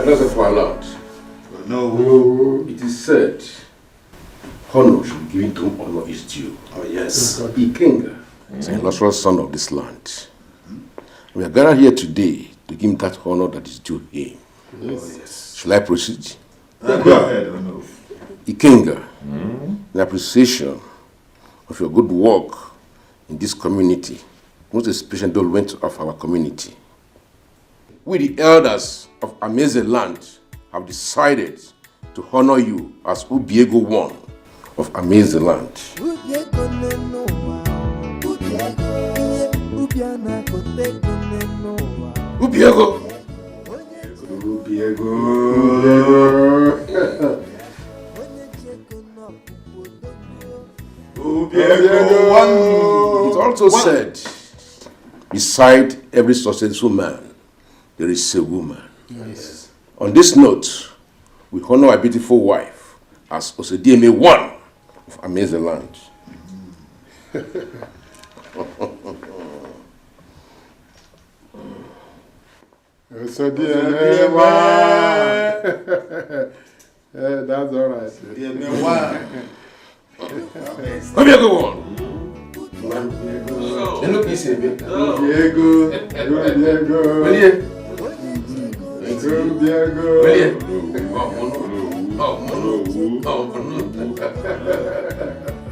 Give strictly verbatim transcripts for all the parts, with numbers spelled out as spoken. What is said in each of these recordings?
That's for our land. No. It is said, honor should be given to whom honor is due. Oh, yes. Ikenga is an illustrious son of this land. We are gathered here today to give him that honor that is due him. Yes. Shall I proceed? Uh, go ahead, Honorable. Ikenga, in appreciation of your good work in this community, most especially the went of our community, we, the elders of Amazing Land, have decided to honor you as Ubiego one of Amazing Land. Ubiego! Ubiego! Ubiego! It's also said, beside every successful man, there is a woman. Yes. On this note, we honor our beautiful wife as Osodieme one of Amazing Land. Osodieme one. Eh, that's all right. Osodieme one. Obiego one. Enu ka isi eme. Obiego, Obiego. Welie. Obiego. Welie.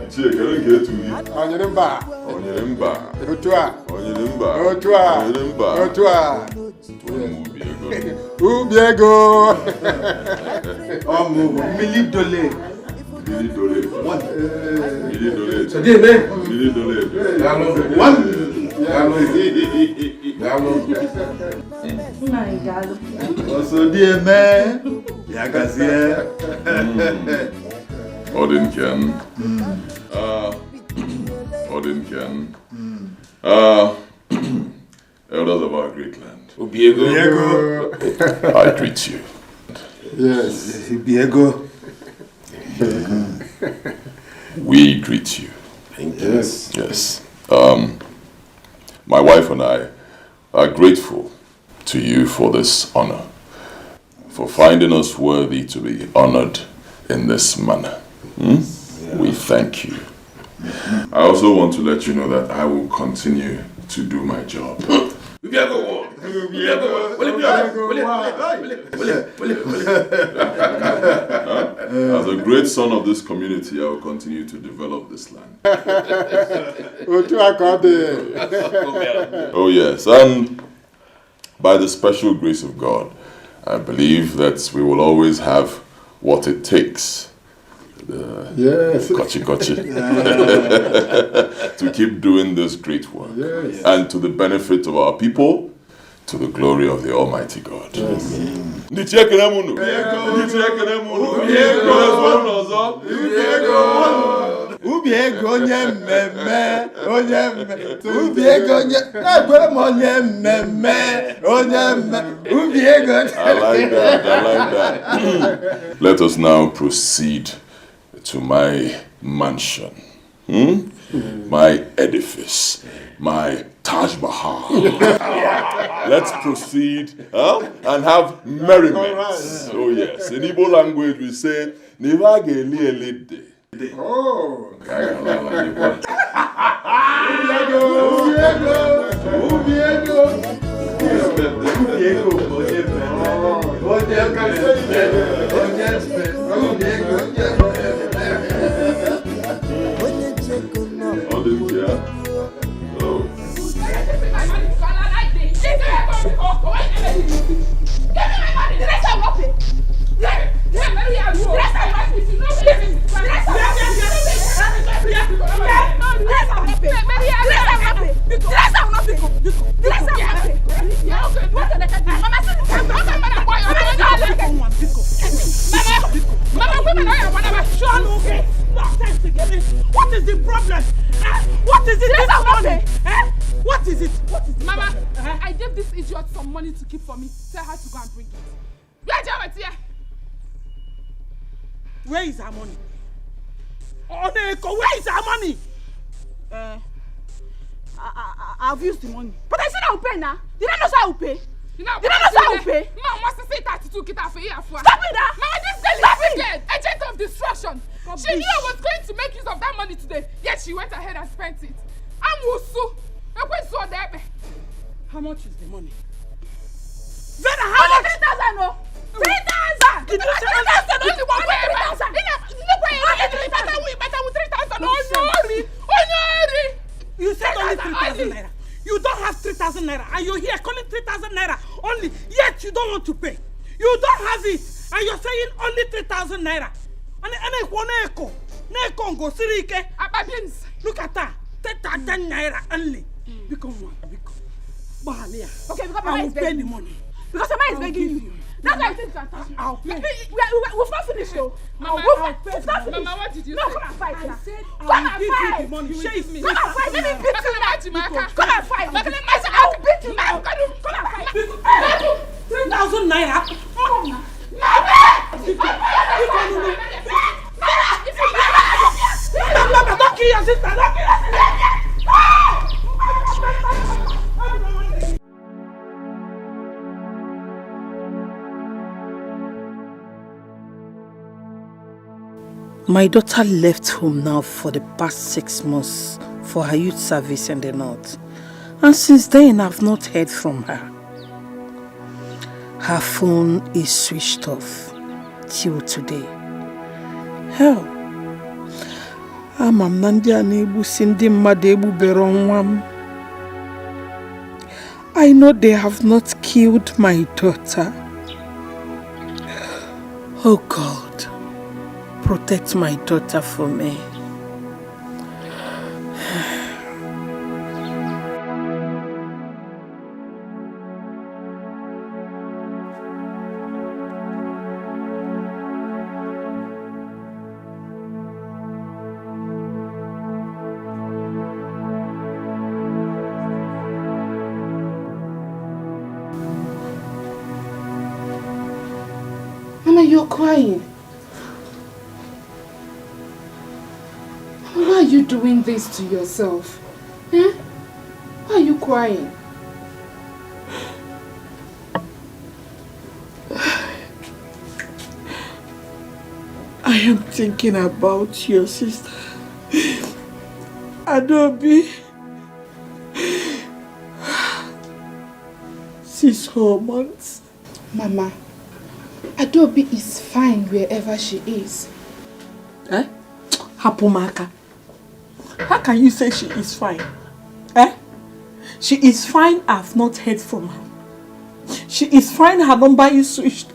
Chie, kedu nke etu gị? Onyere mba. Onyere mba. Otu a. Onyere mba. Otu a. Onyere mba. Otu a. Ubiego. Ọmụ mmiri dole. Mmiri dole. One. Mmiri dole. Sodieme. Mmiri dole. Daalụ. One. Daalụ. Daalụ. Nna anyị daalụ. Osodieme. Ya gazie. Ọ dị nke m. Ah, ọ dị nke m. Ah, elders of our great land. Obiego. I greet you. Yes. Obiego. We greet you. Thank you. Yes. Yes. Um, my wife and I are grateful to you for this honor, for finding us worthy to be honored in this manner. Hmm? We thank you. I also want to let you know that I will continue to do my job. As a great son of this community, I will continue to develop this land. Otu a ka ọ dị. Oh, yes, and by the special grace of God, I believe that we will always have what it takes. The Yes. Kochi kochi. To keep doing this great work. Yes. And to the benefit of our people, to the glory of the Almighty God. Yes. Ndị chi ekene m unu. Ndị chi ekene m unu. Ndị chi ekene m unu. Ubiego onye mmemme, onye mme-, Ubiego onye, egwe m onye mmemme, onye mme-, Ubiego. I like that, I like that. Let us now proceed to my mansion, hmm? My edifice, my Taj Mahal. Let's proceed, huh? And have merriment. All right. Oh yes, in Igbo language we say, "N'ihe a ga-eli eli dị." Oh. Ọ dị nke ya. Oh. Mama, women are one of us. What is the problem? Eh? What is it this morning? Eh? What is it? What is the Mama, problem? Eh? I gave this idiot some money to keep for me. Tell her to go and bring it. Where is her money? Oneko, where is her money? Uh, I, I, I, I've used the money. But I said I will pay now. Did I not say I will pay? Did I not say I will pay? Ma, what's the say that? Tukita for here for. Stop it, ah! Mama, this girl is wicked, agent of destruction. She knew I was going to make use of that money today, yet she went ahead and spent it. Amusu, ekwe so debe. How much is the money? Vera, how much? Three thousand, oh. Three thousand. Did you say three thousand? Only one way, three thousand. Only three thousand. Only three thousand. Only three thousand. Only three thousand. You said only three thousand naira. You don't have three thousand naira, and you're here calling three thousand naira only, yet you don't want to pay. You don't have it, and you're saying only three thousand naira. And, and I want echo. Neko go sirike. Ababins. Look at her. Ten thousand naira only. Because one, because. Bahalia. Okay, because I will pay the money. Because somebody is begging you. That's why I think that. I'll pay. We, we, we, we've not finished, though. Mama, we've, we've not finished. Mama, what did you say? No, come and fight. I said, come and fight. You will give me the money. Come and fight. Let me beat you now. Come and fight. I said, I will beat you now. Come and fight. Three thousand naira. Come on now. Mama, don't kill your sister. Don't kill your sister. My daughter left home now for the past six months for her youth service in the north, and since then I've not heard from her. Her phone is switched off till today. Hell, ama m na ndị a na-egbusi ndị mmadụ egbubere nwa m. I know they have not killed my daughter. Oh God, protect my daughter for me. Mama, you're crying. Mama, why are you doing this to yourself? Eh? Why are you crying? I am thinking about your sister, Adobe. Six whole months. Mama, Adobe is fine wherever she is. Eh? Hapụ m aka. How can you say she is fine? Eh? She is fine, I've not heard from her. She is fine, her number is switched.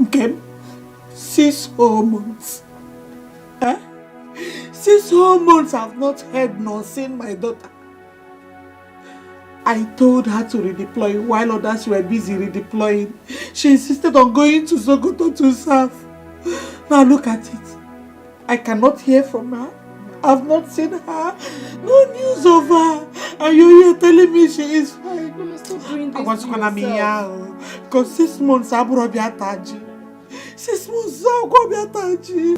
Okay? Six whole months. Eh? Six whole months I've not heard nor seen my daughter. I told her to redeploy while others were busy redeploying. She insisted on going to Sokoto to serve. Now look at it. I cannot hear from her. I've not seen her. No news of her. And you're here telling me she is fine. Mama, stop doing this to yourself. Because six months, Aburobi Ataji. Six months, Aburobi Ataji.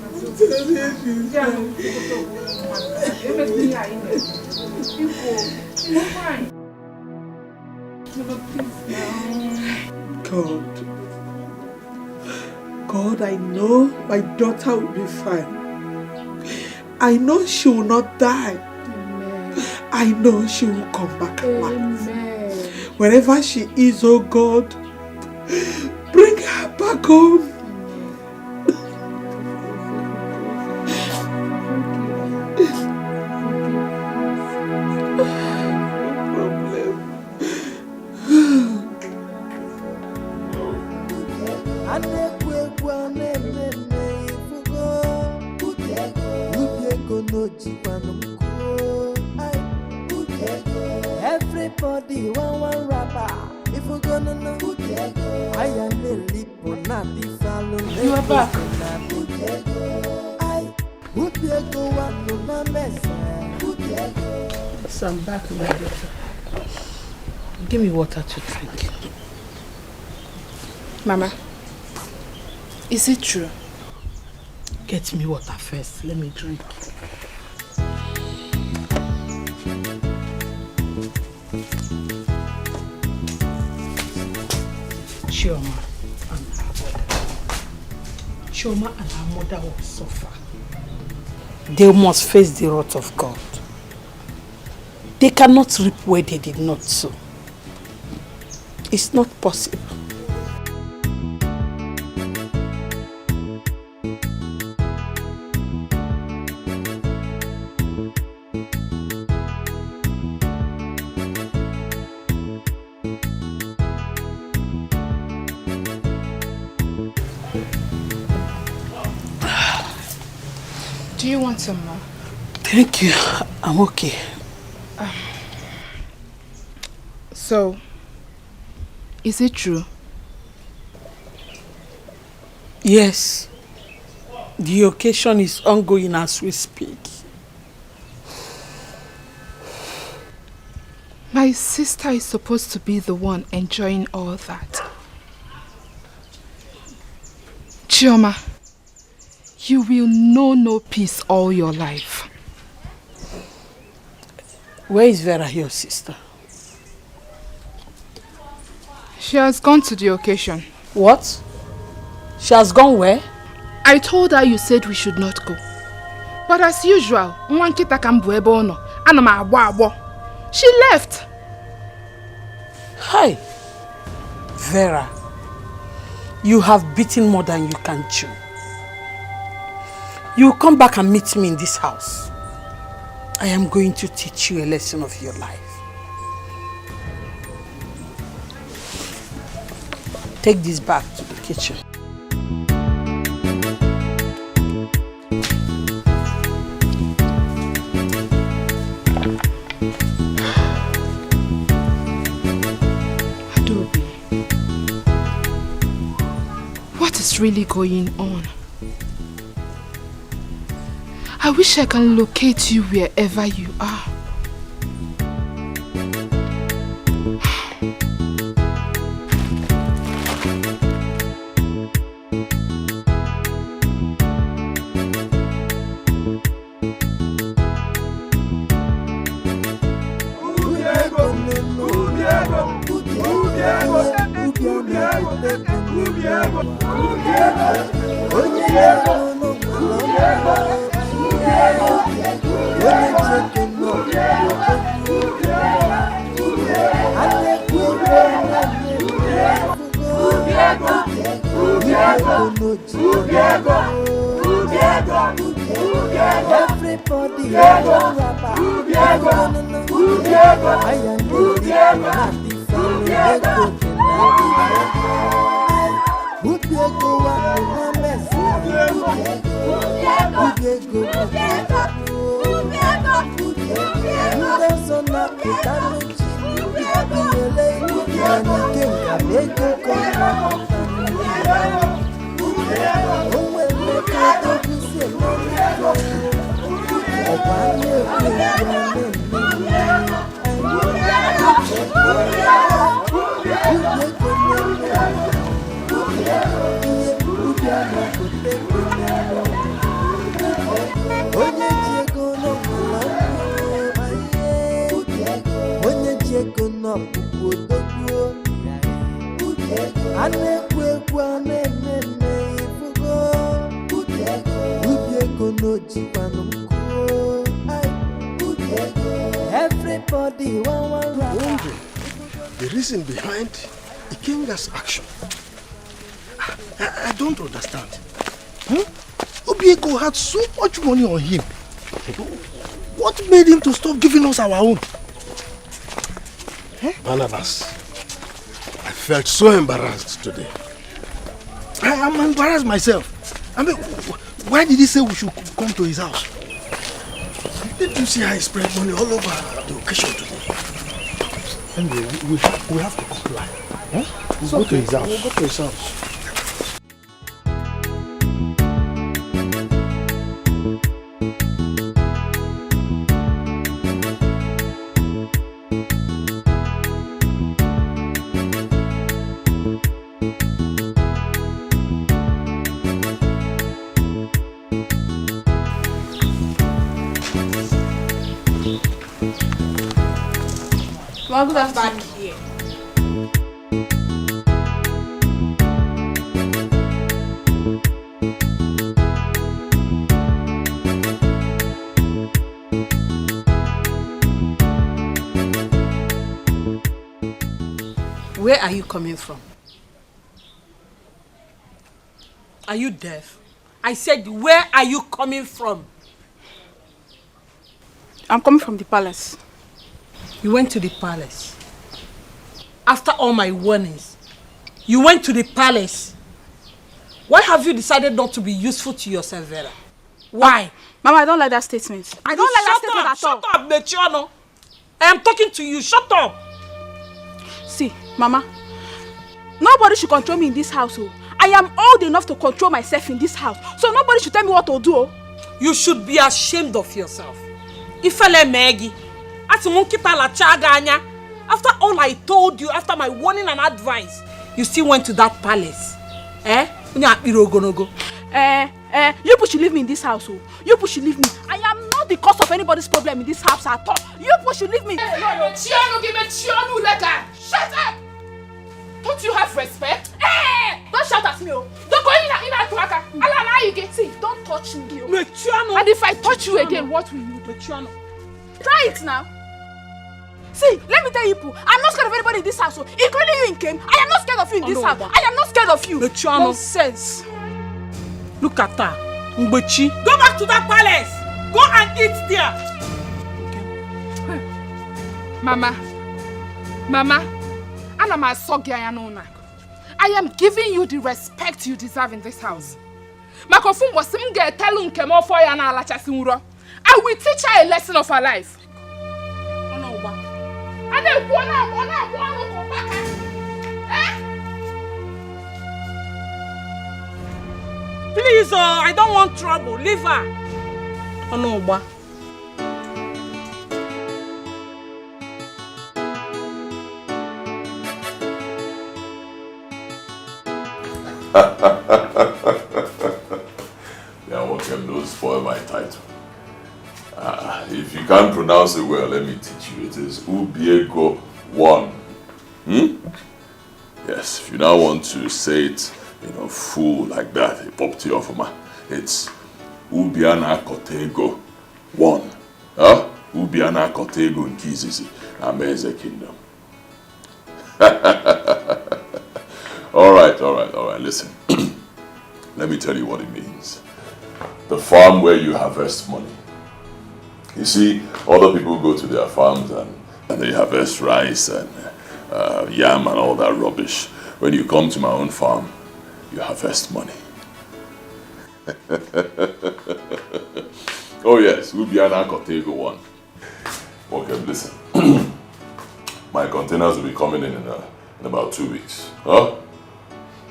She's fine. God. God, I know my daughter will be fine. I know she will not die. Amen. I know she will come back alive. Amen. Wherever she is, oh God, bring her back home. Everybody want one rapper. If you gonna know, I am the lipo, not the follow. You are back. So I'm back, my daughter. Give me water to drink. Mama, is it true? Get me water first. Let me drink. Chioma and her mother. Chioma and her mother will suffer. They must face the wrath of God. They cannot reap where they did not sow. It's not possible. Do you want some more? Thank you. I'm okay. So, is it true? Yes. The occasion is ongoing as we speak. My sister is supposed to be the one enjoying all that. Chioma, you will know no peace all your life. Where is Vera, your sister? She has gone to the occasion. What? She has gone where? I told her you said we should not go. But as usual, nwa nkịta ka m bụ ebe ọ nọ. Ana m agbọ agbọ. She left. Hi, Vera. You have beaten more than you can chew. You come back and meet me in this house. I am going to teach you a lesson of your life. Take this bag to the kitchen. Adaobi, what is really going on? I wish I can locate you wherever you are. Everybody, I am the Ubiego wa mama mesi. Ubiego, Ubiego, Ubiego. Ndị ọzọ na-apụta n'uche. Ubiego, Ubiego. Nke nka na ego kọrọ. O nwere ego dobusi ego. Ọ bụ anụ ekwe ekwe na-eme mmemme. Onye ji ego n'ọbụla onye ji ego n'ọbụbụ odogbuo. A na-ekwu ekwu, a na-eme eme, ifugo. Ubi ego n'ojikwanụ nkụ. Everybody wan wan rap. The reason behind Ikenga's action, I, I don't understand. Hmm? Ubiego had so much money on him. What made him to stop giving us our own? Eh? Barnabas, I felt so embarrassed today. I am embarrassed myself. I mean, why did he say we should come to his house? Didn't you see how he spread money all over the occasion today? Anyway, we, we, have, we have to comply. Huh? We'll go to his house. We'll go to his house. Welcome back here. Where are you coming from? Are you deaf? I said, where are you coming from? I'm coming from the palace. You went to the palace. After all my warnings, you went to the palace. Why have you decided not to be useful to yourself, Vera? Why? Mama, I don't like that statement. I don't like that statement at all. Shut up, Mechiano. I am talking to you. Shut up. See, Mama, nobody should control me in this house. Oh. I am old enough to control myself in this house. So nobody should tell me what to do. Oh. You should be ashamed of yourself. Ifele Maggie, after all I told you, after my warning and advice, you still went to that palace. Eh? Eh? Eh, you push, you leave me in this house. Oh. You push, you leave me. I am not the cause of anybody's problem in this house at all. You push, you leave me. Shut up! Don't you have respect? Hey! Don't shout at me. Oh. Don't go in, in, out, Ala, now you get it. Don't touch me. Oh. And if I touch you again, what will you do? Try it now. See, let me tell you, Pooh, I'm not scared of anybody in this house, oh, including you, Nkem. I am not scared of you in this house. I am not scared of you. Nonsense. Look at her. Mgbechi. Go back to that palace. Go and eat there. Mama, Mama, ana m asọ gị anya n'ụlọ a. I am giving you the respect you deserve in this house. Maka ofu mbọsị m ga-etelu Nkem ọfọ ya na-alachasị nrọ. I will teach her a lesson of her life. Please, oh, I don't want trouble. Leave her. Ọnụgba. They are working those spoil my title. Uh, if you can't pronounce it well, let me teach you. It is Ubiego one. Hmm? Yes, if you now want to say it, you know, full like that, a pop to your former, it's Ubiana Kotego one. Huh? Ubiana Kotego Nkizizi, Amazing Kingdom. All right, all right, all right. Listen, let me tell you what it means. The farm where you harvest money. You see, other people go to their farms and, and they harvest rice and uh, yam and all that rubbish. When you come to my own farm, you harvest money. Oh yes, Ubiana Kotego one. Okay, listen. My containers will be coming in in, uh, in about two weeks. Huh?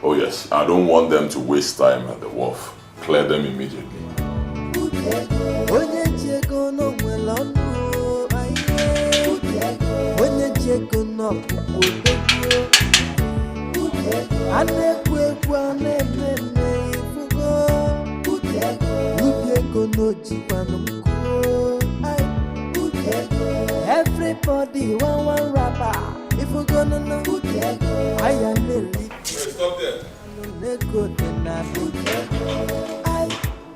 Oh yes, I don't want them to waste time at the wharf. Clear them immediately. Everybody want one rapper. If we gonna know, I am the lead. Stop there.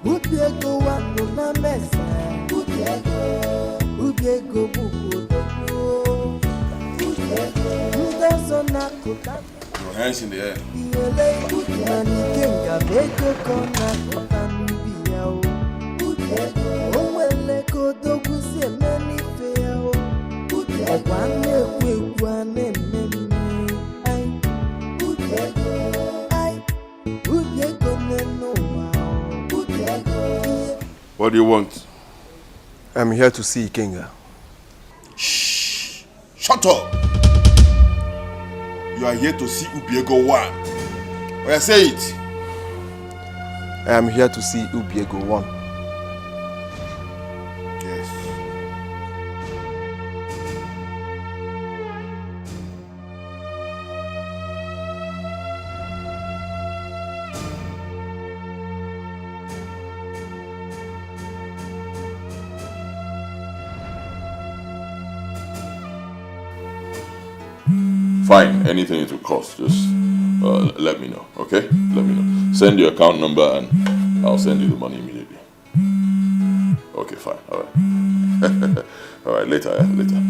Ubiego one no na mesa. Ubiego buku doku. Ubiego. Ndị ọzọ na-akụta. Your hands in the air. What do you want? I'm here to see Ikenga. Shh! Shut up! You are here to see Ubiego one. Oya, say it. I am here to see Ubiego one. Yes. Fine, anything it will cost, just uh, let me know, okay? Let me know. Send your account number and I'll send you the money immediately. Okay, fine, all right. All right, later, yeah, later.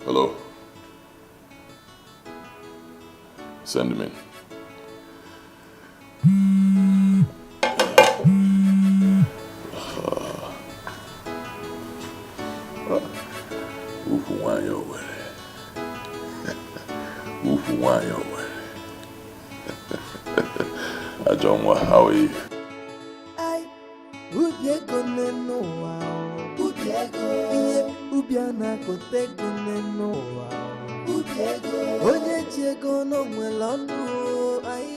Hello. Send me. Ukwu nwanyị Owerri. Ukwu nwanyị Owerri. Ajọ nwa, how are you? Ai, ubi ego n'enu ụwa o. Ubi ego. Ihe ubi a na-akụta ego n'enu ụwa o. Ubi ego. Onye ji ego n'onwere ọnụ o. Ai,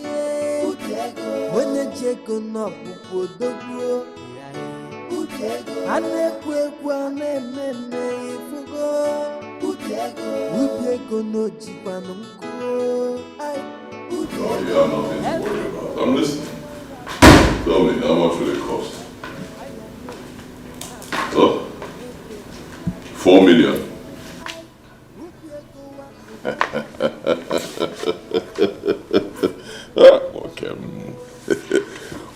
ubi ego. Onye ji ego n'ọkpụkpụ odogwu o. Ubi ego. A na-ekwu ekwu, a na-eme eme, ifugo. Ubi ego. Ubi ego n'ojikwanụ nkụ o. Ai, ubi ego. Oh, you have nothing to worry about. I'm listening. Tell me, how much will it cost? So, four million. Ah, nwoke m.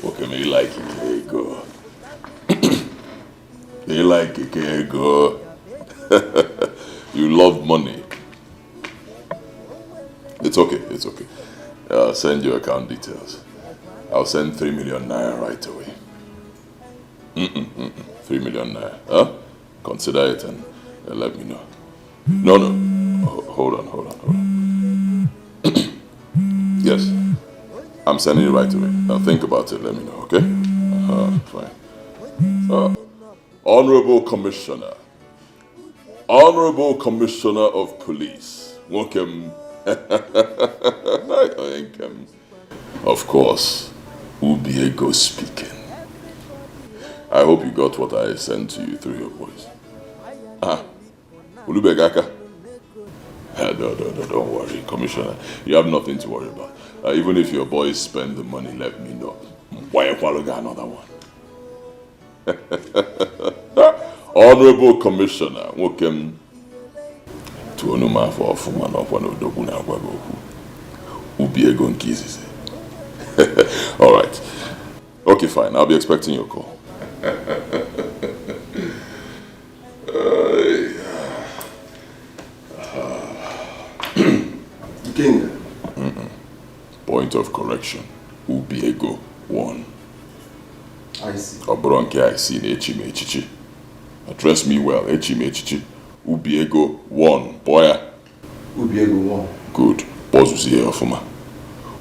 Nwoke m, ị like ike ego. Ị like ike ego. You love money. It's okay, it's okay. I'll send you account details. I'll send three million naira right away. Mm-mm, mm-mm. Three million naira. Huh? Consider it and, uh, let me know. No, no. Ho- hold on, hold on, hold on. Yes. I'm sending it right away. Now think about it. Let me know, okay? Uh-huh, fine. Uh, Honorable Commissioner. Honorable Commissioner of Police. Nwoke m. Nwoke m. Of course, Ubiego speaking. I hope you got what I sent to you through your boys. Ah, Ulubegaka. Ah, no, no, no, don't worry, Commissioner. You have nothing to worry about. Uh, even if your boys spend the money, let me know. Why you follow another one? Honorable Commissioner, nwoke m. Tuonu m afọ ọfụma na ọkwa na odogwu na-agwa gị okwu. Ubiego nke izizi. All right. Okay, fine. I'll be expecting your call. Ikenga. Point of correction. Ubiego one. I see. Ọ bụrụ nke I see na echi m echichi. Address me well, echi m echichi. Ubiego one. Kpọọ ya. Ubiego one. Good. Kpọzuzie ya ọfụma.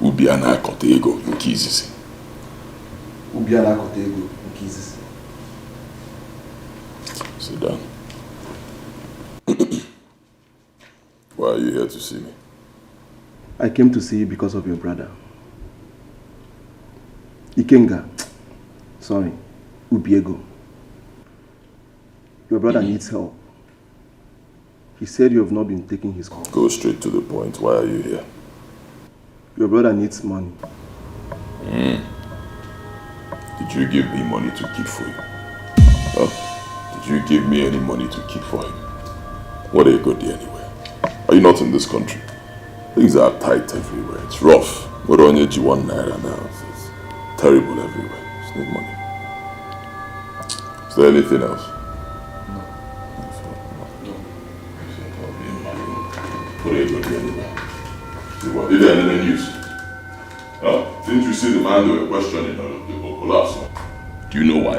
Ubi a na-akọta ego nke izizi. Ubi a na-akọta ego nke izizi. Sit down. Why are you here to see me? I came to see you because of your brother. Ikenga. Sorry. Ubiego. Your brother needs help. He said you have not been taking his call. Go straight to the point. Why are you here? Your brother needs money. Did you give me money to keep for you? Huh? Did you give me any money to keep for him? What are you going to do anywhere? Are you not in this country? Things are tight everywhere. It's rough. We're on edge one naira now. It's, it's terrible everywhere. Just need money. Is there anything else? No. No. What are you going to do anywhere? You what? Is there any news? Huh? Didn't you see the man they were questioning or the collapse? Do you know why?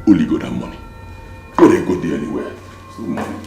Only got that money. What are you going to do anywhere? It's no money.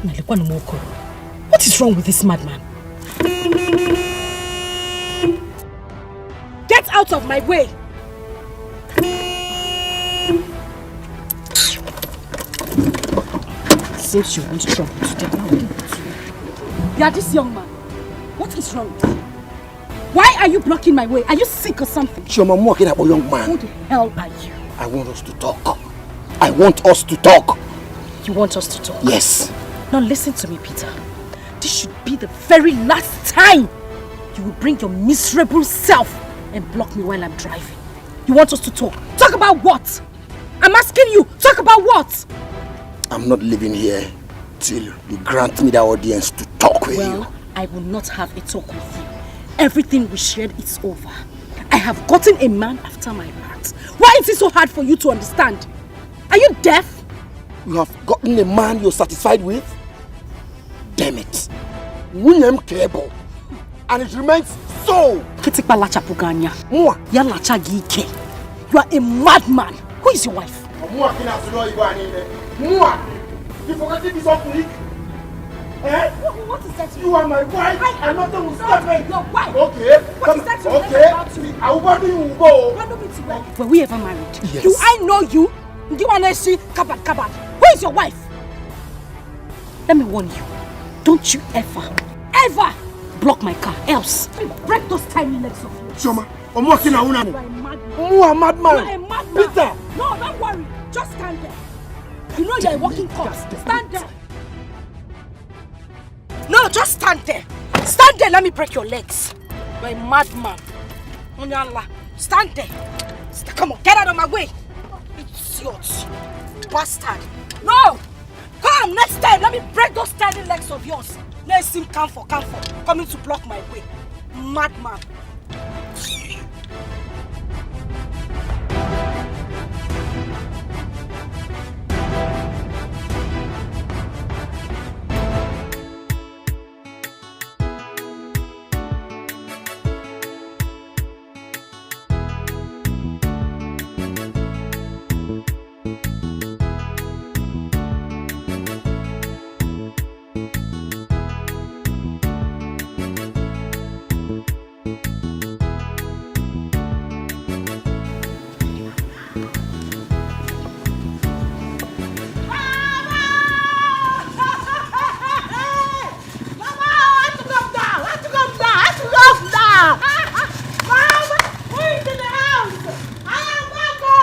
Nalekwa Nwokoro. What is wrong with this madman? Get out of my way! Don't you want trouble today? Now, what do you want to do? Yeah, this young man. What is wrong with you? Why are you blocking my way? Are you sick or something? Chioma, mụ a ka ị na-akpọ young man. Who the hell are you? I want us to talk. I want us to talk. You want us to talk? Yes. Now listen to me, Peter. This should be the very last time you will bring your miserable self and block me while I'm driving. You want us to talk? Talk about what? I'm asking you, talk about what? I'm not leaving here till you grant me that audience to talk with you. Well, I will not have a talk with you. Everything we shared is over. I have gotten a man after my heart. Why is it so hard for you to understand? Are you deaf? You have gotten a man you're satisfied with? Damn it. Nwunye m ka ị bụ. And it remains so. Kịtịkpa lachapụ gị anya. Mụa. Ya lacha gị ike. You are a madman. Who is your wife? Mụa ka ị na-asụ n'oyibo a niile. Mụa. You forgetting this one, please? Eh? What, what is that? You are my wife. I, and nothing will stop me. Your wife. Okay. What is that you okay about me? I will bother you, go. Bother me to where? Were we ever married? Yes. Do I know you? Do you want to see kabad kabad? Who is your wife? Let me warn you. Don't you ever, ever block my car. Else, I break those tiny legs of yours. Chioma, ọmọ kí na una ni? You are a madman. Who a madman? You are a madman. Peter. No, don't worry. Just stand there. You know you're a walking corpse. Stand there. No, just stand there. Stand there. Let me break your legs. You're a madman. Onyala, stand there. St- come on, get out of my way. Idiot. Bastard. No! Come next time, let me break those tiny legs of yours. Next thing, come for, come for. Coming to block my way. Madman. Mama, who is in the house? I am Marco.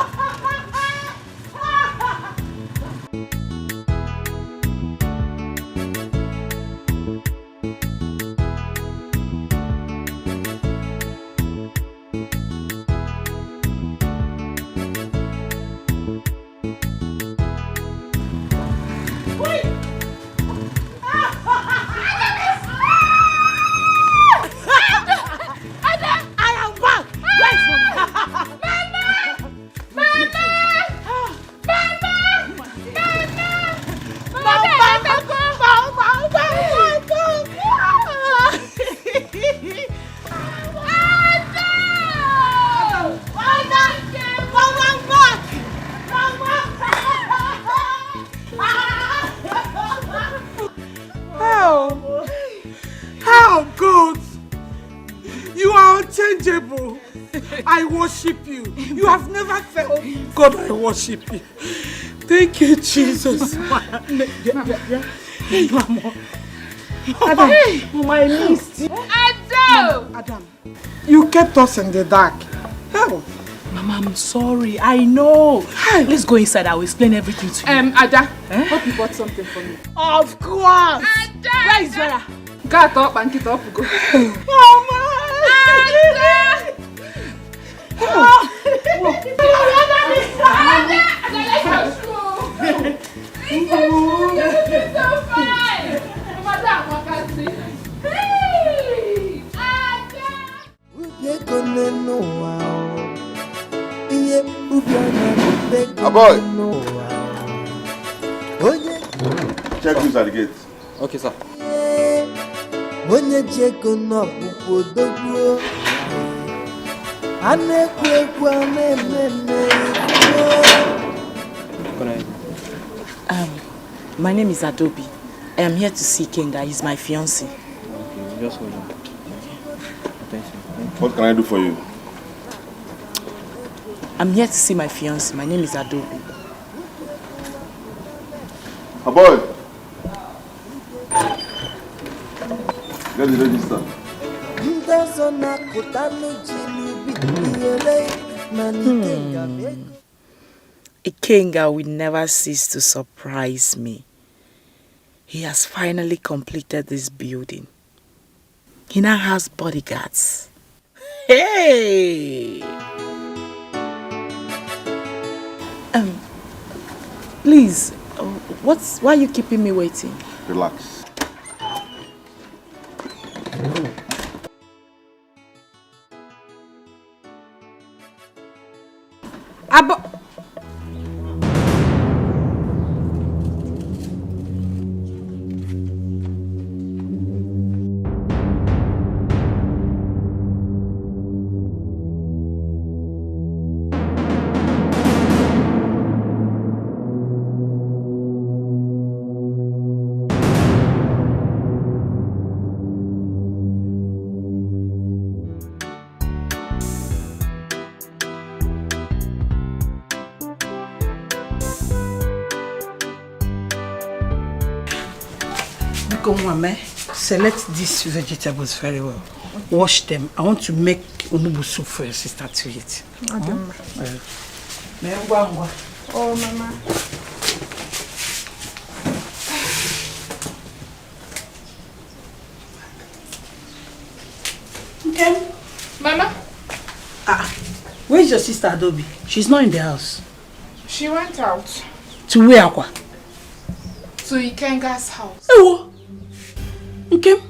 How? How, God? You are unchangeable. I worship you. You have never failed me. God, I worship you. Thank you, Jesus. Mama, I missed you. Adam! Adam, you kept us in the dark. Hell! Mama, I'm sorry. I know. Hey! Let's go inside. I will explain everything to you. Um, Ada, eh? Hope you bought something for me. Of course! Ada! Where is Vera? Get up and get up, go. Mama! Ada! Aboy! Check who's at the gate. Okay, sir. Onye ji ego na ọkpụkpụ odogwu. A na-ekwu ekwu, a na-eme eme. What can I do? Um, my name is Adobe. I am here to see Kenga. He's my fiancé. Okay, just hold on. Attention. Thank you. What can I do for you? I'm here to see my fiancé. My name is Adobe. Aboy! Register. Ndị ọzọ na-akụta n'ujilubi iyele mana Ikenga bụ ego. Ikenga will never cease to surprise me. He has finally completed this building. He now has bodyguards. Hey! Um, please, uh, what's why are you keeping me waiting? Relax. Abo. Biko nwa m, select these vegetables very well. Wash them. I want to make onugbu soup for your sister to eat. Ọ dị mma. Mee ngwa ngwa. Oh, mama. Nkem. Mama. Ah, where's your sister Adaobi? She's not in the house. She went out. To where, kwa? To Ikenga's house. Ewo! Nkem,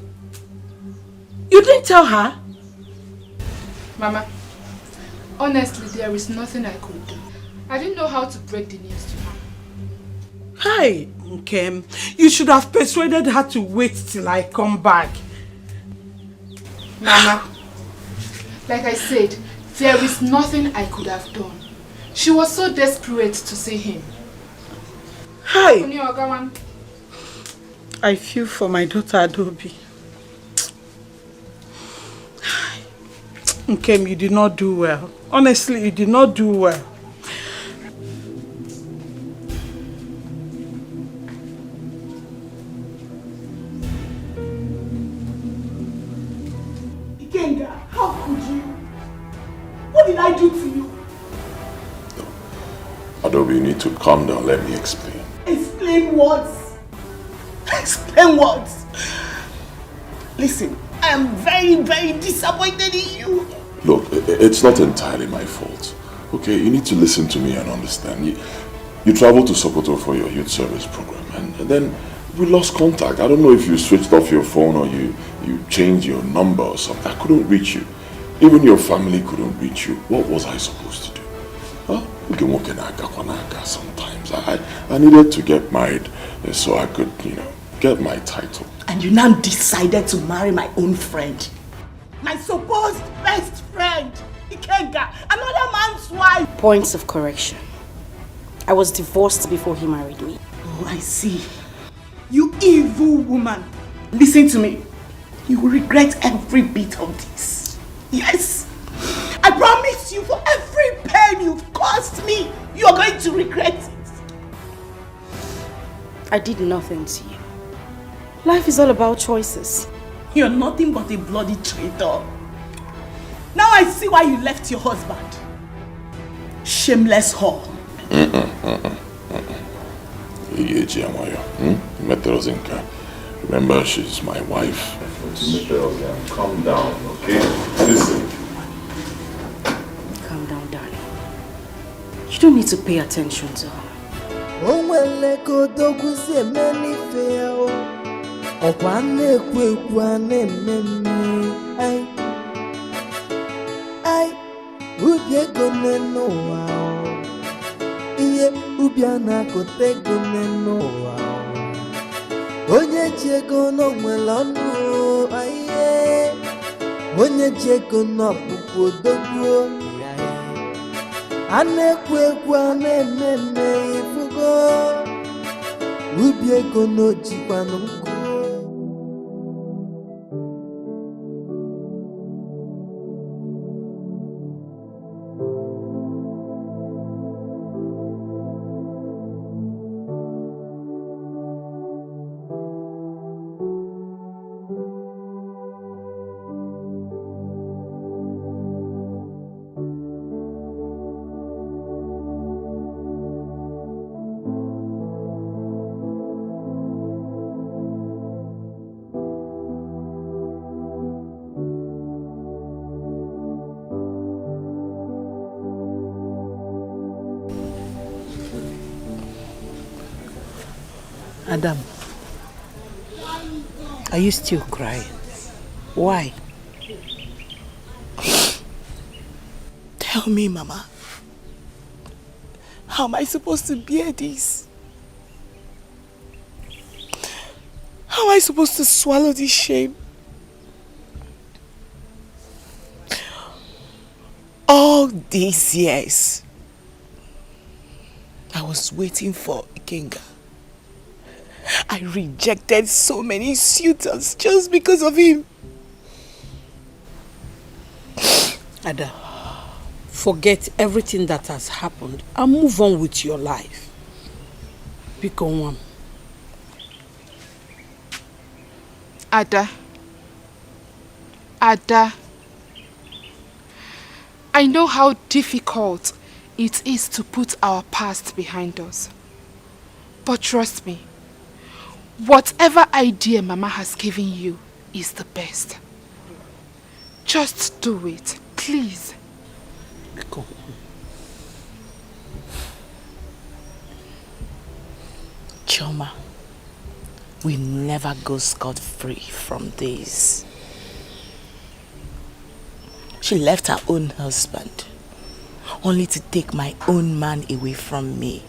you didn't tell her? Mama, honestly, there is nothing I could do. I didn't know how to break the news to her. Hi, Nkem. You should have persuaded her to wait till I come back. Mama, like I said, there is nothing I could have done. She was so desperate to see him. Hi. Onye ọga nwa m. I feel for my daughter Adaobi. Nkem, you did not do well. Honestly, you did not do well. Ikenga, how could you? What did I do to you? Adaobi, you need to calm down. Let me explain. Explain what? Explain what? Listen, I am very, very disappointed in you. Look, i- i- it's not entirely my fault. Okay, you need to listen to me and understand. You, you traveled to Sokoto for your youth service program, and, and then we lost contact. I don't know if you switched off your phone or you, you changed your number or something. I couldn't reach you. Even your family couldn't reach you. What was I supposed to do? Huh? Oge nwoke na-agakwa n'aka sometimes. I, I, I needed to get married uh, so I could, you know, get my title. And you now decided to marry my own friend. My supposed best friend, Ikenga, another man's wife. Points of correction. I was divorced before he married me. Oh, I see. You evil woman. Listen to me. You will regret every bit of this. Yes. I promise you, for every pain you've caused me, you are going to regret it. I did nothing to you. Life is all about choices. You're nothing but a bloody traitor. Now I see why you left your husband. Shameless whore. Ị ga-eji ya nwayọọ, hmm? Metọrọzi nke a. Remember, she's my wife. Calm down, okay? Listen. Calm down, darling. You don't need to pay attention to her. O nwere ka odogwu si eme n'ife ya o. Ọkwa a na-ekwu ekwu, a na-eme eme. Ai. Ai. Ubi ego n'enu ụwa o. Ihe ubi a na-akụta ego n'enu ụwa o. Onye ji ego na o nwere ọnụ o. Ai, eh. Onye ji ego na ọ bụkwa odogwu o. A na-ekwu ekwu, a na-eme eme, ị fụgo. Ubi ego na o jikwanụ nkụ. Adam, are you still crying? Why? Tell me, Mama. How am I supposed to bear this? How am I supposed to swallow this shame? All these years, I was waiting for Ikenga. I rejected so many suitors just because of him. Ada, forget everything that has happened and move on with your life. Biko nwa m. Ada. Ada. I know how difficult it is to put our past behind us. But trust me, whatever idea Mama has given you is the best. Just do it, please. Biko. Chioma, we never go scot-free from this. She left her own husband only to take my own man away from me.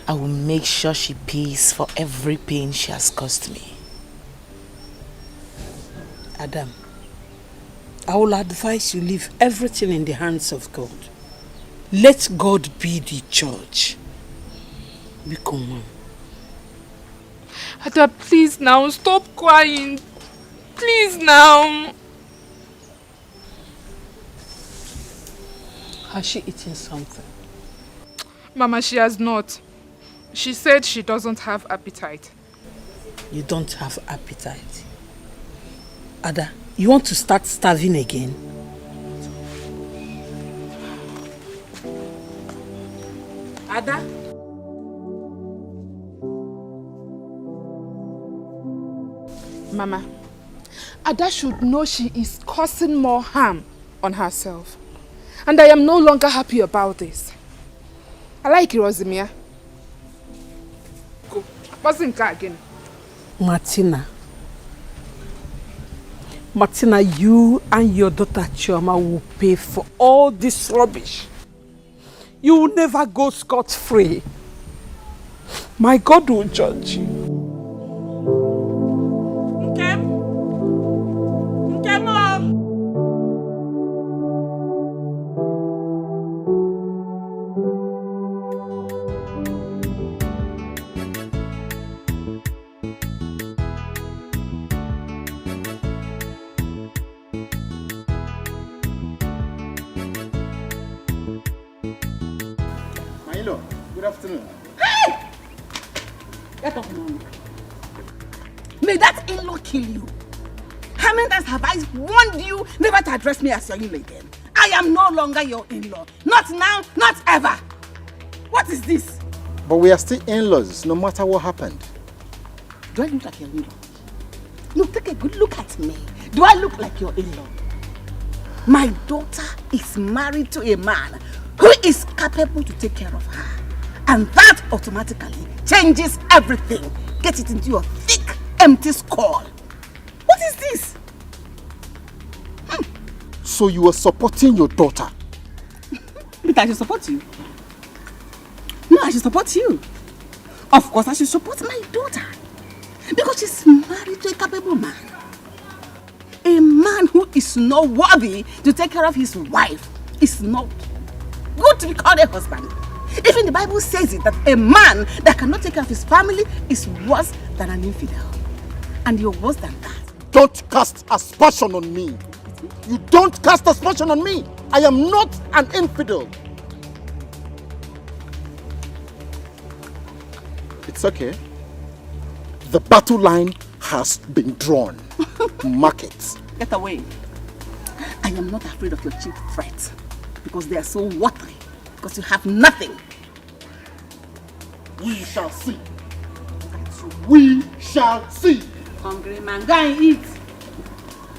I will make sure she pays for every pain she has caused me. Adam, I will advise you leave everything in the hands of God. Let God be the judge. Biko nwa m. Ada, please now, stop crying. Please now. Has she eaten something? Mama, she has not. She said she doesn't have appetite. You don't have appetite. Ada, you want to start starving again? Ada? Mama, Ada should know she is causing more harm on herself. And I am no longer happy about this. I like Rosemia. Go. What's in car again? Martina. Martina, you and your daughter Chioma will pay for all this rubbish. You will never go scot-free. My God will judge you. Nkem? Nkem o! My in-law, good afternoon. Get up now. May that in-law kill you. How many times have I warned you never to address me as your in-law again? I am no longer your in-law. Not now, not ever. What is this? But we are still in-laws, no matter what happened. Do I look like your in-law? No, take a good look at me. Do I look like your in-law? My daughter is married to a man who is capable to take care of her. And that automatically changes everything. Get it into your thick, empty skull. What is this? So you are supporting your daughter? Peter, I should support you. No, I should support you. Of course, I should support my daughter. Because she's married to a capable man. A man who is not worthy to take care of his wife is not good to be called a husband. Even the Bible says it, that a man that cannot take care of his family is worse than an infidel. And you're worse than that. Don't cast aspersion on me. You don't cast aspersion on me. I am not an infidel. It's okay. The battle line has been drawn. Mark it. Get away. I am not afraid of your cheap threats because they are so watery. Because you have nothing. We shall see. We shall see. Hungry man, go and eat.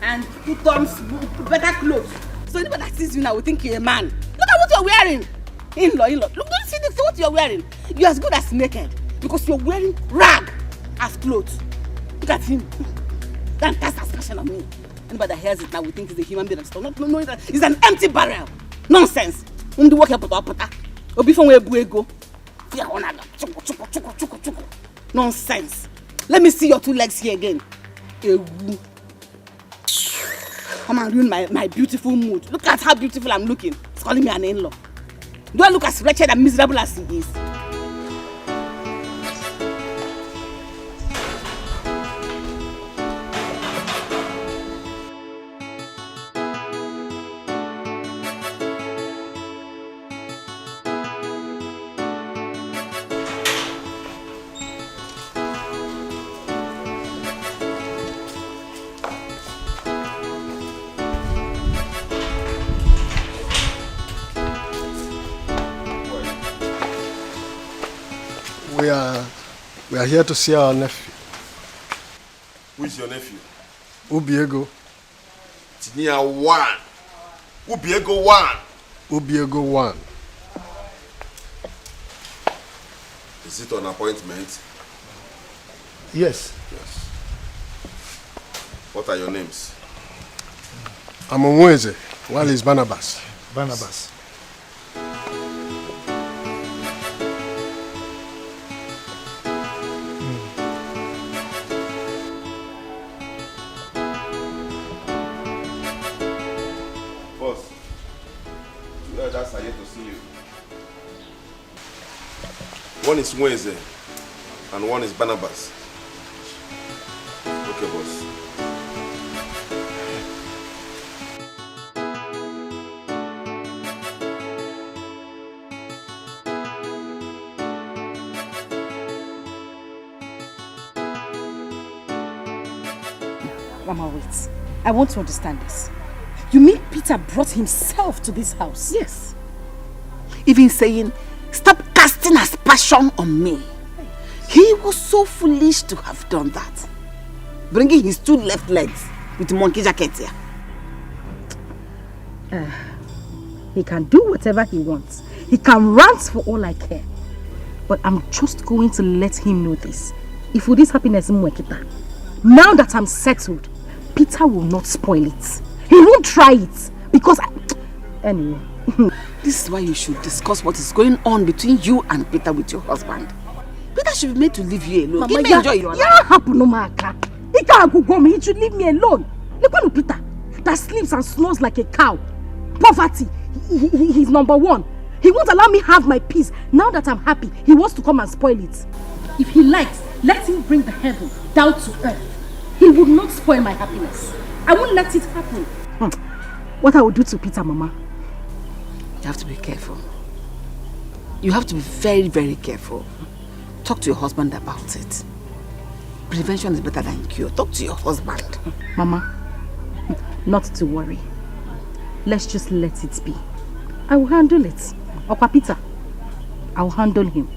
And put on s- better clothes. So anybody that sees you now will think you're a man. Look at what you're wearing. In-law, in-law. Look, don't see this, what you're wearing. You're as good as naked because you're wearing rag as clothes. Look at him. That cast aspersion on me. Anybody that hears it now will think he's a human being and stuff. Not no, no, it's an empty barrel. Nonsense. Ndị nwoke pụta pụta. Obi fọ nwe ebu ego. Fear one another. Chuku, chuku, chuku, chuku, chuku. Nonsense. Let me see your two legs here again. Ewu. Come and ruin my, my beautiful mood. Look at how beautiful I'm looking. He's calling me an in-law. Do I look as wretched and miserable as he is? We are we are here to see our nephew. Who is your nephew? Ubiego. Tinia one. Ubiego one. Ubiego one. Is it an appointment? Yes. Yes. What are your names? I'm Onweze, while is Barnabas. Barnabas. Boss, two elders are here to see you. One is Nweze and one is Barnabas. Okay, boss. Mama, wait. I want to understand this. You mean Peter brought himself to this house? Yes. Even saying, "Stop casting aspersion on me." He was so foolish to have done that. Bringing his two left legs with monkey jacket here. Uh, he can do whatever he wants. He can rant for all I care. But I'm just going to let him know this. If with this happiness, Mwekita, now that I'm settled, Peter will not spoil it. He won't try it because I... Anyway. This is why you should discuss what is going on between you and Peter with your husband. Peter should be made to leave you alone. Mama, give me enjoy your life. Happen, no matter. He can't go home. He should leave me alone. Look at Peter that sleeps and snores like a cow. Poverty, he, he, he's number one. He won't allow me have my peace. Now that I'm happy, he wants to come and spoil it. If he likes, let him bring the heaven down to earth. He would not spoil my happiness. I won't let it happen. Hmm. What I will do to Peter, Mama? You have to be careful. You have to be very, very careful. Talk to your husband about it. Prevention is better than cure. Talk to your husband. Mama, not to worry. Let's just let it be. I will handle it. Okwa Peter, I will handle him.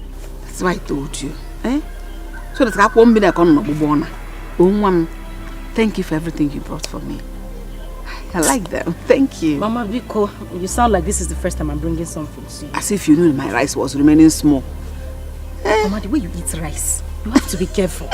That's why I told you. Eh? So that I won't be there. Thank you for everything you brought for me. I like them. Thank you. Mama Biko, you sound like this is the first time I'm bringing something to you. As if you knew my rice was remaining small. Eh? Mama, the way you eat rice, you have to be careful.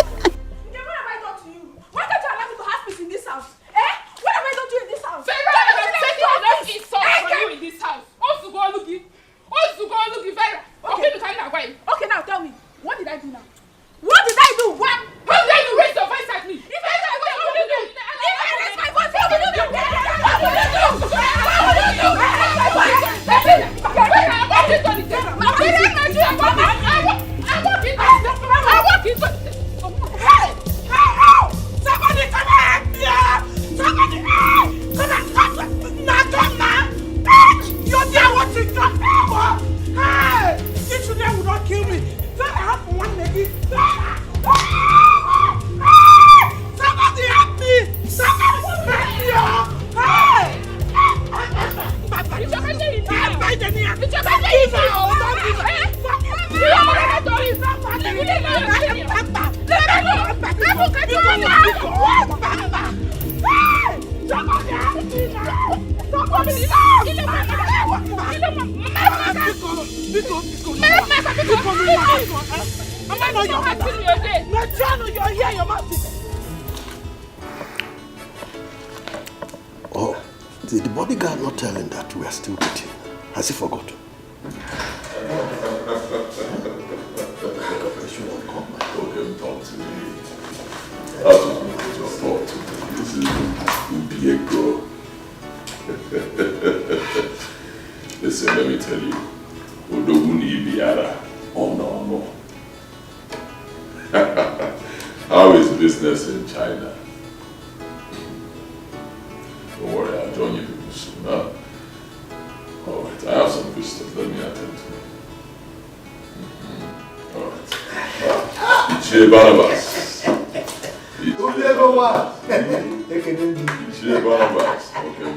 Your mouth. Mechanu, you're here, your mouth is. Oh, did the bodyguard not tell him that we are still waiting? Has he forgotten? He should have come. Okay, talk to me. How to talk to me? This is Ubiego. Listen, let me tell you. Odogwu na Ibiara. Oh, no, no. How is business in China? Don't worry, I'll join you people soon, huh? All right, I have some visitors. Let me attend to them. Mhm. All right. Ah, Ichie Barnabas. Ubiego one. Ichie Barnabas. Okay.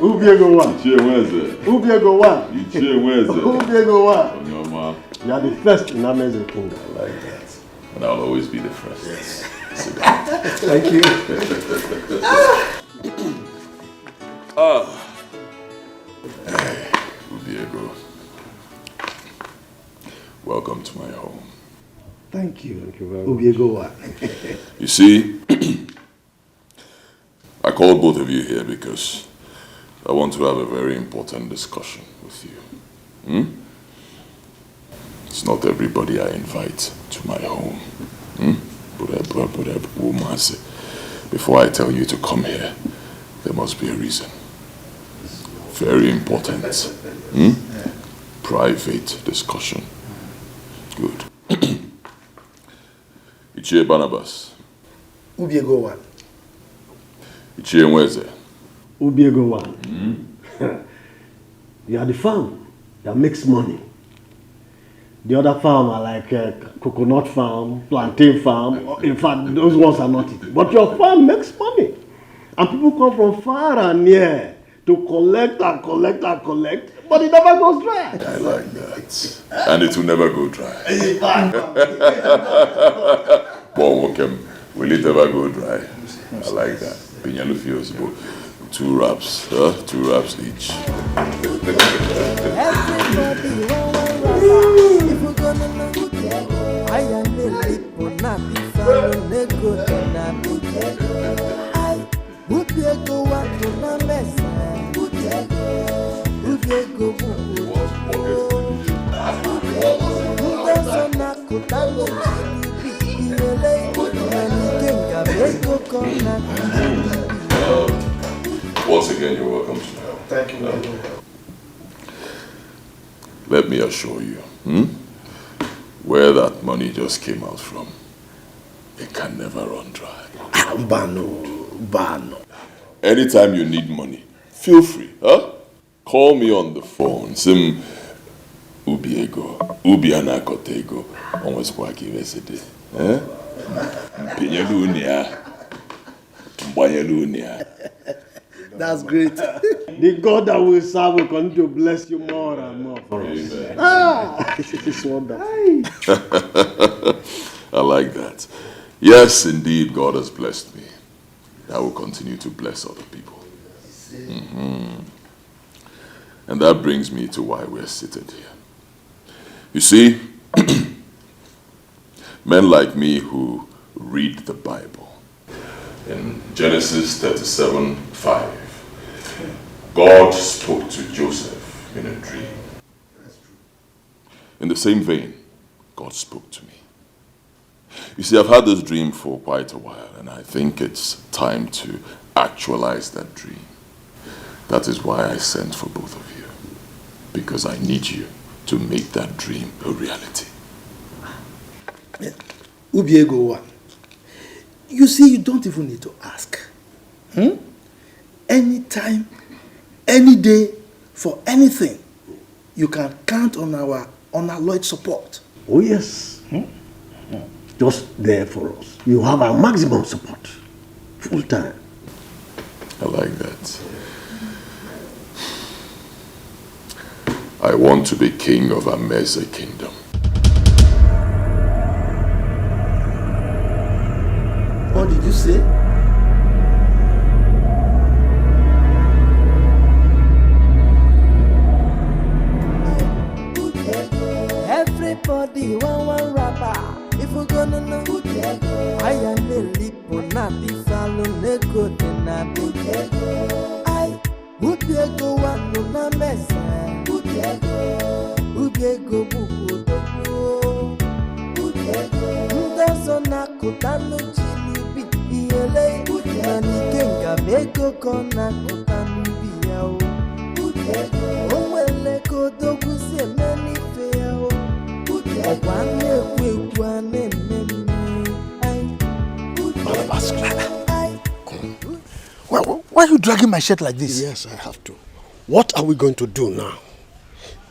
Ubiego one. Ichie Nweze. Ubiego one. Ichie Nweze. Ubiego one. Onye ọma. You are the first in Amaeze Kingdom. I like that. And I'll always be the first. Yes. Sit down. Thank you. Ah. Hey, Ubiego. Welcome to my home. Thank you. Thank you very much. Ubiego one. You see, I called both of you here because I want to have a very important discussion with you. Hmm? It's not everybody I invite to my home. Hmm? But, uh, but, but, uh, Umase, before I tell you to come here, there must be a reason. Very important. Hmm? Private discussion. Good. Ichie Barnabas. Ubiego one. Ichie Nweze. Ubiego one. You are the farm that makes money. The other farm are like uh, coconut farm, plantain farm. In fact, those ones are not it. But your farm makes money. And people come from far and near to collect and collect and collect, but it never goes dry. I like that. And it will never go dry. But Nwokem, will it ever go dry? I like that. Pinyalu feels, but two wraps, huh? Two wraps each. Everybody want one wrapper. If we gonna look good, I am the people, not the family, good, and I put it. Ubiego one to na mesa. Ubiego, Ubiego bubu. Ndị ọzọ na-akụta n'obi. Ilele ikwu na n'ike nga ego kọ na. Once again, you're welcome to my home. Thank you. Let me assure you, hmm? Where that money just came out from, it can never run dry. Ah, Mbano, Mbano. Anytime you need money, feel free, huh? Call me on the phone. Sim Ubiego, Ubiana Kotego, almost Kwaki Vesede. Eh? Pinyelu Unia, Mbanyelu Unia. That's great. The God that we serve will continue to bless you more and more for us. Amen. Ah, it is wonderful. I like that. Yes, indeed, God has blessed me. I will continue to bless other people. Mm-hmm. And that brings me to why we're seated here. You see, men like me who read the Bible, in Genesis thirty-seven five, God spoke to Joseph in a dream. In the same vein, God spoke to me. You see, I've had this dream for quite a while, and I think it's time to actualize that dream. That is why I sent for both of you, because I need you to make that dream a reality. Ubiego one. You see, you don't even need to ask. Hmm? Anytime, any day, for anything, you can count on our unalloyed support. Oh, yes. Hmm? Just there for us. You have our maximum support. Full time. I like that. I want to be king of Amaeze Kingdom. What did you say? Everybody want one wrapper. Aya na-elipu na-adịsalụ n'ego dị na-adị. Ai, ubi ego wanụ na mesa. Ubi ego bụkwa odogwu. Ndị ọzọ na-akụta n'uchi n'ubi ihele. Mana Ikenga ma ego ka ọ na-akụta n'ubi ya o. O nwere ka odogwu si eme n'ife ya o. Ọkwa a na-ekwu ekwu a na-eme eme. Ai. Ai. Why, why are you dragging my shirt like this? Yes, I have to. What are we going to do now?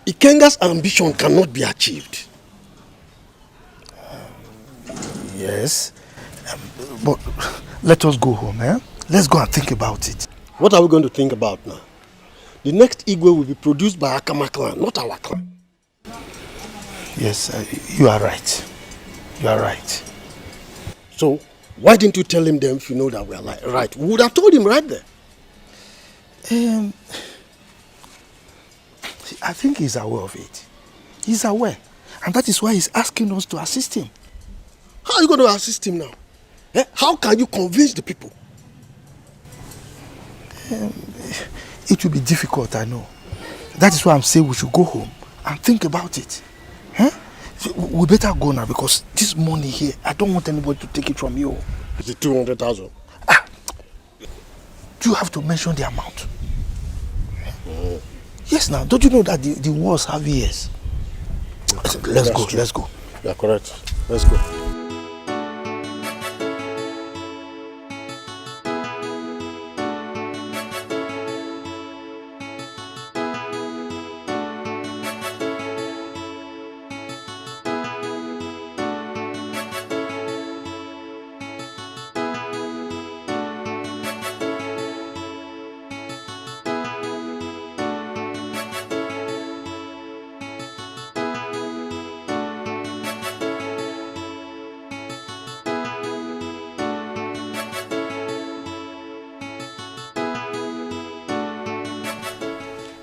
Ikenga's ambition cannot be achieved. Yes, um, but let us go home, eh? Let's go and think about it. What are we going to think about now? The next Igwe will be produced by Akama clan, not our clan. Yes, uh, you are right. You are right. So, why didn't you tell him then if you know that we are li- right? We would have told him right there. Um, I think he's aware of it. He's aware. And that is why he's asking us to assist him. How are you going to assist him now? Eh? How can you convince the people? It will be difficult, I know. That is why I'm saying we should go home and think about it. Eh? We better go now because this money here, I don't want anybody to take it from you. Is it two hundred thousand? Do you have to mention the amount? Yes, now. Don't you know that the, the walls have ears? Let's go, let's go. You are correct. Let's go.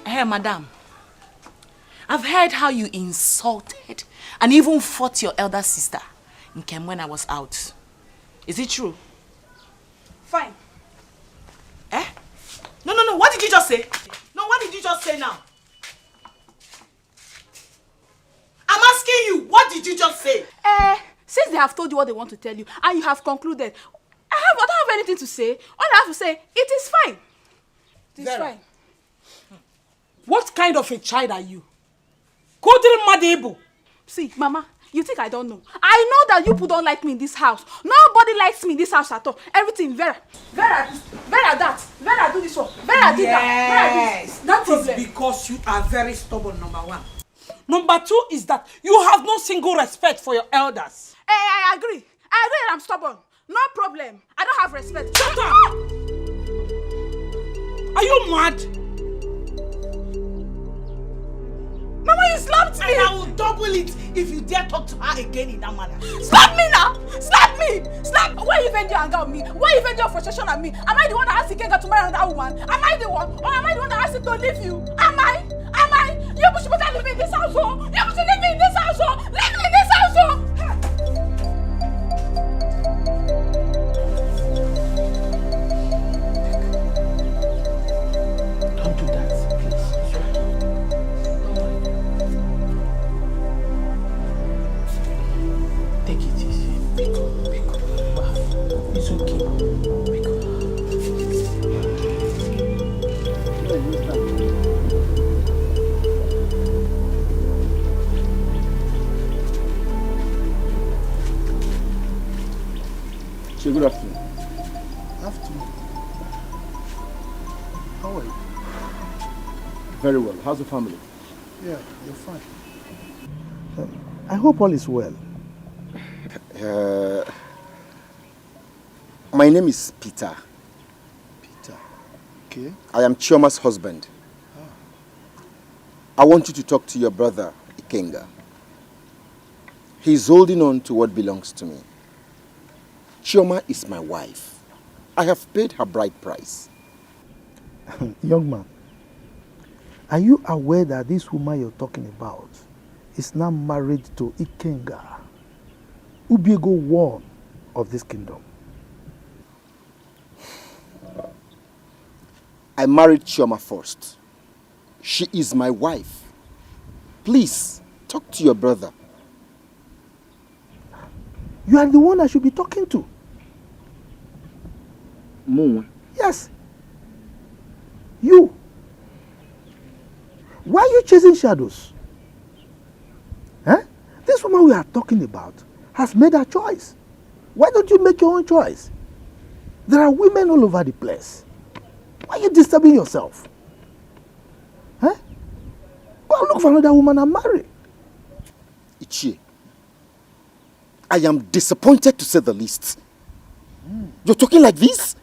Hey, madam. I've heard how you insulted and even fought your elder sister, Nkem, when I was out. Is it true? Fine. Eh? No, no, no. What did you just say? No, what did you just say now? I'm asking you, what did you just say? Eh, since they have told you what they want to tell you and you have concluded, I have, I don't have anything to say. All I have to say, it is fine. It is Vera. Fine. What kind of a child are you? Kudri Madibu. See, Mama, you think I don't know? I know that you people don't like me in this house. Nobody likes me in this house at all. Everything, Vera. Vera, Vera that. Vera do this one. Vera did that. Vera this. Yes, that is because you are very stubborn, number one. Number two is that you have no single respect for your elders. Eh, I agree. I agree that I'm stubborn. No problem. I don't have respect. Shut up! Are you mad? Mama, you slapped me! And I will double it if you dare talk to her again in that manner. Slap me now! Slap me! Slap! Why you even do anger on me? Why you even do frustration on me? Am I the one that asked Ikenga to marry another woman? Am I the one? Or am I the one that asked him to leave you? Am I? Am I? You people should better leave me in this house, oh! You people should leave me in this house, oh! Leave me in this house, oh! Don't do that, please. It's okay. Don't worry. Take it easy. Pick up, pick up. It's okay. Pick up. Say good afternoon. Afternoon. How are you? Very well. How's the family? Yeah, you're fine. I hope all is well. Uh, my name is Peter. Peter. Okay. I am Chioma's husband. I want you to talk to your brother, Ikenga. He is holding on to what belongs to me. Chioma is my wife. I have paid her bride price. Young man, are you aware that this woman you're talking about is now married to Ikenga? Ubiego one of this kingdom. I married Chioma first. She is my wife. Please, talk to your brother. You are the one I should be talking to. Mo. Yes. You. Why are you chasing shadows? Eh? This woman we are talking about has made her choice. Why don't you make your own choice? There are women all over the place. Why are you disturbing yourself? Eh? Go and look for another woman and marry. Ichie, I am disappointed, to say the least. You're talking like this?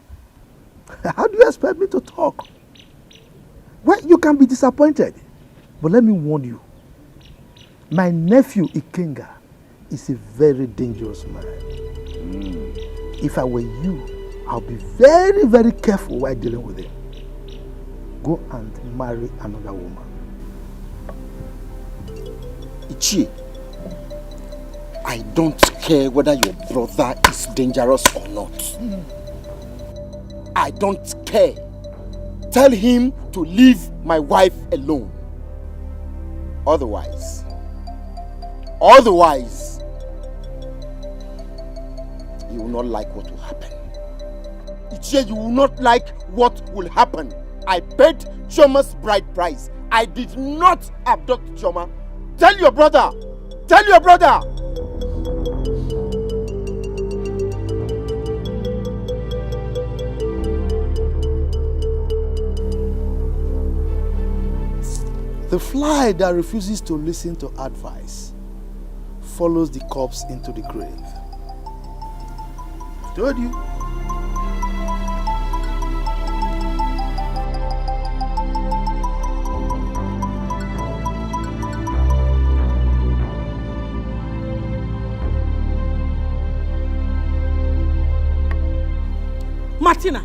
How do you expect me to talk? Well, you can be disappointed, but let me warn you. My nephew Ikenga is a very dangerous man. If I were you, I'll be very, very careful while dealing with him. Go and marry another woman. Ichie, I don't care whether your brother is dangerous or not. I don't care. Tell him to leave my wife alone. Otherwise, otherwise, you will not like what will happen. Ichie, you will not like what will happen. I paid Chioma's bride price. I did not abduct Chioma. Tell your brother. Tell your brother. The fly that refuses to listen to advice follows the corpse into the grave. Told you. Martina,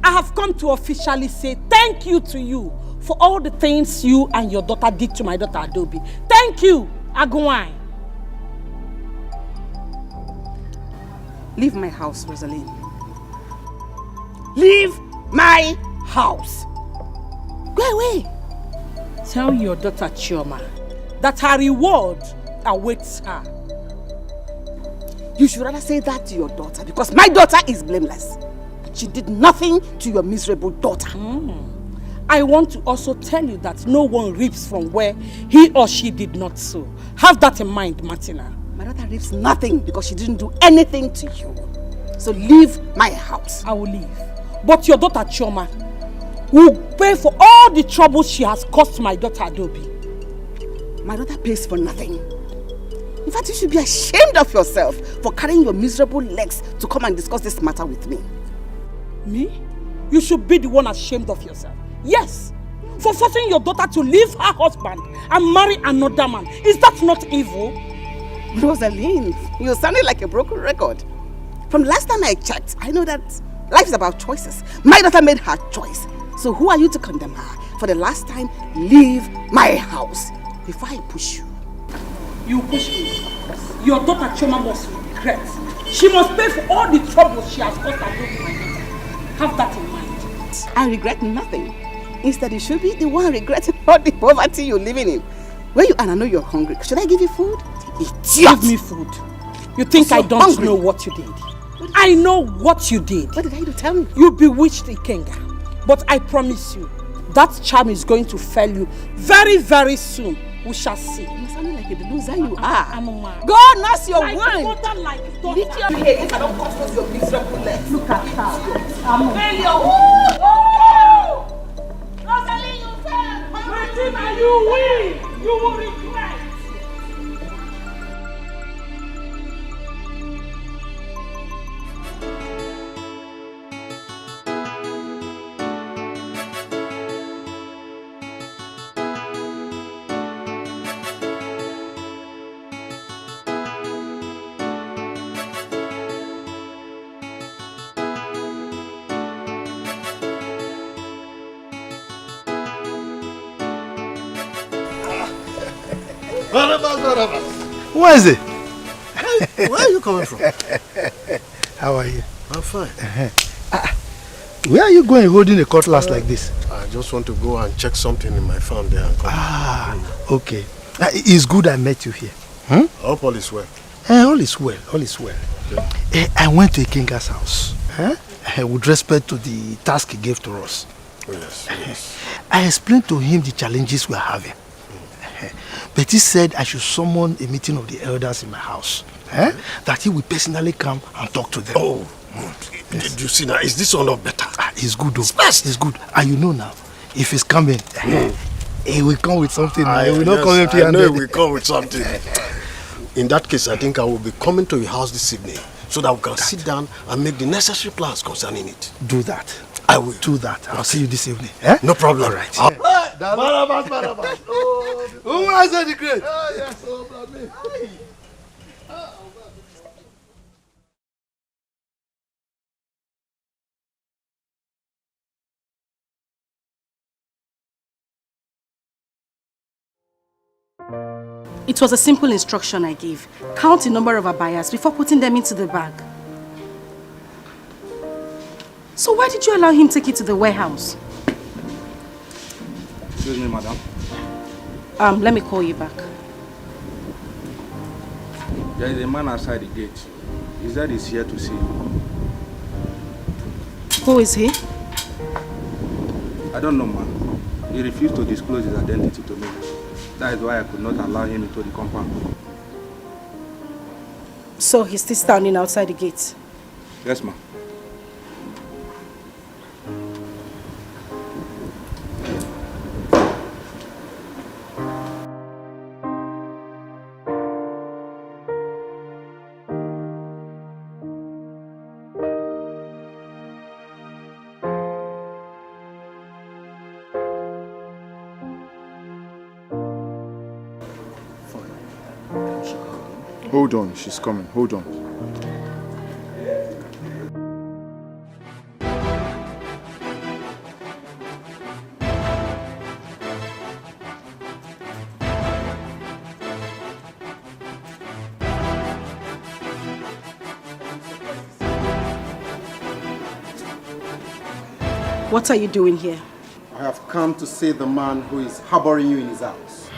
I have come to officially say thank you to you for all the things you and your daughter did to my daughter Adobe. Thank you, Agunwai. Leave my house, Rosaline. Leave my house. Go away. Tell your daughter Chioma that her reward awaits her. You should rather say that to your daughter, because my daughter is blameless. She did nothing to your miserable daughter. Mm. I want to also tell you that no one reaps from where he or she did not sow. Have that in mind, Martina. My daughter reaps nothing because she didn't do anything to you. So leave my house. I will leave. But your daughter Chioma will pay for all the trouble she has caused my daughter Adobe. My daughter pays for nothing. In fact, you should be ashamed of yourself for carrying your miserable legs to come and discuss this matter with me. Me? You should be the one ashamed of yourself. Yes, for forcing your daughter to leave her husband and marry another man. Is that not evil? Rosaline, you're sounding like a broken record. From last time I checked, I know that life is about choices. My daughter made her choice. So who are you to condemn her? For the last time, leave my house before I push you. You push me. Your daughter Chioma must regret. She must pay for all the trouble she has caused her daughter. Have that in mind. I regret nothing. Instead, you should be the one regretting all the poverty you're living in. Where you are, I know you're hungry. Should I give you food? Idiot! Give me food. You think I don't know what you did? I know what you did. What did I do? Tell me. You bewitched Ikenga. But I promise you, that charm is going to fail you very, very soon. We shall see. You sound like a loser you are. Go nurse your wound. Lick your head if I don't cut off your miserable legs. Look at her. Failure. Rosalie, you fail. Martina, you win. You will regret. Who is it? Where are you coming from? How are you? I'm fine. Where are you going holding a cutlass like this? I just want to go and check something in my farm there and come. Ah, okay. Uh, it's good I met you here. Hmm? I hope all is well. Eh, all is well, all is well. Eh, I went to Ikenga's house eh? Eh, with respect to the task he gave to us. Yes, yes. I explained to him the challenges we are having. Eh, But he said I should summon a meeting of the elders in my house. Eh? That he will personally come and talk to them. Oh, good. Did you see now? Is this one not better? Ah, it's good though. It's best. It's good. And you know now, if he's coming, he will come with something. He will not Yes, come empty I know he handed. Will come with something. In that case, I think I will be coming to your house this evening so that we can sit down and make the necessary plans concerning it. Do that. I will. Do that. I'll see you this evening. Eh? No problem. All right. I'll- Barabas, Barabas. Oh, Umar the Great. Ah, yes, oh, It was a simple instruction I gave. Count the number of abayas before putting them into the bag. So why did you allow him take it to the warehouse? Excuse me, madam. Um, let me call you back. There is a man outside the gate. He said he's here to see you. Who is he? I don't know, ma'am. He refused to disclose his identity to me. That is why I could not allow him into the compound. So he's still standing outside the gate? Yes, ma'am. Hold on, she's coming. Hold on. What are you doing here? I have come to see the man who is harboring you in his house.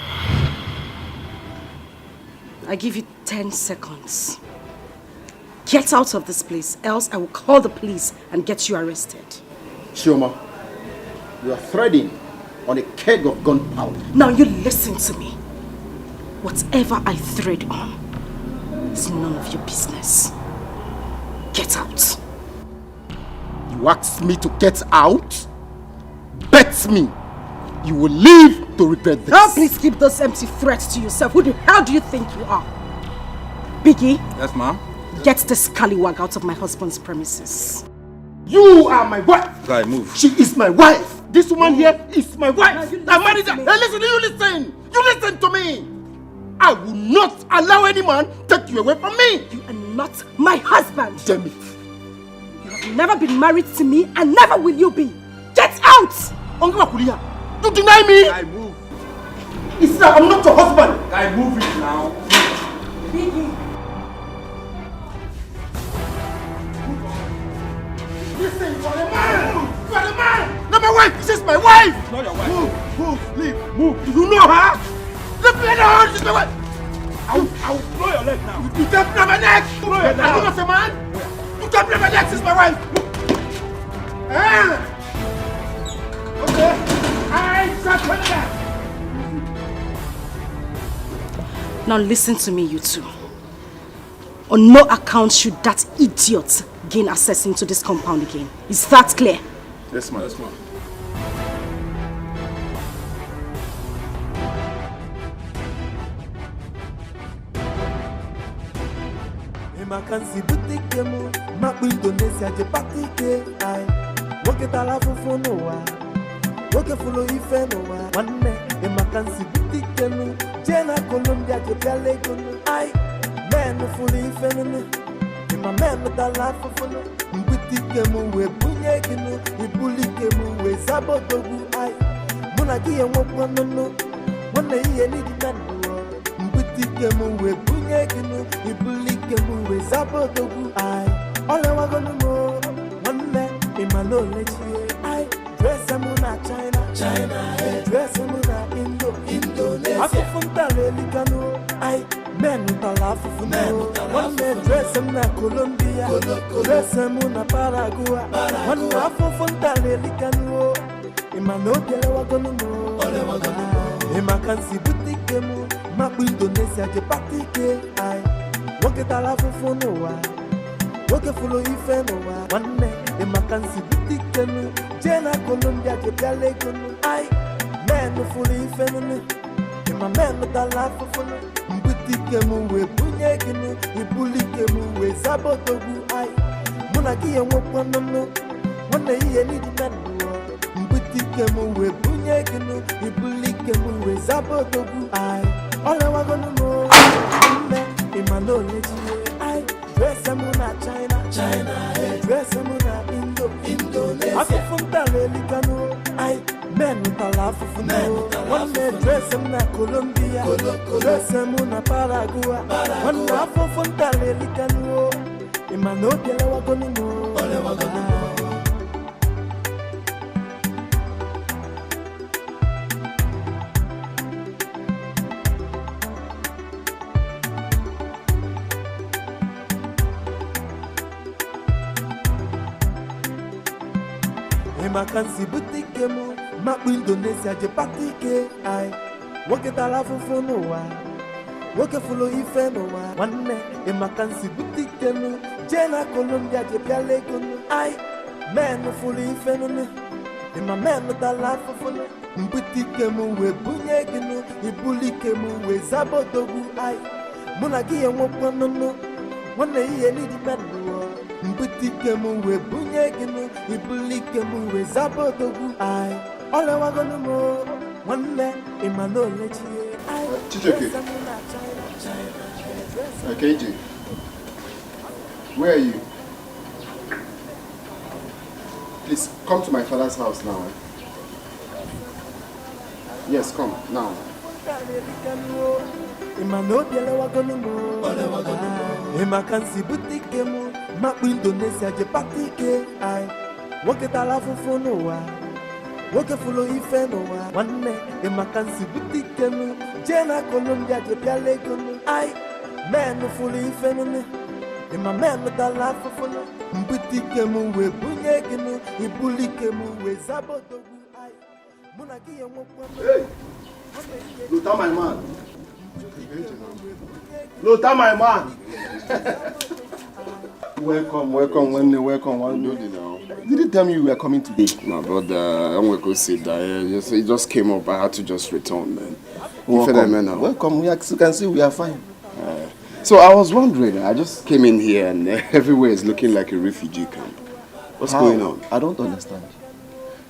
I give you ten seconds. Get out of this place, else I will call the police and get you arrested. Chioma, you are treading on a keg of gunpowder. Now you listen to me. Whatever I tread on is none of your business. Get out. You asked me to get out? Bet me you will live to regret this. Now please keep those empty threats to yourself. Who the hell do you think you are? Biggie, Yes, ma'am. Get this scallywag out of my husband's premises. You are my wife. Guy, move. She is my wife. This woman here is my wife. Now you I married listen her. to me. Hey, listen, you listen. You listen to me. I will not allow any man take you away from me. You are not my husband. Damn it. You have never been married to me and never will you be. Get out! Ongiwa Kulia, you deny me? Guy, move. It's like I'm not your husband. Guy, move it now. Biggie. Listen, you are a man. You are a man. Not my wife. This is my wife. Not your wife. Move, move, leave, move. Do you know her? Leave me alone. She's my wife. I will, I will blow your leg now. You can't blow my neck. Blow your Are you neck. not a man? You can't blow my neck. She's my wife. Ah. Okay. I shall tell you that. Now listen to me, you two. On no account should that idiot gain access into this compound again. Is that clear? Yes, ma'am. Ị ma ka m si bute ike m, makpụ Indonesia je kpata ike. Ai, nwoke tara afụfụ n'ụwa, nwoke fụrụ ife n'ụwa. Nwanne, ị ma ka m si bute ike m, jee na Colombia je bịala ego m. Ai, men fụrụ ife m, ị ma men tara afụfụ m. Mbute ike m wee bunye gị m, ibuli ike m wee zaba odogwu. Ai, mụ na gị enwekwa m, nwanne, ihe niile na ndụ. Mbute Ike m wee bunye gị nụ, ibulu ike m wee zaba odogwu. Ai, ọ lewagonu m o, nwanne, ị ma na o lechie. Ai, dress m na China, China, eh. Dress m na Indo, Indonesia. Afụfụ m tara elikanụ. Ai, men tara afụfụ nụ. Nwanne, dress m na Colombia, dress m na Paraguay. Nwanne, afụfụ m tara elikanụ o. Ị ma na obi elewagonu m o. Ị ma ka m si bute ike m, makpụ Indonesia je kpata ike. Ai, nwoke tara afụfụ n'ụwa, nwoke fụrụ ife n'ụwa. Nwanne, ị ma ka m si bute ike m, jee na Colombia je bịala ego m. Ai, men fụrụ ife m, ị ma men tara afụfụ m. Mbute ike m wee bunye gị m, ibulu ike m wee zaba odogwu. Ai, mụ na gị enwekwanụ m, nwanne, ihe niile na ndụ. Mbute ike m wee bunye gị nụ, ibulu ike m wee zaba odogwu. Ai, ọ lewagonu m o, nne, ị ma na o lechie. Ai, dress m na China, China, eh. Dress m na Indo, Indonesia. Afụfụ m tara elikanụ. Ai, men tara afụfụ nụ. Nwanne, dress m na Colombia, dress m na Paraguay. Nwanne, afụfụ m tara elikanụ o. Ị ma na obi elewagonu m o. Ị ma ka m si bute ike m, makpụ Indonesia je kpata ike. Ai, nwoke tara afụfụ n'ụwa, nwoke fụrụ ife n'ụwa. Nwanne, ị ma ka m si bute ike m, jee na Colombia je bịala ego m. Ai, men fụrụ ife m, ị ma men tara afụfụ m. Mbute ike m wee bunye gị nụ, ibulu ike m wee zaba odogwu. Ai, mụ na gị enwekwanụ m, nwanne, ihe niile na ndụ. Mbute ike m wee bunye gị nụ, ibulu ike m wee zaba odogwu. Ai, ọ lewagonu m o, nwanne, ị ma na o lechie. Ai, Chijioke. Dress m na China, China, dress m. Okay, Ije. Where are you? Please come to my father's house now. Eh? Yes, come now. Ị ma na obi elewagonu m o. Ị ma ka m si bute ike m, makpụ Indonesia je kpata ike. Ai, nwoke tara afụfụ n'ụwa, nwoke fụrụ ife n'ụwa. Nwanne, ị ma ka m si bute ike m, jee na Colombia je bịala ego m. Ai, men fụrụ ife m, ị ma men tara afụfụ m. Mbute ike m wee bunye gị m, ibulu ike m wee zaba odogwu. Ai, mụ na gị enwekwanụ m. Hey, Lota, my man. Lota, my man. Welcome, welcome, nwanne, welcome, nwanne. Did he tell me you were coming today? My brother, I'm going to sit there. He just, he just came up. I had to just return, man. Welcome. Welcome. We are, you can see we are fine. Uh, so I was wondering, I just came in here and everywhere is looking like a refugee camp. What's going on? I don't understand.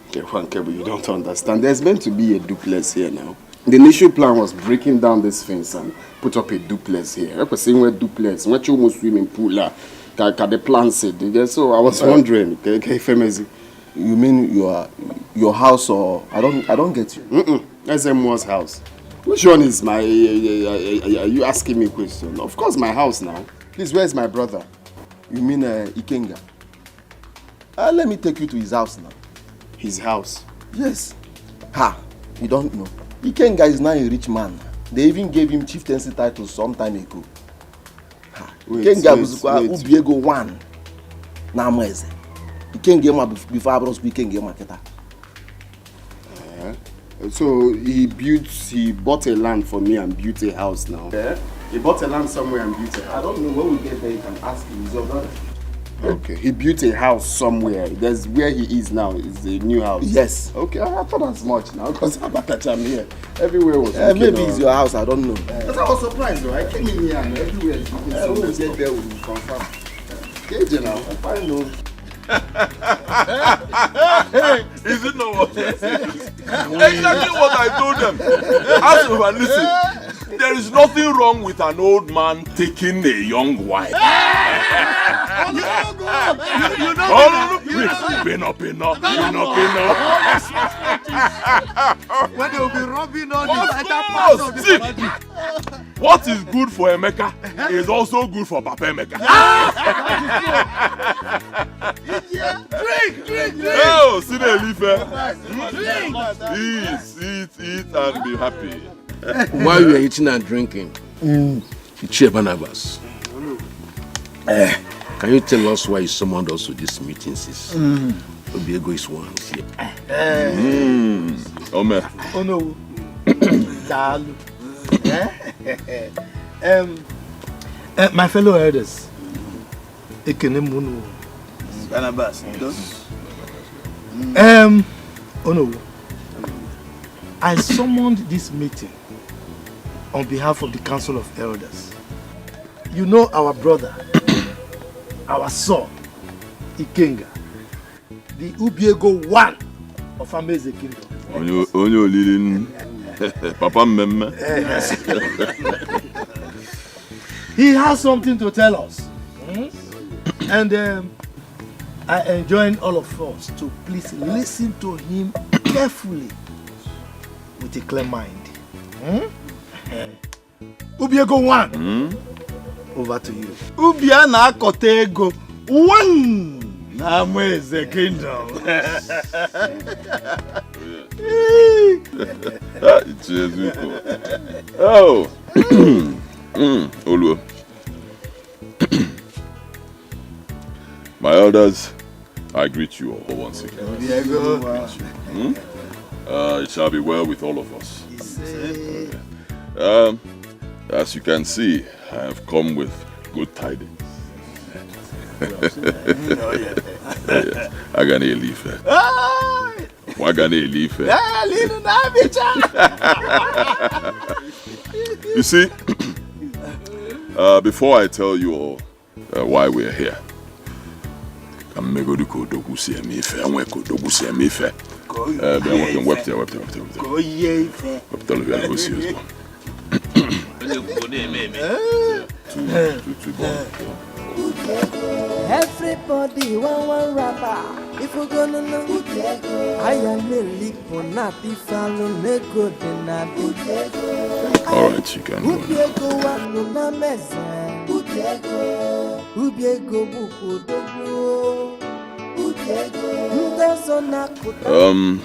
Okay, Juan Kebu, you don't understand. There's meant to be a duplex here now. The initial plan was breaking down this fence and put up a duplex here. Ekwesịghị inwe duplex, nwecha ụmụ swimming pool a, ka, ka the plan said. So I was wondering, ke, ke ife mezi? You mean your, your house or, I don't, I don't get you. Mm-mm. That's Emua's house. Which one is my, are you asking me question? Of course, my house now. Please, where is my brother? You mean, uh, Ikenga? Uh, let me take you to his house now. His house? Yes. Ha! You don't know. Ikenga is now a rich man. They even gave him chieftaincy title some time ago. Ha! Wait, Ikenga wait, bụzikwa wait. Ubiego one na Amaeze. Ikenga ma bef-, before Abros Ikenga ma kịta. Eh? So he built, he bought a land for me and built a house now. Eh? He bought a land somewhere and built a house. I don't know. When we get there, you can ask him. He's your brother. Okay, he built a house somewhere. That's where he is now. It's a new house. Yes. Okay, I, I thought as much now because Abakacha, I'm here. Everywhere was, eh, looking maybe it's all your house. I don't know. Because I was surprised though. I came in here and everywhere is looking, eh, so when we get there, we will confirm. K J now. I know. Is it not what you said? Exactly what I told them. Ask them and listen. There is nothing wrong with an old man taking a young wife. You know, you know, oh, you know, pin up, pin up, pin up, pin up. When they will be rubbing on the, of course, parts of the body. What is good for Emeka is also good for Papa Emeka. Drink, drink, drink. Oh, see the leaf, eh? Drink. Eat, eat, eat, and be happy. While you are eating and drinking, Ichie Barnabas, eh, can you tell us why you summoned us to this meeting, sis? Obiego is one here. Mm. Ome. Oh no. Daalụ. Eh? Um, uh, my fellow elders, ekene m unu. Barnabas, those Um, Onowu, I summoned this meeting on behalf of the Council of Elders. You know our brother, our son, Ikenga, the Ubiego one of Amaeze Kingdom. Onye, onye olili n-, Papa Mmemme. He has something to tell us. Hmm? And um, I enjoin all of us to please listen to him carefully with a clear mind. Hmm? Ubiego one. Hmm? Over to you. Ubi a na-akọta ego. One. Na Amaeze Kingdom. Ah, Ichie Ezuko. Oh. Mm, Oluo. My elders, I greet you all once again. Obiego. Hmm? Uh, it shall be well with all of us. Ise. Um, as you can see, I have come with good tidings. Oh, yeah. Aga na-eli ife. Ah! Waga na-eli ife. Ah, linu na bicha. You see, uh, before I tell you all, uh, why we're here, ka m megodu ka odogwu si eme ife, enwe ka odogwu si eme ife. Eh, bịa, nwoke m, wepụta ya, wepụta ya, wepụta ya, wepụta ya. Ka o yie ife. Wepụtara ya ka o si ozugbo. Onye kwuo na-eme eme. Two, two, two, bomb. Everybody want one rapper. If we gonna know Ubiego, I am Lily Bonati Fallon, Nego Denati. All right, you can go now. Ubiego one no na meze. Ubiego. Ubiego buku odogwu. Ubiego. Ndị ọzọ na-akụta. Um,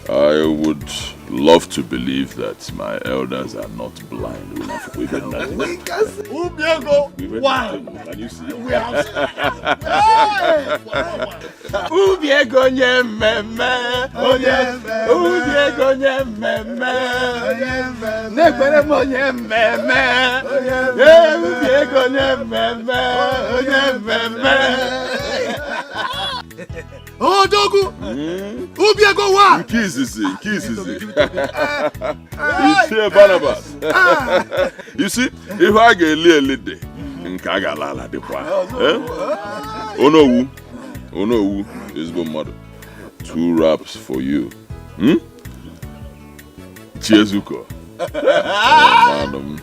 I would love to believe that my elders are not blind. We have, we've had nothing. Ubiego, we've had one. Nothing. Can you see? We have. Hey! Ubiego onye mmemme. Onye mmemme. Ubiego onye mmemme. Onye mmemme. N'ekpere m onye mmemme. Onye mmemme. Ee, Ubiego onye mmemme. Onye mmemme. Odogwu! Mm. Ubiego one! Nke izizi, nke izizi. Ichie Barnabas. Ah. You see, ife a ga-eli eli dị, nke a ga-ala ala dịkwa. Eh? Onowu, Onowu, ezigbo mmadụ. Two raps for you. Hmm? Chiezuko. Madam,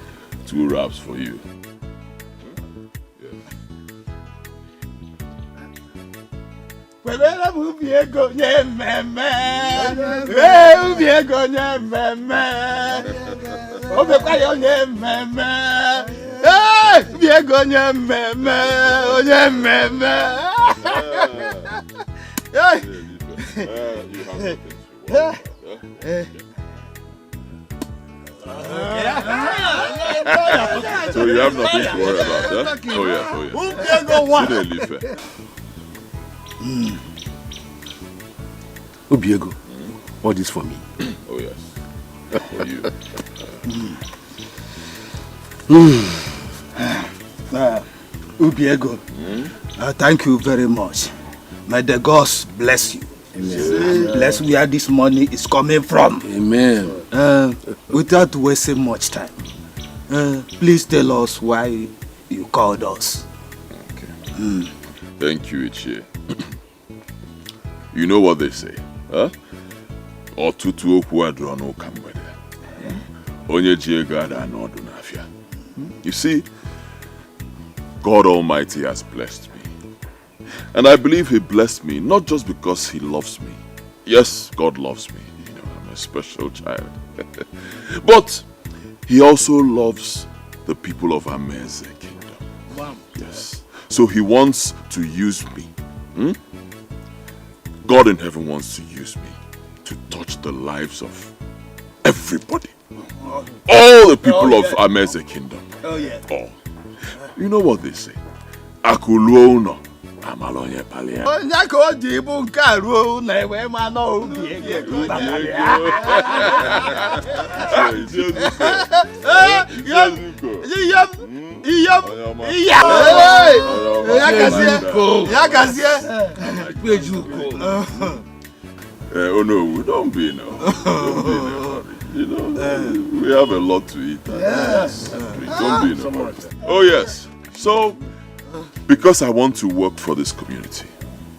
two raps for you. Kwebere m Ubiego onye mmemme. Ee, Ubiego onye mmemme. O mekwa ya onye mmemme. Ee, Ubiego onye mmemme. Onye mmemme. Hey. Uh, you have nothing to worry about, eh? So you have nothing to worry about, eh? Oh yes, oh yes. Ubiego one. Chinelife. Ubiego, all this for me. Oh yes. For you. Uh, Ubiego, uh, thank you very much. May the gods bless you. Amen. And bless where this money is coming from. Amen. Uh, without wasting much time, uh, please tell us why you called us. Okay. Thank you, Ichie. You know what they say, huh? Ọtụtụ okwu adịrọ n'ụka mgbede. Onye ji ego ada n'ọdụ n'afịa. You see, God Almighty has blessed me. And I believe he blessed me not just because he loves me. Yes, God loves me. You know, I'm a special child. But He also loves the people of Amaeze Kingdom. Yes. So he wants to use me. Hmm? God in heaven wants to use me to touch the lives of everybody. All the people of Amaeze Kingdom. Oh, yeah. All. You know what they say? Akụ luo ụlọ, amala onye kpali ya. Onye ka o ji bụ nke a ruo ụlọ, e wee ma na obi ego ka ọ kpatara ya. Eh, ihe m, ihe m, ihe m, ihe m. Hey! Ya gazie, ya gazie. Eh, oh no, we don't be now. Don't be in a hurry. You know, we have a lot to eat. And Yes. Don't be in a hurry. Oh yes. So, because I want to work for this community,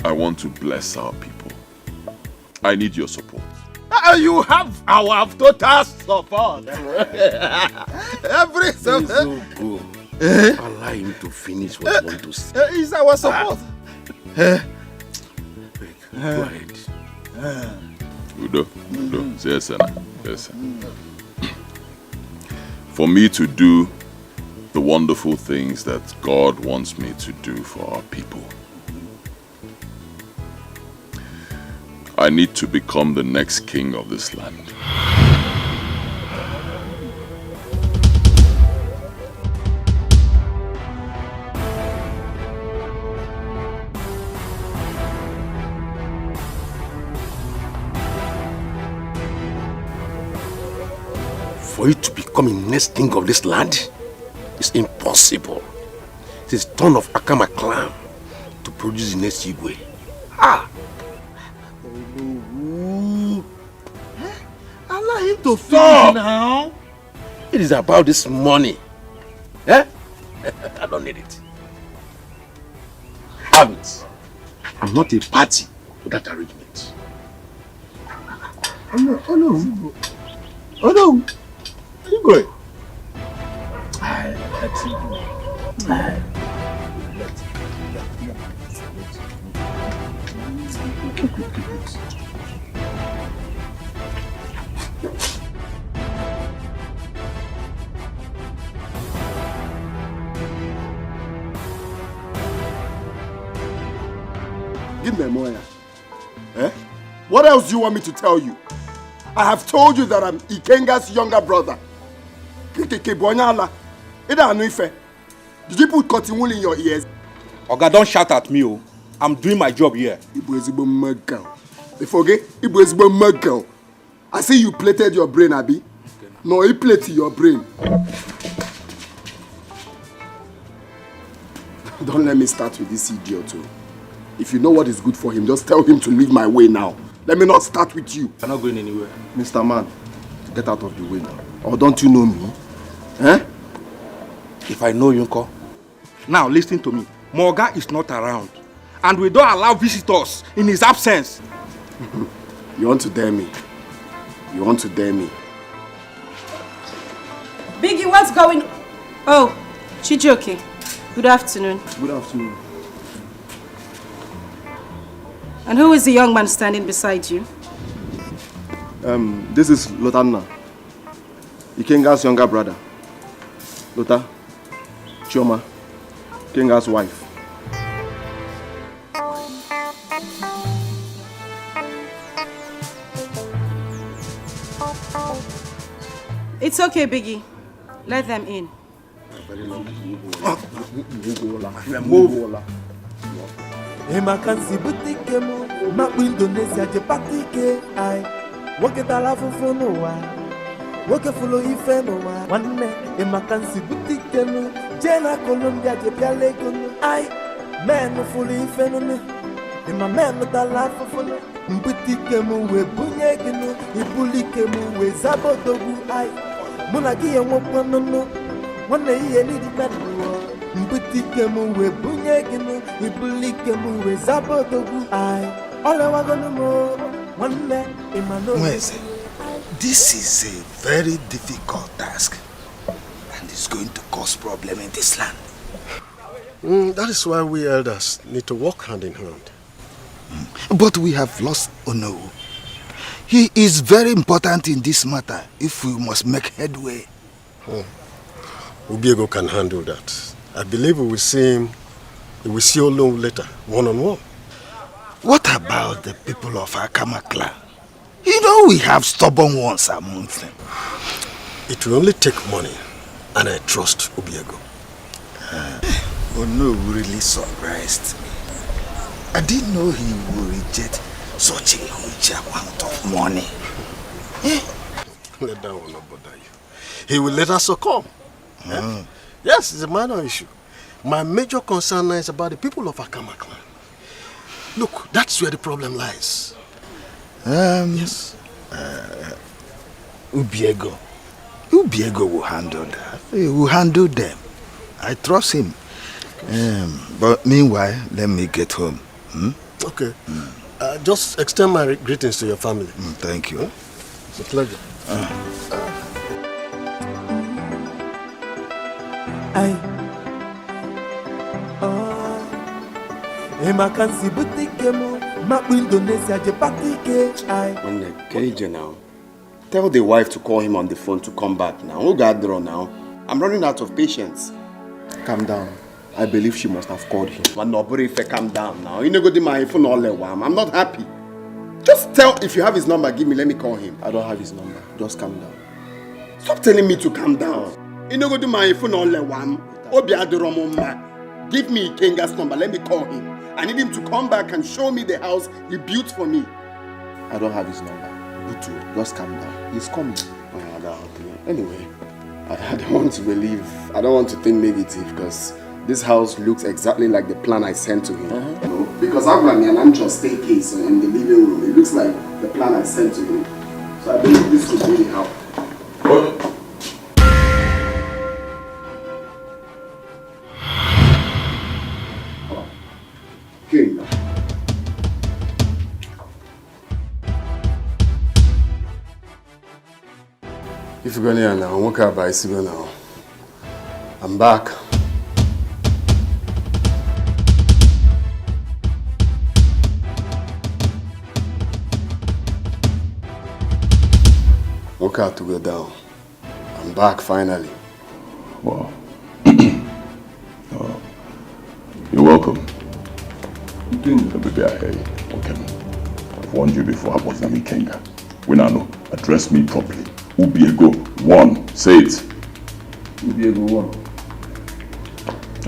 I want to bless our people. I need your support. Uh, you have our total support. Every Please support. Don't go. Allow him to finish what he want to say. Uh, it's our support. Go ahead. Udo, Udo, say yes, sir. Yes, sir. For me to do the wonderful things that God wants me to do for our people, I need to become the next king of this land. For you to become the next king of this land is impossible. It is turn of Akama clan to produce the next Igwe. Ah! Allow him to finish now. It is about this money. Eh? I don't need it. Have it. I'm not a party to that arrangement. Oh no, oh no, oh no. Igwe. Give them more. Eh? What else do you want me to tell you? I have told you that I'm Ikenga's younger brother. Kikeke Bonyala. Ida Anuife. Did you put cotton wool in your ears? Oga, don't shout at me, oh. I'm doing my job here. Ibu ezigbo mma girl. They forget Ibu ezigbo mma girl. I see you plated your brain, Abi. No, he plated your brain. Don't let me start with this idiot, oh. If you know what is good for him, just tell him to leave my way now. Let me not start with you. I'm not going anywhere. Mister Man, get out of the way now. Or don't you know me? Eh? If I know you, nko? Now listen to me. My oga is not around, and we don't allow visitors in his absence. You want to dare me? You want to dare me? Biggie, what's going? Oh, Chijioke. Good afternoon. Good afternoon. And who is the young man standing beside you? Um, this is Lotanna, Ikenga's younger brother. Lota, Chioma, Ikenga's wife. It's okay, Biggie. Let them in. Move. Ị ma ka nsi bute ike m, makpụ Indonesia je kpata ike. Ai, nwoke tara afụfụ n'ụwa, nwoke fụrụ ife n'ụwa. Nwanne, ị ma ka nsi bute ike m, jee na Colombia je bịala ego m. Ai, men fụrụ ife nụnụ, ị ma men tara afụfụ nụ. Mbute ike m wee bunye gị nụ, ibulu ike m wee zaba odogwu. Ai, mụ na gị ya enwekwa nụnụ, nwanne ihe n'idi mmadụ. Mbute ike m wee bunye gị nụ, ibulu ike m wee zaba odogwu. Ai, ọlewagonu m, nwanne, ị ma na Nweze, this is a very difficult task and it's going to cause problem in this land. Mm, that is why we elders need to work hand in hand. Mm. But we have lost Onowu. He is very important in this matter if we must make headway. Ubiego can handle that. I believe we will see him, we will see Olum later, one on one. What about the people of Akama clan? You know we have stubborn ones amongst them. It will only take money, and I trust Ubiego. Ono really surprised me. I didn't know he would reject such a huge amount of money. Eh? Let that one not bother you. He will let us succumb. Eh? Yes, it's a minor issue. My major concern now is about the people of Akama clan. Look, that's where the problem lies. Um, yes. Ubiego. Ubiego will handle that. He will handle them. I trust him. Um, but meanwhile, let me get home. Hmm? Okay. Uh, just extend my greetings to your family. Mm, thank you. It's a pleasure. Ai. Oh. Ị ma ka m si bute ike m, makpụ Indonesia je kpata ike. Ai. Nwanne, ka ije now. Tell the wife to call him on the phone to come back now. Oge adịrọ now. I'm running out of patience. Calm down. I believe she must have called him. Nwanne, ọ bụrụ ife, calm down now. You know, go my phone all the while. I'm not happy. Just tell, if you have his number, give me, let me call him. I don't have his number. Just calm down. Stop telling me to calm down. You know, go my phone all the while. Obi adịrọ m mma. Give me Ikenga's number. Let me call him. I need him to come back and show me the house he built for me. I don't have his number. Butu, just calm down. He's coming. Oh, yeah, that, okay. Anyway, I, I don't want to believe, I don't want to think negative because this house looks exactly like the plan I sent to him. Uh-huh. You know, because I've got an anxious staircase in the living room. It looks like the plan I sent to him. So I believe this could really help. King. If you go near now, walk out by Sigo now. I'm back. Walk out to go down. I'm back finally. Wow. Uh, you're welcome. Baby, I hear you. Okay. I've warned you before about Nami Kenga. When I know, address me properly. Ubiego one. Say it. Ubiego one.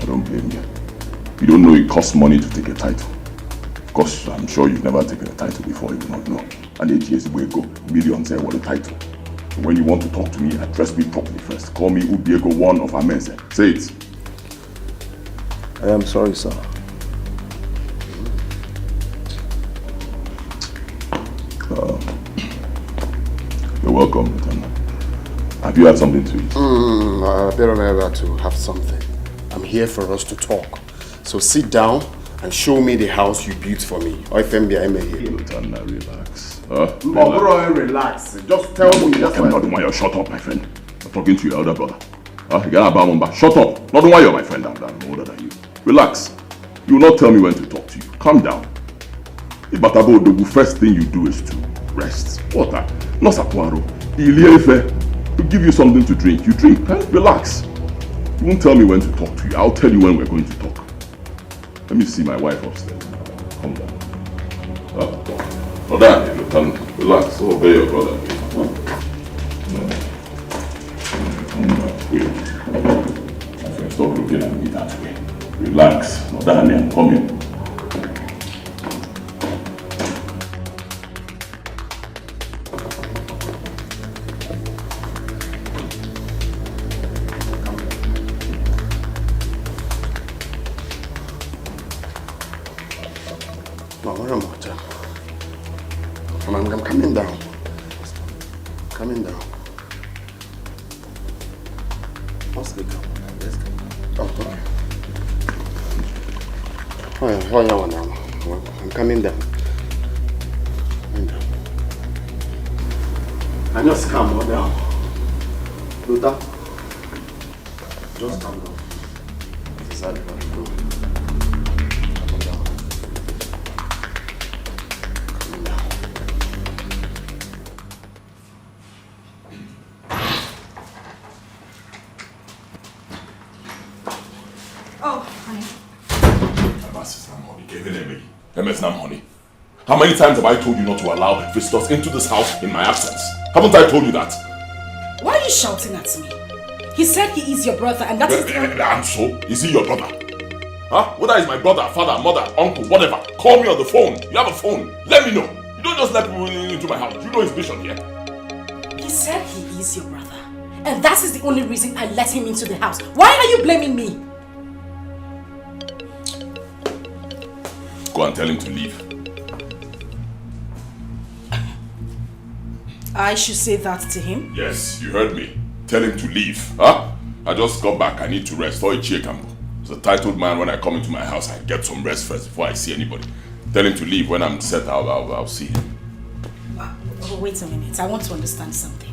I don't blame you. You don't know it costs money to take a title. Of course, I'm sure you've never taken a title before, you do not know. And it is Ubiego, millions eh, what a title. So when you want to talk to me, address me properly first. Call me Ubiego one of Amense. Say it. I am sorry, sir. Uh, you're welcome, Lieutenant. Have you had something to eat? Mm, I appear never to have something. I'm here for us to talk. So sit down and show me the house you built for me. Oifembia Emehi. Lieutenant, relax. Huh? Relax. Relax. Just tell me. Just not the one. Shut up, my friend. I'm talking to your elder brother. Huh? You gotta bow. Shut up. Not the one. You're my friend. I'm, I'm older than you. Relax. You will not tell me when to talk to you. Calm down. Ibatabo Odogu, first thing you do is to rest. Water. No sakwaro. Iliefe. To give you something to drink. You drink. Huh? Relax. You won't tell me when to talk to you. I'll tell you when we're going to talk. Let me see my wife upstairs. Calm down. Huh? Brother, you can relax. Obey your brother. Huh? Wait. My friend, stop looking at me that way. Relax. Brother, I'm coming. No, what am I? I'm, I'm coming down. Coming down. What's the come? Let's come. Oh, okay. Oh, yeah, oh, yeah, one now. I'm coming down. Coming down. I just come on down. Luther, just come down. It's a sad one. Come down. Come down. Sister Honey, Kevin Emery. M S Nam Honey. How many times have I told you not to allow visitors into this house in my absence? Haven't I told you that? Why are you shouting at me? He said he is your brother and that is the And so, is he your brother? Huh? Whether he's my brother, father, mother, uncle, whatever, call me on the phone. You have a phone. Let me know. You don't just let people in- into my house. You know his mission here. He said he is your brother. And that is the only reason I let him into the house. Why are you blaming me? Go and tell him to leave. I should say that to him? Yes, you heard me. Tell him to leave. Huh? I just got back. I need to rest. Or Ichie Kambo. As a titled man, when I come into my house, I get some rest first before I see anybody. Tell him to leave. When I'm set, I'll, I'll, I'll see him. Uh, oh, wait a minute. I want to understand something.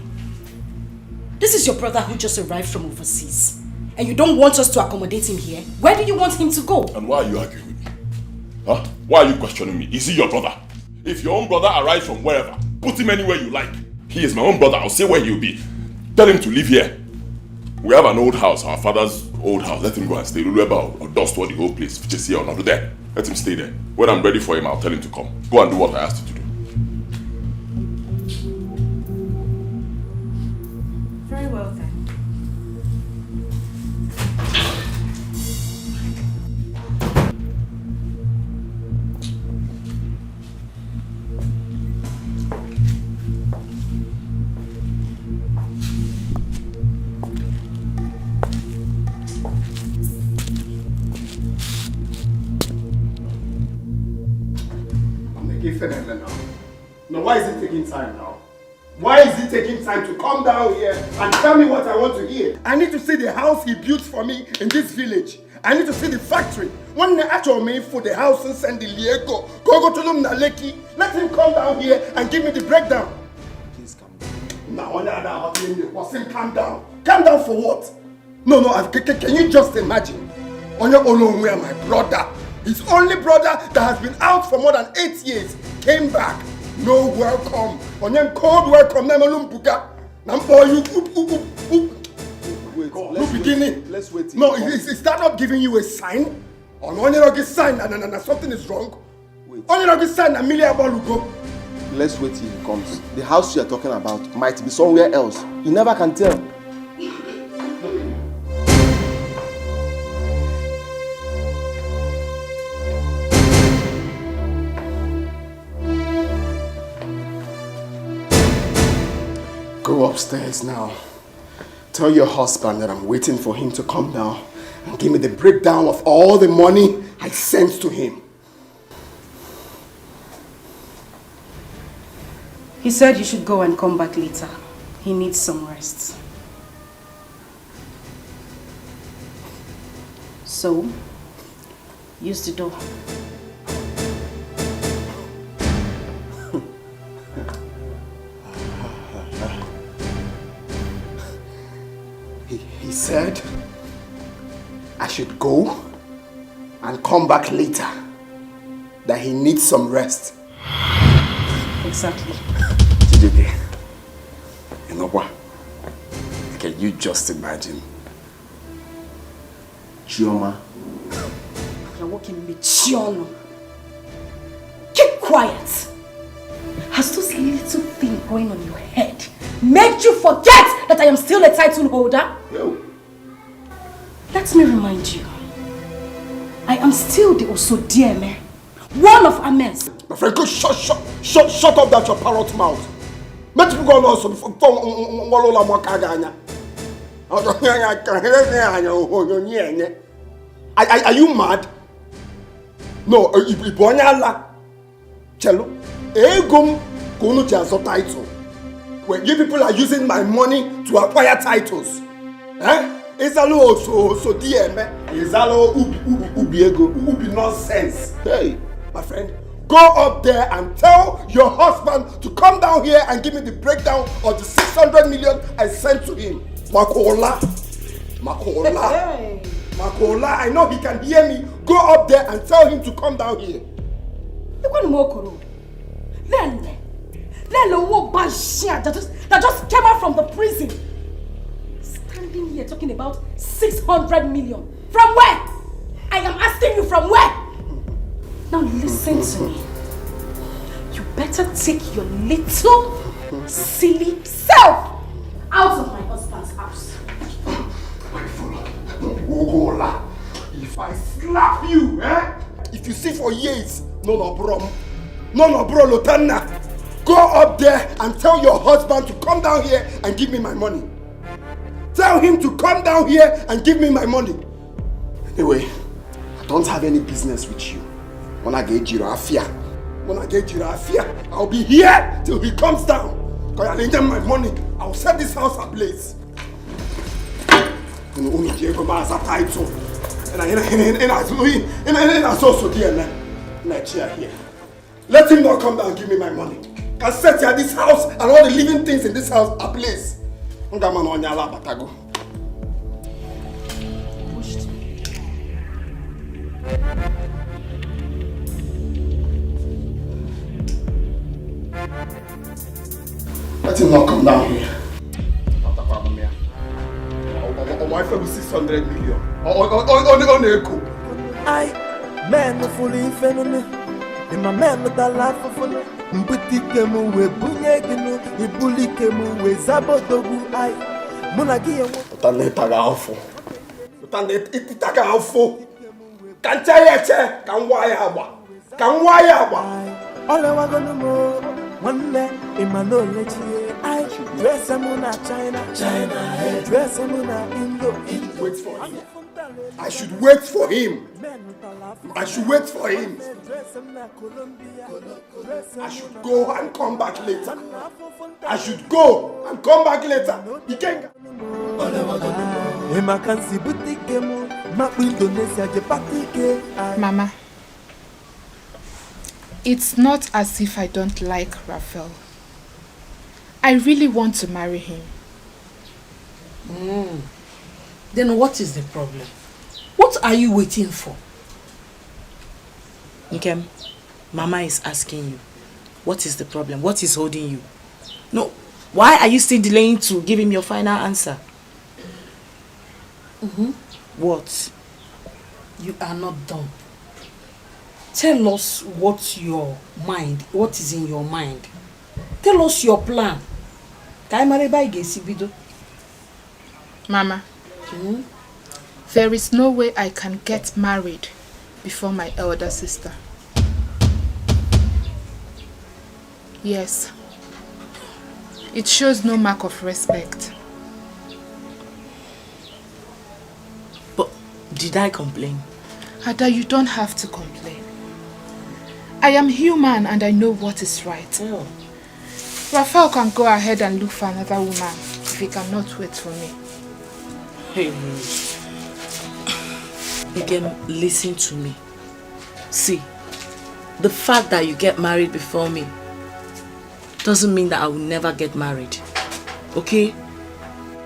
This is your brother who just arrived from overseas. And you don't want us to accommodate him here? Where do you want him to go? And why are you arguing with me? Huh? Why are you questioning me? Is he your brother? If your own brother arrives from wherever, put him anywhere you like. He is my own brother. I'll say where he'll be. Tell him to leave here. We have an old house, our father's old house. Let him go and stay. Lulueba or dust all the whole place. Just here or not there. Let him stay there. When I'm ready for him, I'll tell him to come. Go and do what I asked you to do. Very well then. Now, why is it taking time now? Why is it taking time to come down here and tell me what I want to hear? I need to see the house he built for me in this village. I need to see the factory. When the actual me for the house and send the Liego, go go to Lum na Lekki. Let him come down here and give me the breakdown. Please calm down. Now, on the other hand, let him calm down. Calm down for what? No, no, I, can, can you just imagine? Onye Olonwe, my brother, his only brother that has been out for more than eight years, came back. No welcome. Onye cold welcome. Na Malumbuga. Na boy, you, you, you, you, you. Wait, let's wait. Let's wait. No, is, is that not giving you a sign? Onye Rogi sign, na, na, na, na, something is wrong. Wait. Onye Rogi sign, na Millie Abalugo. Let's wait till he comes. The house you are talking about might be somewhere else. You never can tell. Go upstairs now. Tell your husband that I'm waiting for him to come down and give me the breakdown of all the money I sent to him. He said you should go and come back later. He needs some rest. So, use the door. He, he said I should go and come back later, that he needs some rest. Exactly. Chijioke, you know what? Can you just imagine? Chioma. You're working me, Chiono. Keep quiet. Has this little thing going on your head made you forget that I am still a title holder? No. Let me remind you, I am still the Osodieme, one of Ames. My friend, go shut, shut, shut, shut up that your parrot mouth. Make people go on also before, before Walola Mwakaganya. Are, are, are you mad? No, Ibonya Allah. Chelu, ego m ka unu ji azọ title. When you people are using my money to acquire titles. Eh? Ịzalụ oso oso dị eme. Ịzalụ ubi ubi ubi ego ubi nonsense. Hey, my friend, go up there and tell your husband to come down here and give me the breakdown of the six hundred million I sent to him. Makola. Makola. Hey. Makola, I know he can hear me. Go up there and tell him to come down here. Ikwan Mokoro. Lele. Lele wo bashia that just that just came out from the prison. Standing here talking about six hundred million. From where? I am asking you from where? Listen to me. You better take your little silly self out of my husband's house. Ogola, if I slap you, eh? If you see for years, no, no, bro. No, no, bro, Lotana. Go up there and tell your husband to come down here and give me my money. Tell him to come down here and give me my money. Anyway, I don't have any business with you. When I get you afia, when I get you afia, I'll be here till he comes down. Because I need my money. I'll set this house ablaze. Unu, unu ji ego m aza title. Ị na, ị na, ị na, ị na-azụ, ị na, ị na-azụ oso di ya na, na chair here. Let him not come down and give me my money. Can set here this house and all the living things in this house ablaze. Nga man onye ala abatago. Let him not come down here. Ọ takwa m ya. Ọ, ọ, ọ, ọ, ife six hundred million. Ọ, ọ, ọ, ọ, ọ, ọ na-eko. Ai, men fụrụ ife nụnụ. Ị ma men tala afụfụ nụ. Mbute ike m wee bunye gị nụ. Ibuli ike m wee zaba odogwu. Ai, mụ na gị enwe. Pụta na ịta gị afụ. Pụta na ịta gị afụ. Ka nche ya eche, ka m waa ya agba. Ka m waa ya agba. Ọ lewagonu m, nwanne, ị ma na o lechie. Ai, dress m na China, China, dress m na Indo. Wait for him. I should wait for him. I should wait for him. I should go and come back later. I should go and come back later. Ikenga. Ị ma ka m si bute ike m, makpụ Indonesia je pata ike. Mama, it's not as if I don't like Raphael. I really want to marry him. Mm. Then what is the problem? What are you waiting for? Nkem, Mama is asking you, what is the problem? What is holding you? No, why are you still delaying to give him your final answer? Mm-hmm. What? You are not done. Tell us what your mind, what is in your mind. Tell us your plan. Ka anyị mara ebe anyị ga-esi bido. Mama, hmm? There is no way I can get married before my elder sister. Yes. It shows no mark of respect. But did I complain? Ada, you don't have to complain. I am human and I know what is right. Oh. Raphael can go ahead and look for another woman if he cannot wait for me. Hey, Nkem, listen to me. See, the fact that you get married before me doesn't mean that I will never get married. Okay?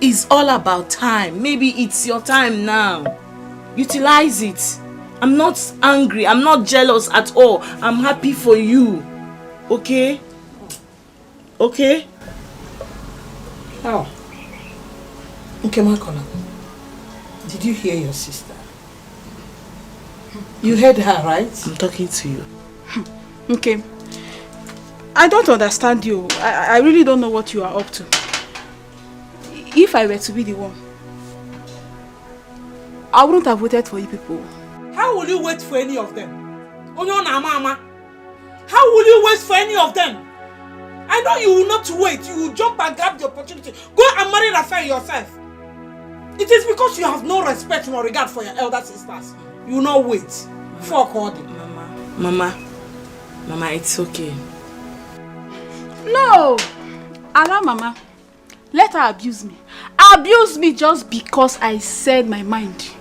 It's all about time. Maybe it's your time now. Utilize it. I'm not angry. I'm not jealous at all. I'm happy for you. Okay? Okay? Oh. Nkem Akola, did you hear your sister? You heard her, right? I'm talking to you. Okay. I don't understand you. I, I really don't know what you are up to. If I were to be the one, I wouldn't have waited for you people. How will you wait for any of them? Onye ọ na-ama ama. How will you wait for any of them? I know you will not wait. You will jump and grab the opportunity. Go and marry Raphael yourself. It is because you have no respect nor regard for your elder sisters. You will not wait. Fuck all the Mama, Mama, Mama, it's okay. No! Allow Mama. Let her abuse me. Abuse me just because I said my mind.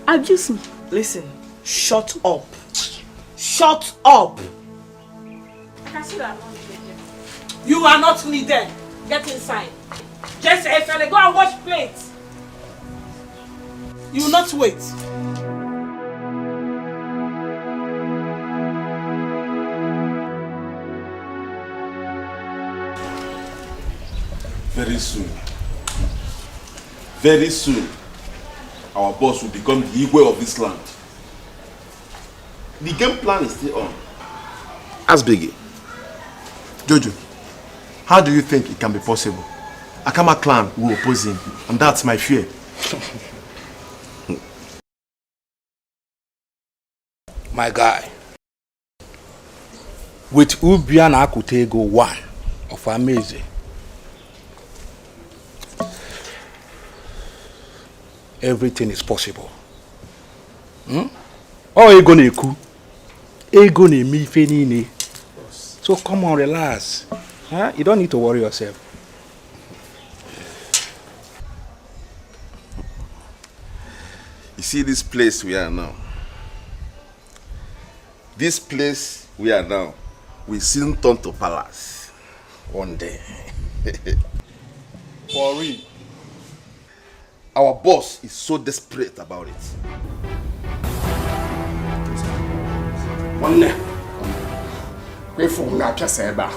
Abuse me. Listen, shut up. Shut up. I can see that I'm not needed here. You are not needed. Get inside. Jesse Efele, go and wash plates. You will not wait. Very soon, very soon, our boss will become the Igwe of this land. The game plan is still on. Ask Biggie. Jojo, how do you think it can be possible? Akama clan will oppose him, and that's my fear. My guy, with Ubia na Akutego one of Amazing, everything is possible. Hmm? Ọ ego na-ekwu, ego na-eme ife niile. So come on, relax. Huh? You don't need to worry yourself. You see this place we are now? This place we are now will soon turn to palace one day. For real. Our boss is so desperate about it. Nwanne, kwefu m ga-apịasa ebe a.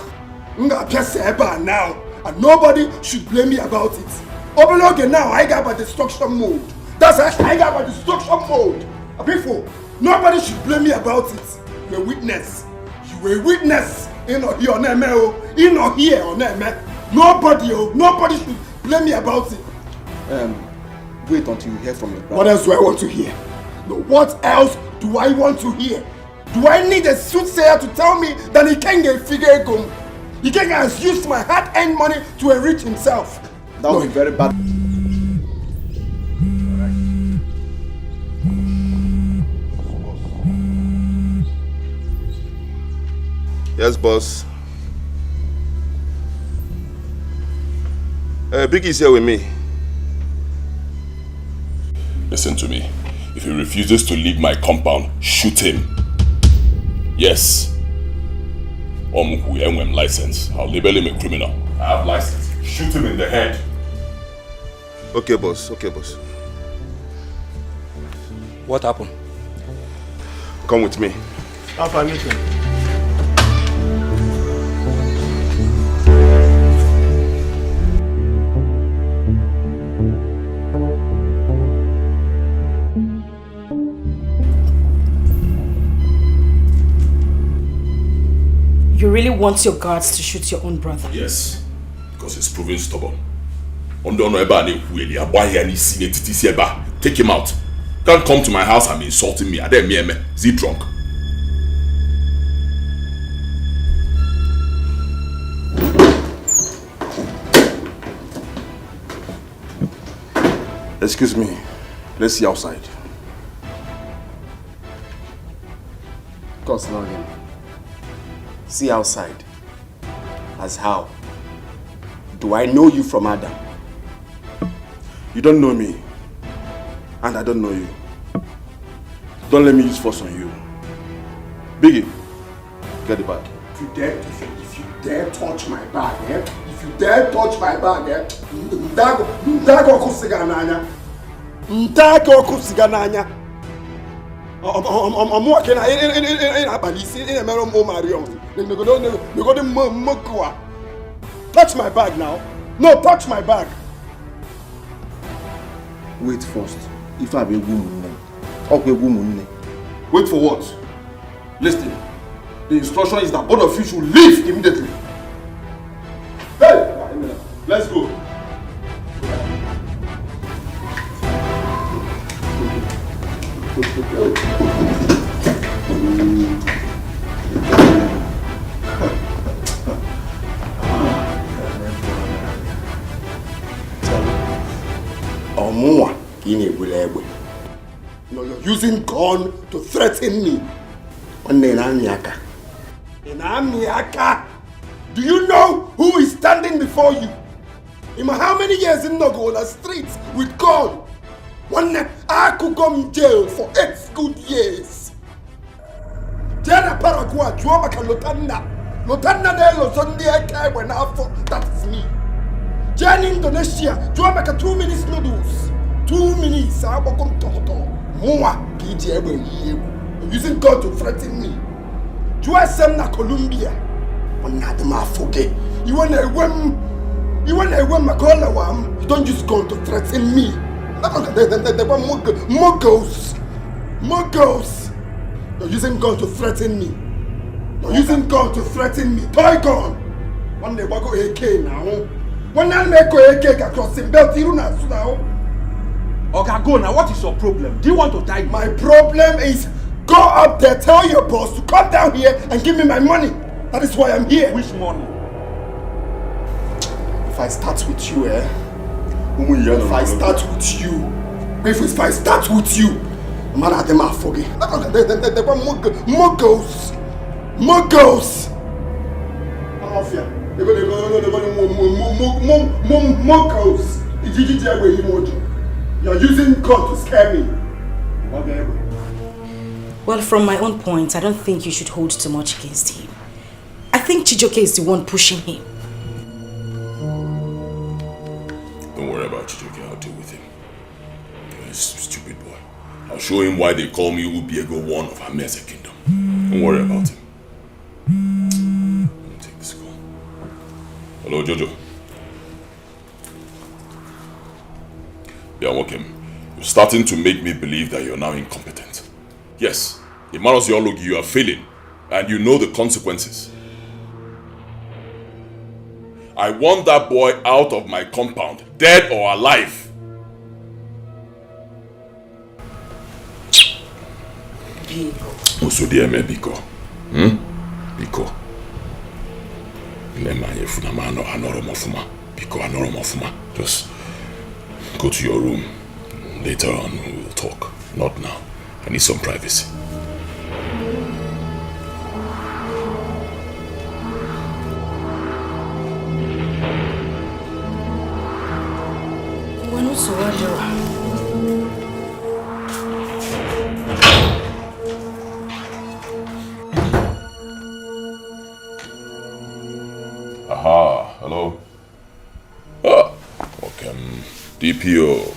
M ga-apịasa ebe a now, and nobody should blame me about it. Obere oge now, anyị ga-aba destruction mode. That's why anyị ga-aba destruction mode. People, nobody should blame me about it. You're a witness. You were a witness. Ị nọ here ọ na-eme o. Ị nọ here ọ na-eme. Nobody o, nobody should blame me about it. Um, wait until you hear from your brother. What else do I want to hear? No, what else do I want to hear? Do I need a soothsayer to tell me that Ikenga Figegum, Ikenga has used my hard-earned money to enrich himself? That would be very bad. Yes, boss. Uh, Biggie is here with me. Listen to me. If he refuses to leave my compound, shoot him. Yes. Omukwu enwem license. I'll label him a criminal. I have license. Shoot him in the head. Okay, boss. Okay, boss. What happened? Come with me. How far meeting? You really want your guards to shoot your own brother? Yes, because he's proving stubborn. Ọ ndị ọ nọ ebe a na-ekwu eli agba ya n'isi n'etiti isi ebe a. Take him out. Can't come to my house and be insulting me. Adem eme. Is he drunk? Excuse me. Let's see outside. Cause now again. See outside. As how? Do I know you from Adam? You don't know me, and I don't know you. Don't let me use force on you. Biggie, get the bag. If you dare, if you, if you dare touch my bag, eh? If you dare touch my bag, eh? Ndago, ndago kusiga nanya. Ndago kusiga nanya. Ọmụwa ke na ị na-akpali isi ị na-emere ụmụ Mario. Negodo negodo mmokuwa. Touch my bag now. No, touch my bag. Wait first. Ife a bụ egwu ụmụnne. Ọkwa egwu ụmụnne. Wait for what? Listen. The instruction is that both of you should leave immediately. Hey! Let's go. Ọmụwa ka ị na-egbula egbe. No, you're using gun to threaten me. Nwanne, ị na-amị aka. Ị na-amị aka. Do you know who is standing before you? Ị ma how many years m nọgo na street with gun? Nwanne, akụgo m jail for eight good years. Jee na Paraguay jụọ maka Lotanna. Lotanna na-elozo ndị eke egbe n'afọ, that is me. Jee na Indonesia jụọ maka two minutes noodles. Two minutes agbago m tọgọtọ. Mụnwa ka iji egbe yi egwu. Using gun to threaten me. Jụọ ese m na Colombia. Nwanne, adị m afụ gị. Iwe na-ewe m. Iwe na-ewe m maka ọ lawa m. You don't use gun to threaten me. Muggles. Muggles. You're using gun to threaten me. You're using gun to threaten me. Toy gun. One day, go A K now. One day, make A K across him belt. You know, now. Oga, go now. What is your problem? Do you want to die? My problem is go up there, tell your boss to come down here and give me my money. That is why I'm here. Which money? If I start with you, eh? If I start with you, if, if I start with you, man, I dem are forget. They, they, they, they want muggles, muggles. Mafia. They go, they go, they go, they go, muggles. You're using God to scare me. Well, from my own point, I don't think you should hold too much against him. I think Chijoke is the one pushing him. Don't worry about Chijoke. I'll deal with him. He's a stupid boy. I'll show him why they call me Ubiego one of Amese Kingdom. Don't worry about him. Let me take this call. Hello, Jojo. Yeah, welcome. You're starting to make me believe that you're now incompetent. Yes, Emmanuel Theology, you are failing, and you know the consequences. I want that boy out of my compound, dead or alive. Biko. Usodieme, biko. Hmm? Biko. Nema efu na mano anoro mofuma. Biko, anoro mofuma. Just go to your room. Later on, we'll talk. Not now. I need some privacy. Ngwanu Sowajo. Aha, hello. Ah, okay, um, D P O.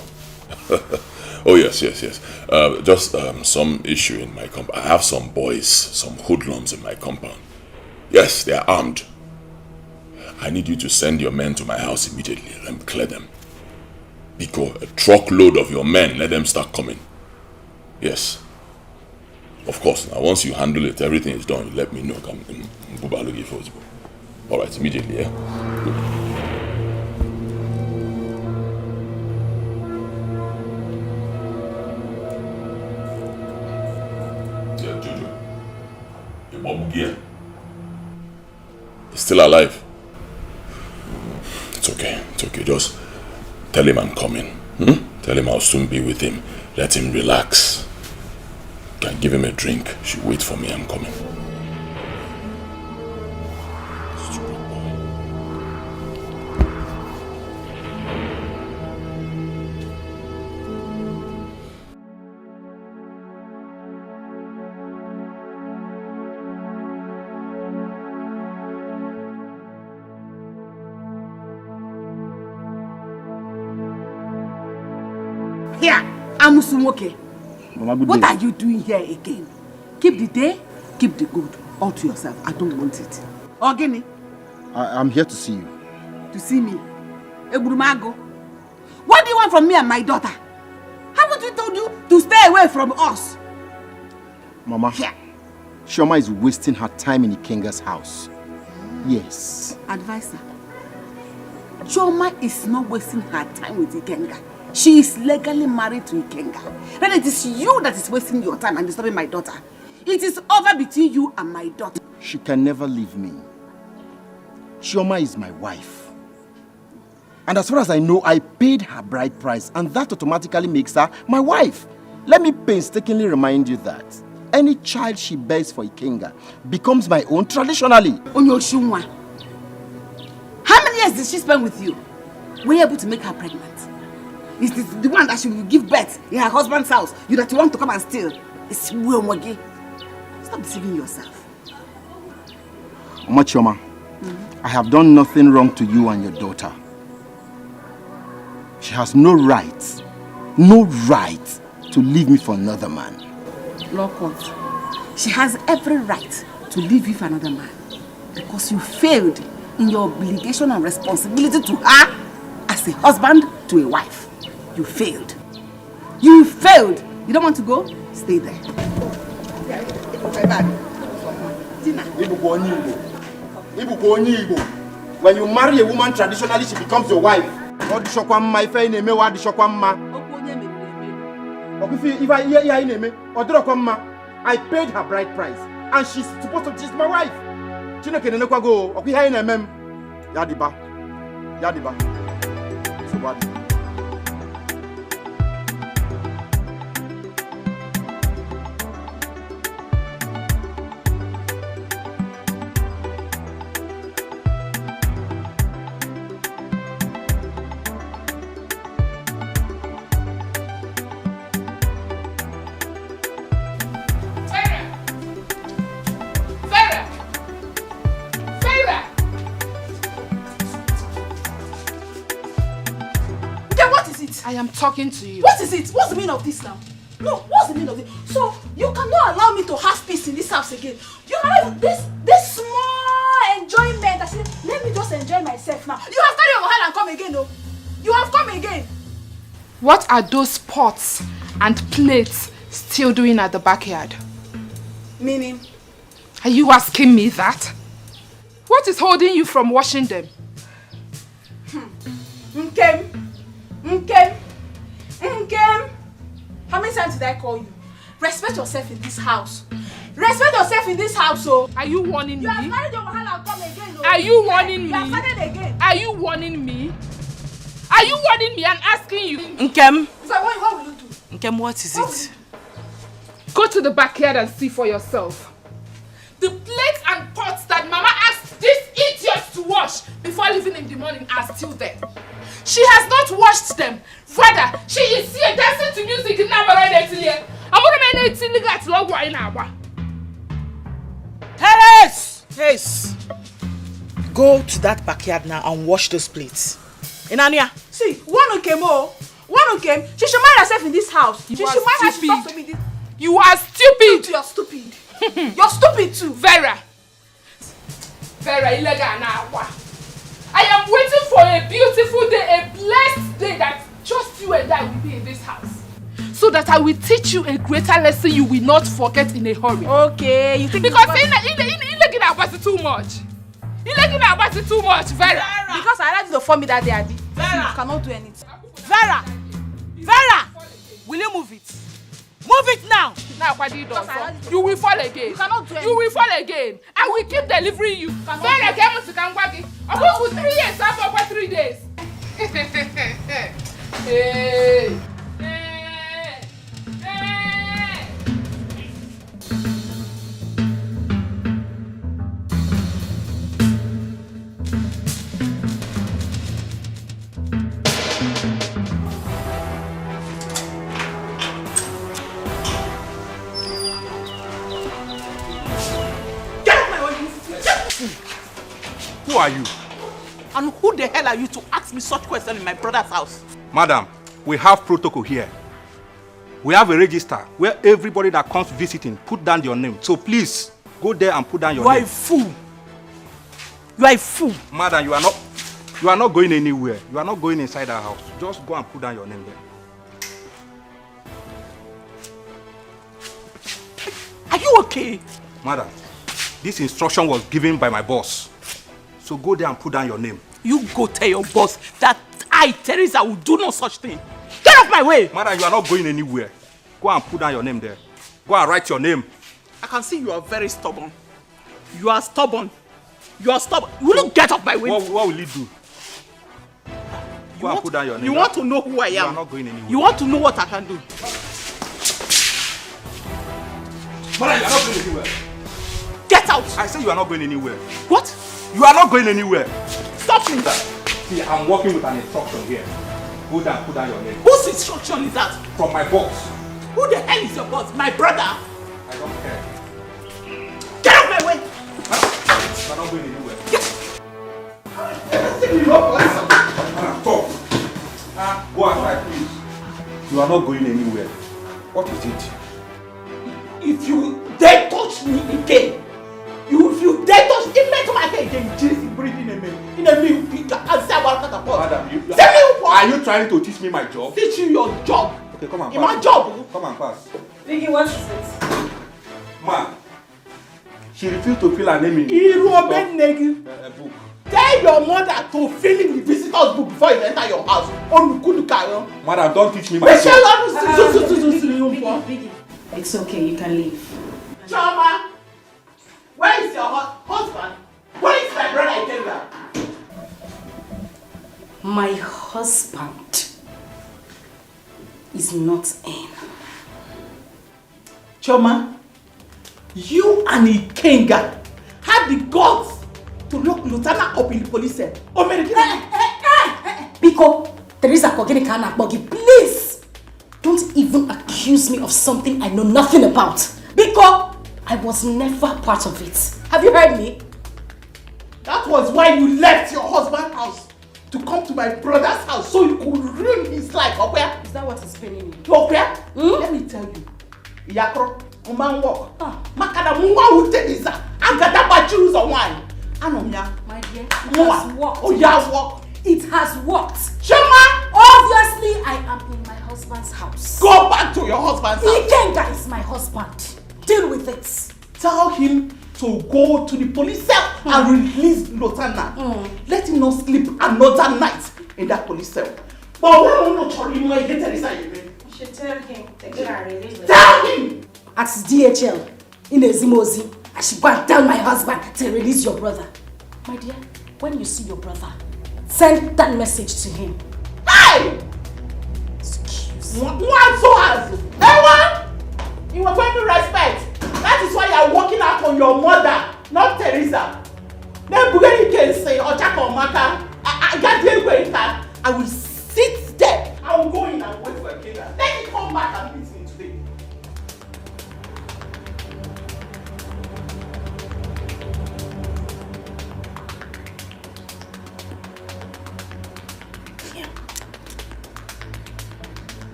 Oh, yes, yes, yes. Uh, just um, some issue in my comp. I have some boys, some hoodlums in my compound. Yes, they are armed. I need you to send your men to my house immediately and clear them. Because a truckload of your men, let them start coming. Yes. Of course, now once you handle it, everything is done. You let me know. Come, mm, mm, Buba, look for you. All right, immediately, yeah? Good. Yeah, Jojo. The bomb here. He's still alive. It's okay. It's okay. Just tell him I'm coming. Hmm? Tell him I'll soon be with him. Let him relax. Can give him a drink. Should wait for me. I'm coming. Stupid boy. Here, Amusu nwoke. Mama, good day. What are you doing here again? Keep the day, keep the good, all to yourself. I don't want it. Ogini? I, I'm here to see you. To see me? Egburumago? What do you want from me and my daughter? Haven't we told you to stay away from us? Mama, here. Chioma is wasting her time in Ikenga's house. Yes. Advisor, Chioma is not wasting her time with Ikenga. She is legally married to Ikenga. Then it is you that is wasting your time and disturbing my daughter. It is over between you and my daughter. She can never leave me. Chioma is my wife. And as far as I know, I paid her bride price, and that automatically makes her my wife. Let me painstakingly remind you that any child she bears for Ikenga becomes my own traditionally. Onyoshunwa, how many years did she spend with you? Were you able to make her pregnant? Is this the one that she will give birth in her husband's house? You that you want to come and steal? It's Stop deceiving yourself. Mama Chioma, I have done nothing wrong to you and your daughter. She has no right, no right to leave me for another man. Lord court, she has every right to leave you for another man because you failed in your obligation and responsibility to her as a husband to a wife. You failed. You failed. You don't want to go? Stay there. Ị bụkwa onye Igbo. Ị bụkwa onye Igbo. When you marry a woman traditionally, she becomes your wife. Ọ dịchọkwa mma, ife ị na-eme wa adịchọkwa mma. Ọ bụ ife, ife, ihe, ihe anyị na-eme, ọ dịrọkwa mma. I paid her bride price and she's supposed to, she's my wife. Chineke na-enekwa gị o, ọkwa ihe anyị na-eme m. Ya dịba. Ya dịba. Nsogbu adịghị. Vera! Vera! Vera! Then what is it? I am talking to you. What is it? What's the meaning of this now? No, what's the meaning of it? So, you cannot allow me to have peace in this house again. You cannot even, this, this small enjoyment. I said, let me just enjoy myself now. You have carried your hand and come again, though. You have come again. What are those pots and plates still doing at the backyard? Meaning? Are you asking me that? What is holding you from washing them? Hmm. Nkem. Nkem. Nkem. How many times did I call you? Respect yourself in this house. Respect yourself in this house, oh. Are you warning me? You have carried your wahala come again, oh. Are you warning me? You have started again. Are you warning me? Are you warning me? I'm asking you. Nkem. It's like, what, what will you do? Nkem, what is it? Go to the backyard and see for yourself. The plates and pots that Mama asked these idiots to wash before leaving in the morning are still there. She has not washed them. Rather, she is here dancing to music in Navarone. Amụrụ m ene eti ndị gatị ọgwụ anyị na-agba. Teres! Yes. Go to that backyard now and wash those plates. Inania. See, one came, oh, one came. She should mind herself in this house. She should mind how she talks to me. You are stupid. You're stupid. You're stupid too. Vera. Vera, ị leghị anya agwa. I am waiting for a beautiful day, a blessed day that just you and I will be in this house. So that I will teach you a greater lesson you will not forget in a hurry. Okay, you think because in the in the in the in the gị na-agbazi too much. Ị leghị anya agbazi too much, Vera. Because I allowed you to form me that day, Abi. Vera. You cannot do anything. Vera! Vera! Will you move it? Move it now! Now, what do you do? You will fall again. You cannot do anything. You will fall again. I will keep delivering you. Vera, get me to come back. Ọ bụ three years, after three days. Hey. Hey. Hey. Get off my own. Who are you? And who the hell are you to ask me such question in my brother's house? Madam, we have protocol here. We have a register where everybody that comes visiting put down your name. So please, go there and put down your name. You are a fool. You are a fool. Madam, you are not, you are not going anywhere. You are not going inside our house. Just go and put down your name there. Are you okay? Madam, this instruction was given by my boss. So go there and put down your name. You go tell your boss that I, Teresa, will do no such thing. Get off my way! Madam, you are not going anywhere. Go and put down your name there. Go and write your name. I can see you are very stubborn. You are stubborn. You are stubborn. Will you get off my way? What, what will you do? Go and put down your name. You want to know who I am? You are not going anywhere. You want to know what I can do? Madam, you are not going anywhere. Get out! I say you are not going anywhere. What? You are not going anywhere. Stop me! See, I'm working with an instruction here. Go down, put down your name. Whose instruction is that? From my boss. Who the hell is your boss? My brother? I don't care. Get out of my way! Madam, you are not going anywhere. Get Madam, stop. Ah, go outside, please. You are not going anywhere. What is it? If you dare touch me again, you, if you dare touch, if you touch my head again, Jesus is breathing in me. In a me, I say, "Madam, you, you, are you trying to teach me my job?" Teach you your job. Okay, come and pass. My job. Come and pass. Biggie, what is it? Ma, She refused to fill her name in Iru obe nne gị. uh, uh, book. Tell your mother to fill in the visitors book before you enter your house. Onukunukayo. Madam, don't teach me my Michelle tongue. Onu su- su- su- su- su- su- Biggie, it's okay, you can leave. Chioma, where is your hu- husband? Where is my brother Ikenga? My husband is not in. Chioma, you and Ikenga had the guts to lock Lutana up in the police cell. Omerikina. Biko, Teresa Kogini Kanakbogi, please don't even accuse me of something I know nothing about. Biko, I was never part of it. Have you heard me? That was why you left your husband's house to come to my brother's house so you could ruin his life. Okwea? Is that what is paining you? Okwea? Hmm? Let me tell you. Iyakro, woman work. Ah. Makada mwa uteliza. Agada bachuruza wine. Anomia. My dear, it Mwa. has worked. Oh, yeah, work. It has worked. Chioma, Obviously, I am in my husband's house. Go back to your husband's house. Ikenga is my husband. Deal with it. Tell him to go to the police cell and release Lotana. Let him not sleep another night in that police cell. But when you not tell him what you tell is that you mean? You should tell him to get her release. Tell him. At D H L in Ezimozi, I should go and tell my husband to release your brother. My dear, when you see your brother, send that message to him. Hey! Excuse. One one so has. Hey, one. You were going to respect. That is why you are working out on your mother, not Teresa. Then Bugari can say, Ochaka Omaka, I, I got the way. I will sit there. I will go in and wait for Ikenga. Let me come back and meet him today.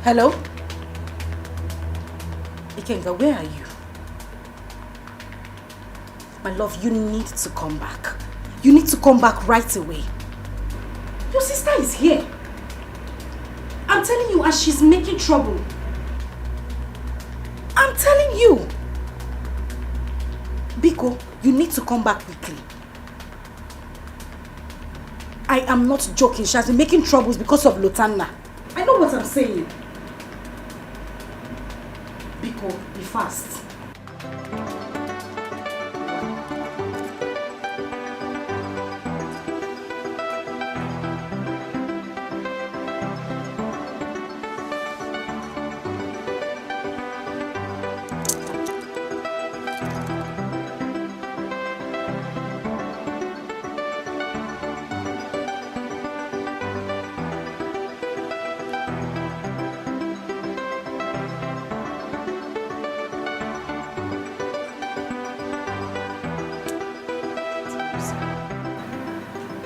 Hello? Ikenga, where are you? My love, you need to come back. You need to come back right away. Your sister is here. I'm telling you, and she's making trouble. I'm telling you. Biko, you need to come back quickly. I am not joking. She has been making troubles because of Lotanna. I know what I'm saying. Biko, be fast.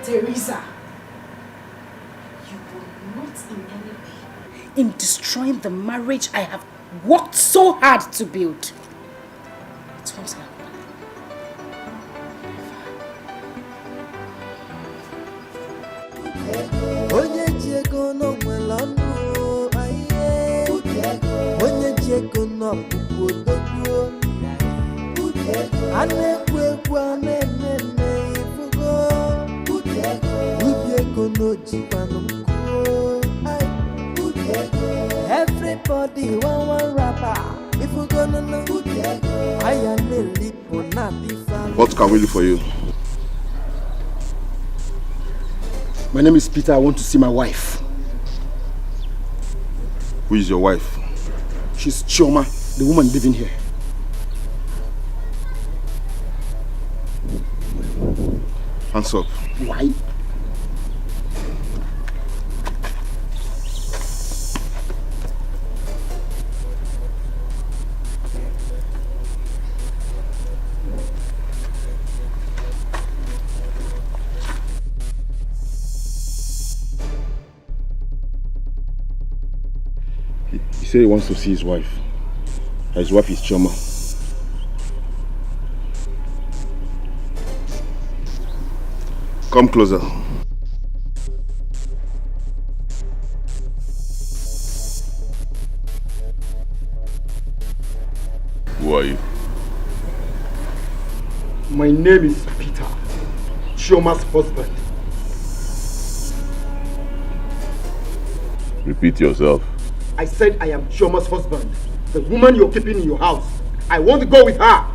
Teresa, you will not in any way in destroying the marriage I have worked so hard to build. It won't happen. Onye ji ego n'onwere ọnụ, aye. Onye ji ego n'ọkpụkpụ odogwu. A na-ekwu ekwu, a na-eme eme, ifugo. Ubi ego n'ojikwanụ nkụ. Aye. Everybody want one rapper. Ifugo no no. Aya na-eli. What can we do for you? My name is Peter. I want to see my wife. Who is your wife? She's Chioma, the woman living here. Hands up. Why? He, he said he wants to see his wife. His wife is Chioma. Come closer. Who are you? My name is Peter, Chioma's husband. Repeat yourself. I said I am Chioma's husband. The woman you're keeping in your house. I want to go with her.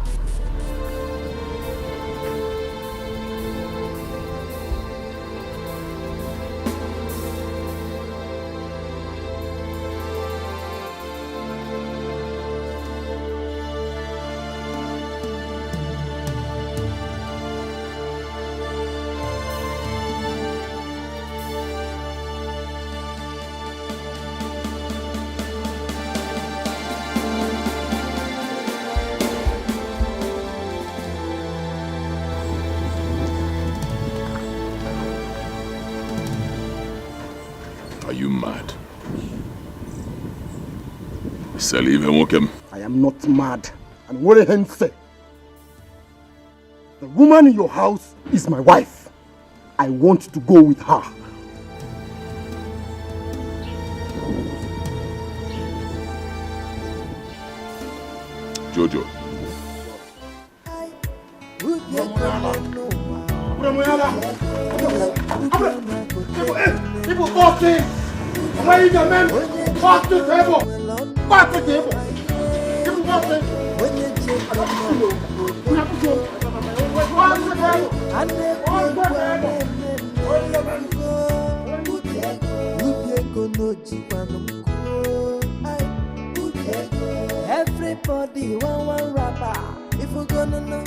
Are you mad? Sally, even welcome. I am not mad. And what a hence say. The woman in your house is my wife. I want to go with her. Jojo. People talking. Why you the man? Pass the table. Pass the table. People talking. Everybody want one rapper. If we gonna know,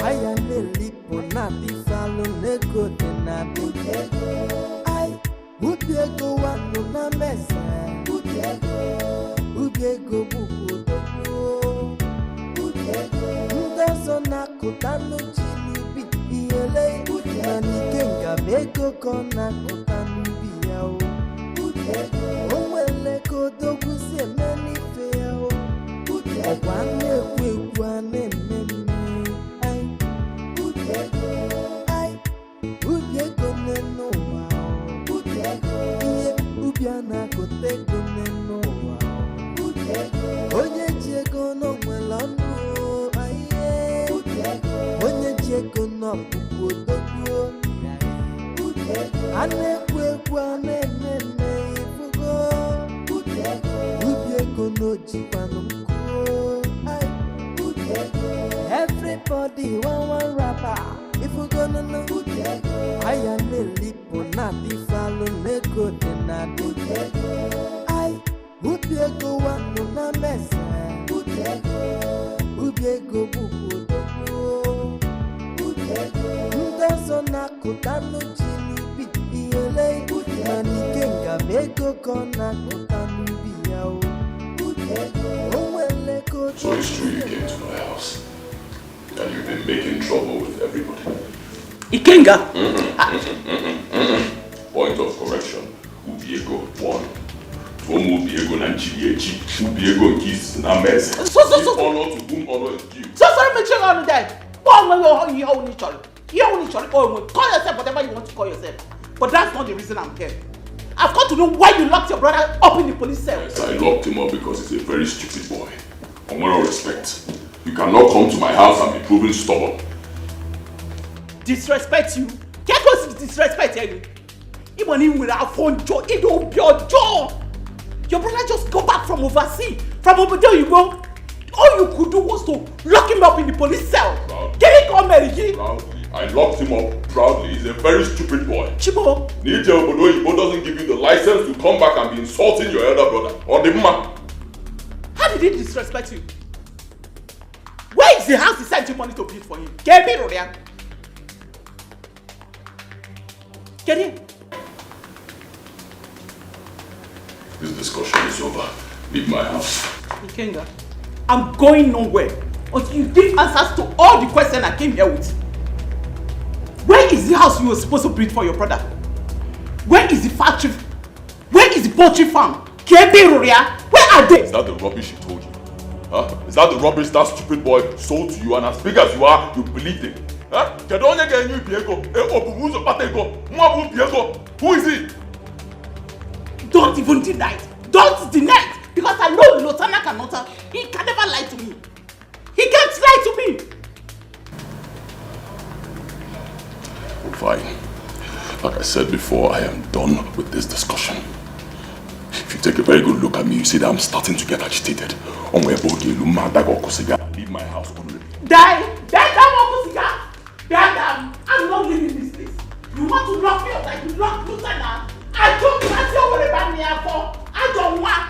I am the lead, but not the follow, no go, then I be. I Ubiego wanu na mese. Ubiego. Ubiego bubu dogo. Ubiego. Ndị ọzọ na-akụta n'uchi n'ubi. Ihele. Ubiego. Mana Ikenga bụ ego ka ọ na-akụta n'ubi ya o. Ubiego. O nwere ka odogwu si eme n'ife ya o. Ubiego. Ọkwa a na-ekwu ekwu a na-eme mme. Ai. Ubiego. Ai. Ubiego n'enu ụwa. Ubiego. Ihe ubi a na-akụta ego n'enu ụwa. Ubiego. Onye ji ego n'onwere ọnụ o. Aiye. Ubiego. Onye ji ego n'ọkpụkpụ odogwu o. Ubiego. A na-ekwu ekwu a na-eme mme ifugo. Ubiego. Ubiego n'ojikwanụ nkụ o. Ai. Ubiego. Everybody want one rapper. If we gonna know, I am the lead, but not the follow, let go, then I do. I, Ubiego wanu na mese. Ubiego bubu dogo. Ndị ọzọ na-akụta n'uchi n'ubi. Ihele. Mana Ikenga bụ ego ka ọ na-akụta n'ubi ya o. O nwere ka o. So it's true you came to my house and you've been making trouble with everybody. Ikenga. Point of correction. Ubiego one. Tuomo Ubiego na Nchiriechi. Ubiego nke izizi na Mese. So, so, so, Give honor to whom honor is due. So sorry, mechie ọnụ there. Kpọọ onwe gị ihe ọwụ ị chọrọ. Ihe ọwụ ị chọrọ, kpọọ onwe. Call yourself whatever you want to call yourself. But that's not the reason I'm here. I've got to know why you locked your brother up in the police cell. Yes, I locked him up because he's a very stupid boy. With all respect, you cannot come to my house and be proving stubborn. Disrespect you? Get what disrespect you? Even if we are phone Joe, it don't be your Joe. Your brother just go back from overseas, from over there you go. All you could do was to lock him up in the police cell. Kiri come here. Proudly, I locked him up proudly. He's a very stupid boy. Chibo. Nije Obodo Oyibo doesn't give you the license to come back and be insulting your elder brother. Odimma. How did he disrespect you? Where is the house he sent you money to build for him? Kebi Roria. Kedi. This discussion is over. Leave my house. Ikenga, I'm going nowhere until you give answers to all the questions I came here with. Where is the house you were supposed to build for your brother? Where is the factory? Where is the poultry farm? Kebi Roria, where are they? Is that the rubbish he told you? Huh? Is that the rubbish that stupid boy sold to you? And as big as you are, you believed it. Huh? Kedu onye ga-enye Ubiego? Eh, ọ bụ m ụzọ kpata ego. Nwa bụ Ubiego. Who is it? Don't even deny it. Don't deny it. Because I know Lotana Kanota. He can never lie to me. to me. Fine. Like I said before, I am done with this discussion. If you take a very good look at me, you see that I'm starting to get agitated. Onwe ebe oge elu mma adaga ọkụ sịga, leave my house only. Die! Die, die, ọkụ sịga! Die, die! I'm not leaving this place. You want to lock me up like you lock Luther now? I don't want you to worry about me. I don't want.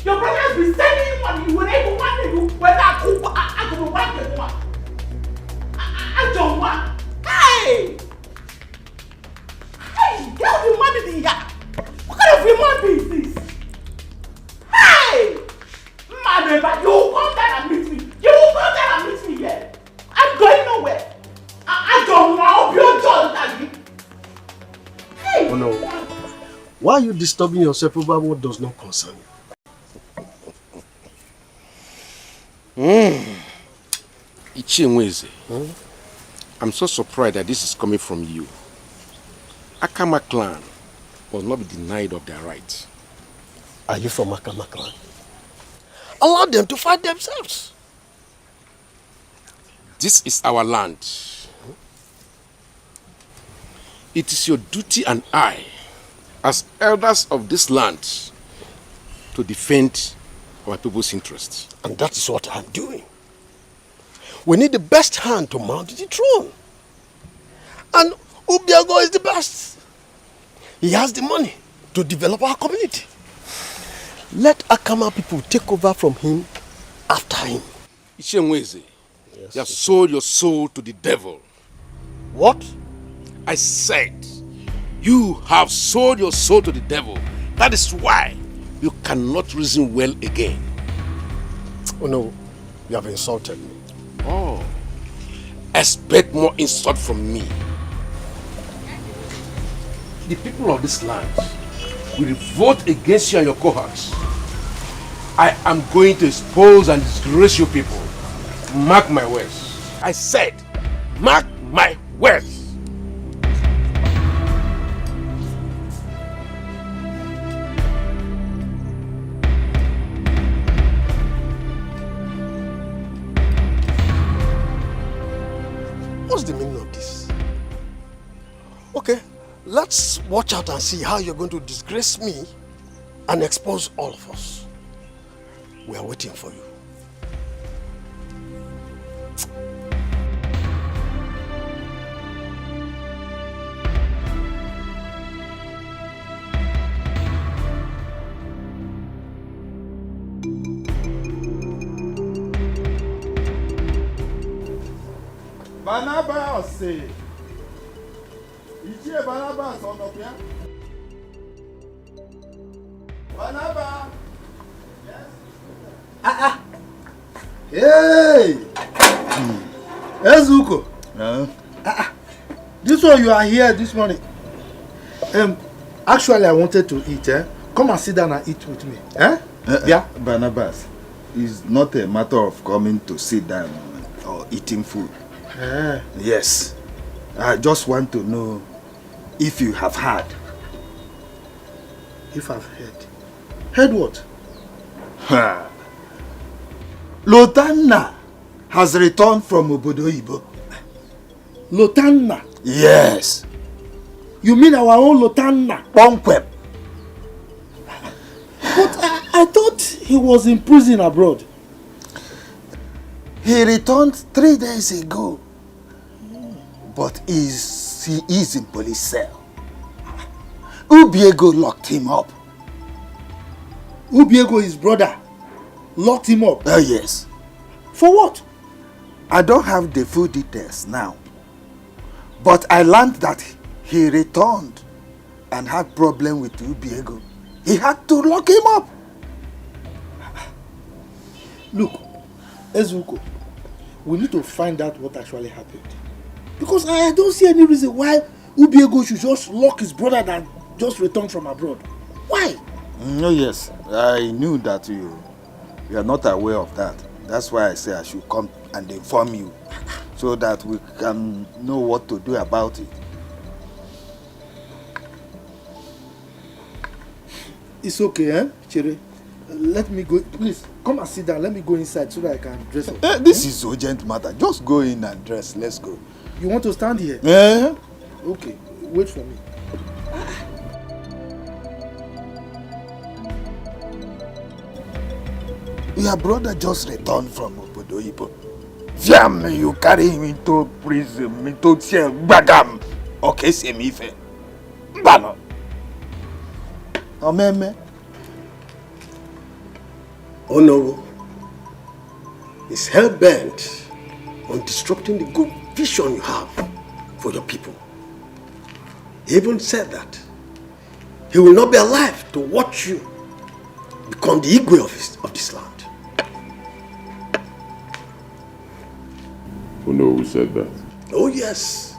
Your brother has been sending you money. You will even want me to when I cook. I, I go to work with one. I, I, I don't want. Hey! Hey, girl, the money be here. What kind of human being is this? Hey! Mmadụ ebe a, you will come down and meet me. You will come down and meet me here. I'm going nowhere. I, I don't want to be your judge, Daddy. Hey! Oh no. Why are you disturbing yourself over what does not concern you? Ichie Nweze, I'm so surprised that this is coming from you. Akama clan must not be denied of their rights. Are you from Akama clan? Allow them to fight themselves. This is our land. It is your duty and I, as elders of this land, to defend our people's interests. And that is what I'm doing. We need the best hand to mount the throne. And Ubiago is the best. He has the money to develop our community. Let Akama people take over from him after him. Ichie Nweze, you have sold your soul to the devil. What? I said, you have sold your soul to the devil. That is why you cannot reason well again. Oh no, you have insulted me. Oh, expect more insult from me. The people of this land will revolt against you and your cohorts. I am going to expose and disgrace you people. Mark my words. I said, mark my words. What's the meaning of this? Okay, let's watch out and see how you're going to disgrace me and expose all of us. We are waiting for you. Barnabas, Ichie Barnabas, ọ nọ ya? Barnabas. Ah, ah. Hey! Ezuko. Uh, ah, ah. This one you are here this morning. Um, actually, I wanted to eat. Eh? Come and sit down and eat with me. Eh? Uh, yeah? Barnabas, it's not a matter of coming to sit down or eating food. Uh. Yes. I just want to know if you have heard. If I've heard. Heard what? Ha! Lotanna has returned from Obodo Oyibo. Lotanna? Yes. You mean our own Lotanna? Kpọmkwem. But I, I thought he was in prison abroad. He returned three days ago, but is, he is in police cell. Ubiego locked him up. Ubiego, his brother, locked him up? Oh, yes. For what? I don't have the full details now, but I learned that he returned and had problem with Ubiego. He had to lock him up. Look, Ezuko, we need to find out what actually happened. Because I don't see any reason why Ubiego should just lock his brother that just returned from abroad. Why? Mm, oh, yes. I knew that you, you are not aware of that. That's why I say I should come and inform you so that we can know what to do about it. It's okay, eh, Chere? Let me go. Please, come and sit down. Let me go inside so that I can dress up. Eh, this is urgent matter. Just go in and dress. Let's go. You want to stand here? Eh? Okay, wait for me. Your brother just returned from Obodo Oyibo. Fiam, you carry him into prison, into cell, gbagam. Okay, same ife. Mbano. Omeme. Onowu is hell-bent on disrupting the good vision you have for your people. He even said that he will not be alive to watch you become the Igwe of, his, of this land. Onowu said that? Oh yes.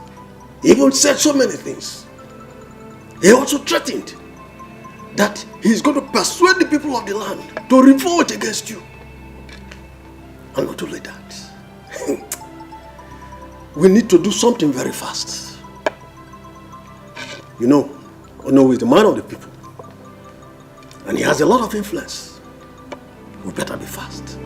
He even said so many things. He also threatened that he's going to persuade the people of the land to revolt against you. And not only that, we need to do something very fast. You know, Onowu is the man of the people. And he has a lot of influence. We better be fast.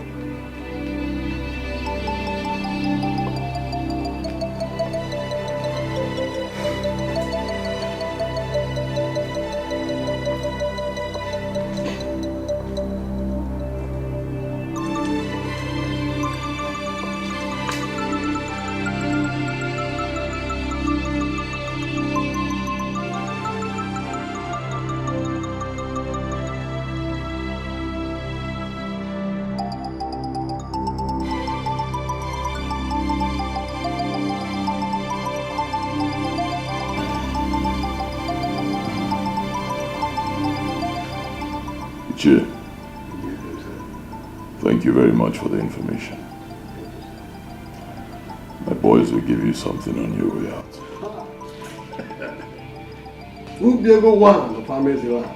Ichie, thank you very much for the information. My boys will give you something on your way out. Ubiego one of Amaezeland.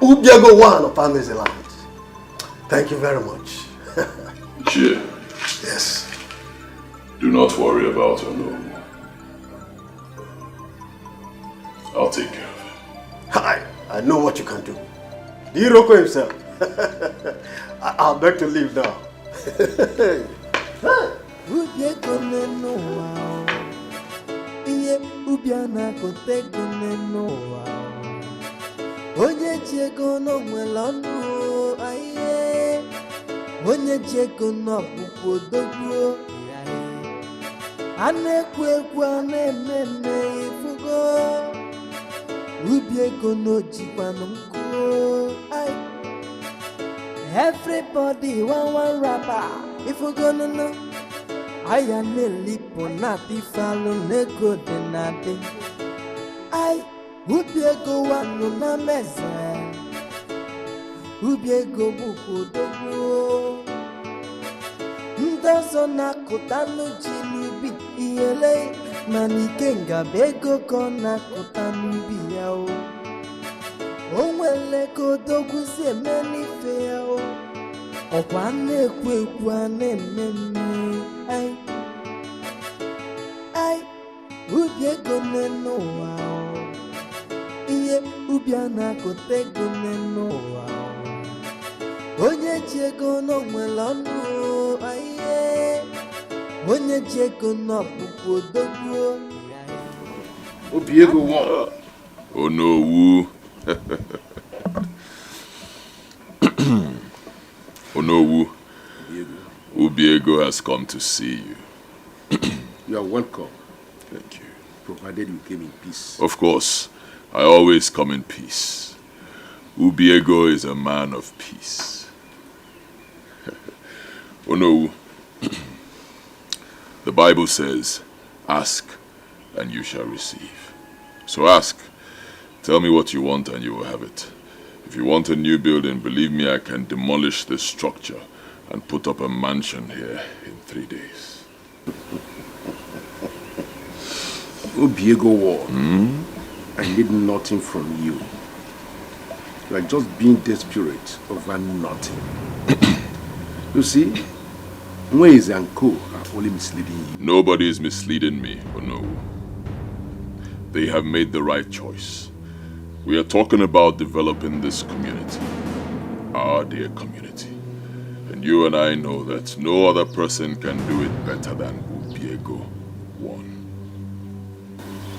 Ubiego one of Amaezeland. Thank you very much. Ichie, Yes. do not worry about Onowu. I'll take care of him. Hi, I know what you can do. The Iroko himself. I, I'll beg to leave now. Ubi ego n'enu ụwa o. Ihe ubi a na-akụta ego n'enu ụwa o. Onye ji ego n'onwere ọnụ o, aiye. Onye ji ego n'ọkpụkpụ odogwu o. A na-ekwu ekwu, a na-eme eme, ifugo. Ubi ego n'ojikwanụ nkụ o. Ai. Everybody wan wan rapper, ifugo nunu. Aya na-elipụ na-ata ife alụ n'ego dị na-adị. Ai, ubi ego wanụ n'Amaeze. Ubi ego bụkwa odogwu. Ndị ọzọ na-akụtanụ ji n'ubi iyele, mana Ikenga bụ ego ka ọ na-akụta n'ubi ya o. O nwere ka odogwu si eme n'ife ya o. Ọkwa a na-ekwu ekwu, a na-eme eme. Ai. Ai. Ubi ego n'enu ụwa o. Ihe ubi a na-akụta ego n'enu ụwa o. Onye ji ego n'onwere ọnụ o, aiye. Onye ji ego n'ọkpụkpụ odogwu o. Ubi ego one. Onowu. Onowu. Ubiego has come to see you. You are welcome. Thank you. Provided you came in peace. Of course, I always come in peace. Ubiego is a man of peace. Onowu, the Bible says, "Ask and you shall receive." So ask. Tell me what you want and you will have it. If you want a new building, believe me, I can demolish this structure and put up a mansion here in three days. Ubiego War, I need nothing from you. You are just being desperate over nothing. You see, Nweze and Co are only misleading you. Nobody is misleading me, Onowu. They have made the right choice. We are talking about developing this community, our dear community. And you and I know that no other person can do it better than Ubiego one.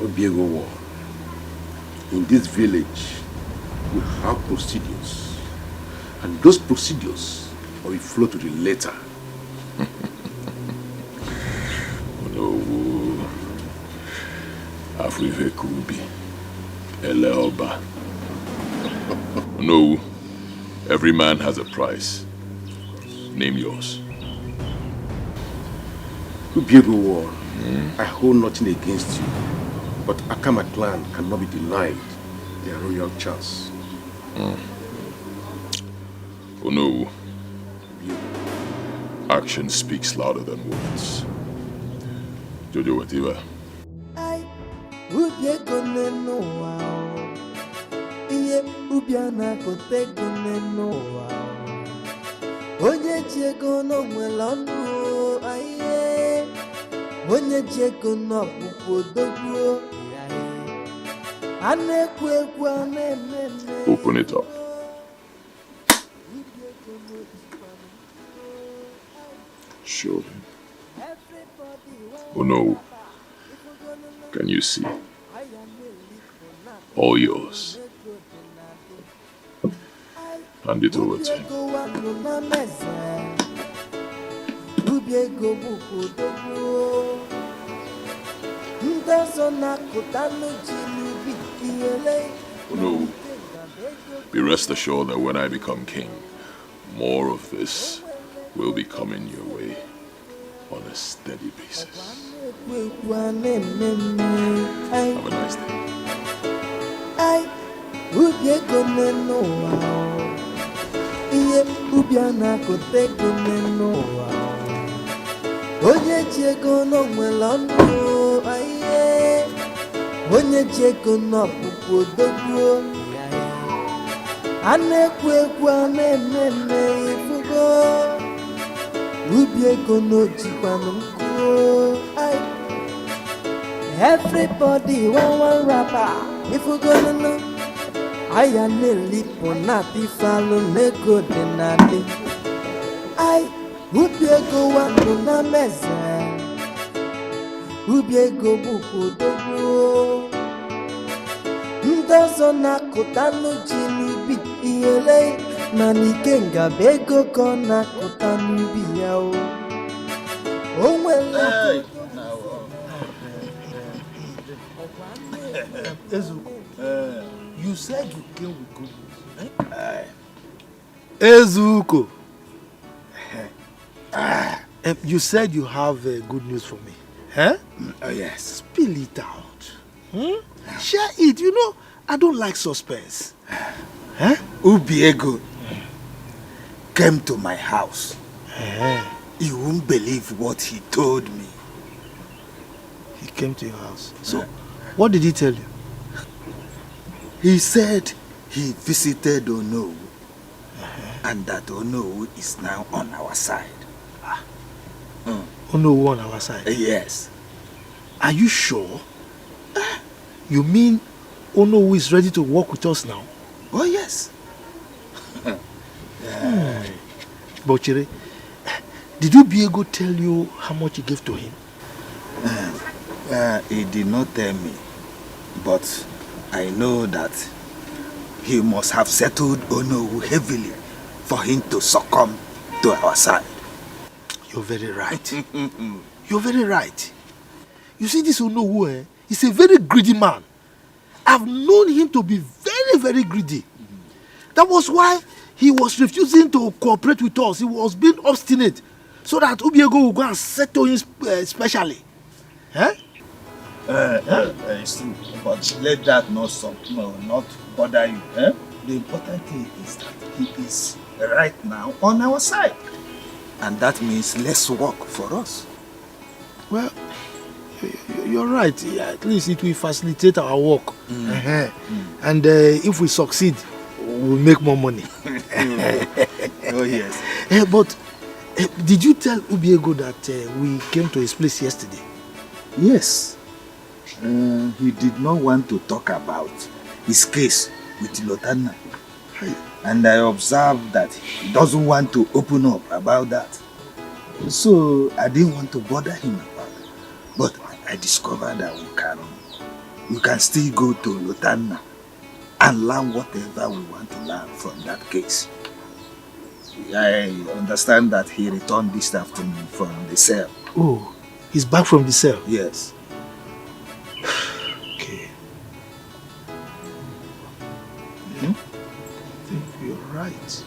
Obiego one. In this village, we have procedures. And those procedures will flow to the letter. Onowu, Afrive Kubi, Eleoba. Onowu, every man has a price. Name yours. Ubiego one, I hold nothing against you, but Akama clan cannot be denied their royal chance. Onowu, action speaks louder than words. Jojo Wetiba. Ai, Ubiego n'enu ụwa o. Ihe ubi a na-akụta ego n'enu ụwa o. Onye ji ego n'onwere ọnụ o, aiye. Onye ji ego n'ọkpụkpụ odogwu o. A na-ekwu ekwu, a na-eme eme. Open it up. Show him. Onowu, can you see? All yours. Hand it over to him. Ubiego bụkwa odogwu. Ndị ọzọ na-akụta n'uji n'ubi ihele. Onowu, be rest assured that when I become king, more of this will be coming your way on a steady basis. Ekwu ekwu, a na-eme eme. Ai, Have a nice day. ai, Ubiego n'enu ụwa o. Ihe ubi a na-akụta ego n'enu ụwa o. Onye ji ego n'onwere ọnụ o, aiye. Onye ji ego n'ọkpụkpụ odogwu o. A na-ekwu ekwu, a na-eme eme, ifugo. Ubiego n'ojikwanụ nkụ o. Ai. Everybody want one rapper. Ifugo nunu. Aya na-elipụ na-atife alụ n'ego dị na dị. Ai, Ubiego one nọ na meze. Ubiego bụkwa odogwu. Ndị ọzọ na-akụta n'uji n'ubi ihele, mana Ikenga bụ ego ka ọ na-akụta n'ubi ya o. O nwere Ezuko, you said you came with good news. Eh? Ezuko, eh, you said you have uh, good news for me. Eh? Oh, yes. Spill it out. Hmm? Share it. You know, I don't like suspense. Eh? Ubiego came to my house. Eh, You won't believe what he told me. he came to your house. So, what did he tell you? He said he visited Onowu and that Onowu is now on our side. Onowu on our side. Yes. Are you sure? You mean Onowu is ready to work with us now? Oh, yes. But Chere, did Ubiego tell you how much he gave to him? Uh, he did not tell me, but I know that he must have settled Onowu heavily for him to succumb to our side. You're very right. You're very right. You see, this Onowu, eh, he's a very greedy man. I've known him to be very, very greedy. That was why he was refusing to cooperate with us. He was being obstinate so that Ubiego will go and settle him sp- uh, specially. Eh? Uh, uh, it's true, but let that not, some, no, not bother you. Eh? The important thing is that he is right now on our side. And that means less work for us. Well, you- you- you're right. Yeah, at least it will facilitate our work. Uh-huh. And uh, if we succeed, we'll make more money. Oh, yes. Eh, but eh, did you tell Ubiego that uh, we came to his place yesterday? Yes. Uh, he did not want to talk about his case with Lotanna. And I observed that he doesn't want to open up about that. So I didn't want to bother him about it. But I discovered that we can, we can still go to Lotanna and learn whatever we want to learn from that case. I understand that he returned this afternoon from the cell. Oh, he's back from the cell? Yes. Okay. Hmm? I think you're right.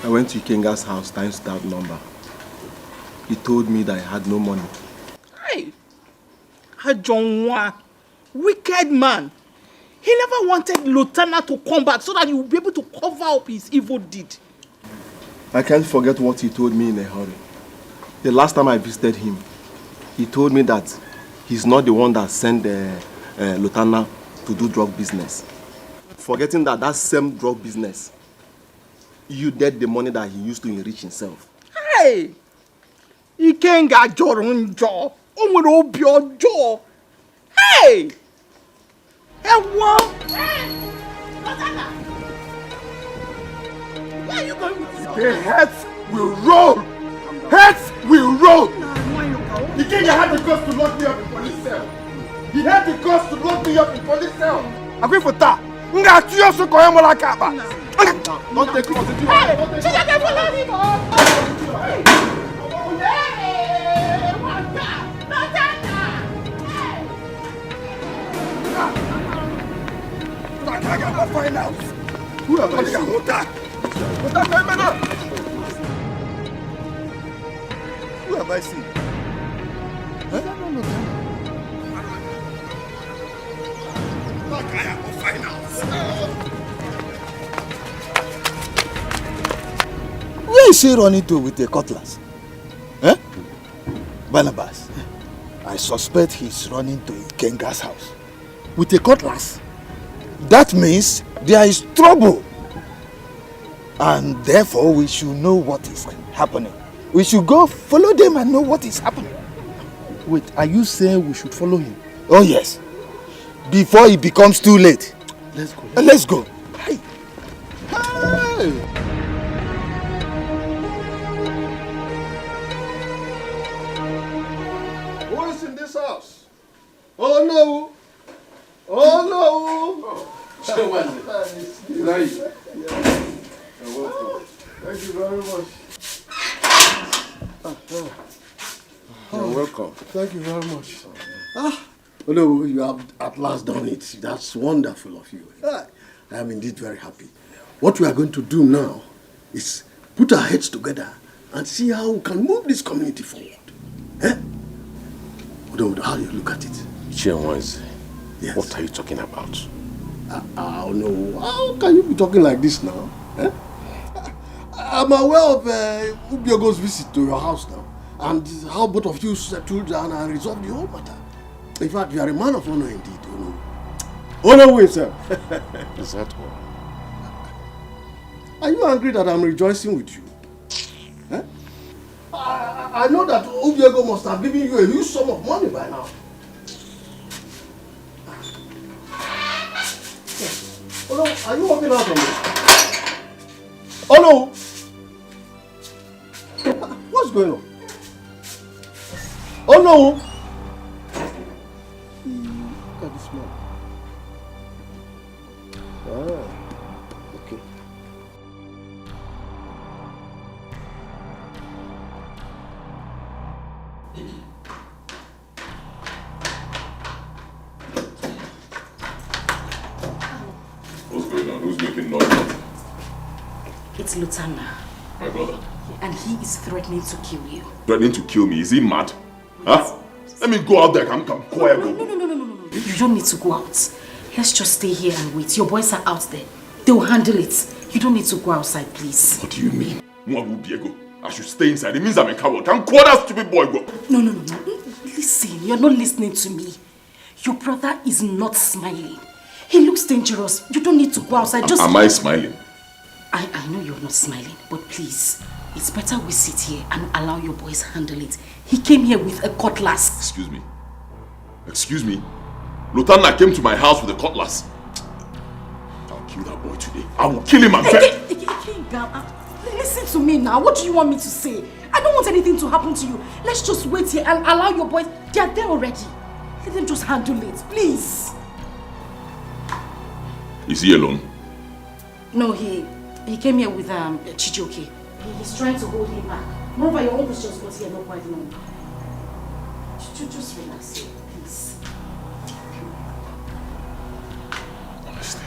I went to Ikenga's house times that number. He told me that he had no money. Hey! Ajonwa, wicked man. He never wanted Lotana to come back so that he would be able to cover up his evil deed. I can't forget what he told me in a hurry. The last time I visited him, he told me that he's not the one that sent uh, uh, Lotana to do drug business. Forgetting that that same drug business yielded the money that he used to enrich himself. Hey! Ikenga jọrọ njọ. O nwere obi ọjọọ. Hey! Ewo! Hey! Lotana! Where are you going with this? The heads will roll! Heads will roll! Ikenga had the guts to lock me up in police cell. He had the guts to lock me up in police cell. Akwifụta, m ga-atụ ya ọsọ ka onye mụrụ aka akpa. Don't take it positive. Hey! Chineke follow me, oh! Hey! Hey! What's that? Lotana! Hey! Who am I seeing? Who am I seeing? Huh? Where is he running to with a cutlass? Eh? Barnabas, I suspect he's running to Ikenga's house. With a cutlass? That means there is trouble. And therefore, we should know what is happening. We should go follow them and know what is happening. Wait, are you saying we should follow him? Oh, yes. Before it becomes too late. Let's go. Uh, let's go. Hey! Hey! Who is in this house? Oh no! Oh no! You're welcome. Thank you very much. You're welcome. Thank you very much. Ah, Olowo, you have at last done it. That's wonderful of you. Ah, I am indeed very happy. What we are going to do now is put our heads together and see how we can move this community forward. Eh? Ododo, how do you look at it? Chinwenze, yes. What are you talking about? Uh, uh, no, how can you be talking like this now? Eh? I'm aware of uh, Ubiogo's visit to your house now and how both of you settled down and resolved the whole matter. In fact, you are a man of honor indeed, Onowu. Onowu himself. Is that all? Are you angry that I'm rejoicing with you? Eh? I, I know that Ubiego must have given you a huge sum of money by now. Oh no, are you walking out on me? Oh no! What's going on? Oh no! Look at this man. Ah, okay. What's going on? Who's making noise? It's Lutana. My brother. And he is threatening to kill you. Threatening to kill me? Is he mad? Huh? Let me go out there. I'm, I'm quiet. No, no, no, no, no, no, no. You don't need to go out. Let's just stay here and wait. Your boys are out there. They will handle it. You don't need to go outside, please. What do you mean? Nwabu Biego, I should stay inside. It means I'm a coward. Can call that stupid boy go? No, no, no, no. Listen, you're not listening to me. Your brother is not smiling. He looks dangerous. You don't need to go outside. Just... Am I smiling? I, I know you're not smiling, but please, It's better we sit here and allow your boys handle it. He came here with a cutlass. Excuse me. Excuse me. Lotanna came to my house with a cutlass. I'll kill that boy today. I will kill him and Hey, hey, hey, hey, hey, Gam, uh, listen to me now. What do you want me to say? I don't want anything to happen to you. Let's just wait here and allow your boys. They are there already. Let them just handle it, please. Is he alone? No, he he came here with um Chijioke. He- He's trying to hold him back. Moreover, your uncles just got here not quite long. Ju- ju- Just relax here, please. Honestly.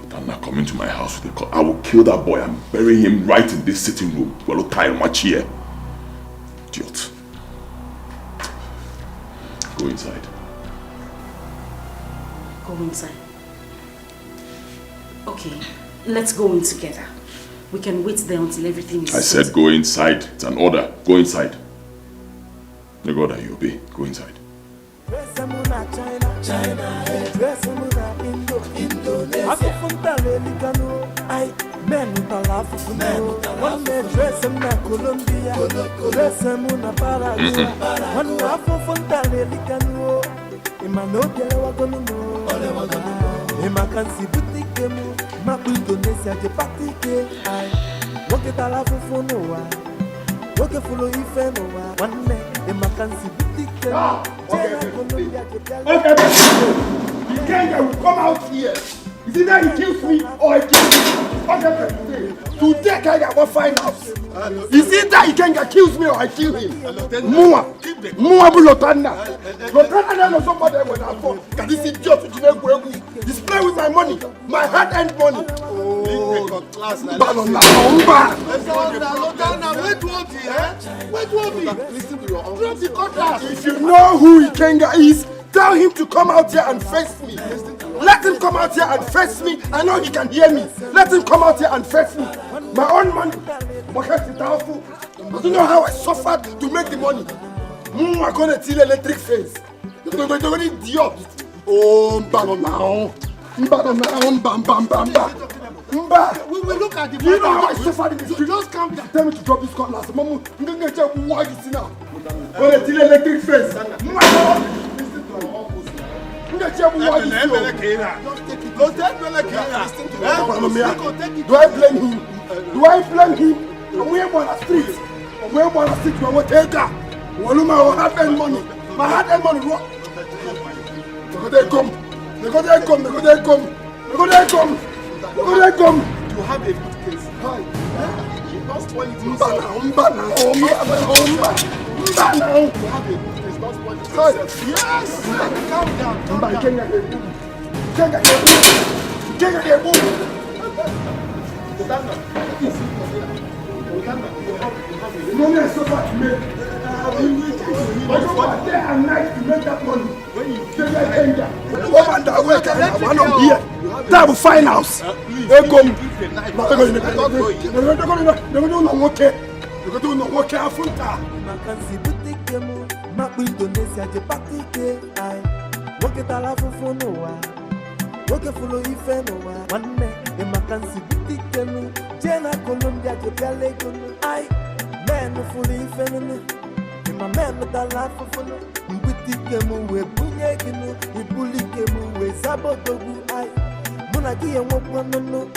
Lotanna coming to my house with a cutlass. I will kill that boy and bury him right in this sitting room. Well, Kyle, my chair. Idiot. Go inside. Go inside. Okay, let's go in together. We can wait there until everything is I said go inside. It's an order. Go inside. May God and you obey. Go inside. Afụfụ m tara elikanu, ai, men tara afụfụ m o. Nwanne, dress m na Colombia, dress m na Paraguay. Nwanne, afụfụ m tara elikanu o. Ị ma na obi elewagonu m o. Ị ma ka m si bute ike m, makpụ Indonesia je pata ike. Ai, nwoke tara afụfụ n'ụwa, nwoke fụrụ ife n'ụwa. Nwanne, ị ma ka m si bute ike m, jee na Colombia je bịa. What happened to you? Ikenga will come out here. Is either he kills me or I kill him. What happened today? Today, Ikenga will find out. Is either Ikenga kills me or I kill him. Mua. Mua bu Lotanna. Lotanna na no somebody when I fall. Can this idiot with Jinegwegu? He's playing with my money. My hard-earned money. Oh, Balona, Umba. Lotanna, wait, what, eh? Wait, what, listen to your uncle. Drop the cutlass. If you know who Ikenga is, tell him to come out here and face me. Let him come out here and face me. I know he can hear me. Let him come out here and face me. My own money. But you know how I suffered to make the money. Mm, I gonna till electric fence. You're going to idiot. Oh, Mba no now. Mba no now. Mba, mba, mba, mba. Mba. We will look at the Do you know how I suffered in the street? Just calm down. Tell me to drop this cutlass. Mama, I'm gonna get you what you see now. Gonna till electric fence. Mba. I'm gonna tell you what you see. Go take Bella Kira. Do I blame him? Do I blame him? We're on the street. We're on the street. We're on the street. We're on my hard-earned money. My hard-earned money. What? They go there come. They go there come. They go there come. They go there come. They go there come. You have a good case. Hi. Don't spoil it Mba yourself. na, mba na, mba na, mba na. You have a good case. Don't spoil it yourself. Yes. Calm down. Calm Mba down. Kenya dey boom. Kenya dey boom. Kenya dey boom. Money I suffer to make. I suffer day and night to make that money. Kenya, Kenya. Woman that work and I want to be here. That will find house. Ego m. Na ego m. Ego m. Ego m. Ego m. Ego m. Afụ nta. Maka nsi bute ike m, makpụ Indonesia je pata ike. Ai, nwoke tara afụfụ n'ụwa, nwoke fụrụ ife n'ụwa. Nwanne, ị maka nsi bute ike m, jee na Colombia je bịa lego m. Ai, men fụrụ ife nụnụ, ị ma men tara afụfụ nụ. Mbute ike m wee bunye gị nụ, ibuli ike m wee zaba odogwu. Ai, mụ na gị enwekwa nụnụ,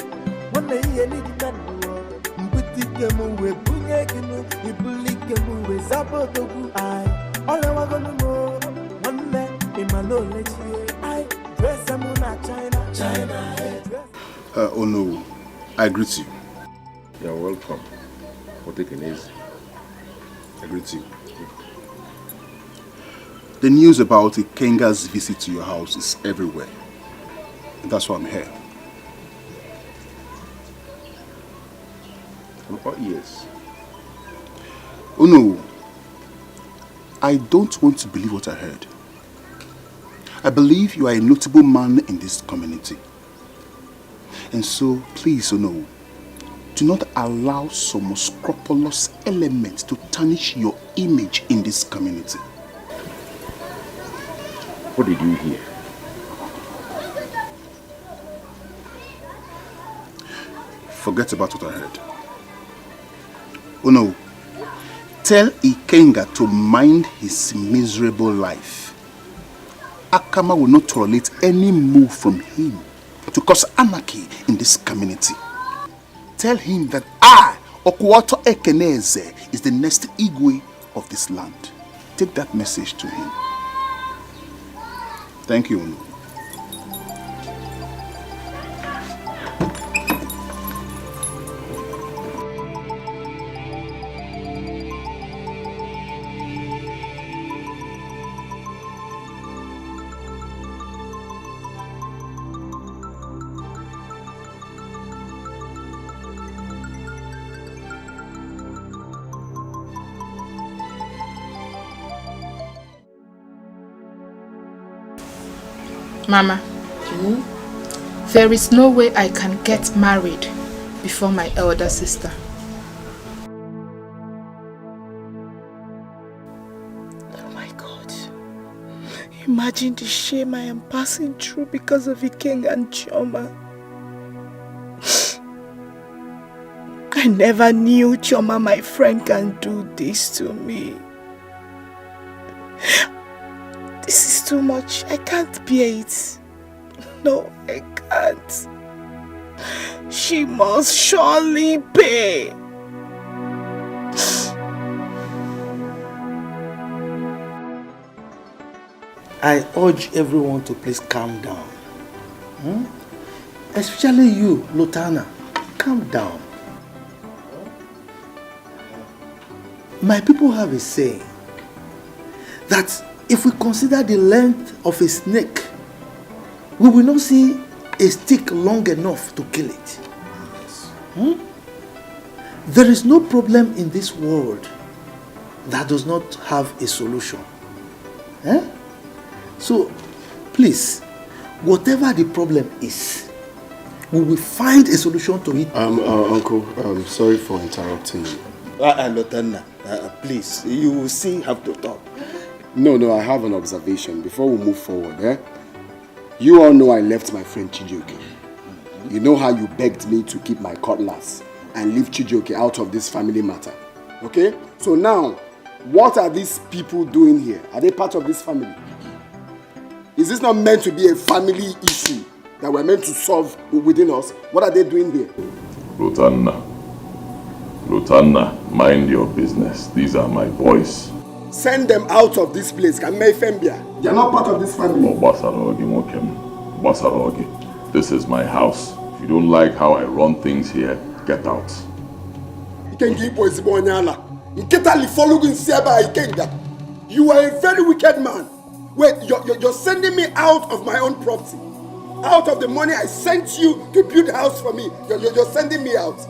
nwanne ihe n'iji na ndụ. Mbute ike m wee bunye gị nụ, ibuli ike m wee zaba odogwu. Ai, ọ lewagolu m o, nwanne, ị ma na o lechie. Ai, dress m na China. China. Uh, Onowu, I greet you. You're welcome. Otekenezi. I greet you. The news about Ikenga's visit to your house is everywhere. That's why I'm here. I'm all ears. Onowu, I don't want to believe what I heard. I believe you are a notable man in this community. And so, please, Onowu, do not allow some unscrupulous element to tarnish your image in this community. What did you hear? Forget about what I heard. Uno, tell Ikenga to mind his miserable life. Akama will not tolerate any move from him to cause anarchy in this community. Tell him that I, Okuoto Ekeneze, is the next Igwe of this land. Take that message to him. Thank you, Unu. Mama, there is no way I can get married before my elder sister. Oh my God. Imagine the shame I am passing through because of Ikenga and Chioma. I never knew Chioma, my friend, can do this to me. This is too much. I can't bear it. No, I can't. She must surely pay. I urge everyone to please calm down. Hmm? Especially you, Lotana. Calm down. My people have a saying that if we consider the length of a snake, we will not see a stick long enough to kill it. Hmm? There is no problem in this world that does not have a solution. Eh? So, please, whatever the problem is, we will find a solution to it. Um, uh, Uncle, um, sorry for interrupting you. Uh, uh, Lotanna, uh, please, you will still have to talk. No, no, I have an observation before we move forward. Eh? You all know I left my friend Chijioke. You know how you begged me to keep my cutlass and leave Chijioke out of this family matter. Okay? So now, what are these people doing here? Are they part of this family? Is this not meant to be a family issue that we're meant to solve within us? What are they doing here? Lotanna. Lotanna, mind your business. These are my boys. Send them out of this place. Ka m mee ife m bịa. They are not part of this family. Ọ gbasara gị, nwoke m. Ọ gbasara gị. This is my house. If you don't like how I run things here, get out. Ikenga, ị bụ ezigbo onye ala. Nkịta lifolu gị nsị ebe a, Ikenga. You are a very wicked man. Wait, you're, you're, you're sending me out of my own property. Out of the money I sent you to build a house for me, you're, you're, you're sending me out.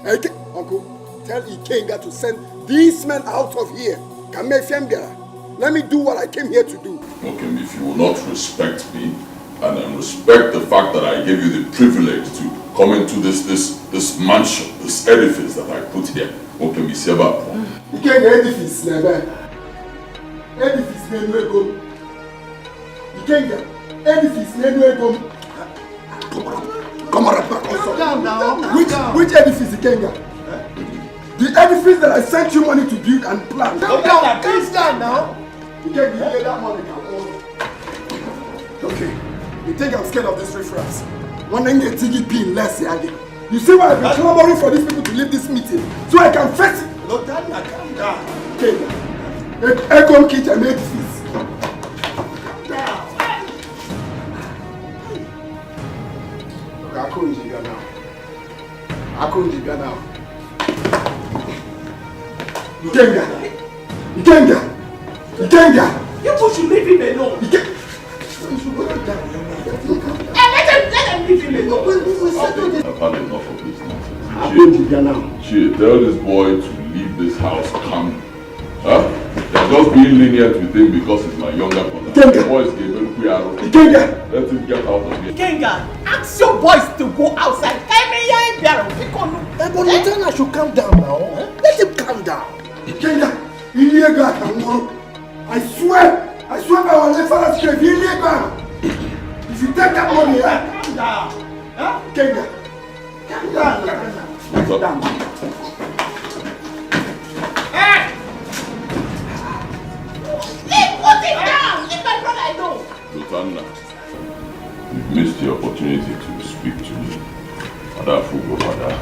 Ike-, Uncle, tell Ikenga to send these men out of here. Ka m mee ife m bịara. Let me do what I came here to do. Okay, if you will not respect me and, and respect the fact that I gave you the privilege to come into this this this mansion, this edifice that I put here, okay, mi seba. Ikenga, edifice n'ebe. Edifice n'elu ego m. Ikenga, edifice n'elu ego m. Come on, come on, come on. Calm down now. Which, which edifice, Ikenga? The edifice that I sent you money to build and plan. Calm down, calm down now. Ikenga, you hear that money can hold. Okay. You think I'm scared of this riffraff? One thing they think you pin less, yeah. You see why I've been clamoring for these people to leave this meeting? So I can face it. No, Daniel, calm down. Okay. Come keep and make this. Calm down. Okay, I couldn't do that now. I couldn't do that now. Ikenga! Ikenga! Ikenga! You people should leave him alone. Ike- I've had enough of this nonsense. Chie, tell this boy to leave this house calmly. Huh? You're just being lenient with him because he's my younger brother. Ikenga! The boy is Gabriel Kuyaro. Ikenga! Let him get out of here. Ikenga, ask your boys to go outside. Ka eme ihe anyị bịara, biko nụ. Eh, but Lieutenant should calm down now. Eh? Let him calm down. Ikenga, I swear, I swear by our late father's grave, you lay down. If you take that money, eh? Calm down. Huh? Calm down. Calm down. Calm down. The opportunity to speak to me. Father Fugo, Father.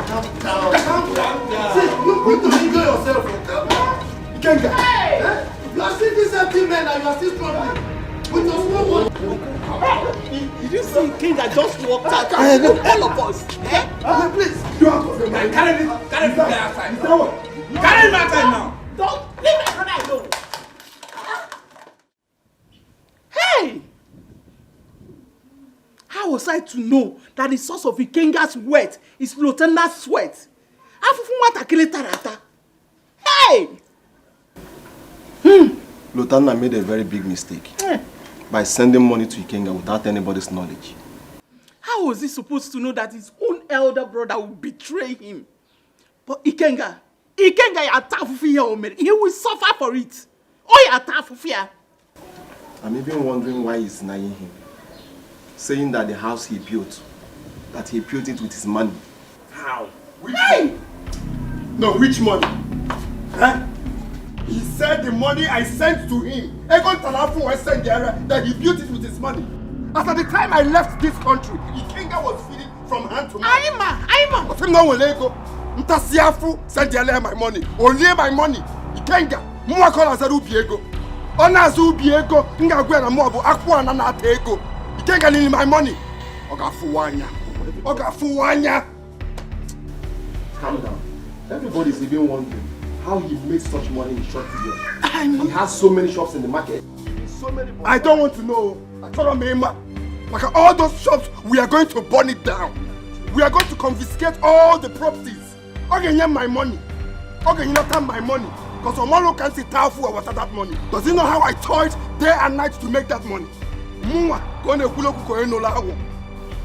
Calm down, calm down. See, you need to enjoy yourself. Calm down. Ikenga. Eh? You are seeing this empty man and you are still struggling with your small money. Did you see Ikenga just walked out and all of us? Eh? Please, you are out of your mind. Carry this, carry this guy outside. Carry him outside now. Don't leave my brother alone. Hey! How was I to know that the source of Ikenga's wealth is Lotanna's sweat? Afụfụ nwatakịrị tara ata. Hey! Lotanna made a very big mistake by sending money to Ikenga without anybody's knowledge. How was he supposed to know that his own elder brother would betray him? But Ikenga, Ikenga ya ata afụfụ ihe o mere. He will suffer for it. Ọ ya ata afụfụ ya. I'm even wondering why he's denying him, saying that the house he built, that he built it with his money. How? Which money? No, which money? Huh? He said the money I sent to him. Ego Talafu was sent there that he built it with his money. As at the time I left this country, Ikenga was feeding from hand to mouth. Aima, Aima. Osim no nwere ego. Ntasi afụ send there my money. Only my money. Ikenga. Mwa kola zaru bi ego. Ona zu bi ego. Nga gwe na mo bu akwa na na ego. Ikenga ni my money. Oga fuwanya. Oga fuwanya. Calm down. Everybody's even wondering how he made such money in short period. He has so many shops in the market. I don't want to know. I told him, Emma, like all those shops, we are going to burn it down. We are going to confiscate all the properties. Okay, yeah, my money. Okay, you not have my money. Because Omolo can't see Tafu or water that money. Does he know how I toiled day and night to make that money? Mwa, kone kulo kuko eno lawo.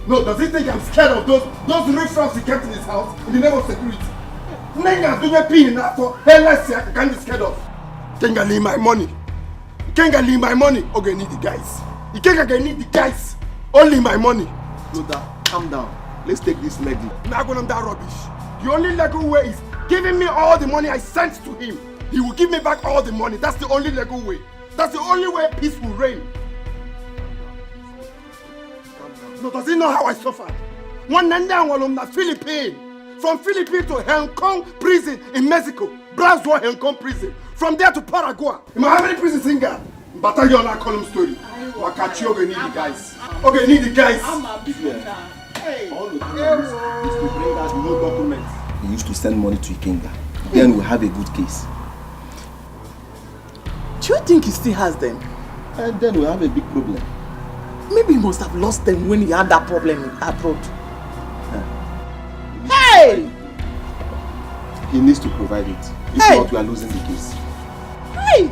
No, does he think I'm scared of those those riffraffs he kept in his house in the name of security? Nenga dunye pi na for headless ya can be scared of. Kenga leave my money. Kenga leave my money. Okay, need the guys. Kenga get need the guys. Only my money. Loda, calm down. Let's take this leggy. Now go on that rubbish. The only legal way is giving me all the money I sent to him. He will give me back all the money. That's the only legal way. That's the only way peace will reign. No, does he know how I suffered? One nanda walum na Philippine. From Philippine to Hong Kong prison in Mexico. Brazil Hong Kong prison. From there to Paraguay. You know how many prisons in God? But I don't call him story. Wakachi okay need the guys. Okay, need the guys. I'm a big one now. Hey. All the time is, is to bring us no documents. He used to send money to Ikenga. Then we have a good case. Do you think he still has them? And then we have a big problem. Maybe he must have lost them when he had that problem abroad. Hey! He needs to provide it. If not, we are losing the case. Hey!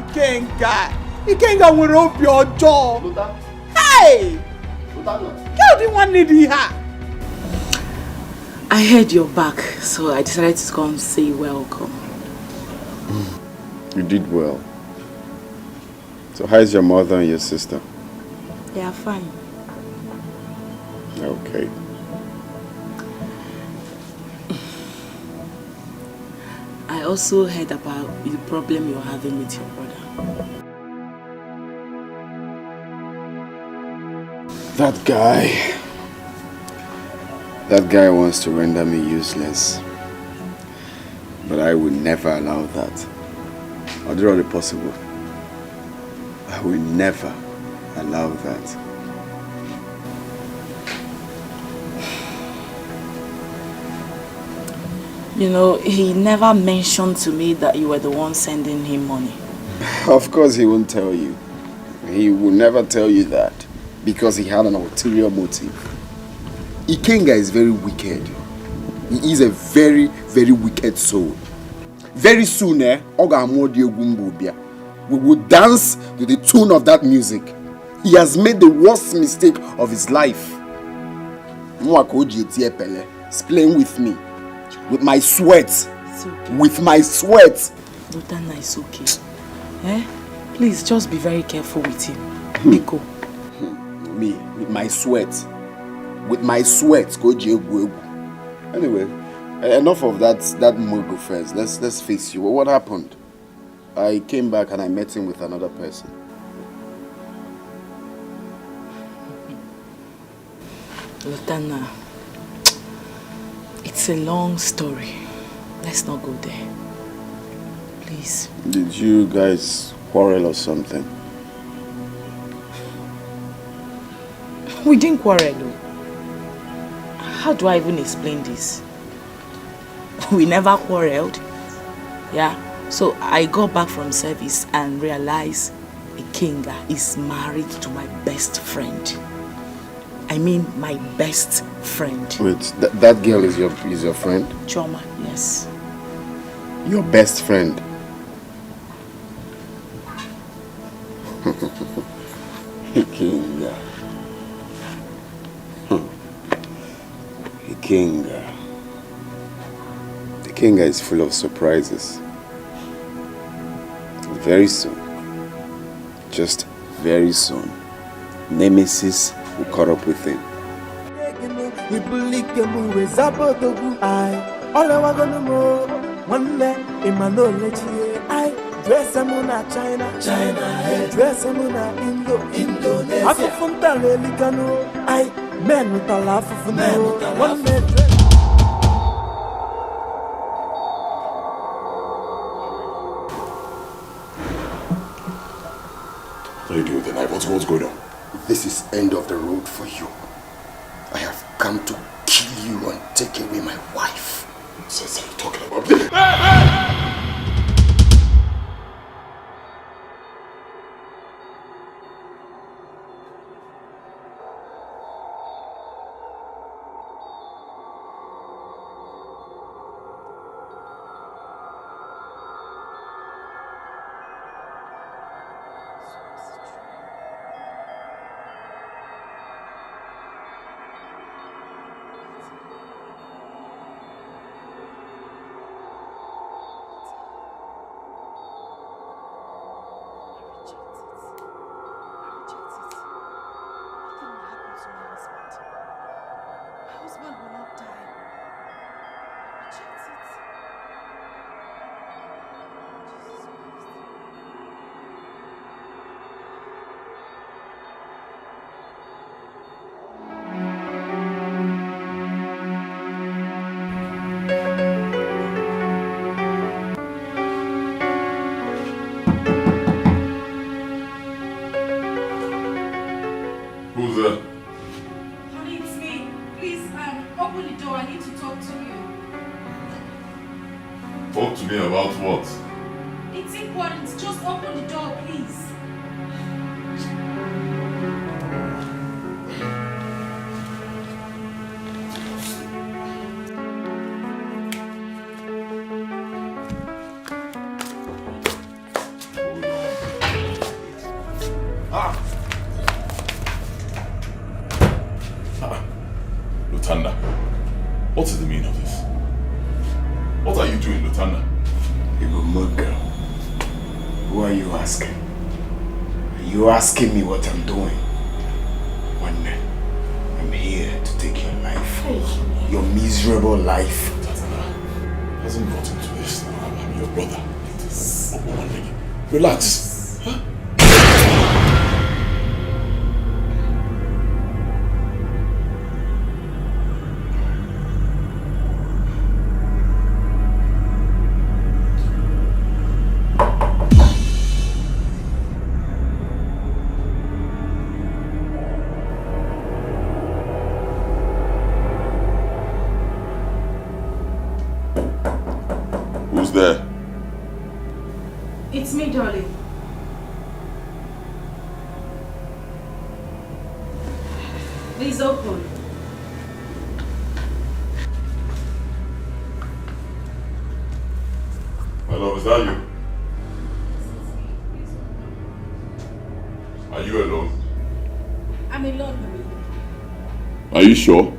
Ikenga! Ikenga nwere obi ọjọọ! Hey! Girl, do you want need her? I heard you're back, so I decided to come say welcome. You did well. So how is your mother and your sister? They are fine. Okay. I also heard about the problem you're having with your brother. That guy. That guy wants to render me useless. But I will never allow that. Or do it possible. I will never allow that. You know, he never mentioned to me that you were the one sending him money. Of course he won't tell you. He will never tell you that because he had an ulterior motive. Ikenga is very wicked. He is a very, very wicked soul. Very soon, eh, ọ ga-amụ ụdị egwu mbụ bịa. We will dance to the tune of that music. He has made the worst mistake of his life. Nwa ka o ji eti epele. He's playing with me. With my sweat. It's okay. With my sweat. Lotanna, it's okay. Eh? Please, just be very careful with him. Biko. Me, with my sweat. With my sweat, ka o ji egwu egwu. Anyway, eh, enough of that, that Mogo first. Let's, let's face you. What happened? I came back and I met him with another person. Lotana, it's a long story. Let's not go there. Please. Did you guys quarrel or something? We didn't quarrel, though. How do I even explain this? We never quarreled. Yeah. So I got back from service and realized Ikenga is married to my best friend. I mean, my best friend. Wait, th that girl is your is your friend? Choma, yes. Your best friend? Ikenga. Hmm. Ikenga. Ikenga is full of surprises. Very soon, just very soon, Nemesis will caught up with him. Ibulike mu wee zaba odogwu. Ai, ọ lewagonu m o, nwanne, ị ma na o lechie. Ai, dress m na China. China, eh. Dress m na Indo. Indonesia. Afụfụ m tara elikanu. Ai, men tara afụfụ m o, nwanne, dress. What are you doing with the knife? What's, what's going on? This is end of the road for you. I have come to kill you and take away my wife. What are you talking about? Asking me what I'm doing. One man, I'm here to take your life. Your miserable life. Doesn't got into this now. I'm your brother. Relax. Are you sure?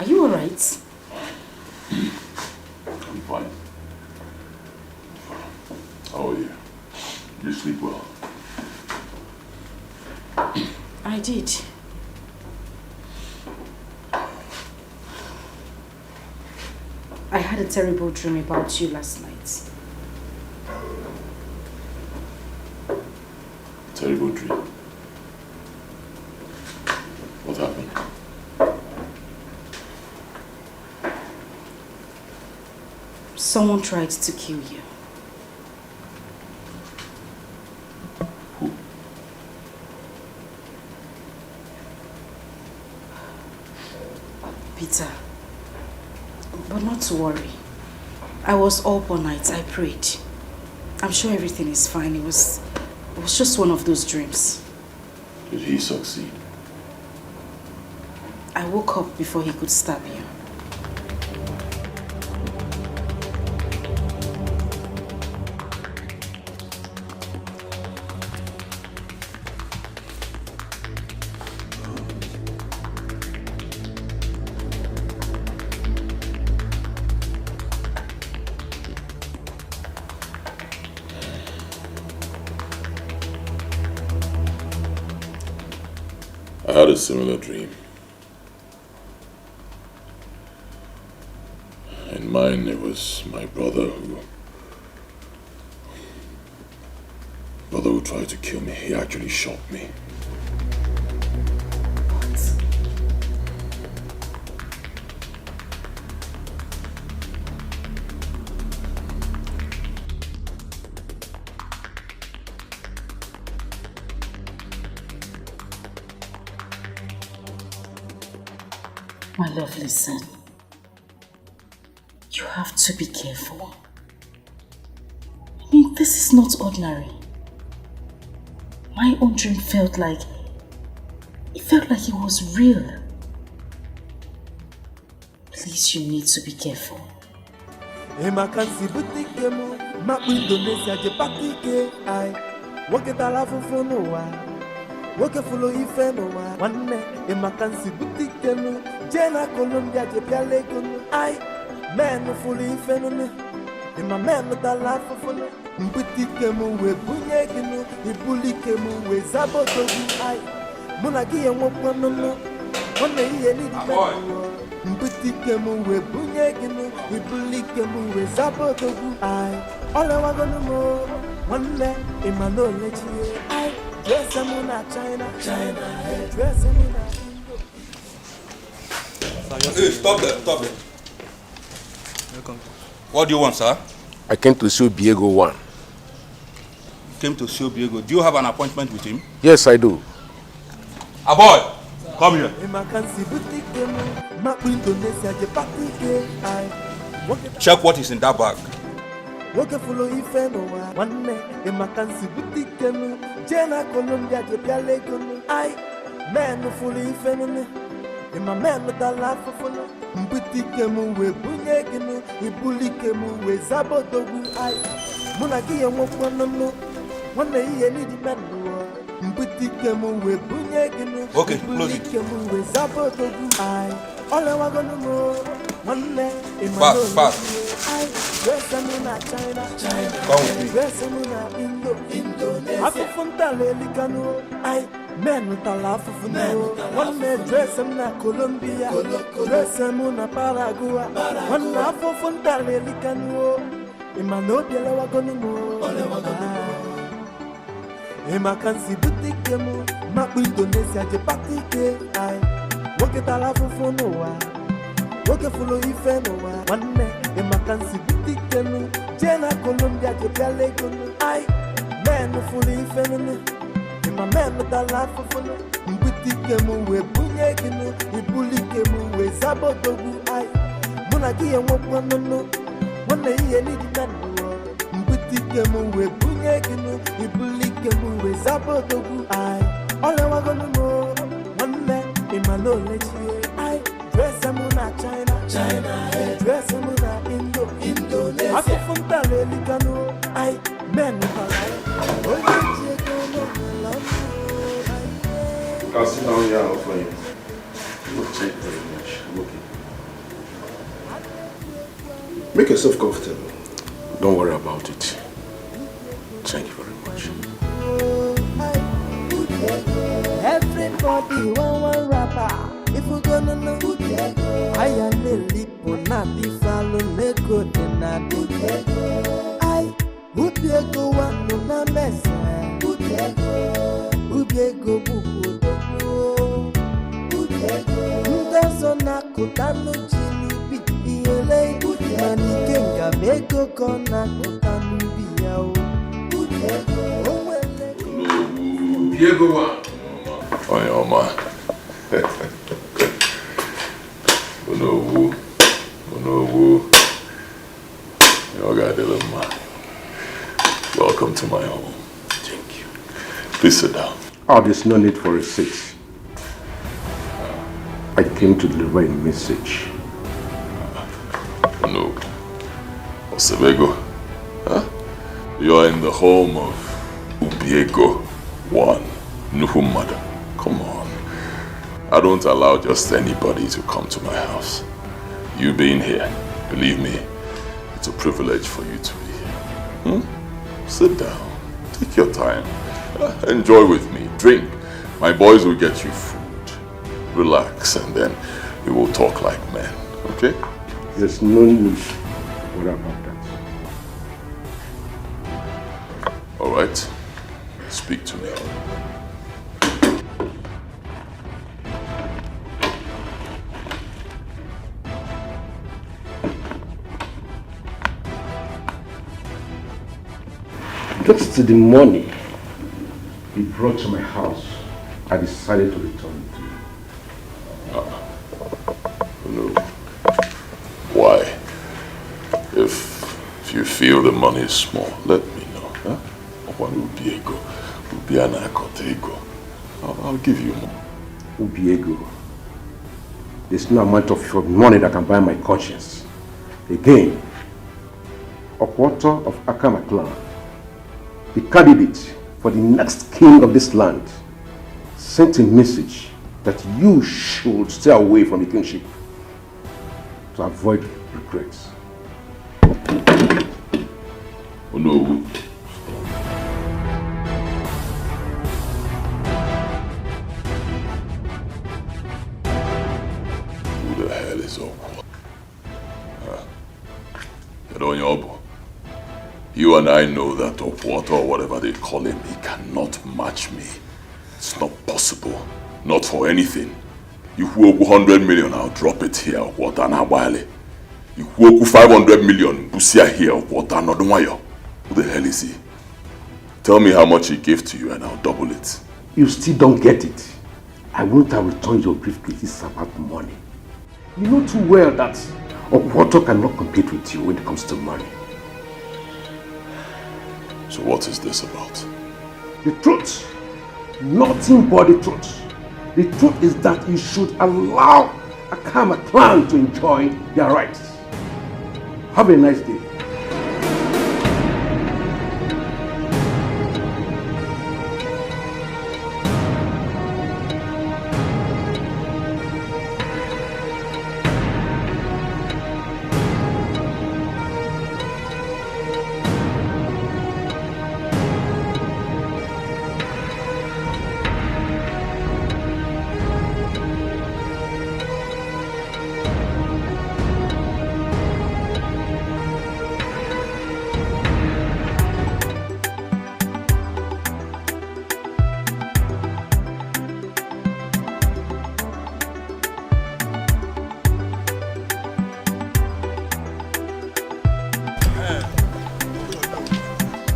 You alright? I'm fine. How are you? You sleep well? I did. I had a terrible dream about you last night. Terrible dream. What happened? Someone tried to kill you. Who? Peter, but not to worry. I was up all night. I prayed. I'm sure everything is fine. It was, it was just one of those dreams. Did he succeed? I woke up before he could stab you. I had a similar dream. In mine, it was my brother who, brother who tried to kill me. He actually shot me. My love, listen. You have to be careful. I mean, this is not ordinary. My own dream felt like, it felt like it was real. Please, you need to be careful. Ị ma ka m si bute ike m, makpụ Indonesia je pata ike. Ai, nwoke tara afụfụ n'ụwa, nwoke fụlụ ife n'ụwa. Nwanne, ị ma ka m si bute ike m, jee na Colombia je pịala ego m. Ai, men fụlụ ife nụnụ, ị ma men tara afụfụ nụ. M bute ike m wee bunye gị nụ, i bulu ike m wee zaba odogwu. Ai, mụ na gị ya enwekwa nụnụ, nwanne, ihe niile mere ụwa. M bute ike m wee bunye gị nụ, i bulu ike m wee zaba odogwu. Ai, ọ lewagonu m o, nwanne, ị ma na o lechie. Ai, dress m na China, China, dress m na Indo. Hey, stop there, stop there. Welcome. What do you want, sir? I came to see Obiego one. Came to see Obiego. Do you have an appointment with him? Yes, I do. A boy, come here. Ị ma ka m si bute ike m, makpụ Indonesia je pata ike. Ai, nwoke Check what is in that bag. nwoke fụlụ ife n'ụwa, nwanne, ị ma ka m si bute ike m, jee na Colombia je pịala ego m. Ai, men fụlụ ife nụnụ, ị ma men tara afụfụ nụ. M bute ike m wee bunye gị nụ, i bulu ike m wee zaba odogwu. Ai, mụ na gị ya enwekwa nụnụ, nwanne, ihe niile mere ụwa. M bute ike m wee bunye gị nụ, Okay, i bulu close it. ike m wee zaba odogwu. Ai, ọ lewagonu m o, nwanne, ị ma Fast, na o fast. lechie. Ai, dress m na China, China, Come with me. dress m na Indo, Indo, afụfụ m tara elikanụ. Ai, men tara afụfụ nụ o, nwanne, dress m na Colombia, dress m na Paraguay, nwanne, afụfụ m tara elikanụ o, ị ma na obi elewagonu m o. Ị ma ka m si bute ike m, makpụ Indonesia je pata ike. Ai, nwoke tara afụfụ n'ụwa, nwoke fụlụ ife n'ụwa, nwanne, ị ma ka m si bute ike m, jee na Colombia je pịala ego m. Ai, men fụlụ ife nụnụ, ị ma men tara afụfụ nụ. M bute ike m wee bunye gị nụ, i bulu ike m wee zaba odogwu. Ai, mụ na gị ya enwekwa nụnụ, nwanne, ihe niile mere ụwa. M bute ike m wee bunye gị nụ, i bulu ike m wee zaba odogwu. Ai, ọ lewagonu m o, nwanne, ị ma na o lechie. Ai, dress m na China, China, dress m na Indo, Indonesia, afụfụ m tara elikanụ. Ai, men tara, onye ji ego n'ụlọ m. You can sit down here and offer him. Look, take very much. I'm okay. Make yourself comfortable. Don't worry about it. Thank you very much. Everybody want one rapper. If we gonna know who they go, I am the lipo, not the follow, let go, then not who they go. I, who they go, one no na mess. Who they go, who they go, buku, doku. Who they go, who doesn't knock, who doesn't know, Jimmy, be, be, ele. Money can, can make go, corner, who doesn't be, oh. Who they go, oh, well, Diego one. Onye ọma. Onowu. Onowu. Ọ ga-adịrị mma. Welcome to my home. Thank you. Please sit down. Oh, there's no need for a seat. I came to deliver a message. No. Osebego, huh? You are in the home of Ubiego one. Nnukwu mmadụ. Come on. I don't allow just anybody to come to my house. You being here, believe me, it's a privilege for you to be here. Hmm? Sit down. Take your time. Uh, enjoy with me. Drink. My boys will get you food. Relax, and then we will talk like men. Okay? There's no need to worry about that. All right. Speak to me. Just the money you brought to my house, I decided to return it to you. No. Why? If, if you feel the money is small, let me know. Huh? One Ubiego, Ubiana Kotego. I'll, I'll give you more. Ubiego, there's no amount of money that can buy my conscience. Again, Okwoto of Akama clan, the candidate for the next king of this land, sent a message that you should stay away from the kingship to avoid regrets. Onowu. Who the hell is Okwoto? Huh? Kedu onye ọ bụ? You and I know that Okwoto, or whatever they call him, he cannot match me. It's not possible. Not for anything. You kwuo okwu hundred million, I'll drop it here, Okwoto, na-agbalị. You kwuo okwu five hundred million, busia here, Okwoto, anọdụ nwayọ. Who the hell is he? Tell me how much he gave to you and I'll double it. You still don't get it. I wouldn't have returned your briefcase if it's about money. You know too well that Okwoto cannot compete with you when it comes to money. So what is this about? The truth. Nothing but the truth. The truth is that you should allow Akama clan to enjoy their rights. Have a nice day.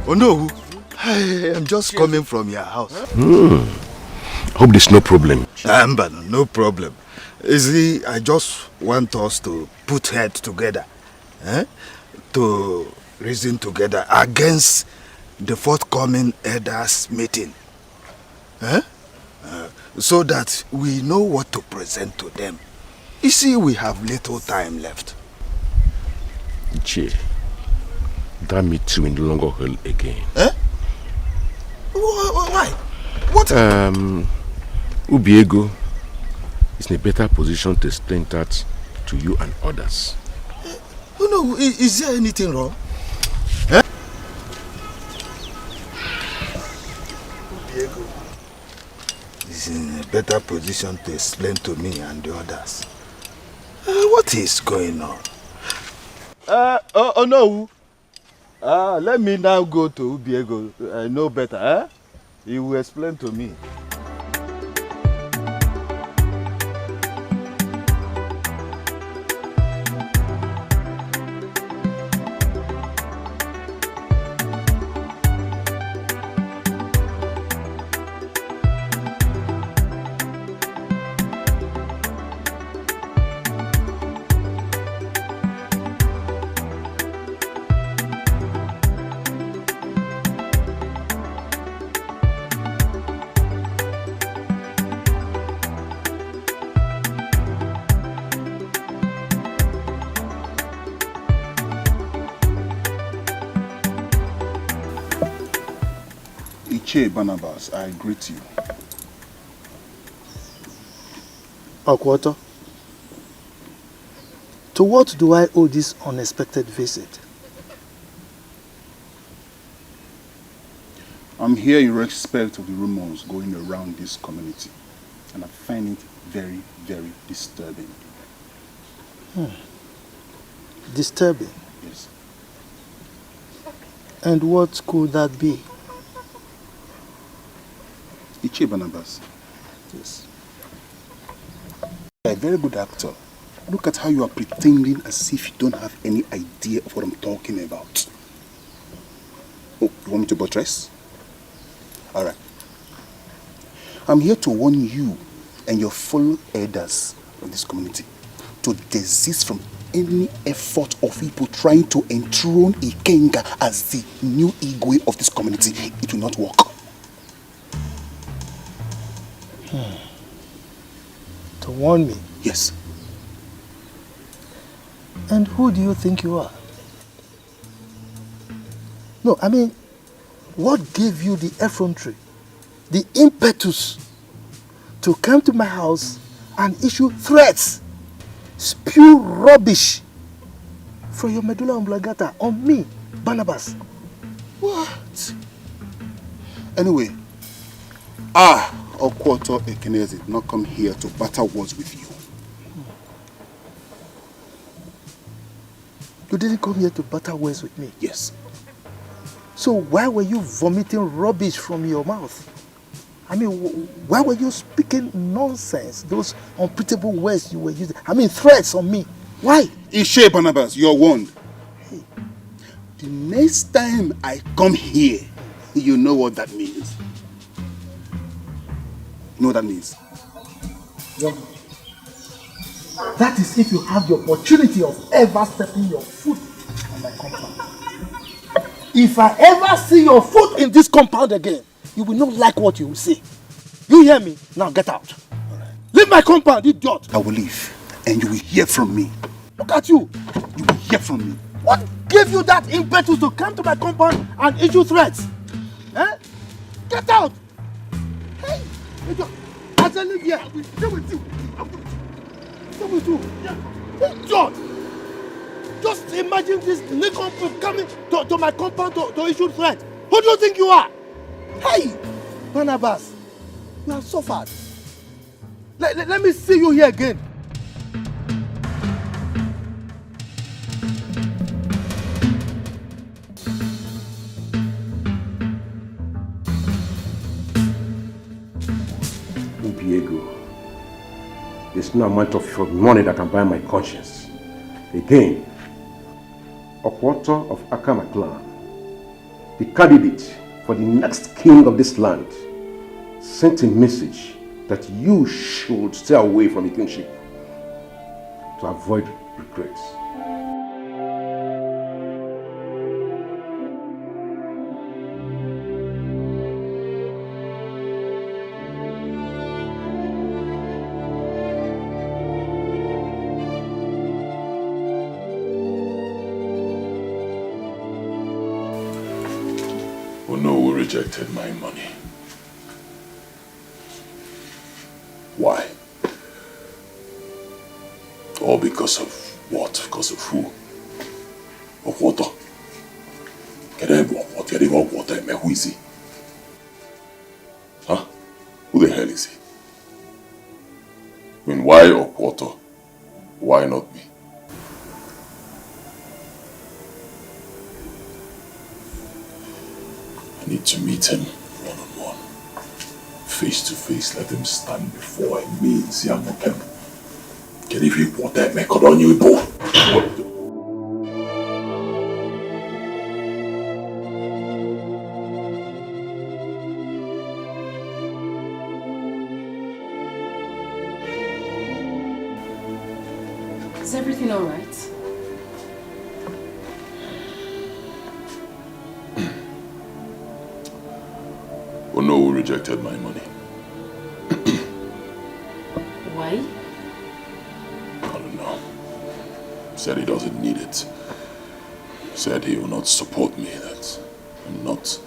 Onowu, I am just coming from your house. Hope there's no problem. Ah, mba, no problem. You see, I just want us to put head together, eh, to reason together against the forthcoming elders meeting, eh, uh, so that we know what to present to them. You see, we have little time left. Ichie, that meeting will no longer hold again. Eh? Wh- wh- Why? What? Um, Ubiego is in a better position to explain that to you and others. Unu I- Is there anything wrong? Eh? Obiego is in a better position to explain to me and the others. Uh, what is going on? Uh, oh, oh no. Ah, let me now go to Ubiego. I know better, eh? He will explain to me. Ichie Barnabas, I greet you. Okwoto, to what do I owe this unexpected visit? I'm here in respect of the rumors going around this community, and I find it very, very disturbing. Hmm. Disturbing? Yes. And what could that be? Ichie Barnabas. Yes. You're a very good actor. Look at how you are pretending as if you don't have any idea of what I'm talking about. Oh, you want me to buttress? All right. I'm here to warn you and your fellow elders of this community to desist from any effort of people trying to enthrone Ikenga as the new Igwe of this community. It will not work. Hmm. To warn me? Yes. And who do you think you are? No, I mean, what gave you the effrontery, the impetus to come to my house and issue threats, spew rubbish from your medulla oblongata on me, Barnabas? What? Anyway, I, Okwoto Ekeneze, did not come here to batter words with you. You didn't come here to batter words with me. Yes. So why were you vomiting rubbish from your mouth? I mean, wh- why were you speaking nonsense? Those unputable words you were using. I mean, threats on me. Why? Ichie Barnabas, you're warned. Hey. The next time I come here, you know what that means. You know what that means? Young, that is if you have the opportunity of ever stepping your foot on my compound. If I ever see your foot in this compound again, you will not like what you will see. You hear me? Now get out. Leave my compound, idiot. I will leave, and you will hear from me. Look at you. You will hear from me. What gave you that impetus to come to my compound and issue threats? Eh? Get out. Hey, idiot. I say leave here. I will stay with you. I will stay with you. Yeah. Idiot. Just imagine this nincompoop coming to, to my compound to, to issue threat. Who do you think you are? Hey, Barnabas, you have suffered. Let, let, let me see you here again. Ubiego, there's no amount of money that can buy my conscience. Again, Okwoto of Akama clan, the candidate for the next king of this land, sent a message that you should stay away from the kingship to avoid regrets. Onowu rejected my money. Why? All because of what? Because of who? Okwoto. Kedu ebe Okwoto? Kedu ebe Okwoto eme? Who is he? Huh? Who the hell is he? I mean, why Okwoto? Why not me? I need to meet him one on one, face to face. Let him stand before me and say, "I'm okay." Can if you put that make on you, boy? Is everything all right? Onowu rejected my money. Why? I don't know. Said he doesn't need it. Said he will not support me, that I'm not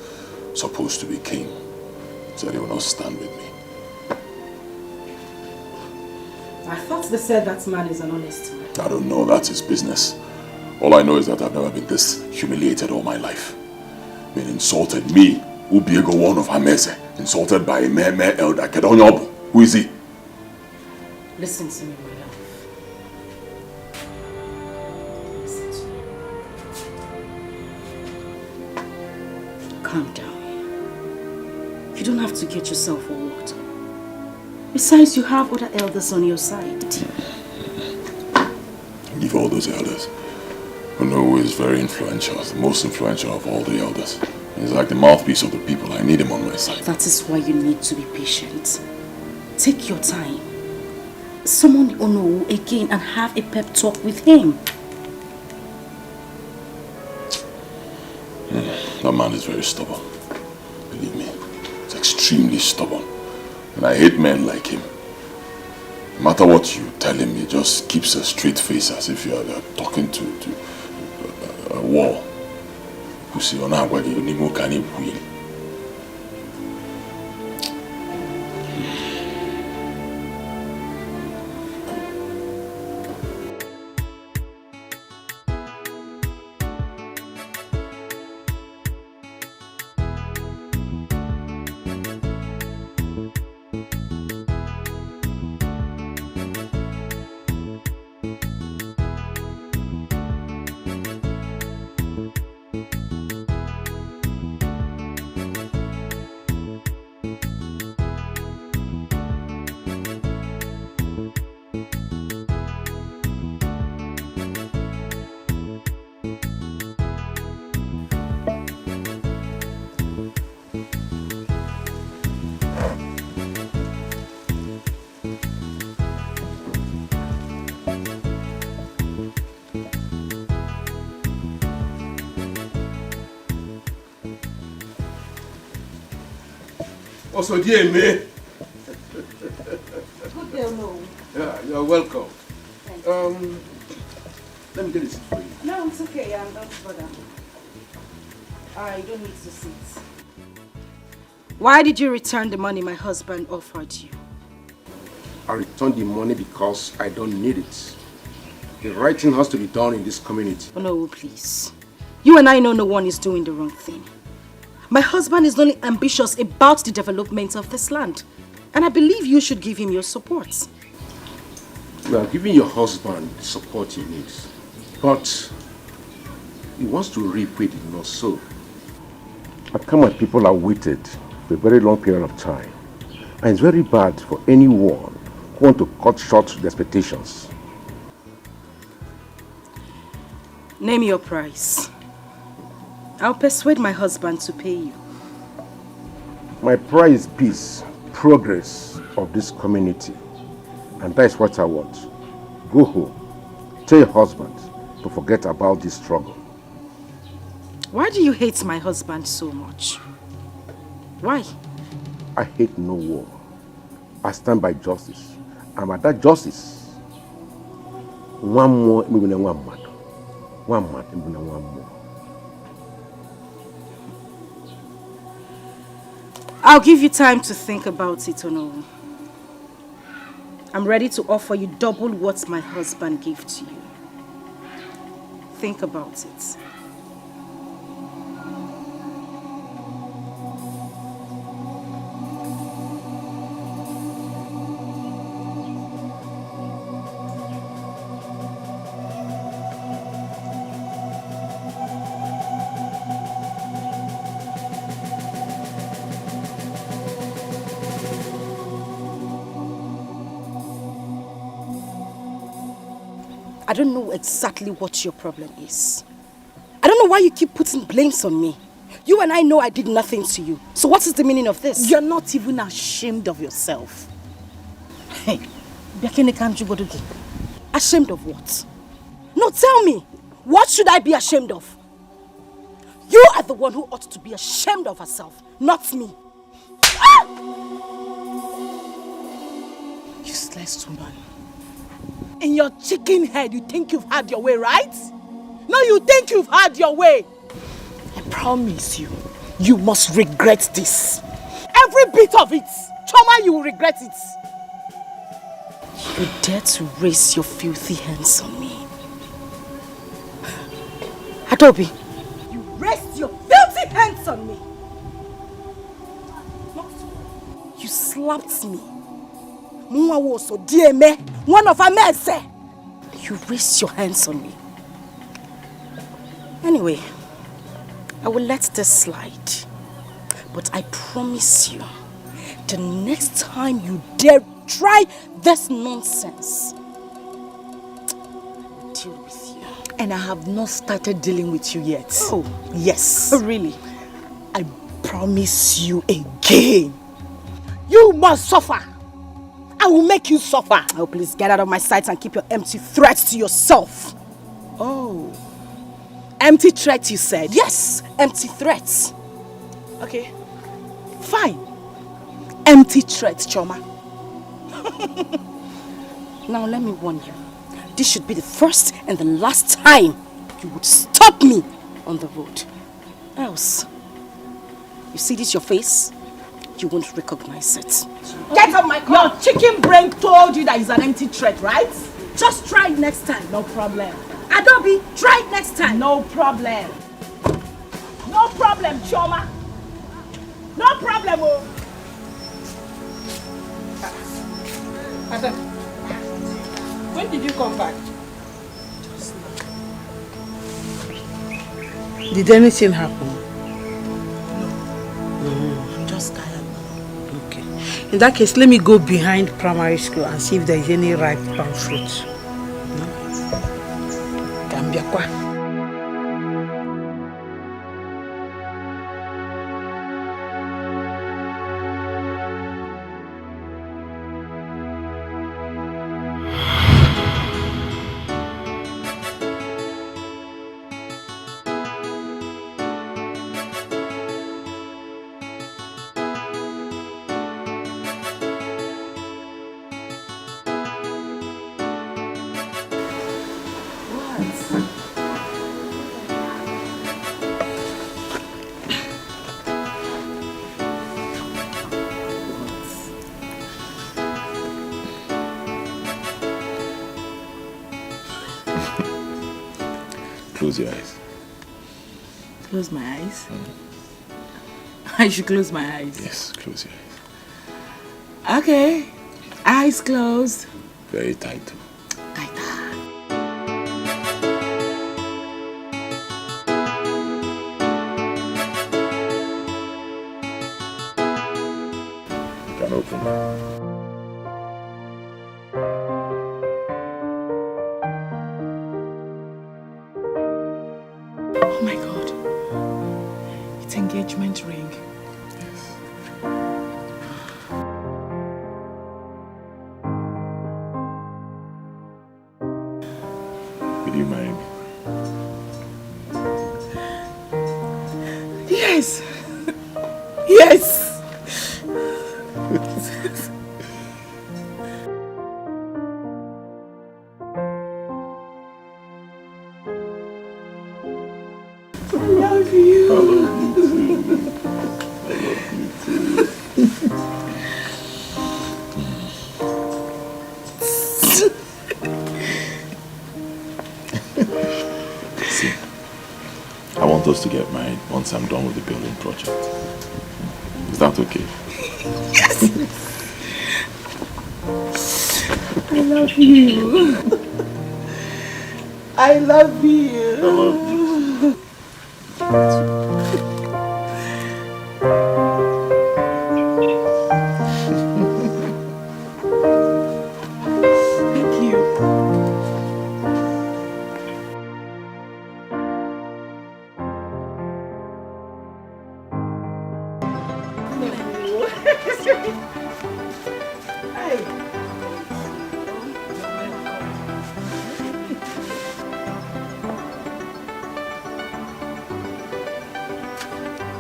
supposed to be king. Said he will not stand with me. I thought they said that man is an honest man. I don't know. That's his business. All I know is that I've never been this humiliated all my life. Been insulted. Me, Ubiego, one of Hameze, insulted by a mere, mere elder. Kedu onye ọ bụ? Who is he? Listen to me, my love. Listen to me. Calm down. You don't have to get yourself all worked up. Besides, you have other elders on your side. Leave all those elders. Onowu is very influential, the most influential of all the elders. He's like the mouthpiece of the people. I need him on my side. That is why you need to be patient. Take your time. Summon Onowu again and have a pep talk with him. That man is very stubborn. Believe me, he's extremely stubborn. And I hate men like him. No matter what you tell him, he just keeps a straight face as if you are, uh, talking to, to a, a wall. Kwụsị, ọ na-agwa gị n'ime ụka na-ekwu ya. Also, dear me. Good girl, no. Yeah, you're welcome. Thank you. Um, let me get a seat for you. No, it's okay. Um, don't bother. I don't need to sit. Why did you return the money my husband offered you? I returned the money because I don't need it. The right thing has to be done in this community. Oh, no, please. You and I know no one is doing the wrong thing. My husband is only ambitious about the development of this land. And I believe you should give him your support. You are giving your husband the support he needs. But he wants to reap where he did not sow. Akama people have waited for a very long period of time. And it's very bad for anyone who want to cut short the expectations. Name your price. I'll persuade my husband to pay you. My price is peace, progress of this community. And that is what I want. Go home. Tell your husband to forget about this struggle. Why do you hate my husband so much? Why? I hate no war. I stand by justice. And by that justice, one more, maybe one mad. One mad, maybe one more. I'll give you time to think about it, Onowu. I'm ready to offer you double what my husband gave to you. Think about it. I don't know exactly what your problem is. I don't know why you keep putting blames on me. You and I know I did nothing to you. So what is the meaning of this? You're not even ashamed of yourself. Hey, Biakene Kanjugodugi. Ashamed of what? No, tell me. What should I be ashamed of? You are the one who ought to be ashamed of herself, not me. Ah! Useless woman. In your chicken head, you think you've had your way, right? No, you think you've had your way. I promise you, you must regret this. Every bit of it. Choma, you will regret it. You dare to raise your filthy hands on me. Adobe. You raised your filthy hands on me. You slapped me. Mwa woso dieme, one of Amese. You raised your hands on me. Anyway, I will let this slide. But I promise you, the next time you dare try this nonsense, I will deal with you. And I have not started dealing with you yet. Oh. Yes. Oh, really? I promise you again. You must suffer. I will make you suffer. Oh, please get out of my sight and keep your empty threats to yourself. Oh. Empty threats, you said? Yes, empty threats. Okay. Fine. Empty threats, Choma. Now let me warn you. This should be the first and the last time you would stop me on the road. Else, you see this your face? You won't recognize it. Get up my car. Your chicken brain told you that it's an empty threat, right? Just try it next time. No problem. Adobe, try it next time. No problem. No problem, Choma. No problem, oh. Ada, when did you come back? Did anything happen? No. Mm. I'm just tired now. Okay. In that case, let me go behind primary school and see if there is any ripe palm fruit. No? Ka m bịakwa. Close your eyes. Close my eyes? I should close my eyes. Yes, close your eyes. Okay. Eyes closed. Very tight. Tighter. You can open. Oh my God. It's engagement ring. Yes. Will you marry me? Yes. Yes. I love you. I love you too. I love you too. Just to get married once I'm done with the building project. Is that okay? Yes. I love you. I love you. I love you.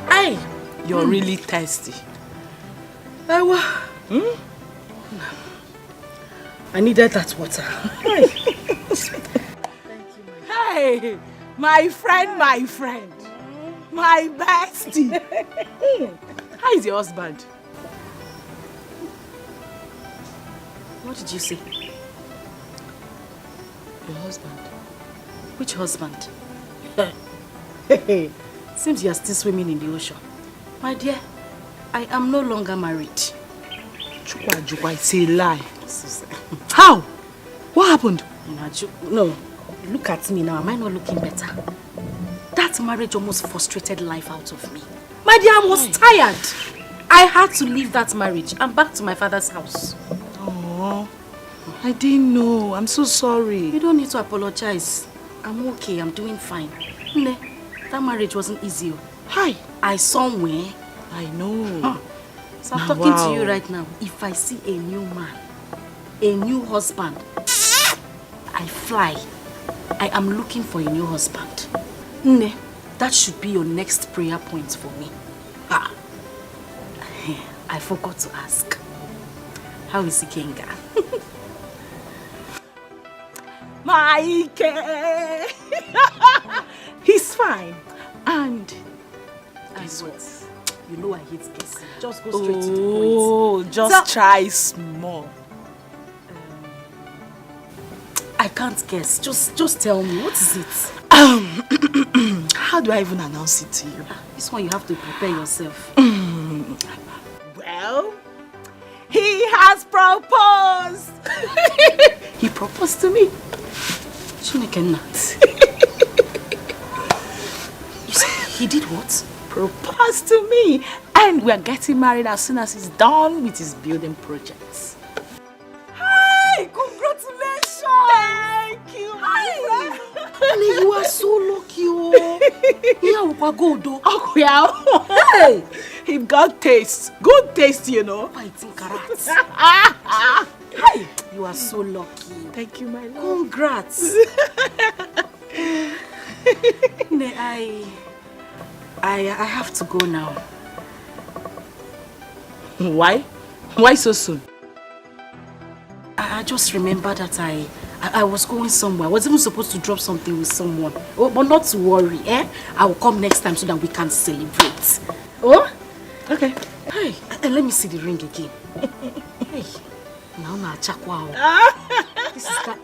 Hey, you're mm. really thirsty. Ewa. Hmm? I needed that water. Hey, my friend, my friend, my bestie. How is your husband? What did you say? Your husband? Which husband? Seems you are still swimming in the ocean. My dear, I am no longer married. Chukwa, Chukwa, it's a lie. How? What happened? No, look at me now. Am I not looking better? That marriage almost frustrated life out of me. My dear, I was tired. I had to leave that marriage and back to my father's house. Oh, I didn't know. I'm so sorry. You don't need to apologize. I'm okay. I'm doing fine. Nne, that marriage wasn't easy. Oh. Hi. I somewhere. I know. Huh. So I'm talking wow. to you right now. If I see a new man, a new husband, I fly. I am looking for a new husband. Nne, that should be your next prayer point for me. Ah, I forgot to ask. How is Ikenga? My Ike! He's fine. And guess what? You know I hate guessing. Just go straight oh, to the point. Oh, just so, try small. I can't guess. Just just tell me. What is it? Um, how do I even announce it to you? Ah, this one you have to prepare yourself. Mm. Well, he has proposed. He proposed to me. Chineke nna. You say he did what? Proposed to me. And we are getting married as soon as he's done with his building projects. Hi! Congratulations! Thank you, my friend. Honey, you are so lucky. Oh. Yeah, we go do. Oh, yeah. Hey! He got taste. Good taste, you know. Fighting carrots. Hey! You are so lucky. Thank you, my love. Congrats. Nne, I, I, I have to go now. Why? Why so soon? I, I just remember that I, I, I was going somewhere. I was even supposed to drop something with someone. Oh, but not to worry, eh? I will come next time so that we can celebrate. Oh? Okay. Hey, eh, let me see the ring again. Hey, now na chakwa. This is that.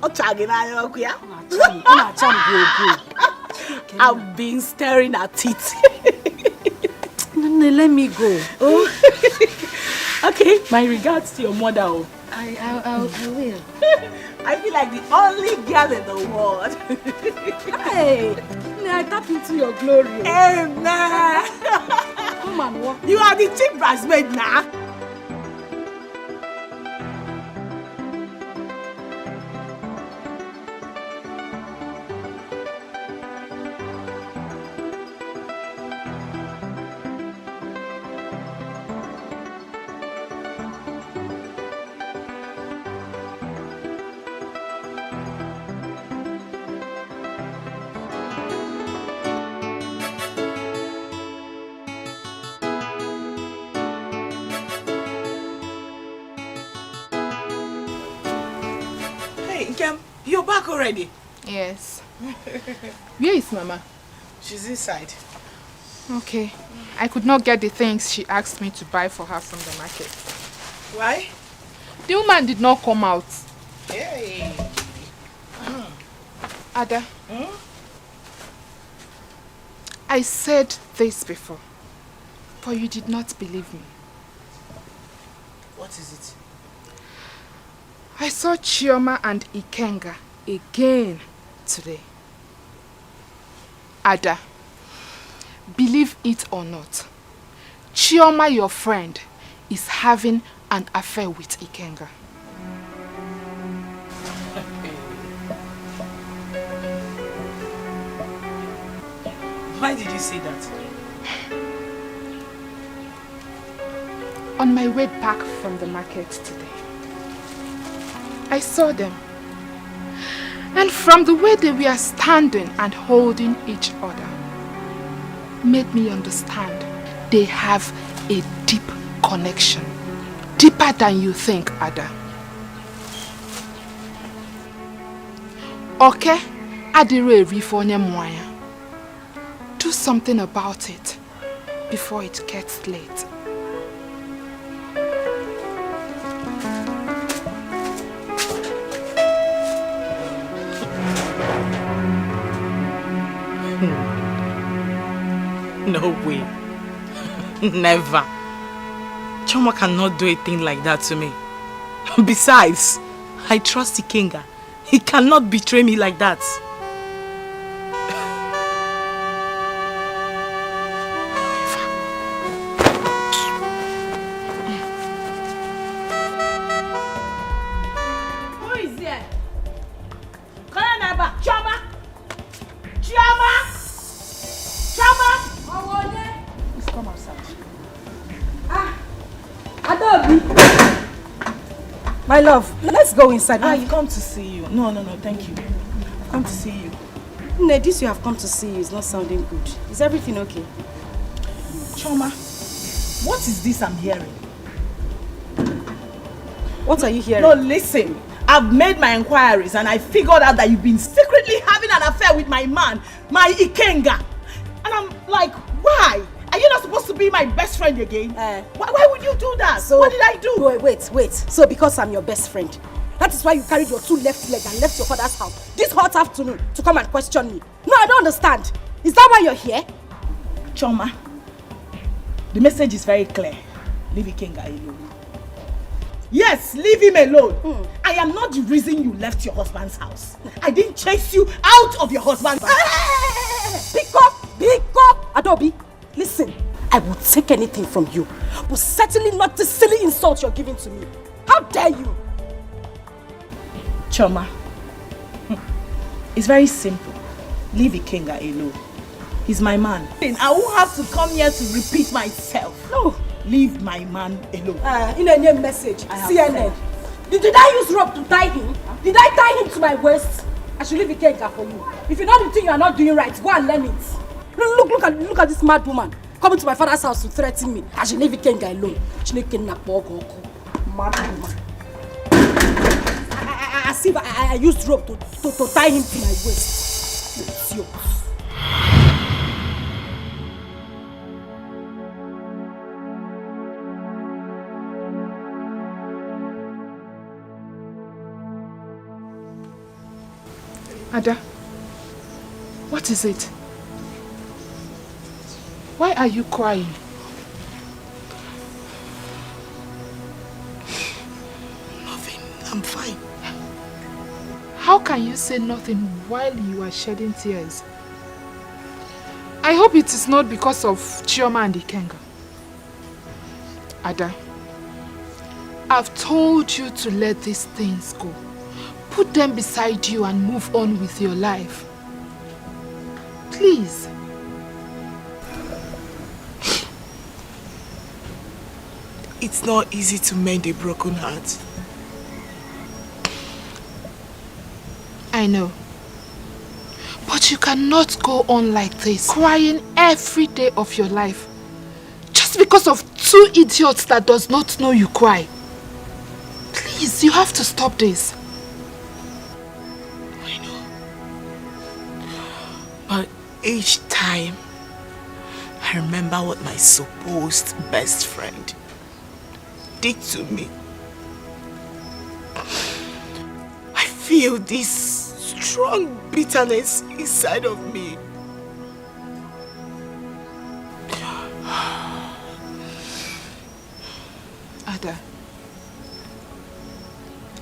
Ọ cha gị n'anya ọkụ ya? I've been staring at it. Nne, let me go. Oh. Okay, my regards to your mother. Oh. I, I, I, I will. I feel like the only girl in the world. Hey, Nne, I tap into your glory. Amen. Come and walk. You are the chief bridesmaid now. Hey, Nkem, you're back already? Yes. Where is Mama? She's inside. Okay. I could not get the things she asked me to buy for her from the market. Why? The woman did not come out. Hey. Ada. Hmm? I said this before, but you did not believe me. What is it? I saw Chioma and Ikenga again today. Ada, believe it or not, Chioma, your friend, is having an affair with Ikenga. Why did you say that? On my way back from the market today, I saw them. And from the way they were standing and holding each other, made me understand they have a deep connection. Deeper than you think, Ada. Okay, adịrọ eri ife onye mụ anya. Do something about it before it gets late. No way. Never. Chioma cannot do a thing like that to me. Besides, I trust Ikenga. He cannot betray me like that. Who is there? Call her number. Chioma! Chioma! Chioma! Please come outside. Ah, Adaobi. My love, let's go inside. I've come to see you. No, no, no, thank you. I've come to see you. Nne, this you have come to see you is not sounding good. Is everything okay? Chioma, what is this I'm hearing? What are you hearing? No, listen. I've made my inquiries and I figured out that you've been secretly having an affair with my man, my Ikenga. And I'm like, why? Are you not supposed to be my best friend again? Eh. Why, why would you do that? So, what did I do? Wait, wait, wait. So because I'm your best friend, that is why you carried your two left leg and left your father's house this hot afternoon to come and question me. No, I don't understand. Is that why you're here? Chioma, the message is very clear. Leave Ikenga alone. Yes, leave him alone. Hmm. I am not the reason you left your husband's house. I didn't chase you out of your husband's house. Hey, hey, hey, hey, hey. Pick up, pick up, Adaobi. Listen, I will take anything from you, but certainly not this silly insult you're giving to me. How dare you? Chioma, hmm, it's very simple. Leave Ikenga alone. He's my man. I won't have to come here to repeat myself. No. Leave my man alone. Uh, in a name message, I have C N N. Said. Did, did I use rope to tie him? Did I tie him to my waist? I should leave Ikenga for you. If you know the thing you are not doing right, go and learn it. Look, look, look at, look at this mad woman coming to my father's house to threaten me. I should leave Ikenga alone. Chineke nna kpọọ gị ọkụ. Mad woman. I, I, I, as if I, I, I used rope to, to, to tie him to my waist. Idiot. Ada, what is it? Why are you crying? Nothing. I'm fine. How can you say nothing while you are shedding tears? I hope it is not because of Chioma and Ikenga. Ada, I've told you to let these things go. Put them beside you and move on with your life. Please. It's not easy to mend a broken heart. I know. But you cannot go on like this, crying every day of your life, just because of two idiots that does not know you cry. Please, you have to stop this. I know. But each time, I remember what my supposed best friend did to me. I feel this strong bitterness inside of me.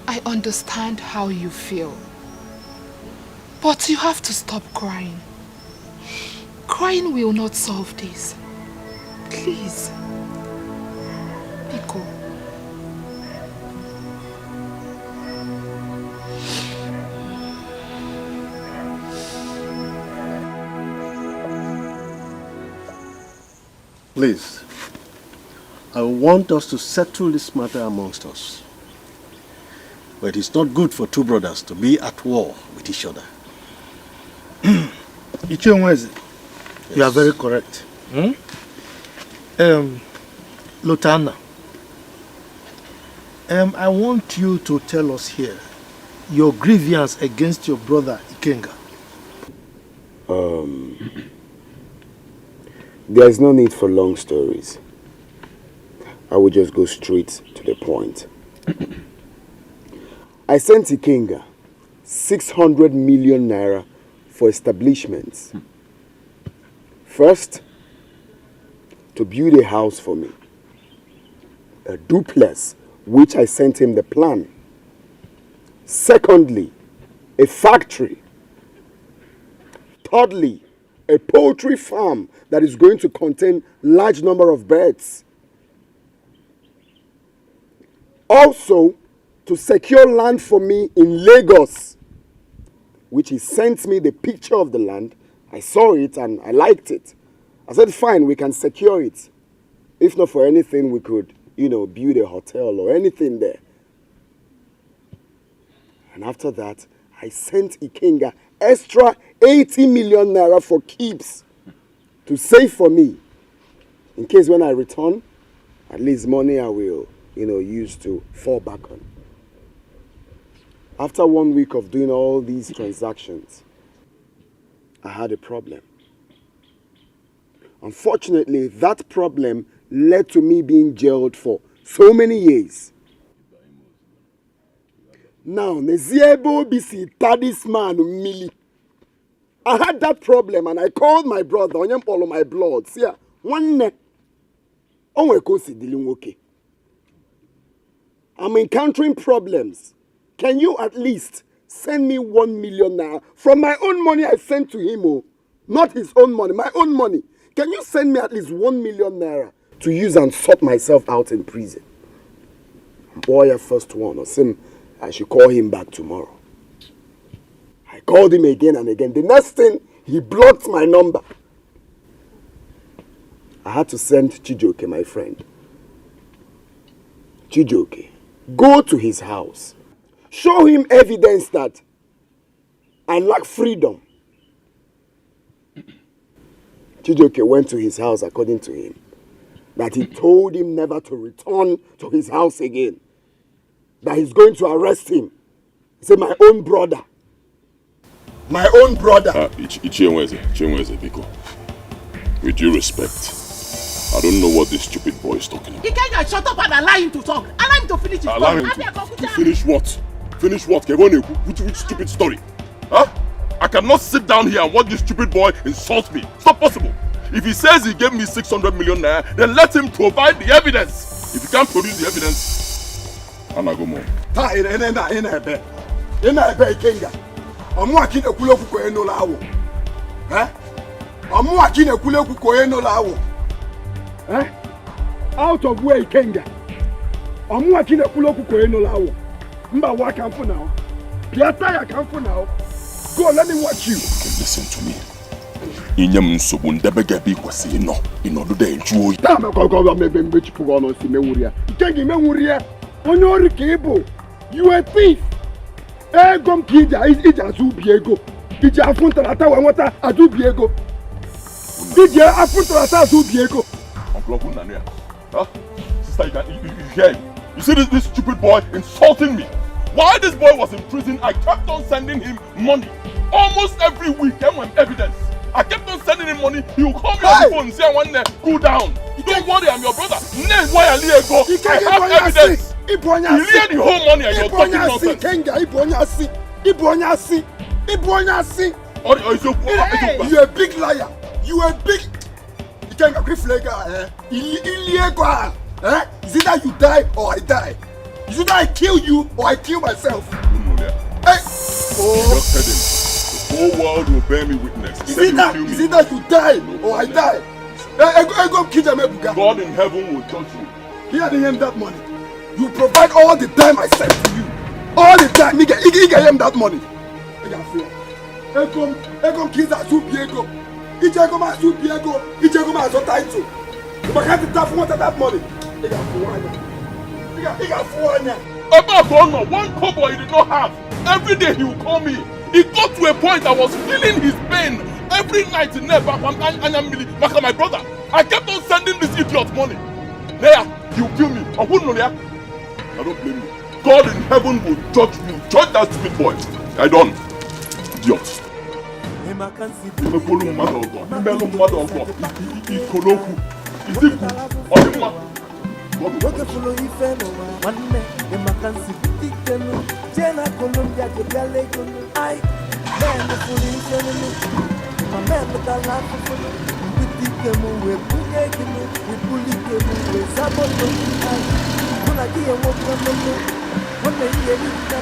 I understand how you feel, but you have to stop crying. Crying will not solve this. Please. Biko. Please, I want us to settle this matter amongst us. But it's not good for two brothers to be at war with each other. Ichie Nweze, you are very correct. Hmm? Um, Lotana, um, I want you to tell us here your grievance against your brother Ikenga. Um, there's no need for long stories. I will just go straight to the point. I sent Ikenga six hundred million naira for establishments. First, to build a house for me, a duplex, which I sent him the plan. Secondly, a factory. Thirdly, a poultry farm that is going to contain large number of birds. Also, to secure land for me in Lagos, which he sent me the picture of the land. I saw it and I liked it. I said, "Fine, we can secure it. If not for anything, we could, you know, build a hotel or anything there." And after that, I sent Ikenga extra eighty million naira for keeps to save for me. In case when I return, at least money I will, you know, use to fall back on. After one week of doing all these transactions, I had a problem. Unfortunately, that problem led to me being jailed for so many years. Now, nezie ebe obi si taa this man mmili. I had that problem and I called my brother, onye m kpọrọ my blood, sị ya, "Nwanne, o nwere ka o si dịrị nwoke. I'm encountering problems. Can you at least send me one million naira from my own money I sent to him, oh, not his own money, my own money? Can you send me at least one million naira to use and sort myself out in prison?" Boy, first one, Osim, I should call him back tomorrow. I called him again and again. The next thing, he blocked my number. I had to send Chijoke, my friend. "Chijoke, go to his house. Show him evidence that I lack freedom." Chijoke went to his house, according to him, that he told him never to return to his house again, that he's going to arrest him. He said, "My own brother. My own brother." Uh, Ichie Nweze, Ichie Nweze, Biko. With due respect, I don't know what this stupid boy is talking about. Ikenga, shut up and allow him to talk. Allow him to finish his story. Allow him to, to finish what? Finish what? Which, which stupid story? Huh? I cannot sit down here and watch this stupid boy insult me. It's not possible. If he says he gave me six hundred million naira, then let him provide the evidence. If he can't produce the evidence, Anagomo. Taa, ị na-ebe, ị na-ebe Ikenga. Ọmụwa ka ị na-ekwulu okwu ka onye nụrụ awụ. Eh? Ọmụwa ka ị na-ekwulu okwu ka onye nụrụ awụ. Eh? Out of where, Ikenga? Ọmụwa ka ị na-ekwulu okwu ka onye nụrụ awụ. Mba, wa ka m fụ now. Bịa taa ya ka m fụ now. Go, let me watch you. Okay, listen to me. Inye m nsogbu, ndebe gị ebe ị kwesịrị ịnọ. Ịnọdụ dị njụ oyi. Taa mekọ gọva mebe mgbe chipụ gị ọnụ si mewuru ya. Ikenga, imewuru ya. Onye ori ka ị bụ. You a thief. Ego m ka iji, iji azụ ubi ego. Iji afụ ntarata wee nweta azụ ubi ego. Iji afụ ntarata azụ ubi ego. Uncle, Uncle Nania. Huh? Sister, you, can, you, you, you hear him? You see this, this stupid boy insulting me. While this boy was in prison, I kept on sending him money. Almost every week, and with evidence. I kept on sending him money. He will call me on the phone and say, "One, cool down. Don't worry, I'm your brother." Name why I let go. I have evidence. He cleared the whole money and you're talking nonsense. Ikenga, ị bụ onye asị. Ị bụ onye asị. Ị bụ onye asị. Or, or is your, or, is your, you a big liar. You a big Ikenga, kwefula ego a, eh? Ili, ili ego a. Eh? Is it that you die or I die? Is it that I kill you or I kill myself? Hey! Oh! Just tell them. The whole world will bear me witness. Is it that, is it that you die or I die? Hey, hey, go, hey, go kill them, Ebuka. God in heaven will judge you. Here, they end that money. You provide all the time I sent to you. All the time, nigga, nigga, nigga, that money. Nigga, fear. Ego m, ego m ka ị ga-azụ bi ego. Ije ego m azụ bi ego. Ije ego m azụ title. Maka the tough want that money. Nigga, for one. Nigga, nigga, for one. About Ono, one kobo he did not have. Every day he will call me. It got to a point I was feeling his pain. Every night, never, I'm, I'm, I'm, Maka, my brother. I kept on sending this idiot money. There, he will kill me. I wouldn't know there. I don't blame you. God in heaven will judge you. Judge that stupid boy. I don't. Idiot. Imepolu mmadụ ọgọ, imelụ mmadụ ọgọ, i- i- i- ikoloku, iziku, ọdịmma. God will judge you. Nwoke fụrụ ife n'ụwa, nwanne, ị maka nsi bute ike nụ. Jee na Colombia, je bịa Lagos nụ. Ai, men fụrụ ife nụ. Ma men pụtara afụfụ nụ. Mbute ike m wee bunye gị nụ. Ibuli ike m wee zabo nụ. Ai, mụ na gị enwekwa nụ. Nwanne, ihe niile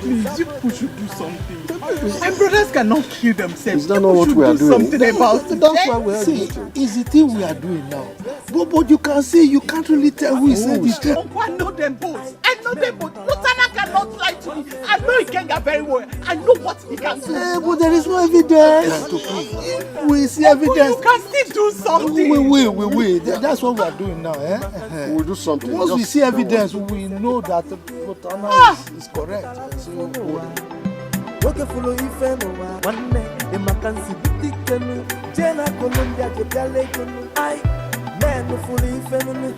Please, you people should do something. My brothers cannot kill themselves. Is that not what we are doing? People should do something about it. That's why we are doing it. It's the thing we are doing now. But, but you can see, you can't really tell who is saying the truth. Uncle, I know them both. I know them both. Lutana cannot lie to me. I know Ikenga very well. I know what he can do. Eh, but there is no evidence. We see evidence. You can still do something. We will, we will. Tha- That's what we are doing now. Eh? We'll do something. Once we see evidence, we know that Lutana is, is correct. So, nwoke fụrụ ife n'ụwa, nwanne, ị maka nsi bute ike nụ. Jee na Colombia, je bịa Lagos nụ. Ai, men fụrụ ife nụ.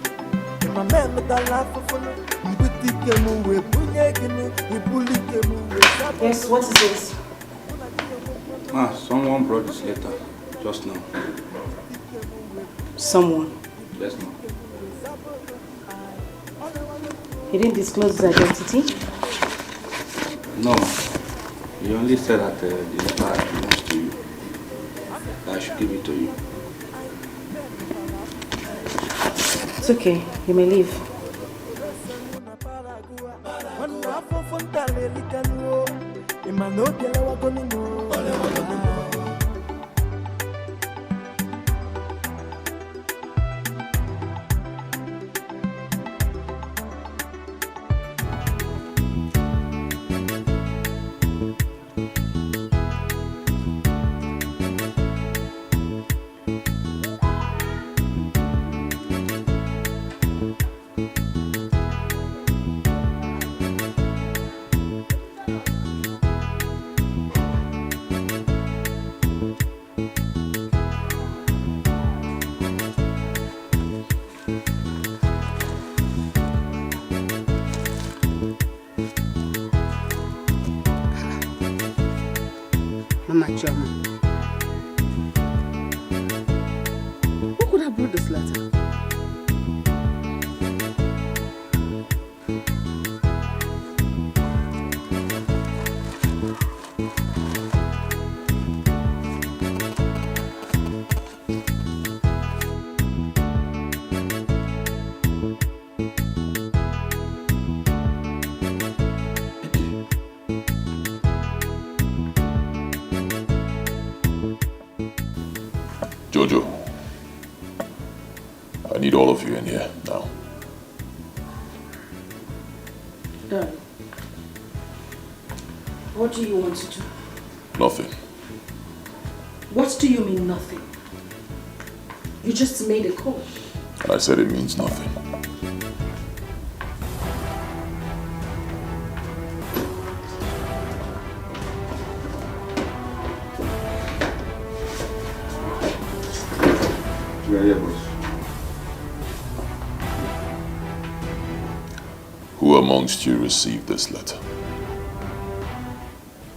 Ma men pụtara afụfụ nụ. Mbute ike m wee bunye gị nụ. Ibuli ike m wee zabo. Yes, what is it? Ma, someone brought this letter just now. Someone? Yes, ma. He didn't disclose his identity? No, ma. He only said that uh, the letter belongs to you. That I should give it to you. It's okay. You may leave. Nwanne, afụfụ nta na-elikanụ o. Ị ma na obi elewago n'ime o. Mama Chioma. Who could have brought this letter? Jojo, I need all of you in here now. Done. What do you want to do? Nothing. What do you mean, nothing? You just made a call. And I said it means nothing. Yeah, yeah, boss. Who amongst you received this letter?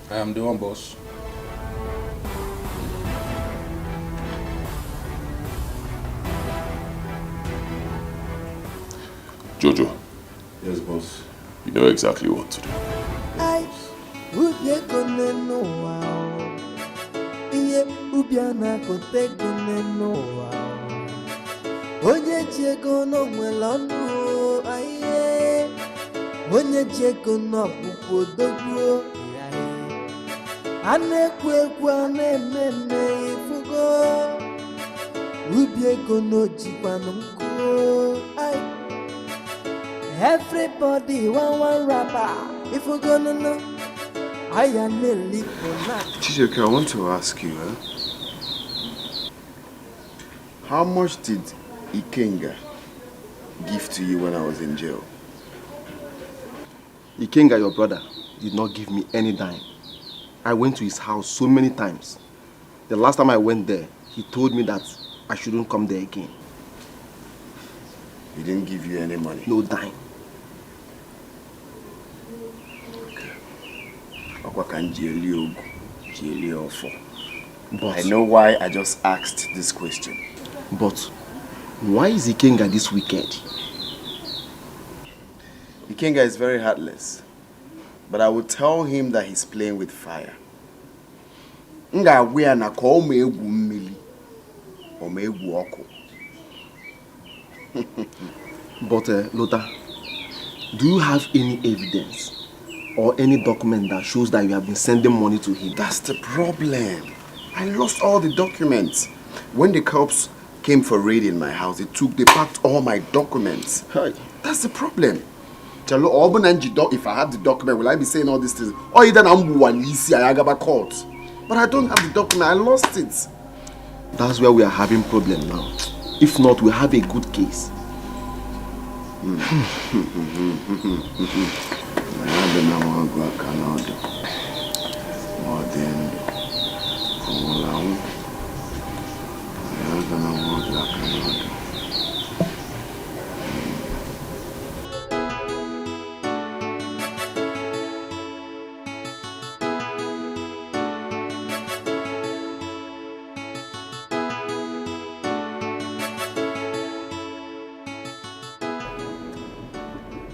I am the one, boss. Jojo. Yes, boss. You know exactly what to do. Ai, ụdị ego n'elu ụwa o. Ihe Ubi a na-akụta ego n'elu ụwa. Onye ji ego na o nwere ọnụ, aye. Onye ji ego na ọ bụkwa odogwu, aye. A na-ekwu ekwu, a na-eme eme, ifugo. Ubi ego na o jikwanụ nkụ, aye. Everybody want one rapper, ifugo no no. I am a little na. Chijioke, I want to ask you, eh? How much did Ikenga give to you when I was in jail? Ikenga, your brother, did not give me any dime. I went to his house so many times. The last time I went there, he told me that I shouldn't come there again. He didn't give you any money? No dime. Okay. Ọkwa ka m ji eli ogu, ji eli ọfọ. But I know why I just asked this question. But why is Ikenga this wicked? Ikenga is very heartless, but I will tell him that he's playing with fire. M ga-agwa ya na ka ọ ma egwu mmiri, ọ ma egwu ọkụ. But, uh, Lota, do you have any evidence or any document that shows that you have been sending money to him? That's the problem. I lost all the documents. When the cops came for raid in my house, they took, they packed all my documents. Hi. That's the problem. Chalo, ọ bụ na m ji doc-, if I have the document, will I be saying all these things? Or either na m gbuwa n'isi, I agaba court. But I don't have the document. I lost it. That's where we are having problem now. If not, we have a good case. Mmadụ na nwa ọgụ aka n'ọdụ. Ma ọ dị ndụ, ọ nwụrụ anwụ. Mmadụ na nwa ọgụ aka n'ọdụ.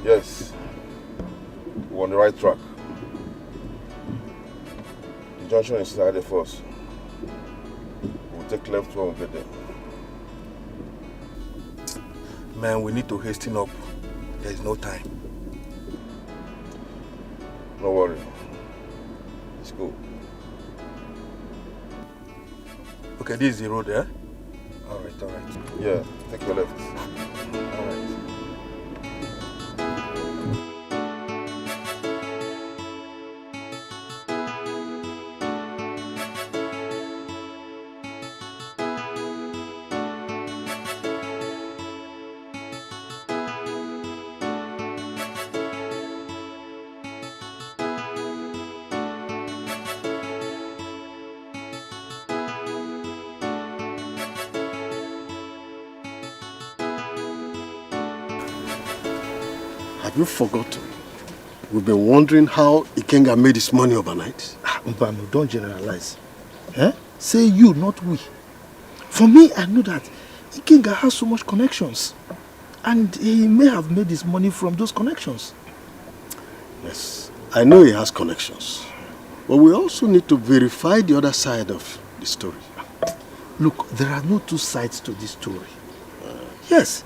Yes, we're on the right track. The junction is ahead of us. We'll take left when we get there. Man, we need to hasten up. There is no time. No worry. Let's go. Okay, this is the road, eh? All right, all right. Yeah, take your left. All right. Have you forgotten? We've been wondering how Ikenga made his money overnight. Ah, Mbano, don't generalize. Eh? Say you, not we. For me, I know that Ikenga has so much connections, and he may have made his money from those connections. Yes, I know he has connections, but we also need to verify the other side of the story. Look, there are no two sides to this story. Yes,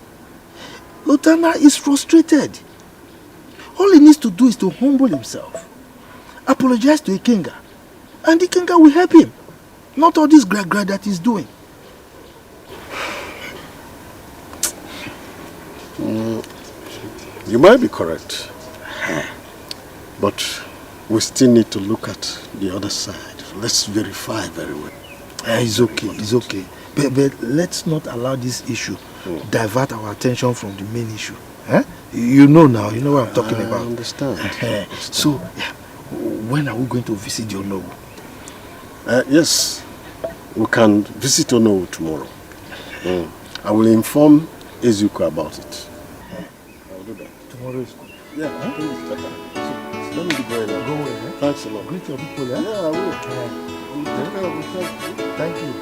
Lotana is frustrated. All he needs to do is to humble himself, apologize to Ikenga, and Ikenga will help him. Not all this gra gra that he's doing. Mm, you might be correct, but we still need to look at the other side. Let's verify very well. Eh, it's okay, it's okay. But, but let's not allow this issue divert our attention from the main issue. Eh? You know now, you know what I'm talking about. I understand. Eh, so, yeah, when are we going to visit the Onowu? Uh, yes, we can visit Onowu tomorrow. Mm. I will inform Ezuko about it. I'll do that. Tomorrow is good. Yeah, I think it's better. So, let me be going now. Go well, eh? Thanks a lot. Greet your people, eh? Yeah, I will. Eh. Take care of yourself, too. Thank you.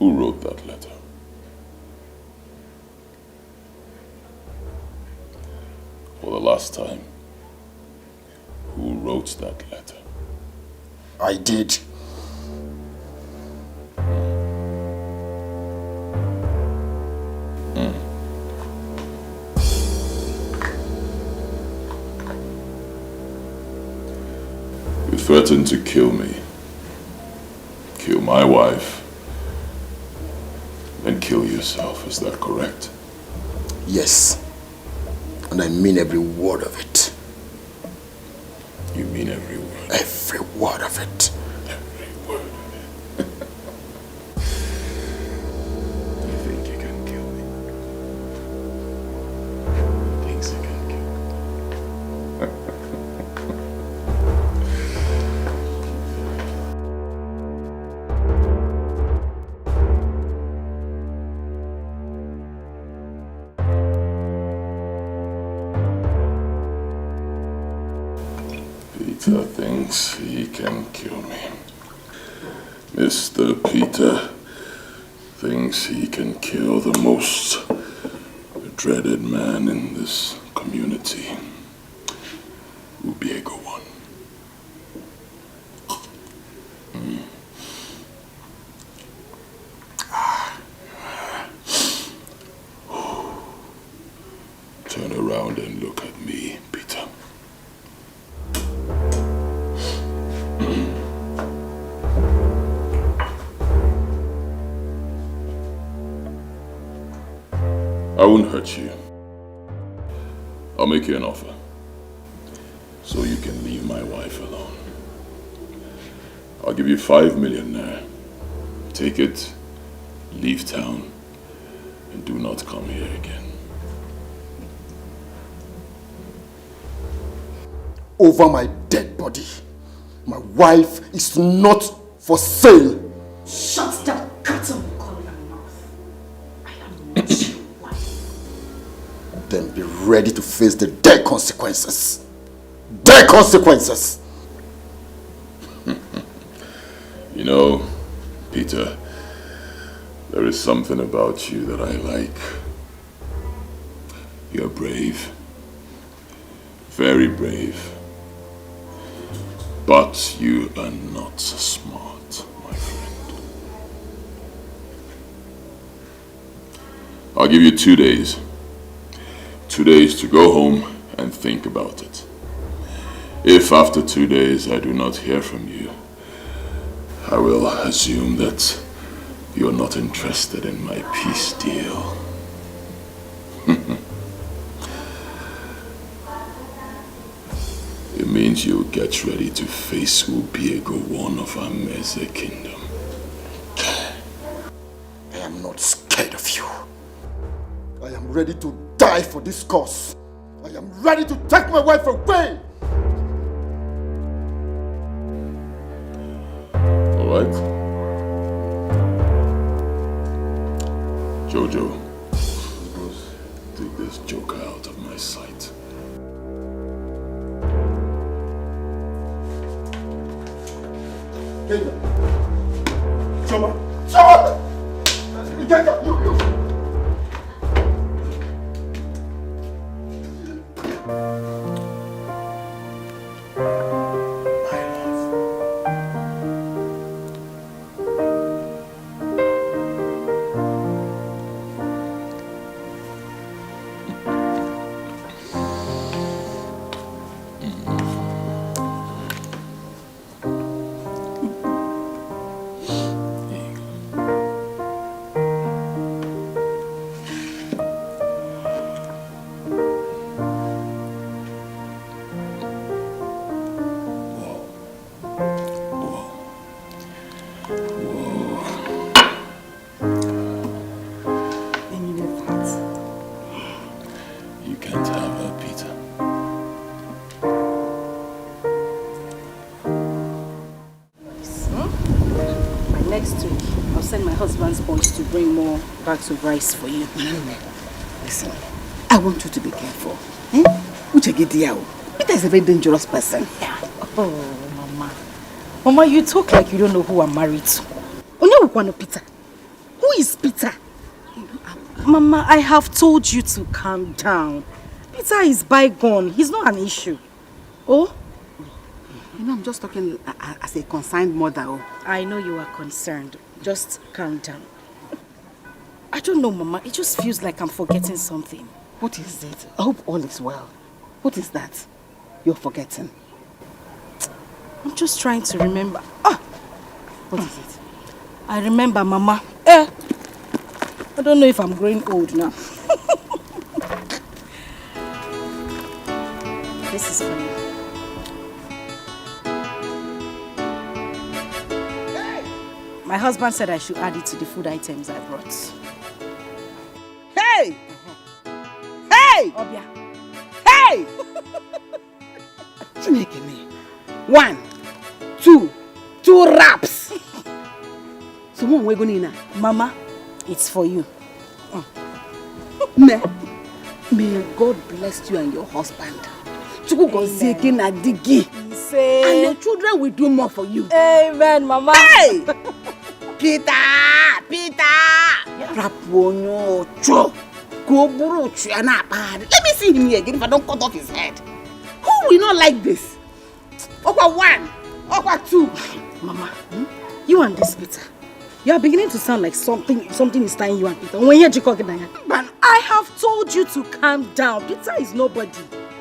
Who wrote that letter? For the last time, who wrote that letter? I did. You threatened to kill me, kill my wife, and kill yourself. Is that correct? Yes. And I mean every word of it. You mean every word? Every word of it. Every word of it. You think you can kill me? He thinks he can kill me. Peter thinks he can kill me. Mister Peter thinks he can kill the most dreaded man in this community. Ubiego one. Mm. Turn around and look at me, Peter. I won't hurt you. I'll make you an offer. So you can leave my wife alone. I'll give you five million naira. Take it, leave town, and do not come here again. Over my dead body, my wife is not for sale. Shut that curtain, Colin, mouth. I am not your wife. Then be ready to face the dire consequences. Dire consequences! You know, Peter, there is something about you that I like. You're brave. Very brave. But you are not smart, my friend. I'll give you two days. Two days to go home and think about it. If after two days I do not hear from you, I will assume that you're not interested in my peace deal. It means you get ready to face Ubiego one of Amaeze Kingdom. I am not scared of you. I am ready to die for this cause. I am ready to take my wife away. All right. Jojo, take this joker out of my sight. Kenya. Choma. Choma! Kenya, you, you. My love. You can't have her, Peter. Hmm? By next week, I'll send my husband's boys to bring more bags of rice for you. Listen, I want you to be careful. Eh? Uche Gidiao. Peter is a very dangerous person. Yeah. Oh, Mama. Mama, you talk like you don't know who I'm married to. Onye wukwanụ Peter? Who Who is Peter? Mama, I have told you to calm down. Peter is bygone. He's not an issue. Oh? You know, I'm just talking a- a- as a concerned mother. Oh. I know you are concerned. Just calm down. I don't know, Mama. It just feels like I'm forgetting something. What is it? I hope all is well. What is that you're forgetting? I'm just trying to remember. Ah! What is it? I remember, Mama. Eh! I don't know if I'm growing old now. This is for you. My husband said I should add it to the food items I brought. Hey! Hey! Obia. Hey! Chineke me. One, two, two wraps. So one we go nina. Mama, it's for you. Me, may God bless you and your husband. Chukwu gozie gị na di gị. And your children will do more for you. Amen, Mama. Hey! Peter! Peter! Rapụ onye ọchụ ka ọ bụrụ ọchụ ya na-akpagharị. Let me see him here again if I don't cut off his head. Who will not like this? Okwa one, Okwa two. Mama, hmm? You and this Peter, you are beginning to sound like something something is tying you and Peter. When you talking, I have told you to calm down. Peter is nobody.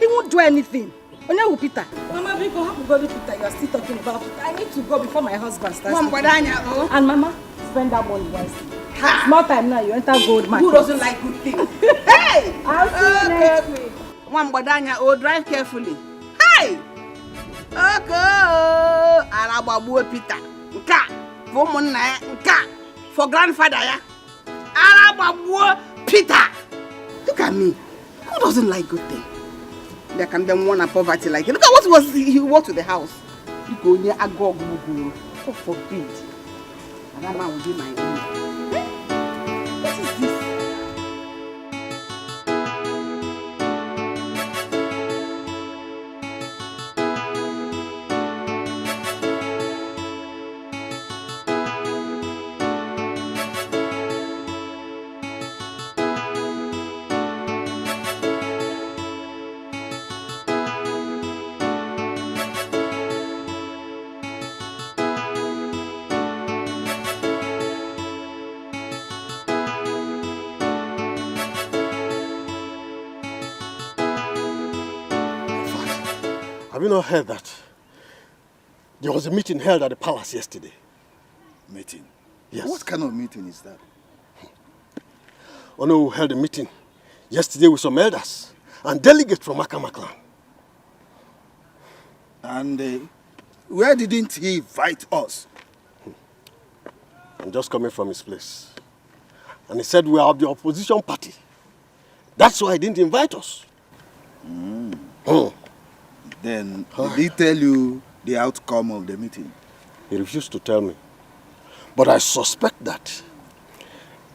He won't do anything. Onye wụ Peter? Mama, biko, hapụgodi Peter. You are still talking about Peter. I need to go before my husband starts. Nwa mgbada anya o. And Mama, spend that money wisely. Ha! Small time now, you enter gold market. Who doesn't like good things? Hey! I'll see you next week. Nwa mgbada anya o, drive carefully. Hey! Oko! Ala gbagbuo Peter. Nke a for ụmụnna ya, nke a for grandfather ya. Ala gbagbuo Peter. Look at me. Who doesn't like good thing? There can be one poverty like you. Look at what was he, he wore to the house. Biko onye agụụ gburu. God forbid. And that man will be my enemy. Eh? What is this? Have you not heard that? There was a meeting held at the palace yesterday. Meeting? Yes. What kind of meeting is that? Onowu held a meeting yesterday with some elders and delegates from Akama clan. And uh, where didn't he invite us? I'm just coming from his place. And he said we are of the opposition party. That's why he didn't invite us. Mm. Oh. Then did he tell you the outcome of the meeting? He refused to tell me. But I suspect that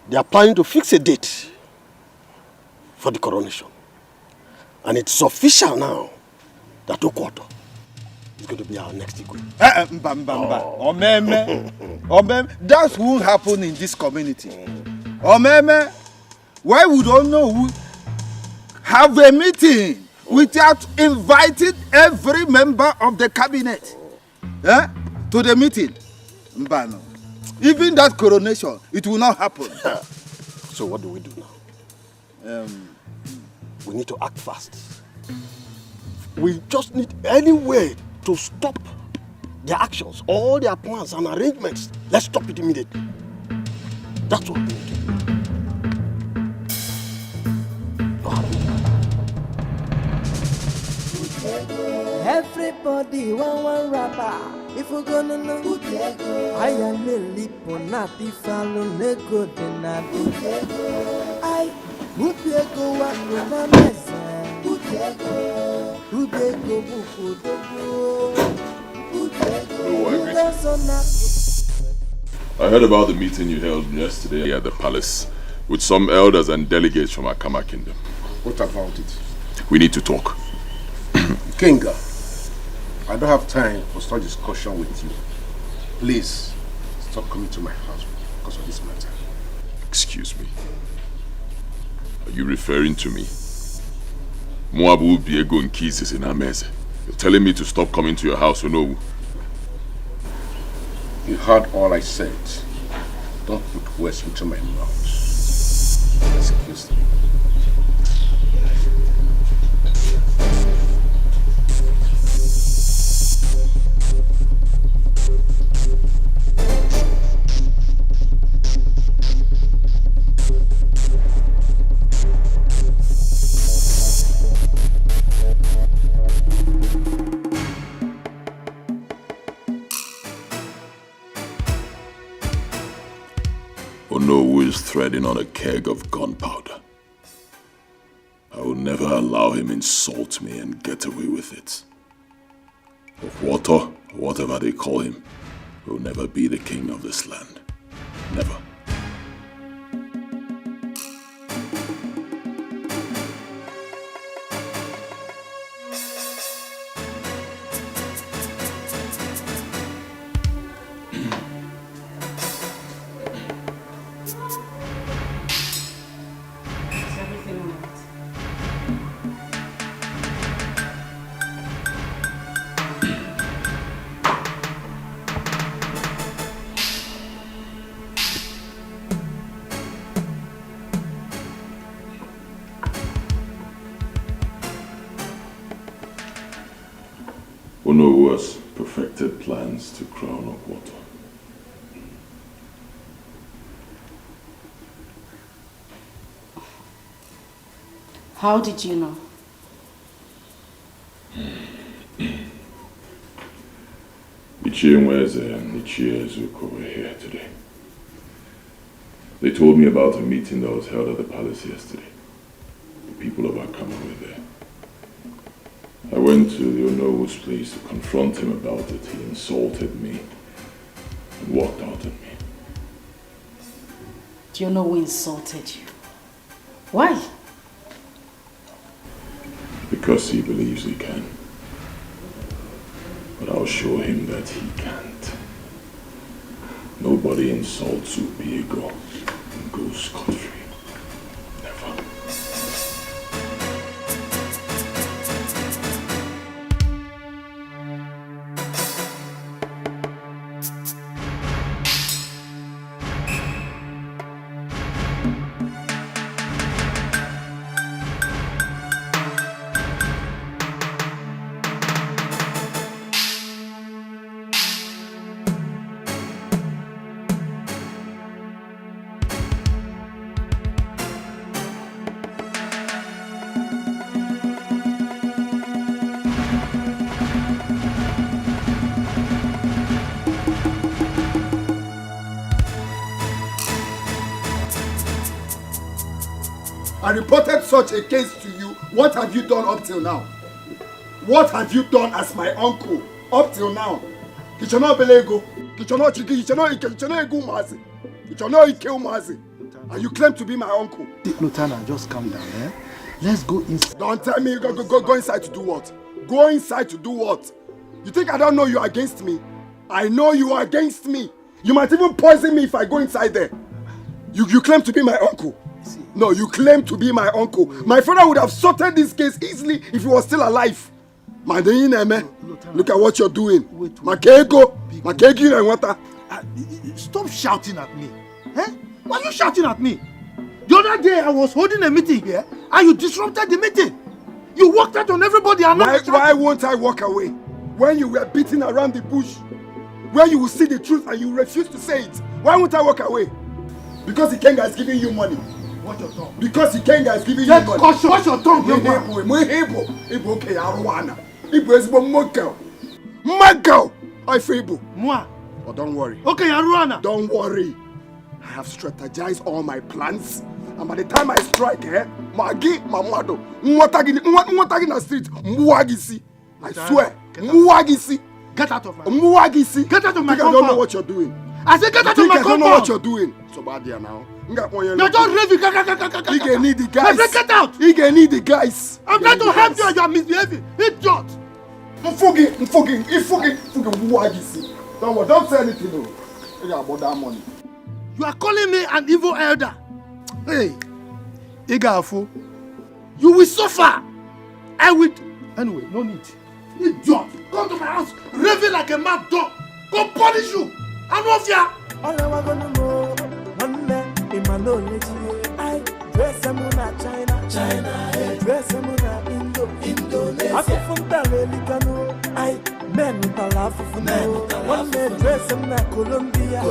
they are planning to fix a date for the coronation. And it's official now that Okoto is going to be our next Igwe. Eh, eh, mba, mba, mba. Oh. Omeme. Omeme. That won't happen in this community. Omeme. Why would Onowu have a meeting without inviting every member of the cabinet, eh, to the meeting? Mbano. Even that coronation, it will not happen. So what do we do now? Um, we need to act fast. We just need any way to stop their actions, all their plans and arrangements. Let's stop it immediately. That's what we need to do. Everybody want one rapper. If we gonna know, I am a lipo, not if I don't go, then I do. I Ubiego wa na meze. Ubiego. Ubiego buku dogo. Ubiego. I heard about the meeting you held yesterday at the palace with some elders and delegates from Akama Kingdom. What about it? We need to talk. Kinga, I don't have time for such discussion with you. Please, stop coming to my house because of this matter. Excuse me. Are you referring to me? Mụ bụ Obi Ego nke izizi na Amaeze. You're telling me to stop coming to your house, Onowu? You heard all I said. Don't put words into my mouth. Excuse me. Onowu is treading on a keg of gunpowder. I will never allow him insult me and get away with it. Okwoto, whatever they call him, will never be the king of this land. Never. Is everything alright? Onowu has perfected plans to crown Okwoto. How did you know? Ichie Nweze and Ichie Ezuko were here today. They told me about a meeting that was held at the palace yesterday. The people of Akama were there. I went to the Onowu's place to confront him about it. He insulted me and walked out on me. The Onowu insulted you? Why? Because he believes he can. But I'll show him that he can't. Nobody insults Obi Ego and goes scot-free. Never. I reported such a case to you. What have you done up till now? What have you done as my uncle up till now? Kichono belego. Kichono chiki. Kichono ike. Kichono egu mazi. Kichono ike umazi. And you claim to be my uncle. Lutana, just calm down, eh? Let's go inside. Don't tell me go, go, go, go inside to do what? Go inside to do what? You think I don't know you're against me? I know you are against me. You might even poison me if I go inside there. You, you claim to be my uncle. No, you claim to be my uncle. My father would have sorted this case easily if he was still alive. Madina, man. Look at what you're doing. Wait, wait. Makego. Makegi na nwata. Ah, stop shouting at me. Eh? Why are you shouting at me? The other day I was holding a meeting here and you disrupted the meeting. You walked out on everybody and why, why won't I walk away? When you were beating around the bush, where you will see the truth and you refuse to say it, why won't I walk away? Because Ikenga is giving you money. Watch your tongue. Because Ikenga is giving you money. Take caution. Watch your tongue, young man. Mwehe Igbo, Igbo, Igbo, okay, Aruana. Igbo ezigbo mma girl. Mma girl. I feel Igbo. Mwa. But don't worry. Okay, Aruana. Don't worry. I have strategized all my plans. And by the time I strike, eh, Magi, Mamado, Nwatagi, Nwatagi na street, Mwagisi. I swear. Get out. Mwagisi. Get out of my Mwagisi. Get out of my compound. I don't know what you're doing. I say get out of my compound. You think I don't know what you're doing? So bad there now. You're just raving. You get need the guys. I say get out. You get need the guys. I'm trying to help you and you are misbehaving. Idiot. Mfugi, Mfugi, Mfugi, Mfugi, Mwagisi. Don't worry, don't say anything, no. You got about that money. You are calling me an evil elder. Hey, Igafu, you will suffer. I will. Anyway, no need. Idiot. Come to my house, raving like a mad dog. Go punish you. I know fear. All I want to know, one man in my knowledge. I dress them on a China, China. Dress them on a Indo, Indonesia. Afufun tale likanu. I men tala afufun. One man dress them na Colombia.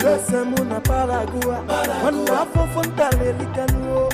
Dress them on a Paraguay. One afufun tale likanu.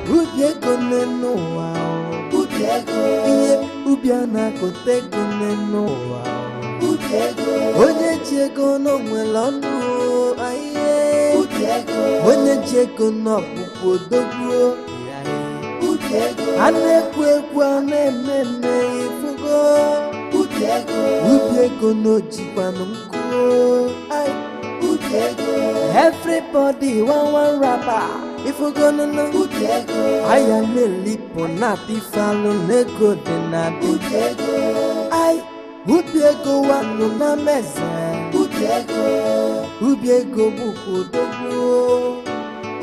Ubi ego n'enu ụwa o. Ubi ego. Ihe ubi a na-akọta ego n'enu ụwa o. Ubi ego. Onye ji ego n'onwere ọnụ o. Aye. Ubi ego. Onye ji ego n'ọkpụkpụ odogwu o. Ubi ego. A na-ekwu ekwu, a na-eme eme, ifugo. Ubi ego. Ubi ego n'ojikwanụ nkụ o. Aye. Ubi ego. Everybody wan wan rapper. Ifugo nunu. Ubi ego. Aya na-elipụ na tifalụ n'ego dị na dị. Ubi ego. Ai. Ubi ego wanụ na meze. Ubi ego. Ubi ego bụkwa odogwu.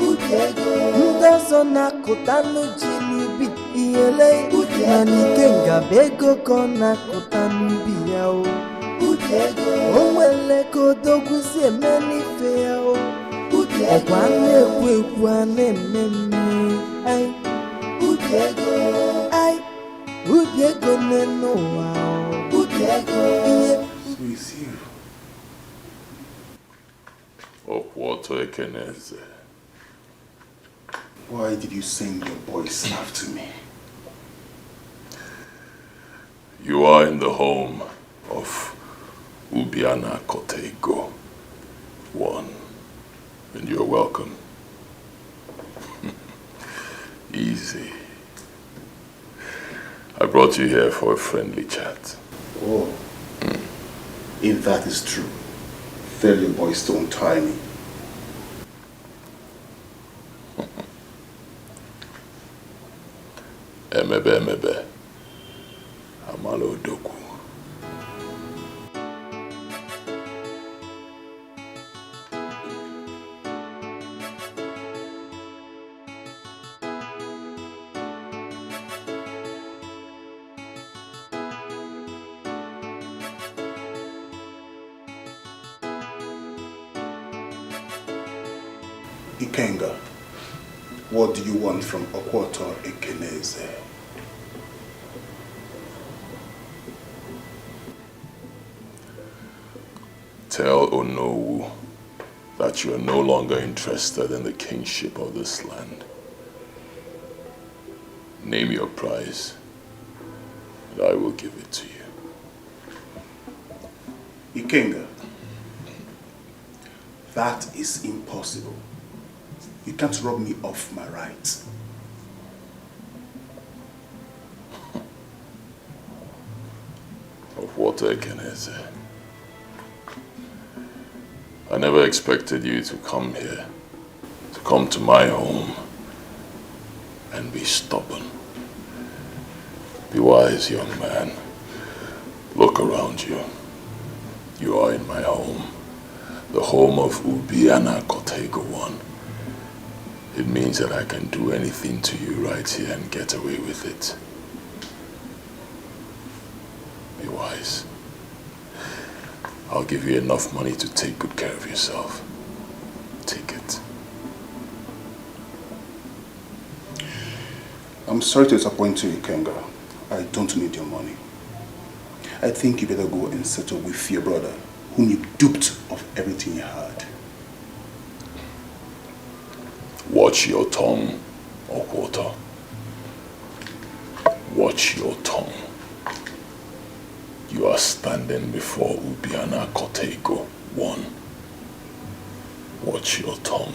Ubi ego. Ndị ọzọ na-akụtanụ ji n'ubi iyele. Ubi ego. Mana Ikenga bụ ego ka ọ na-akụta n'ubi ya o. Ubi ego. O nwere ka odogwu si eme n'ife ya o. Ubi ego. Ọkwa a na-ekwu ekwu, a na-eme eme. Ai. Ubi ego. Ai. Ubi ego n'enu ụwa o. Ubi ego. Ihe. So it's you. Okwoto Ekeneze. Why did you send your boys after me? You are in the home of Ubi a na-akọta ego one, and you're welcome. Easy. I brought you here for a friendly chat. Oh, if that is true, tell your boys to untie me. Emebe emebe, amala odogwu. Ikenga, what do you want from Okwoto Ekeneze? Tell Onowu that you are no longer interested in the kingship of this land. Name your price, and I will give it to you. Ikenga, that is impossible. You can't rob me of my rights. Okwoto Ekeneze. I never expected you to come here, to come to my home and be stubborn. Be wise, young man. Look around you. You are in my home, the home of Ubi a na-akọta ego one. It means that I can do anything to you right here and get away with it. Be wise. I'll give you enough money to take good care of yourself. Take it. I'm sorry to disappoint you, Ikenga. I don't need your money. I think you better go and settle with your brother, whom you duped of everything you had. Watch your tongue, Okwoto. Watch your tongue. You are standing before Ubi a na-akọta ego one. Watch your tongue.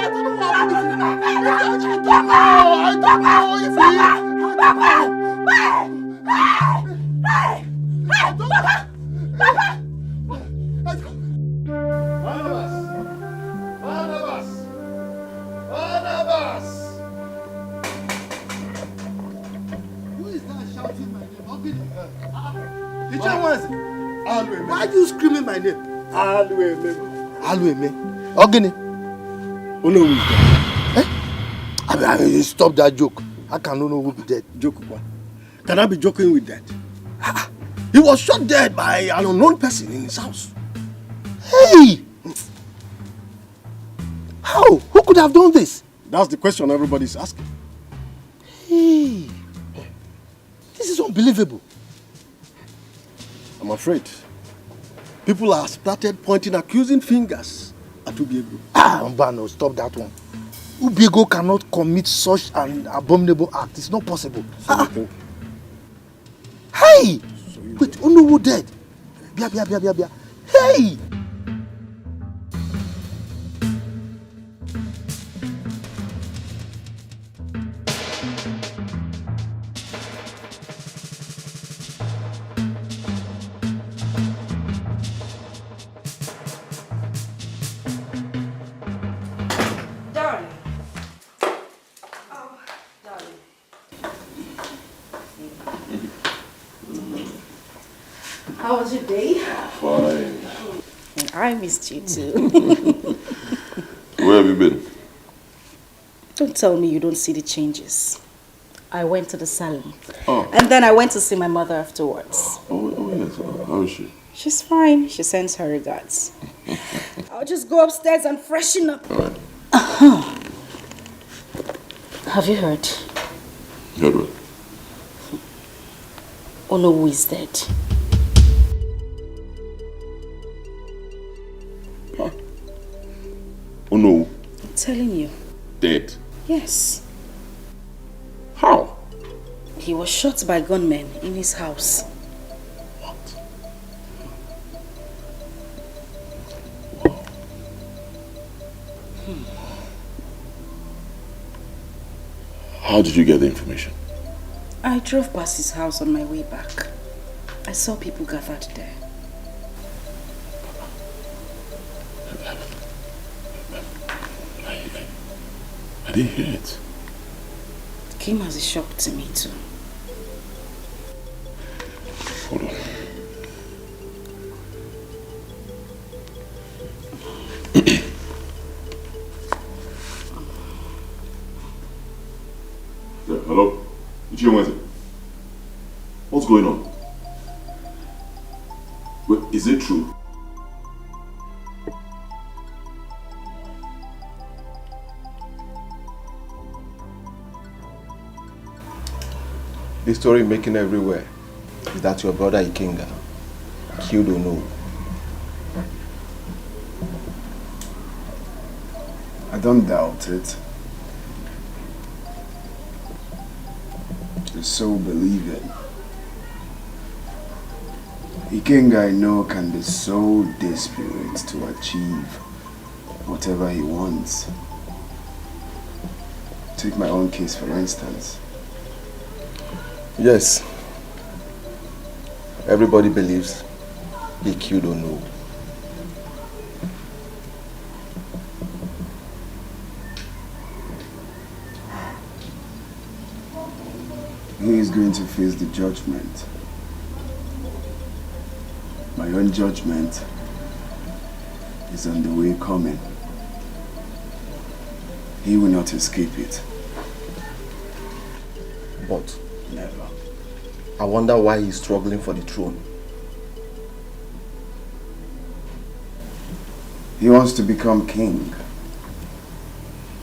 I don't know what to do. I don't know. I don't know if he. I don't know. Barnabas! Barnabas! Barnabas! Who is that shouting my name? Ogini. Ah, Ichie Nwanze. Alweme. Why are you screaming my name? Alweme. Alweme. Ogini. Unu who is dead? Eh? I mean, I mean, stop that joke. How can Unu who be dead? Joke kwa. Can I be joking with that? Ah, he was shot dead by an unknown person in his house. Hey! How? Who could have done this? That's the question everybody's asking. Hey! This is unbelievable. I'm afraid people have started pointing accusing fingers at Ubiego. Ah, Mbano, stop that one. Ubiego cannot commit such an abominable act. It's not possible. So you think? Hey! Wait, Unu who dead? Bia, bia, bia, bia, bia. Hey! Darling. Oh, darling. How was your day? Fine. I missed you too. Where have you been? Don't tell me you don't see the changes. I went to the salon. Oh. And then I went to see my mother afterwards. Oh, oh yes. Uh, how is she? She's fine. She sends her regards. I'll just go upstairs and freshen up. All right. Have you heard? Heard what? Unu who is dead. Telling you. Dead. Yes. How? He was shot by gunmen in his house. What? Wow. How did you get the information? I drove past his house on my way back. I saw people gathered there. I, I, I didn't hear it. Came as a shock to me too. Hold on. Yeah, hello? Ichie Nweze? What's going on? Wait, is it true? The story making everywhere is that your brother Ikenga killed Ono. I don't doubt it. You're so believing. Ikenga, I know, can be so desperate to achieve whatever he wants. Take my own case, for instance. Yes. Everybody believes he killed Ono. He is going to face the judgment. My own judgment is on the way coming. He will not escape it. But Never. I wonder why he's struggling for the throne. He wants to become king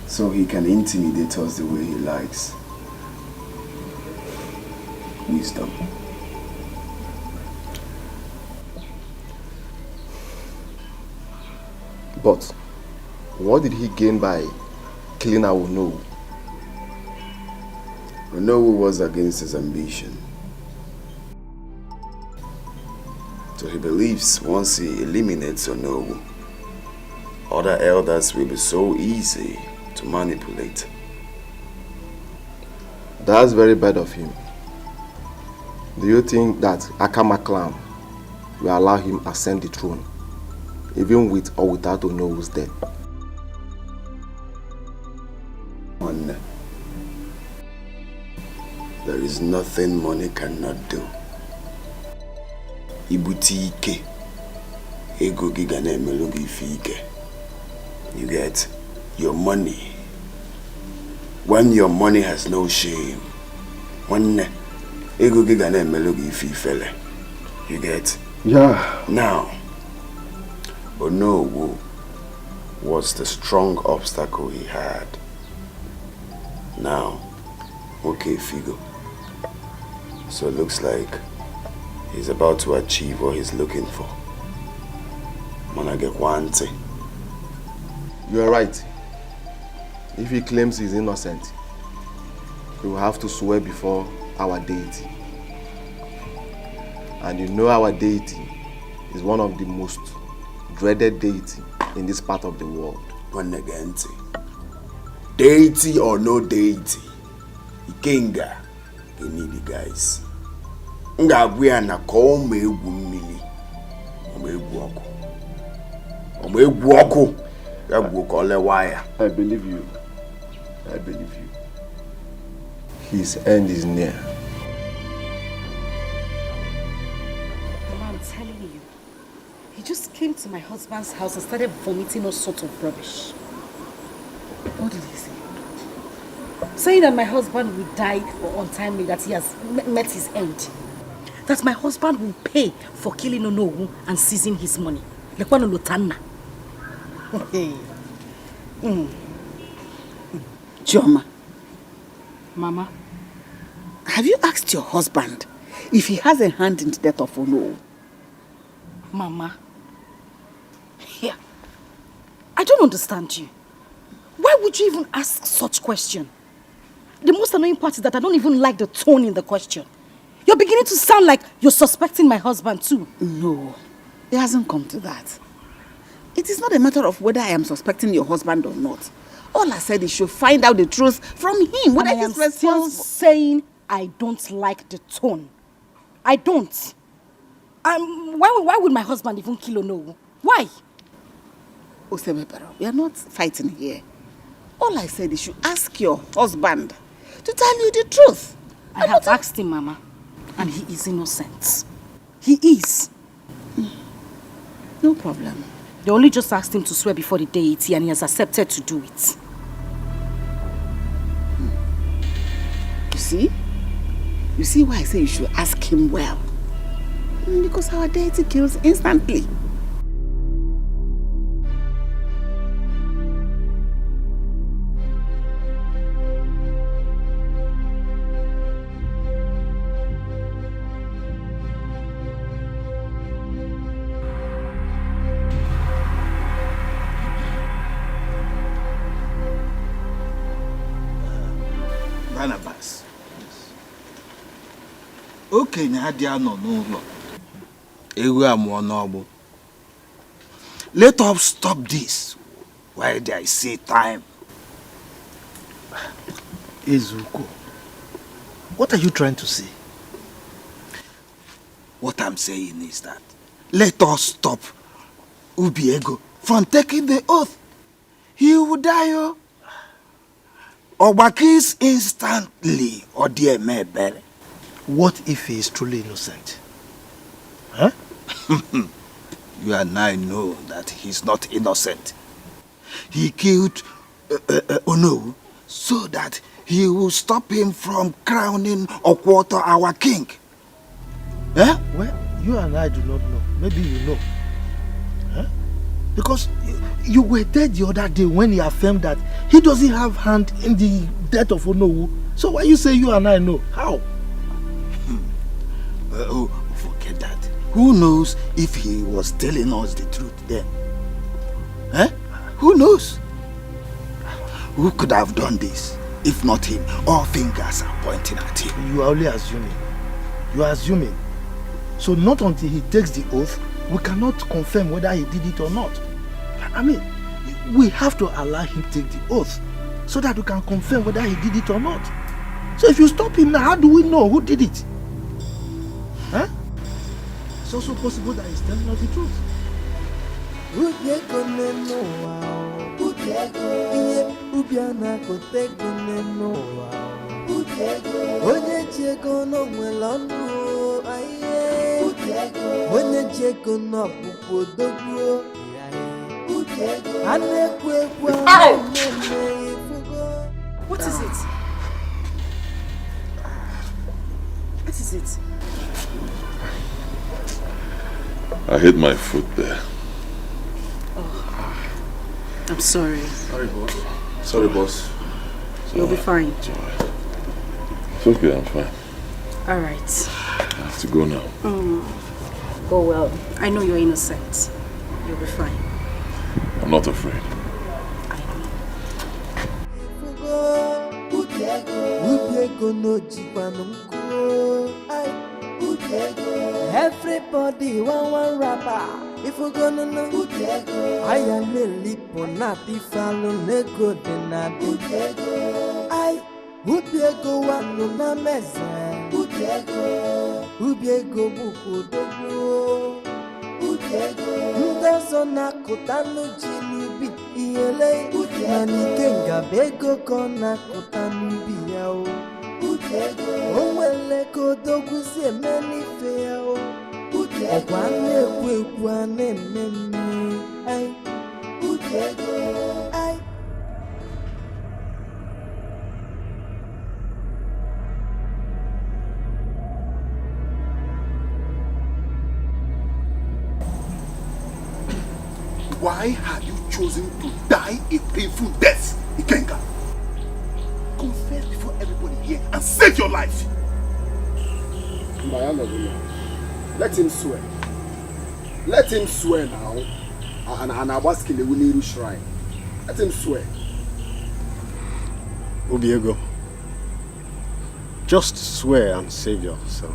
so he can intimidate us the way he likes. Wisdom. But what did he gain by killing Onowu? Onowu was against his ambition. So he believes once he eliminates Onowu, other elders will be so easy to manipulate. That's very bad of him. Do you think that Akama clan will allow him ascend the throne, even with or without Onowu's death? One, there is nothing money cannot do. Ibute ike, ego gị ga na-emelụ gị ife ike. You get your money. When your money has no shame, nwanne, ego gị ga na-emelụ gị ife ifele. You get? Yeah. Now, Onowu was the strong obstacle he had. Now, okay, Figo. So it looks like he's about to achieve what he's looking for. Mana gekwa ntị. You are right. If he claims he's innocent, he will have to swear before our deity. And you know our deity is one of the most dreaded deity in this part of the world. Nwanne gee ntị. Deity or no deity, Ikenga, you need the guys. M ga-agwa ya na ka ọ ma egwu mmiri, ọ ma egwu ọkụ. Ọ ma egwu ọkụ, ya gwuo ka ọ lewa ya. I believe you. I believe you. His end is near. Mama, I'm telling you, he just came to my husband's house and started vomiting all sorts of rubbish. What did he say? Saying that my husband will die untimely, that he has me- met his end. That my husband will pay for killing Onowu and seizing his money. Lekwanụ Lotanna. Chioma, Mama, have you asked your husband if he has a hand in the death of Onowu? Mama. Yeah. I don't understand you. Why Why would you even ask such question? The most annoying part is that I don't even like the tone in the question. You're beginning to sound like you're suspecting my husband too. No, it hasn't come to that. It is not a matter of whether I am suspecting your husband or not. All I said is you should find out the truth from him, whether I he's am responsible. Still saying I don't like the tone. I don't. Um, why, why would my husband even kill Onowu? Why? Osemepero, we are not fighting here. All I said is you ask your husband to tell you the truth. I have asked him, Mama, and he is innocent. He is. No problem. They only just asked him to swear before the deity and he has accepted to do it. You see? You see why I say you should ask him well? Mm, because our deity kills instantly. Barnabas, okenye adị anọ n'ụlọ, ewu amụọ n'ọgbụ. Let us stop this while there is still time. Ezuko, what are you trying to say? What I'm saying is that let us stop Ubiego from taking the oath. He will die, oh. Ogbakis instantly, Odiemebere. What if he is truly innocent? Huh? You and I know that he's not innocent. He killed uh, uh, uh, Onowu so that he will stop him from crowning Okwoto our king. Eh? Well, you and I do not know. Maybe you know. Huh? Because you, you were there the other day when he affirmed that he doesn't have hand in the death of Onowu. So why you say you and I know? How? Hmm. Uh, oh, forget that. Who knows if he was telling us the truth then? Eh? Who knows? Who could have done this if not him? All fingers are pointing at him. You are only assuming. You are assuming. So not until he takes the oath, we cannot confirm whether he did it or not. I mean, we have to allow him take the oath so that we can confirm whether he did it or not. So if you stop him now, how do we know who did it? Huh? It's also possible that he's telling us the truth. Ubiego n'elu ụwa, Ubiego. Ihe ubi a na-akụta ego n'elu ụwa, Ubiego. Onye ji ego n'onwere ọnụ, aye. Ubiego. Onye ji ego n'ọkpụkpụ odogwu. Ubiego. A na-ekwu ekwu, a na-eme eme, ifugo. What is it? What is it? I hit my foot there. Oh, I'm sorry. Sorry, boss. Sorry, boss. You'll be fine. It's all right. It's okay, I'm fine. All right. I have to go now. Mm. Go well. I know you're innocent. You'll be fine. I'm not afraid. I know. Ubiego n'ojikwanụ nkụ. Ai, Ubiego. Everybody want one rapper. Ifugo nunu. Ubiego. Aya na-elipụ na-atife alụ n'ego dị na dị. Ubiego. Ai, Ubiego wanụ na meze. Ubiego. Ubiego bụkwa odogwu. Ubiego. Ndị ọzọ na-akụtanụ ji n'ubi. Ihele, mana Ikenga bụ ego ka ọ na-akụta n'ubi ya o. O nwere ka odogwu si eme n'ife ya o. Ọkwa a na-ekwu ekwu, a na-eme eme. Ai. Ai. Why have you chosen to die a painful death, Ikenga? Confess before everybody here and save your life. Mba, ya nọdụ na. Let him swear. Let him swear now. And, and Abaskile will need shrine. Let him swear. Obiego, just swear and save yourself.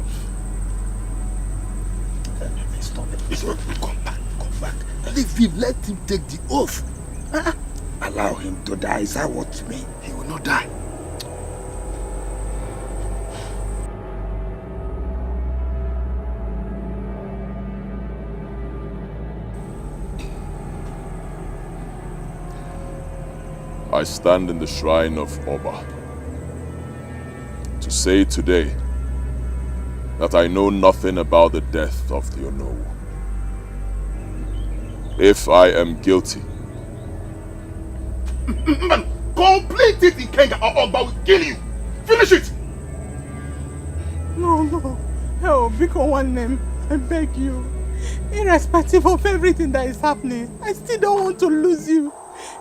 Stop it. Come back, come back. Leave him, let him take the oath. Ah, allow him to die. Is that what you mean? He will not die. I stand in the shrine of Oba to say today that I know nothing about the death of the Onowu. If I am guilty, complete it, Ikenga, or Oba will kill you. Finish it. No, no. Help, Biko one name. I beg you. Irrespective of everything that is happening, I still don't want to lose you.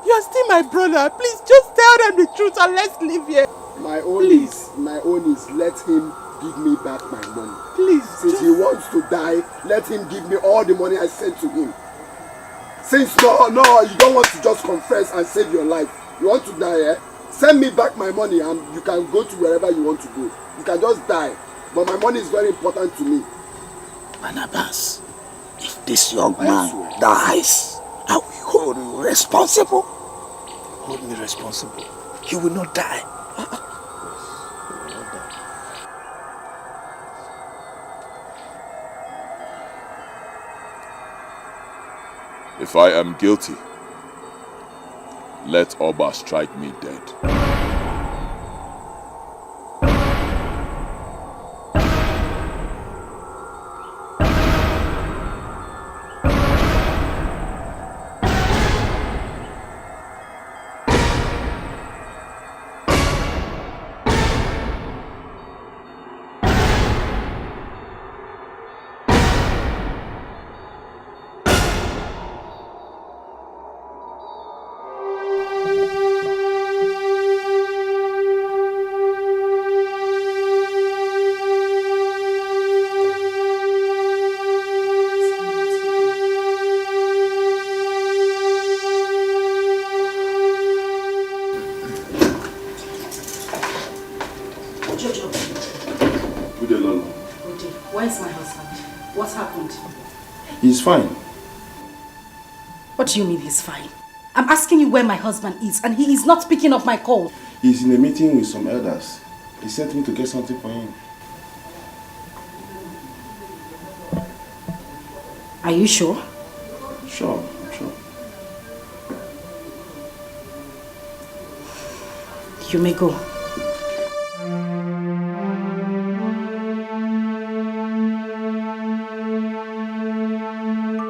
You're still my brother. Please just tell them the truth and let's leave here. My own Please. is my own is let him give me back my money. Please. Since just... he wants to die, let him give me all the money I sent to him. Since no, no, you don't want to just confess and save your life. You want to die, eh? Send me back my money and you can go to wherever you want to go. You can just die. But my money is very important to me. Barnabas, if this young man dies, I will hold you responsible. Hold me responsible. He will not die. If I am guilty, let Oba strike me dead. He's fine. What do you mean he's fine? I'm asking you where my husband is and he is not picking up my call. He's in a meeting with some elders. He sent me to get something for him. Are you sure? Sure, sure. You may go.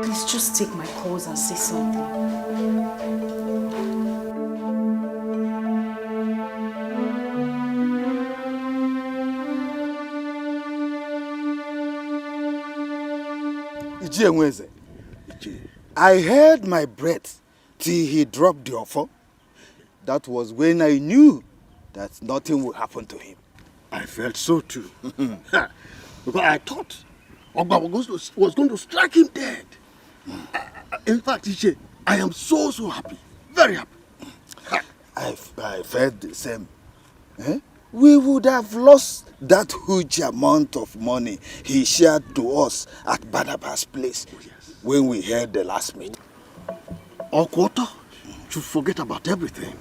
Please just take my calls and say something. I held my breath till he dropped the offer. That was when I knew that nothing would happen to him. I felt so too. Because I thought Ogba was going to, was going to strike him dead. In fact, Iche, I am so, so happy. Very happy. I, I felt the same. Eh? We would have lost that huge amount of money he shared to us at Barnabas' place oh, yes. when we held the last meeting. Okoto should forget about everything.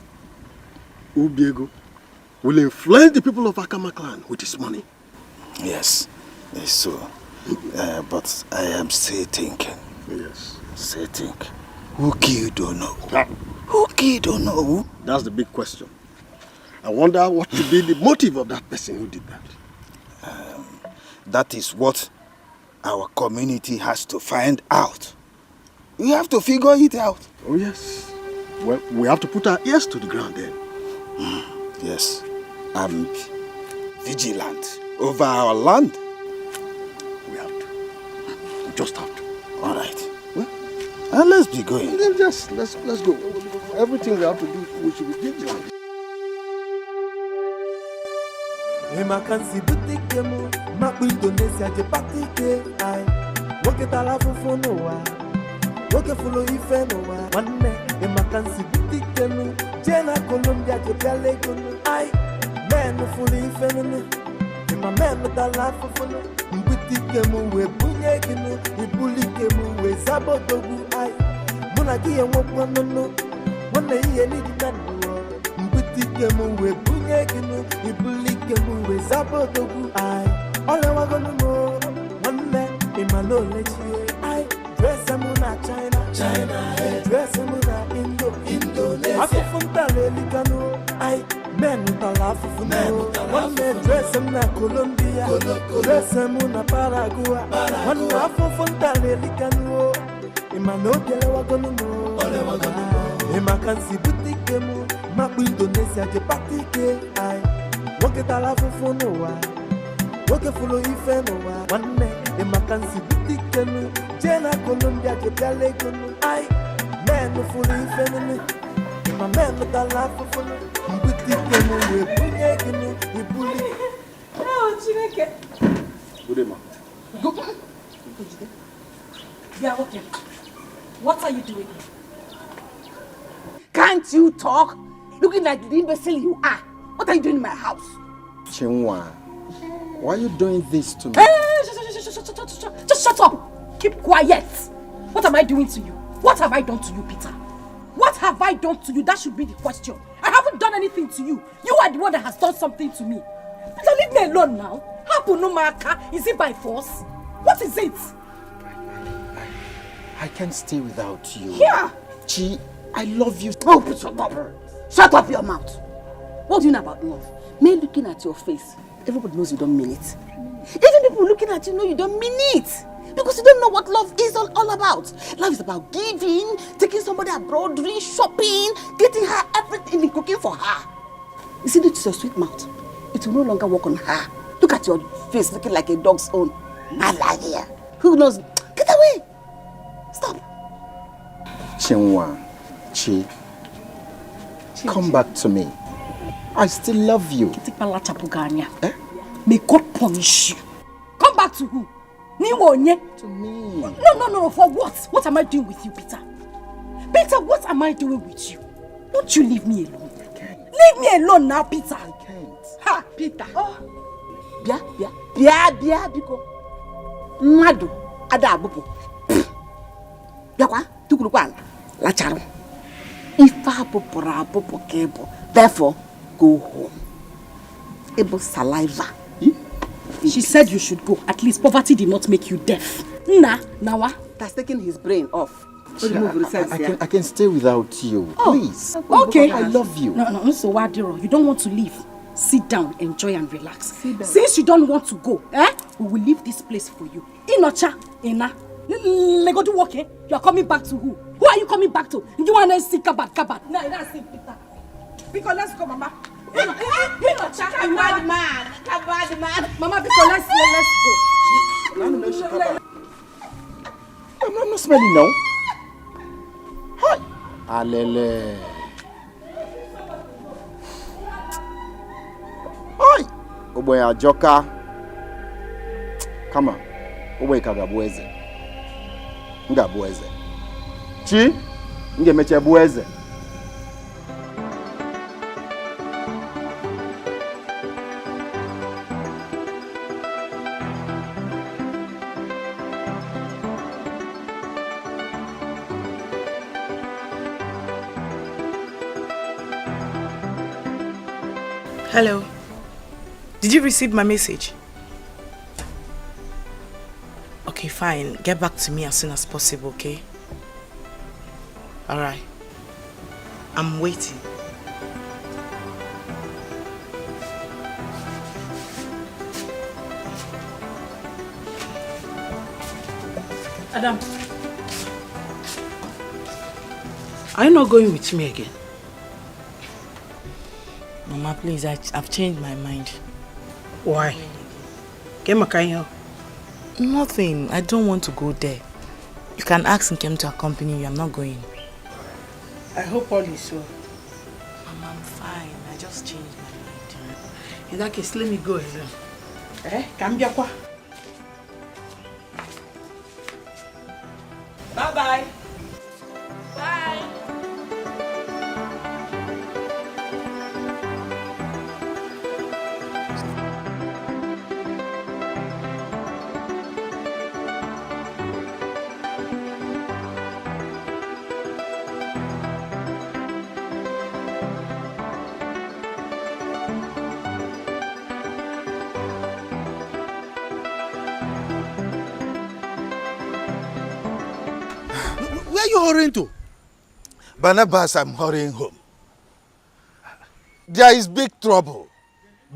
Ubiego will influence the people of Akama clan with his money. Yes, it's so. Uh, but I am still thinking. Yes. Still think. Who killed Ono? Ah. Who killed Ono? That's the big question. I wonder what could be the motive of that person who did that. Um, that is what our community has to find out. We have to figure it out. Oh, yes. Well, we have to put our ears to the ground then. Mm, yes. And vigilant over our land. We have to. We just have to. All right. Well, and let's be going. Then just let's let's go. Everything we have to do, we should be vigilant. Ị ma ka m si bute ike m, makpụ Indonesia je kpata ike anyị. Nwoke tara afụfụ n'ụwa, nwoke fụrụ ife n'ụwa. Nwanne, ị ma ka m si bute ike m, jee na Colombia je bịala ego m. Ai, men fụrụ ife nụnụ, ịma men tara afụfụ nụ. Mbute ike m wee bunye gị nụ, ibuli ike m wee zaba odogwu. Ai, mụ na gị enwekwa nụnụ, nwanne ihe niile na ndụ. Mbute ike m wee bunye gị nụ, ibuli ike m wee zaba odogwu. Ai, ọ lewagonu m, nwanne, ịma na olechie. Ai, dress m na China, China, eh. Dress m na Indo, Indonesia. Afụfụ ntara elikanụ. Ai, men tara afụfụ nụ. Nwanne, dress m na Colombia, dress m na Paraguay. Nwanne, afụfụ ntara elikanụ. Ịma na obi elewagonu m. Ịma ka nsi bute ike m, makpụ Indonesia je pata ike. Ai, nwoke tara afụfụ n'ụwa, nwoke fụrụ ife n'ụwa. Nwanne, ịma ka nsi bute ike m, jee na Colombia je bịala ego m. Ai, men fụrụ ife nụnụ, ịma men tara afụfụ nụ. Mbute ike m wee bunye gị nụ, ibuli. Oh, Chineke. Good day, ma. Go. Bịa nwoke. What are you doing here? Can't you talk? Looking like the imbecile you are. What are you doing in my house? Chinwa, why are you doing this to me? Hey, shut, shut, shut, shut, shut, shut, shut, just shut up. Keep quiet. What am I doing to you? What have I done to you, Peter? What have I done to you? That should be the question. I haven't done anything to you. You are the one that has done something to me. Peter, leave me alone now. Hapụ nụ m aka. Is it by force? What is it? I, I can't stay without you. Yeah. Chi, I love you. Oh, shut up. Shut up your mouth. What do you know about love? Me looking at your face, everybody knows you don't mean it. Even people looking at you know you don't mean it. Because you don't know what love is all, all about. Love is about giving, taking somebody abroad, doing shopping, getting her everything, and cooking for her. You see this your sweet mouth? It will no longer work on her. Look at your face looking like a dog's own. Mala here. Who knows? Get away! Stop! Chinwa, Chi, come back to me. I still love you. Kitikpala chapụga anya. Eh? May God punish you. Come back to who? N'iwe onye? To me. No, no, no, no, for what? What am I doing with you, Peter? Peter, what am I doing with you? Won't you leave me alone? I can't. Leave me alone now, Peter. I can't. Ha, Peter. Oh. Bịa, bịa, bịa, bịa, biko. Mmadụ ada abụpụ. Bịakwa, tukwurukwa ala, lacharụ. Ife abụpụrụ abụpụ ka ị bụ. Therefore, go home. Ị bụ saliva. She said you should go. At least poverty did not make you deaf. Nna, nawa. That's taking his brain off. What the move I, I, I can, I can stay without you. Oh, please. Okay. I love you. No, no, no, so what, Dero? You don't want to leave. Sit down, enjoy and relax. Sit down. Since you don't want to go, eh? We will leave this place for you. Inocha, Ina. Legodu work, eh? You are coming back to who? Who are you coming back to? You want to see Kabad, Kabad? No, you don't see Peter. Because let's go, Mama. Inocha, Ina. Bad man, bad man. Mama, because let's, let's go. I'm, I'm not smelling now. Hi. Alele. Hi. Ogbenye ajọka. Kama, ogbenye ka ga-abụ eze. M ga-abụ eze. Chi, m ga-emecha bụ eze. Hello. Did you receive my message? Okay, fine. Get back to me as soon as possible, okay? All right. I'm waiting. Adam, are you not going with me again? Mama, please, I, I've changed my mind. Why? Kee maka ihe ọ? Nothing. I don't want to go there. You can ask Nkem to accompany you. I'm not going. I hope all is well. Mama, I'm fine. I just changed my mind. In that case, let me go alone. Eh? Ka m bịakwa. Bye bye. Bye. Where are you hurrying to? Barnabas, I'm hurrying home. There is big trouble.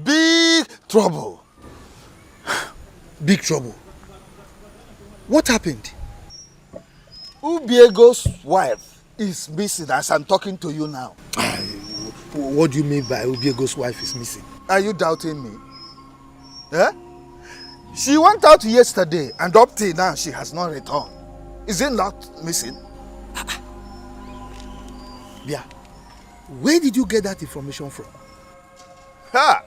Big trouble. Big trouble. What happened? Ubiego's wife is missing as I'm talking to you now. Ah, what do you mean by Ubiego's wife is missing? Are you doubting me? Eh? She went out yesterday and up till now she has not returned. Is it not missing? Bia, where did you get that information from? Ha!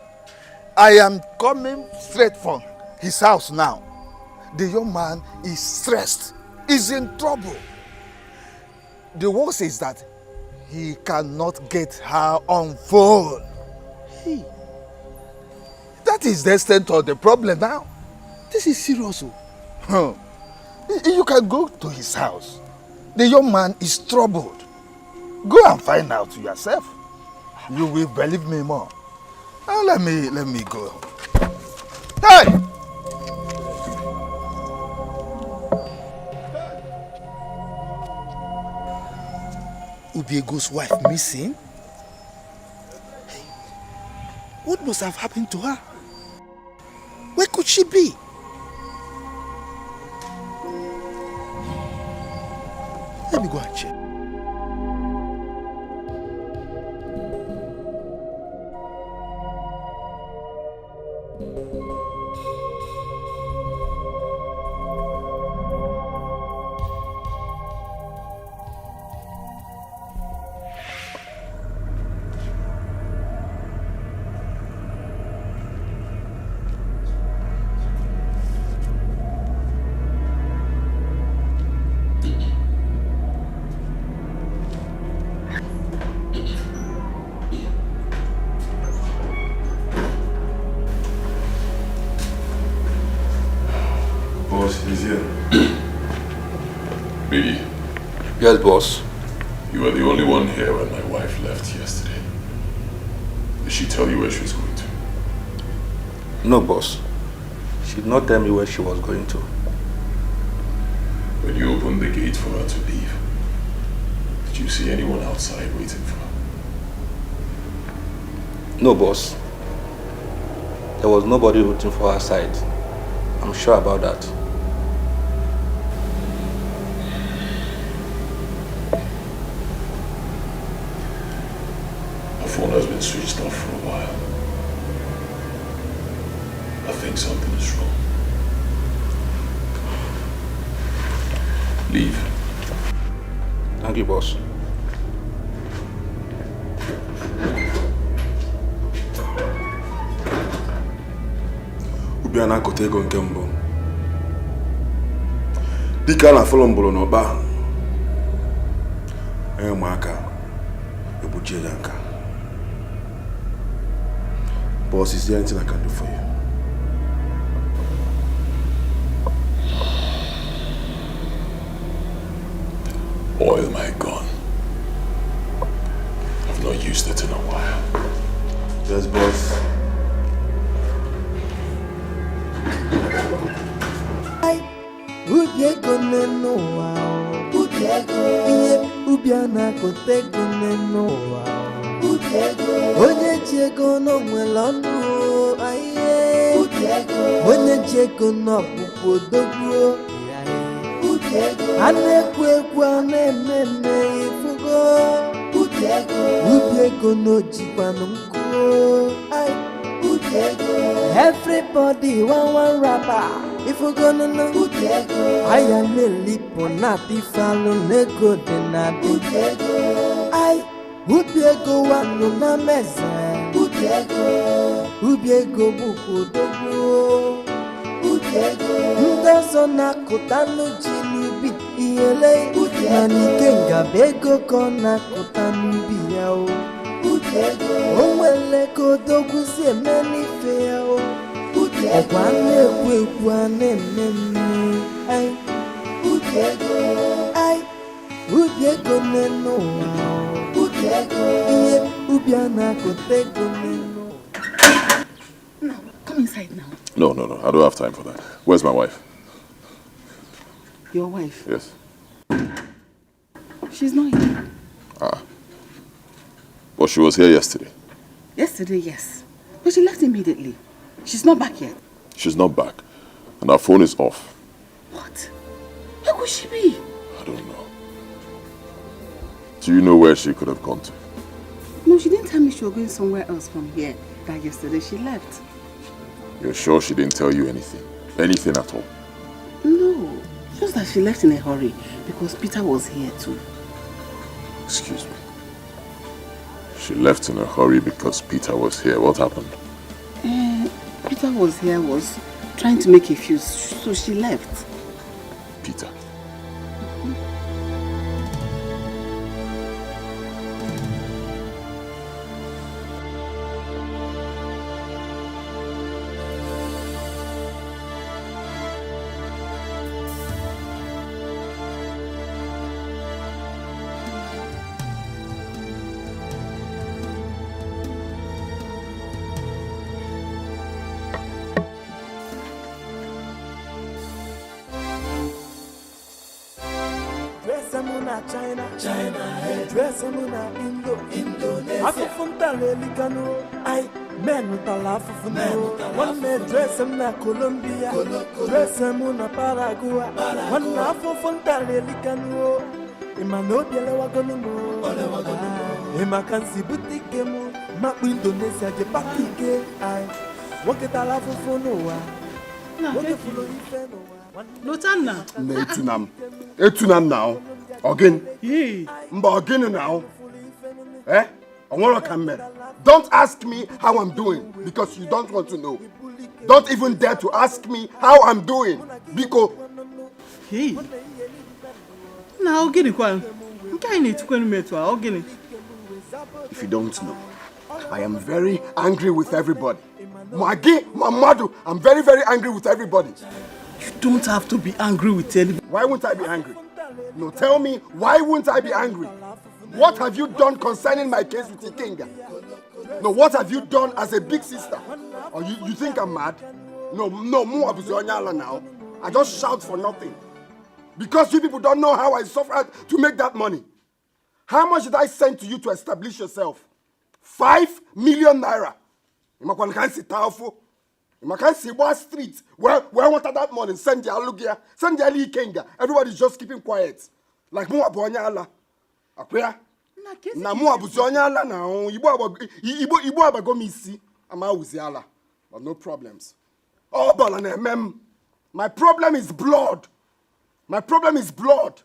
I am coming straight from his house now. The young man is stressed. He's in trouble. The worst is that he cannot get her on phone. Hey. That is the extent of the problem now. This is serious. Oh. Huh. Y-, you can go to his house. The young man is troubled. Go and find out yourself. You will believe me more. Ah, let me, let me go. Hey! Ubiego's wife missing? Hey, what must have happened to her? Where could she be? Let me go and check. Boss, he's here. Biggie. Yes, boss. You were the only one here when my wife left yesterday. Did she tell you where she was going to? No, boss. She did not tell me where she was going to. When you opened the gate for her to leave, did you see anyone outside waiting for her? No, boss. There was nobody rooting for her side. I'm sure about that. Her phone has been switched off for a while. I think something is wrong. Leave. Thank you, boss. Ubia na-akụta ego nke mbụ. Dịka a na-afọrọ mgbọrọ n'ọkpa, onye ma aka egbujie ya nka. Boss, is there anything I can do for you? Oil my gun. I've not used it in a while. Yes, boss. Ubi ego n'elu ụwa o. Ubi ego. Ihe ubi a na-akụta ego n'elu ụwa o. Ubi ego. Onye ji ego na o nwere ọnụ o. Aye. Ubi ego. Onye ji ego na ọ bụkwa odogwu o. Ubi ego. A na-ekwu ekwu a na-eme eme ifugo. Ubi ego. Ubi ego na o jikwanụ nkụ o. Aye. Everybody wan wan rapper. Ifugo nunu. Aya na-elipo na tifalụ n'ego dị na dị. Ai, ubi ego wanụ na meze. Ubi ego bụkwa odogwu. Ndị ọzọ na-akụtanụ ji n'ubi. Ihele mana Ikenga bụ ego ka ọ na-akụta n'ubi ya o. O nwere ka odogwu si eme n'ife ya o. Ọkwa na-ekwu ekwu a na-eme mme. Ai. Ai. Ubi ego n'elu ụwa o. Ihe ubi a na-akụta ego n'elu ụwa. No, come inside now. No, no, no. I don't have time for that. Where's my wife? Your wife? Yes. She's not here. But she was here yesterday. Yesterday, yes. But she left immediately. She's not back yet. She's not back. And her phone is off. What? Where could she be? I don't know. Do you know where she could have gone to? No, she didn't tell me she was going somewhere else from here. That yesterday she left. You're sure she didn't tell you anything? Anything at all? No, just that she left in a hurry because Peter was here too. Excuse me. She left in a hurry because Peter was here. What happened? Eh, Peter was here, was trying to make a fuse, so she left. Peter. Dress m na China, China, eh. Dress m na Indo, Indonesia. Afụfụ m tara elikanu, ai, men tara afụfụ nu. Nwanne dress m na Colombia, dress m na Paraguay. Nwanne afụfụ m tara elikanu, ị ma na obi elewagonu m. Ị ma ka m si bute ike m, makpụ Indonesia je paka ike, ai. Nwoke tara afụfụ n'ụwa, nwoke fụrụ ife n'ụwa. Lotanna. Na etuna m. Etuna m now. Ọ gịnị? Mba, ọ gịnị now? Eh? O nwere ka m mere. Don't ask me how I'm doing because you don't want to know. Don't even dare to ask me how I'm doing. Biko. Hey. Na ọ gịnịkwa? Nke anyị na-etukwanụ m etu a, ọ gịnị? If you don't know, I am very angry with everybody. Ma gị, ma mmadụ, I'm very, very angry with everybody. You don't have to be angry with anybody. Why won't I be angry? No, tell me, why won't I be angry? What have you done concerning my case with Ikenga? No, what have you done as a big sister? Or you, you think I'm mad? No, no, mụ abụzi onye ala now. I just shout for nothing. Because you people don't know how I suffered to make that money. How much did I send to you to establish yourself? Five million naira. Ị makwa ka m si taa afụ. Ị ma ka m si gbaa street. Where, where wanted that money? Send the alugia. Send the Ikenga. Everybody's just keeping quiet. Like mụ abụ onye ala. Akwa ya? Na mụ abụzi onye ala na ahụ. Igbo agbago, Igbo, Igbo agbago m isi. I'm awụzi ala. But no problems. Ọ bụla na-eme m. My problem is blood. My problem is blood.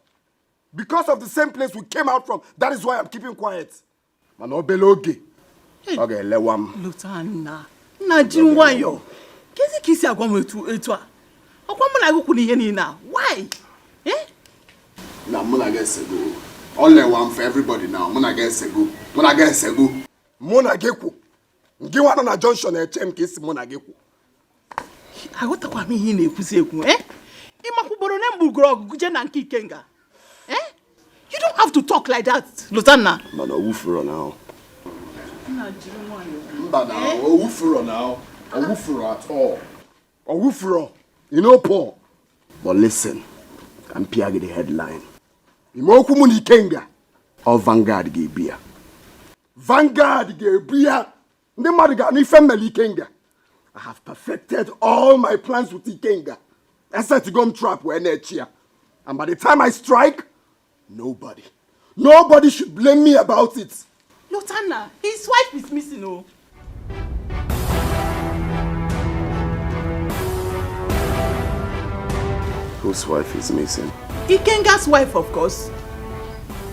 Because of the same place we came out from, that is why I'm keeping quiet. Mana obele oge, ọ ga-elewa m. Lotanna, nna ji nwayọọ. Kezi ka isi agwa m etu etu a? Ọkwa mụ na gị kwuru ihe niile a. Why? Eh? Na mụ na gị esego. Ọ lewa m for everybody now. Mụ na gị esego. Mụ na gị esego. Mụ na gị kwu. Ngị nwa nọ na junction eche m ka isi mụ na gị kwu. Aghọtakwa m ihe ị na-ekwuzi ekwu, eh? Ị makwuboro na mgbe ugoro ọgụgụ je na nke Ikenga. Eh? You don't have to talk like that, Lotanna. Mana ọ wụfuro now. Mba na ọ wụfuro now. Ọ wụfuro at all. Ọ wụfuro. You know, Paul. But listen, ka m pịa gị the headline. Ime okwu mụ na Ikenga. Ọ Vanguard ga-ebu ya. Vanguard ga-ebu ya. Ndị mmadụ ga-anụ ife m mere Ikenga. I have perfected all my plans with Ikenga. Esetigo m trap wee na-eche ya. And by the time I strike, nobody, nobody should blame me about it. Lotanna, his wife is missing, oh. Whose wife is missing? Ikenga's wife, of course.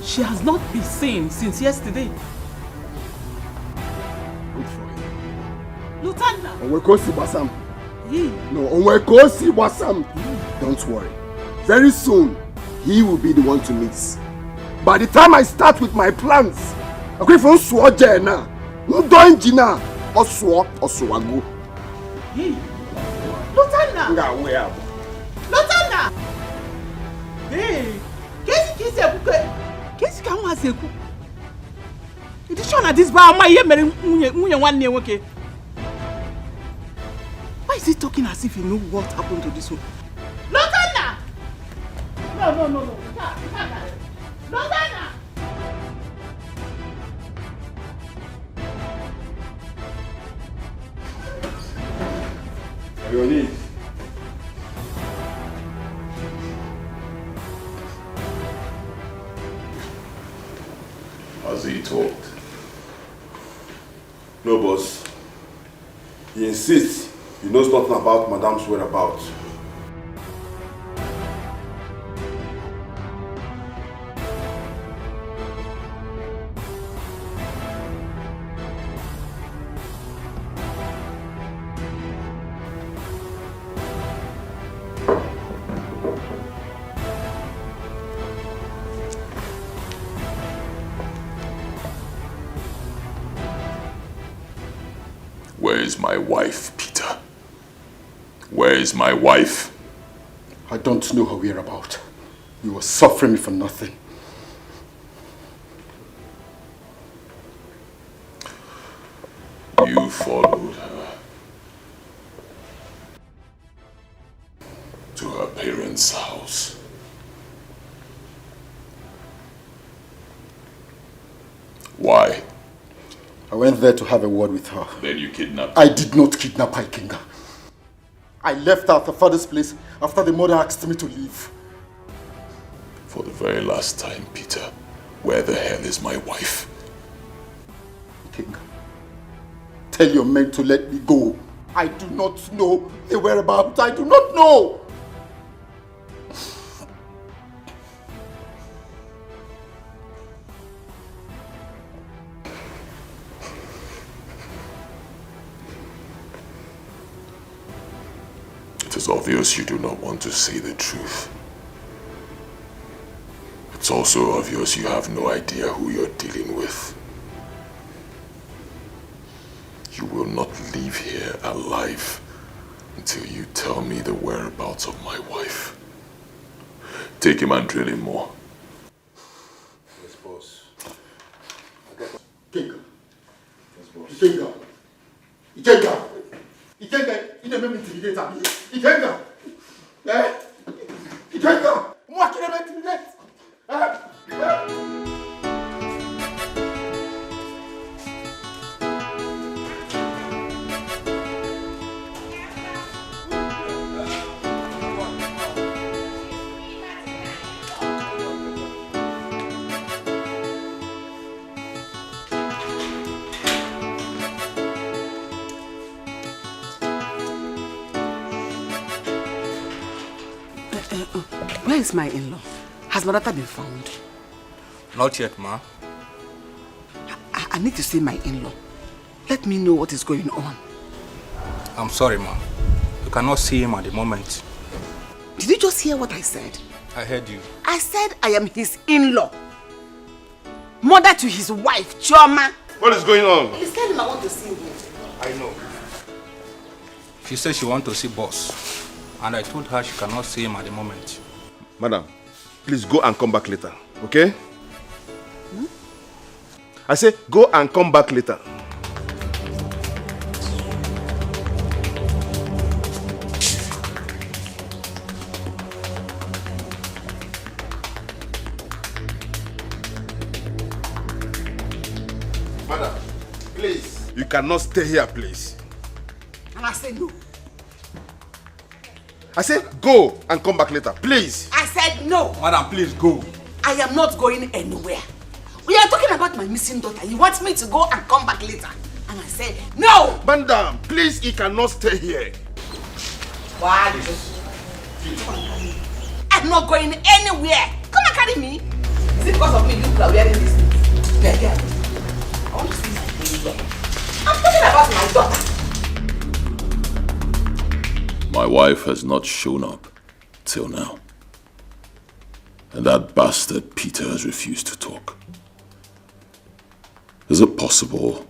She has not been seen since yesterday. Good for him. Lotanna! O nwe ka o si gbasa m? No, o nwe ka o si gbasa m? Don't worry. Very soon, he will be the one to meet. By the time I start with my plans, akwa ife m sụọ je na, m dọọ engine a, ọ sụọ, ọ sụwago. Lotanna! M ga-awụ ya. Lotanna! Hey, kezi ka isi ekwu ka, kezi ka nwa si ekwu? Ị dị sure na this boy ama ihe mere nwunye nwunye nwanne ya nwoke? Why is he talking as if he know what happened to this woman? Lotanna! No, no, no, no. Lotanna! Your need. As he talked. No, boss. He insists he knows nothing about Madam's whereabouts. Where is my wife, Peter? Where is my wife? I don't know her whereabouts. You are suffering me for nothing. You followed her to her parents' house. Why? I went there to have a word with her. Then you kidnapped her. I did not kidnap her, Ikenga. I left her at her father's place after the mother asked me to leave. For the very last time, Peter, where the hell is my wife? Ikenga, tell your men to let me go. I do not know the whereabouts. I do not know. It is obvious you do not want to say the truth. It's also obvious you have no idea who you're dealing with. You will not leave here alive until you tell me the whereabouts of my wife. Take him and drill him more. Yes, boss. Ikenga. Yes, boss. Ikenga. Ikenga. Ikenga. You dey make me intimidate, abi? Ikenga. Eh? Ikenga. Mo wa kí ló make intimidate? Eh? Eh? Uh, uh, uh, where is my in-law? Has my daughter been found? Not yet, ma. I, I need to see my in-law. Let me know what is going on. I'm sorry, ma. You cannot see him at the moment. Did you just hear what I said? I heard you. I said I am his in-law. Mother to his wife, Chioma. What is going on? Please tell him I want to see him. I know. She said she wants to see boss, and I told her she cannot see him at the moment. Madam, please go and come back later, okay? Hmm? I say go and come back later. Madam, please. You cannot stay here, please. And I say no. I said go and come back later, please. I said no. Madam, please go. I am not going anywhere. We are talking about my missing daughter. You want me to go and come back later? And I said no. Madam, please, he cannot stay here. Why? I'm not going anywhere. Come and carry me. Is it because of me you are wearing this thing? Beggar. I want to see my baby. I'm talking about my daughter. My wife has not shown up till now. And that bastard Peter has refused to talk. Is it possible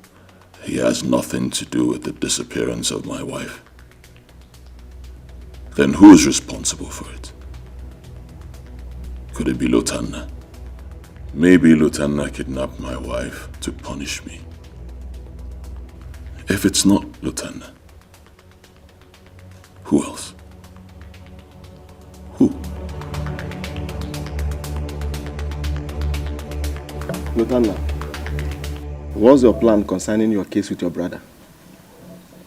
he has nothing to do with the disappearance of my wife? Then who is responsible for it? Could it be Lotanna? Maybe Lotanna kidnapped my wife to punish me. If it's not Lotanna, who else? Who? Lotanna, what's your plan concerning your case with your brother?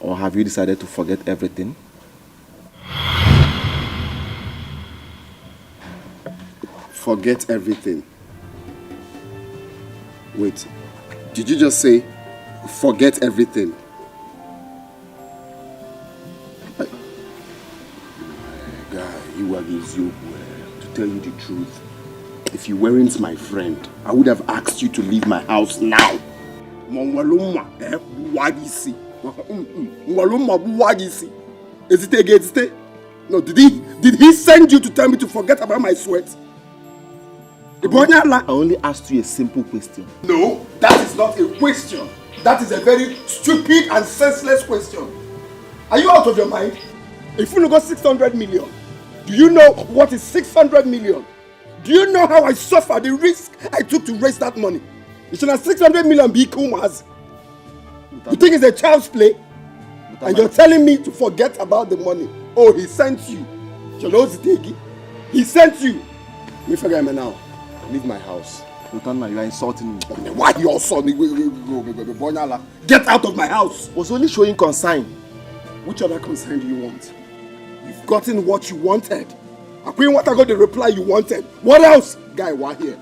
Or have you decided to forget everything? Forget everything. Wait, did you just say forget everything? Guy, you are the eziokwu. To tell you the truth, if you weren't my friend, I would have asked you to leave my house now. Ma ọ nwere mma, eh, gbuwa gị isi. Ma ọ nwere mma, gbuwa gị isi. Ezite gị ezite. No, did he did he send you to tell me to forget about my sweat? Ị bụ onye ala? I only asked you a simple question. No, that is not a question. That is a very stupid and senseless question. Are you out of your mind? If you go six hundred million, do you know what is six hundred million? Do you know how I suffer, the risk I took to raise that money? It's not six hundred million be Kuma's. You think it's a child's play? And you're telling me to forget about the money. Oh, he sent you. Chelozitegi. He sent you. Me forget me now. Leave my house. Lotanna, you are insulting me. Why you also? Get out of my house. Was only showing concern. Which other concern do you want? You've gotten what you wanted. Akwin, what I got the reply you wanted. What else? Guy, why here?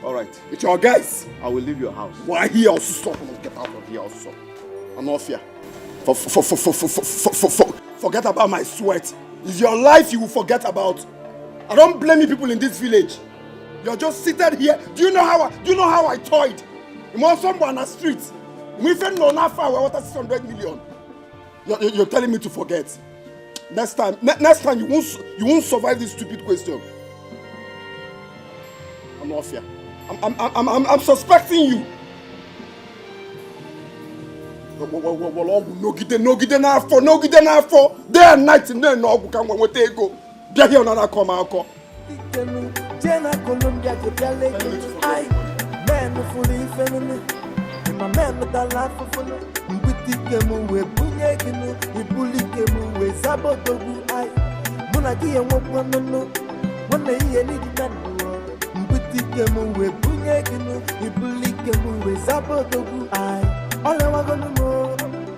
All right. It's your guys. I will leave your house. Why here also stop? Get out of here also. I'm not fear. For, for, for, for, for, for, for, for, for, forget about my sweat. It's your life you will forget about. I don't blame you people in this village. You're just seated here. Do you know how I, do you know how I toiled? You want someone on the street. We even know not far. What six hundred million? You're, you're you're telling me to forget. Next time, ne- next time you won't s- you won't survive this stupid question. I'm not fear. I'm I'm I'm I'm, I'm suspecting you. Wo- wo- wo- wo- wo- ọgwụ nọgide nọgide n'afọ nọgide n'afọ, day and night, nne na ọgwụ ka m nweta ego. Bịa here, another come akọ. Ikenu, jee na Colombia, je bịa Lagos. Ai, men fụrụ ife nụnụ. Ma men dala afụfụ nụ. Mgbute ike m wee bunye gị nụ. Ibuli ike m wee zaba odogwu. Ai, mụ na gị enwekwa nụnụ. Nwanne ihe niile na ndụ. Mgbute ike m wee bunye gị nụ. Ibuli ike m wee zaba odogwu. Ai, ọ lewagonu m.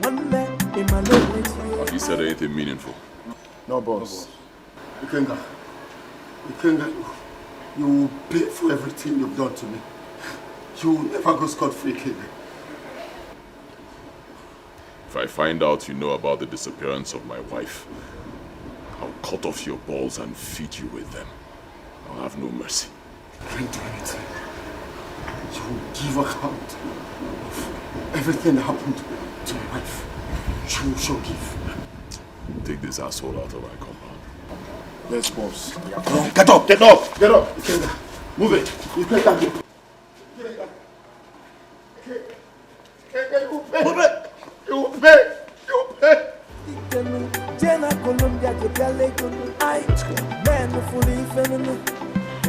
Nwanne, ị ma na o nwechi. Have you said anything meaningful? No, boss. Ikenga, Ikenga, you, you will pay for everything you've done to me. You will never go scot-free, Ikenga. If I find out you know about the disappearance of my wife, I'll cut off your balls and feed you with them. I'll have no mercy. Can't do anything. You will give account of everything that happened to my wife. You shall give. Take this asshole out of my compound. Yes, boss. Get up! Get up! Get up! Move it! You can't get. Move it! You pay! You pay! Ikenu, jee na Colombia, je bịa Lagos. Ai, men fụrụ ife nụnụ.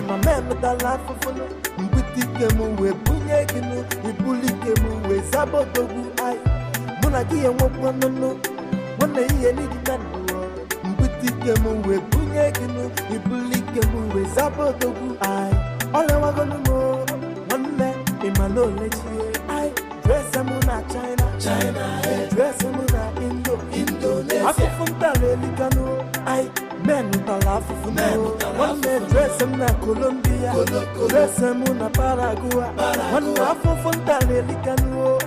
Ma men dala afụfụ nụ. Mgbute ike m wee bunye gị nụ. Ibuli ike m wee zaba odogwu. Ai, mụ na gị enwekwa nụnụ. Nwanne ihe niile na ndụ. Mgbute ike m wee bunye gị nụ. Ibuli ike m wee zaba odogwu. Ai, ọ lewagonu m. Nwanne, ị ma na o lechie. Ai, dress m na China. China, eh. Dress m na Indo. Indonesia. Afụfụ m tara elikanụ. Ai, men tara afụfụ nụ. Men tara afụfụ. Nwanne, dress m na Colombia. Colo-, Colo-. Dress m na Paraguay. Paraguay. Nwanne, afụfụ m tara elikanụ.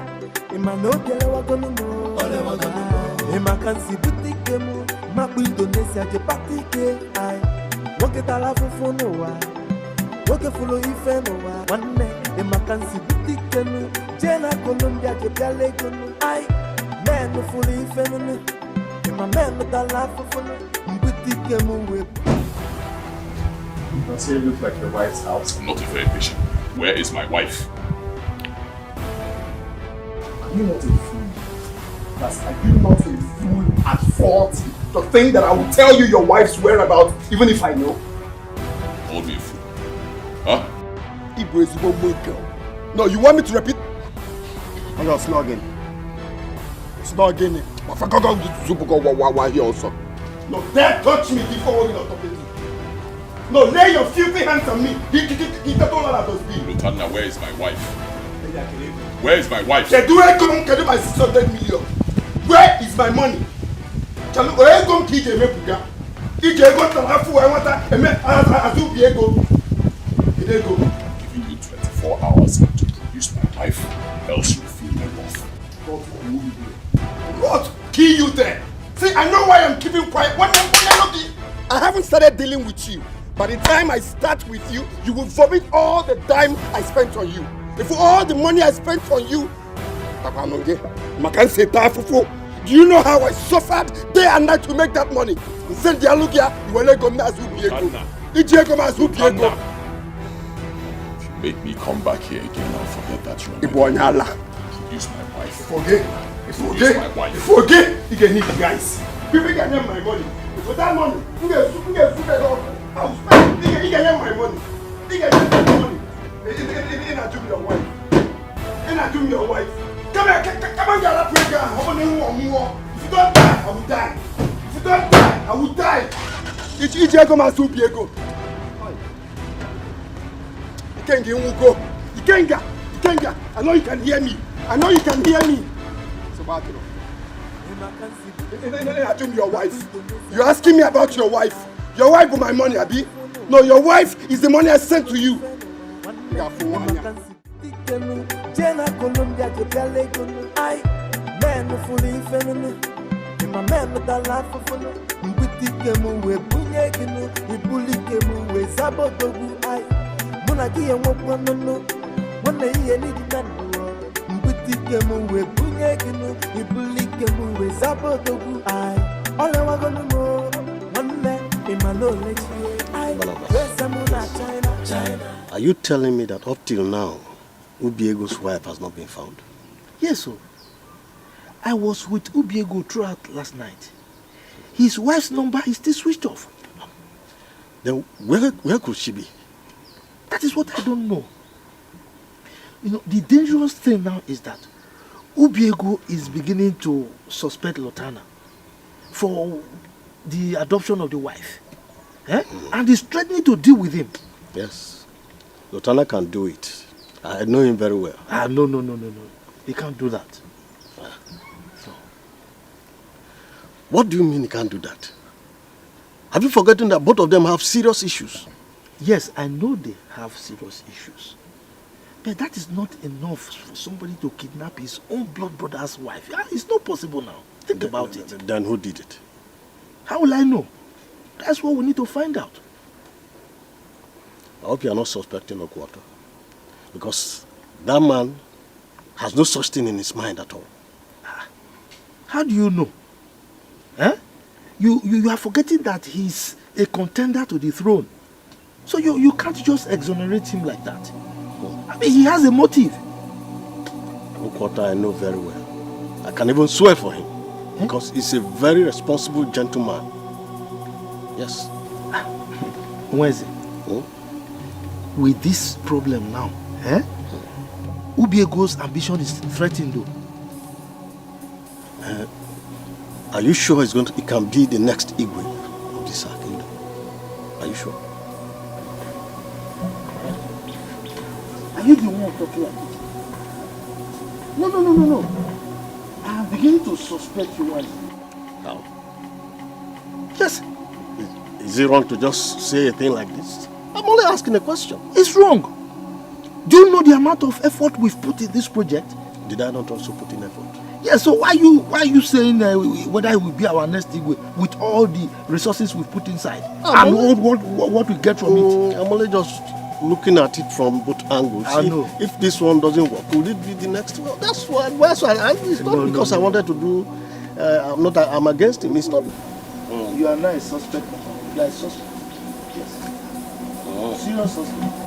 Ị ma na obi elewagonu m. Ọ lewagonu m. Ị ma ka m si bute ike m. Makpụ Indonesia je kpata ike. Ai, nwoke tara afụfụ n'ụwa. Nwoke fụrụ ife n'ụwa. Nwanne, ị ma ka m si bute ike m. Jee na Colombia, je bịa Lagos. Ai, men fụrụ ife nụnụ. Ị ma men tara afụfụ nụ. Mgbute ike m wee. Does it look like your wife's house? Not a very patient. Where is my wife? Are you not a fool? Plus, are you not a fool at forty to think that I will tell you your wife's whereabouts even if I know? Call me a fool. Huh? Igbo ezigbo mma girl. No, you want me to repeat? Onye ọ sị na ọ gịnị? Ọ sị na ọ gịnị? Ma fa gọgọ zupu gọ wa wa wa here also. No dare touch me before when you're talking to me. No, lay your filthy hands on me. He, he, he, he, he, Lotanna, where is my wife? Where is my wife? Kedu ego m, kedu my six hundred million? Where is my money? Chalu, ego m ka ị ga-emebuga. Iji ego tara afụ wee nweta eme azụ ubi ego. Kedu ego? I'm giving you twenty-four hours to produce my wife, else you feel my wrath. God will kill you there. See, I know why I'm keeping quiet. What, what, what, what, I haven't started dealing with you. By the time I start with you, you will vomit all the time I spent on you. If all the money I spent on you, Papa Nonge, Makanse Tafufu, do you know how I suffered day and night to make that money? Send the Alugia, you will go Mazu Biego. Iji ego Mazu Biego. If you make me come back here again, I'll forget that you are my Ibu onye ala. Use my wife. Forget. Use Forget. My wife. Forget. You can need the guys. People can get my money. With that money, you can, you can, you can, I will spend. You can, you can get my money. You can get my money. In, in, in, in, in, your wife. In, your wife. Come here, come, come, come and get that prayer. How many more, more? If you don't die, I will die. If you don't die, I will die. Iji, iji ego Mazu Biego. Ikenga Nwuko. Ikenga. Ikenga. I know you can hear me. I know you can hear me. So what, you know? Assume your wife. You're asking me about your wife. Your wife with my money, Abi? No, your wife is the money I sent to you. Ikenu, jee na Colombia, jebịa Lagos. Ai, men fụrụ ife nụnụ. Ịma men dala afụfụ nụ. Mgbute ike m wee bunye gị nụ. Ibuli ike m wee zaba odogwu. Ai, mụ na gị enwekwa nụnụ. Nwanne ihe n'iji na ndụ. Mgbute ike m wee bunye gị nụ. Ibuli ike m wee zaba odogwu. Ai, ọ lewagolu m o. Nwanne, ịma na ole chi. Ai, wee sị mụ na China, China. Are you telling me that up till now, Ubiego's wife has not been found? Yes, sir. I was with Ubiego throughout last night. His wife's number is still switched off. Then where, where could she be? That is what I don't know. You know, the dangerous thing now is that Ubiego is beginning to suspect Lotana for the adoption of the wife. Eh? And he's threatening to deal with him. Yes. Lotana can do it. I know him very well. Ah, no, no, no, no, no. He can't do that. No. What do you mean he can't do that? Have you forgotten that both of them have serious issues? Yes, I know they have serious issues. But that is not enough for somebody to kidnap his own blood brother's wife. Ah, it's not possible now. Think about it. Then who did it? How will I know? That's what we need to find out. I hope you are not suspecting Okuoto. Because that man has no such thing in his mind at all. How do you know? Eh? You, you, you are forgetting that he's a contender to the throne. So you, you can't just exonerate him like that. I mean, he has a motive. Okuoto, I know very well. I can even swear for him. Eh? Because he's a very responsible gentleman. Yes. Nweze, with this problem now, eh? Ubiego's ambition is threatened, though. Uh, are you sure he's going to, he can be the next Igwe of this our kingdom? Are you sure? Are you the one talking like this? No, no, no, no, no. I am beginning to suspect you, Nweze. How? Yes. Is, is it wrong to just say a thing like this? I'm only asking a question. It's wrong. Do you know the amount of effort we've put in this project? Did I not also put in effort? Yeah, so why you, why are you saying, uh, whether it will be our next Igwe with all the resources we've put inside? I'm and only what, what, what, what we get from it? Mm, I'm only just looking at it from both angles. I know. If, if this one doesn't work, could it be the next one? That's why, that's why I, it's not. No, no, because I wanted to do, uh, I'm not, I'm against him. It's not. You are not a suspect. You are a suspect. Yes. Serious suspect.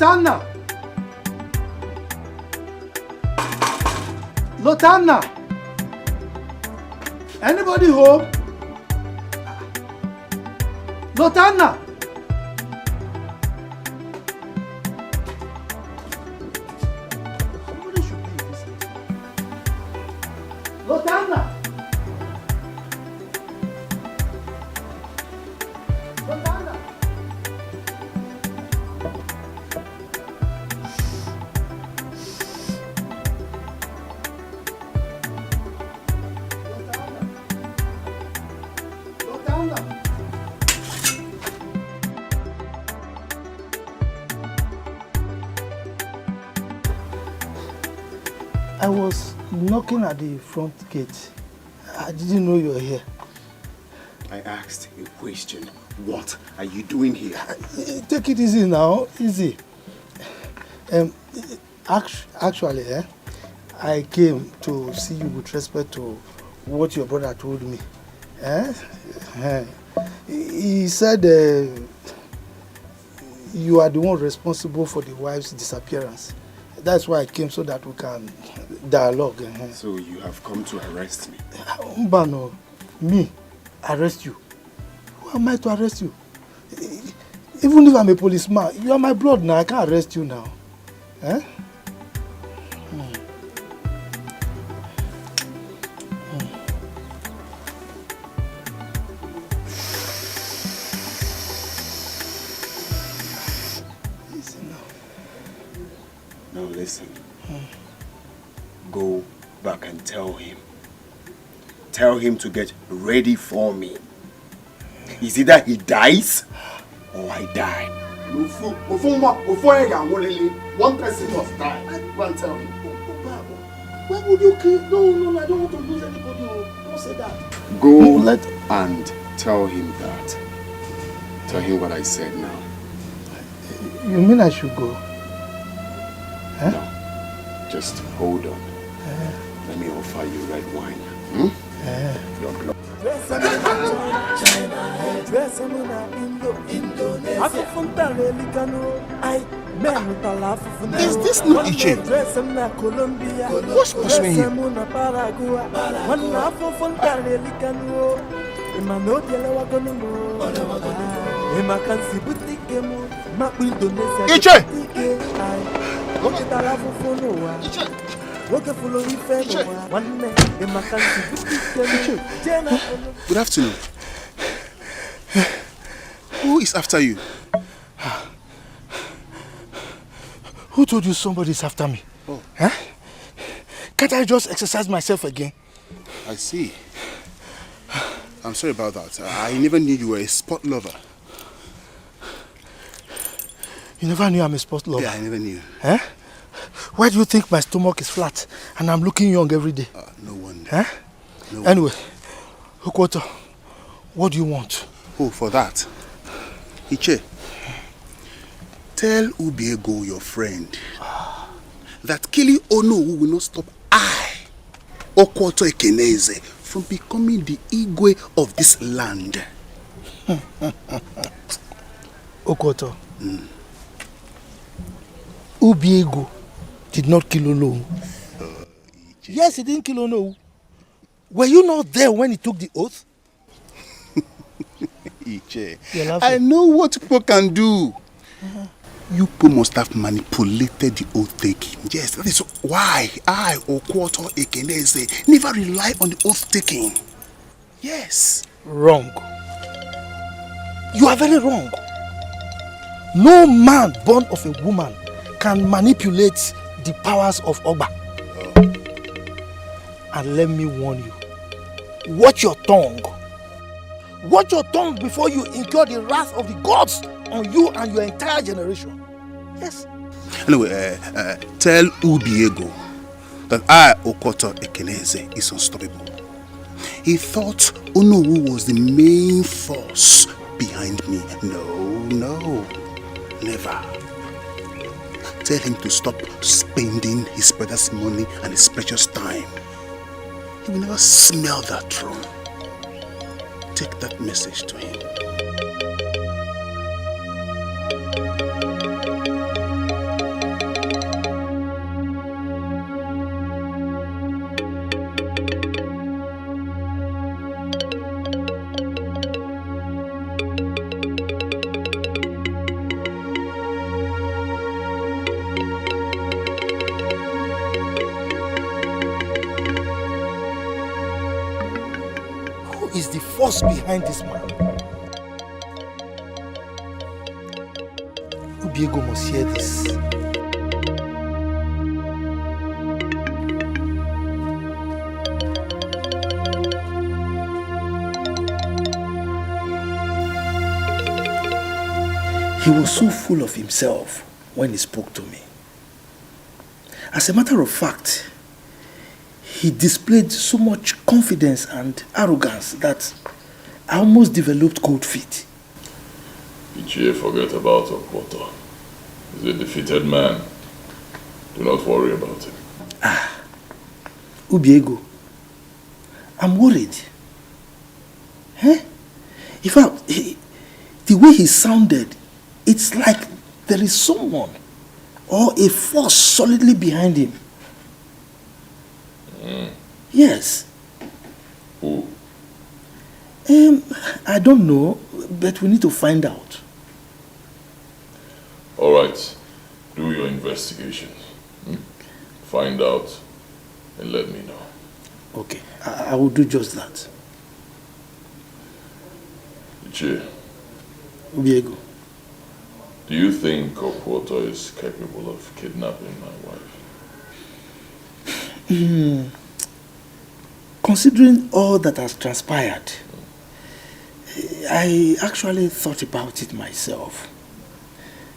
Lotanna! Lotanna! Anybody home? Lotanna! Somebody should be in this house. Lotanna! Lotanna! I was knocking at the front gate. I didn't know you were here. I asked a question. What are you doing here? Eh, take it easy now, easy. Um, act- actually, eh, I came to see you with respect to what your brother told me. Eh? Eh. He he said uh, you are the one responsible for the wife's disappearance. That's why I came, so that we can dialogue. Eh. So you have come to arrest me? Mbano, me arrest you? Who am I to arrest you? Even if I'm a policeman, you are my blood now. I can't arrest you now. Eh? Hmm. Hmm. Listen now. Now listen. Hmm. Go back and tell him. Tell him to get ready for me. Is either he dies or I die. Ofu, ofu nwa, ofu onye ga-anwụlili. One person must die. Go and tell him. Why would you kill? No, no, no, I don't want to lose anybody. Oh. Don't say that. Go. No, let and tell him that. Tell him what I said now. You mean I should go? Eh? No. Just hold on. Eh. Let me offer you red wine. Hmm? Eh. Your blood. Afụfụ nta na-elikanu. Ai, men tala afụfụ na. Is this not Iche? Dress m na Colombia. What's pursuing him? Dress m na Paraguay. Nwanne afụfụ nta na-elikanu. Ị ma na obi elewagonu m. Ị ma ka m si bute ike m. Makpu Indonesia. Iche! Bute ike. Ai, nwoke tara afụfụ n'ụwa. Iche! Nwoke fụlụ ife n'ụwa. Nwanne, ị ma ka m si bute ike m. Iche! Jee na Good afternoon. Who is after you? Who told you somebody is after me? Oh. Huh? Can't I just exercise myself again? I see. I'm sorry about that. I never knew you were a sport lover. You never knew I'm a sport lover? Yeah, I never knew. Eh? Why do you think my stomach is flat and I'm looking young every day? Uh, no wonder. Eh? No wonder. Anyway, Okoto, what do you want? Oh, for that. Iche, tell Ubiego, your friend, that killing Onowu will not stop I, Okoto Ekeneze, from becoming the Igwe of this land. Okoto, Ubiego did not kill Onowu. Yes, he didn't kill Onowu. Were you not there when he took the oath? Iche, you're laughing. I know what people can do. You people must have manipulated the oath taking. Yes, that is why I, Okoto Ekeneze, never rely on the oath taking. Yes. Wrong. You are very wrong. No man born of a woman can manipulate the powers of Ogba. And let me warn you. Watch your tongue. Watch your tongue before you incur the wrath of the gods on you and your entire generation. Yes. Anyway, uh, uh, tell Ubiego that I, Okoto Ekeneze, is unstoppable. He thought Onowu was the main force behind me. No, no, never. Tell him to stop spending his brother's money and his precious time. He will never smell that throne. Take that message to him. is the force behind this man. Ubiego must hear this. He was so full of himself when he spoke to me. As a matter of fact, he displayed so much confidence and arrogance that I almost developed cold feet. Ichie, forget about Okpoto. He's a defeated man. Do not worry about him. Ah, Ubiego, I'm worried. Eh? In fact, he, the way he sounded, it's like there is someone or a force solidly behind him. Mm. Yes. Who? Um, I don't know, but we need to find out. All right. Do your investigations. Hmm? Find out and let me know. Okay, I, I will do just that. Ichie, Ubiego. Do you think Okpoto is capable of kidnapping my wife? Hmm. Considering all that has transpired, I actually thought about it myself.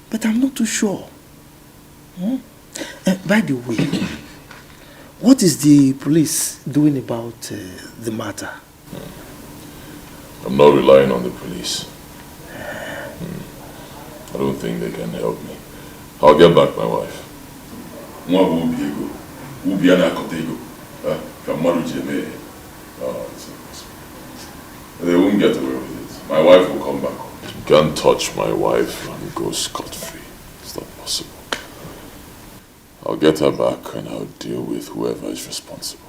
But I'm not too sure. Hmm? Eh, by the way, what is the police doing about uh, the matter? I'm not relying on the police. Hmm. I don't think they can help me. I'll get back my wife. Nwa bụ Ubiego, Ubiana Kotego, eh, ka mmadụ ji eme ya. Oh, it's impossible. They won't get away with it. My wife will come back home. You can't touch my wife and go scot-free. It's not possible. I'll get her back and I'll deal with whoever is responsible.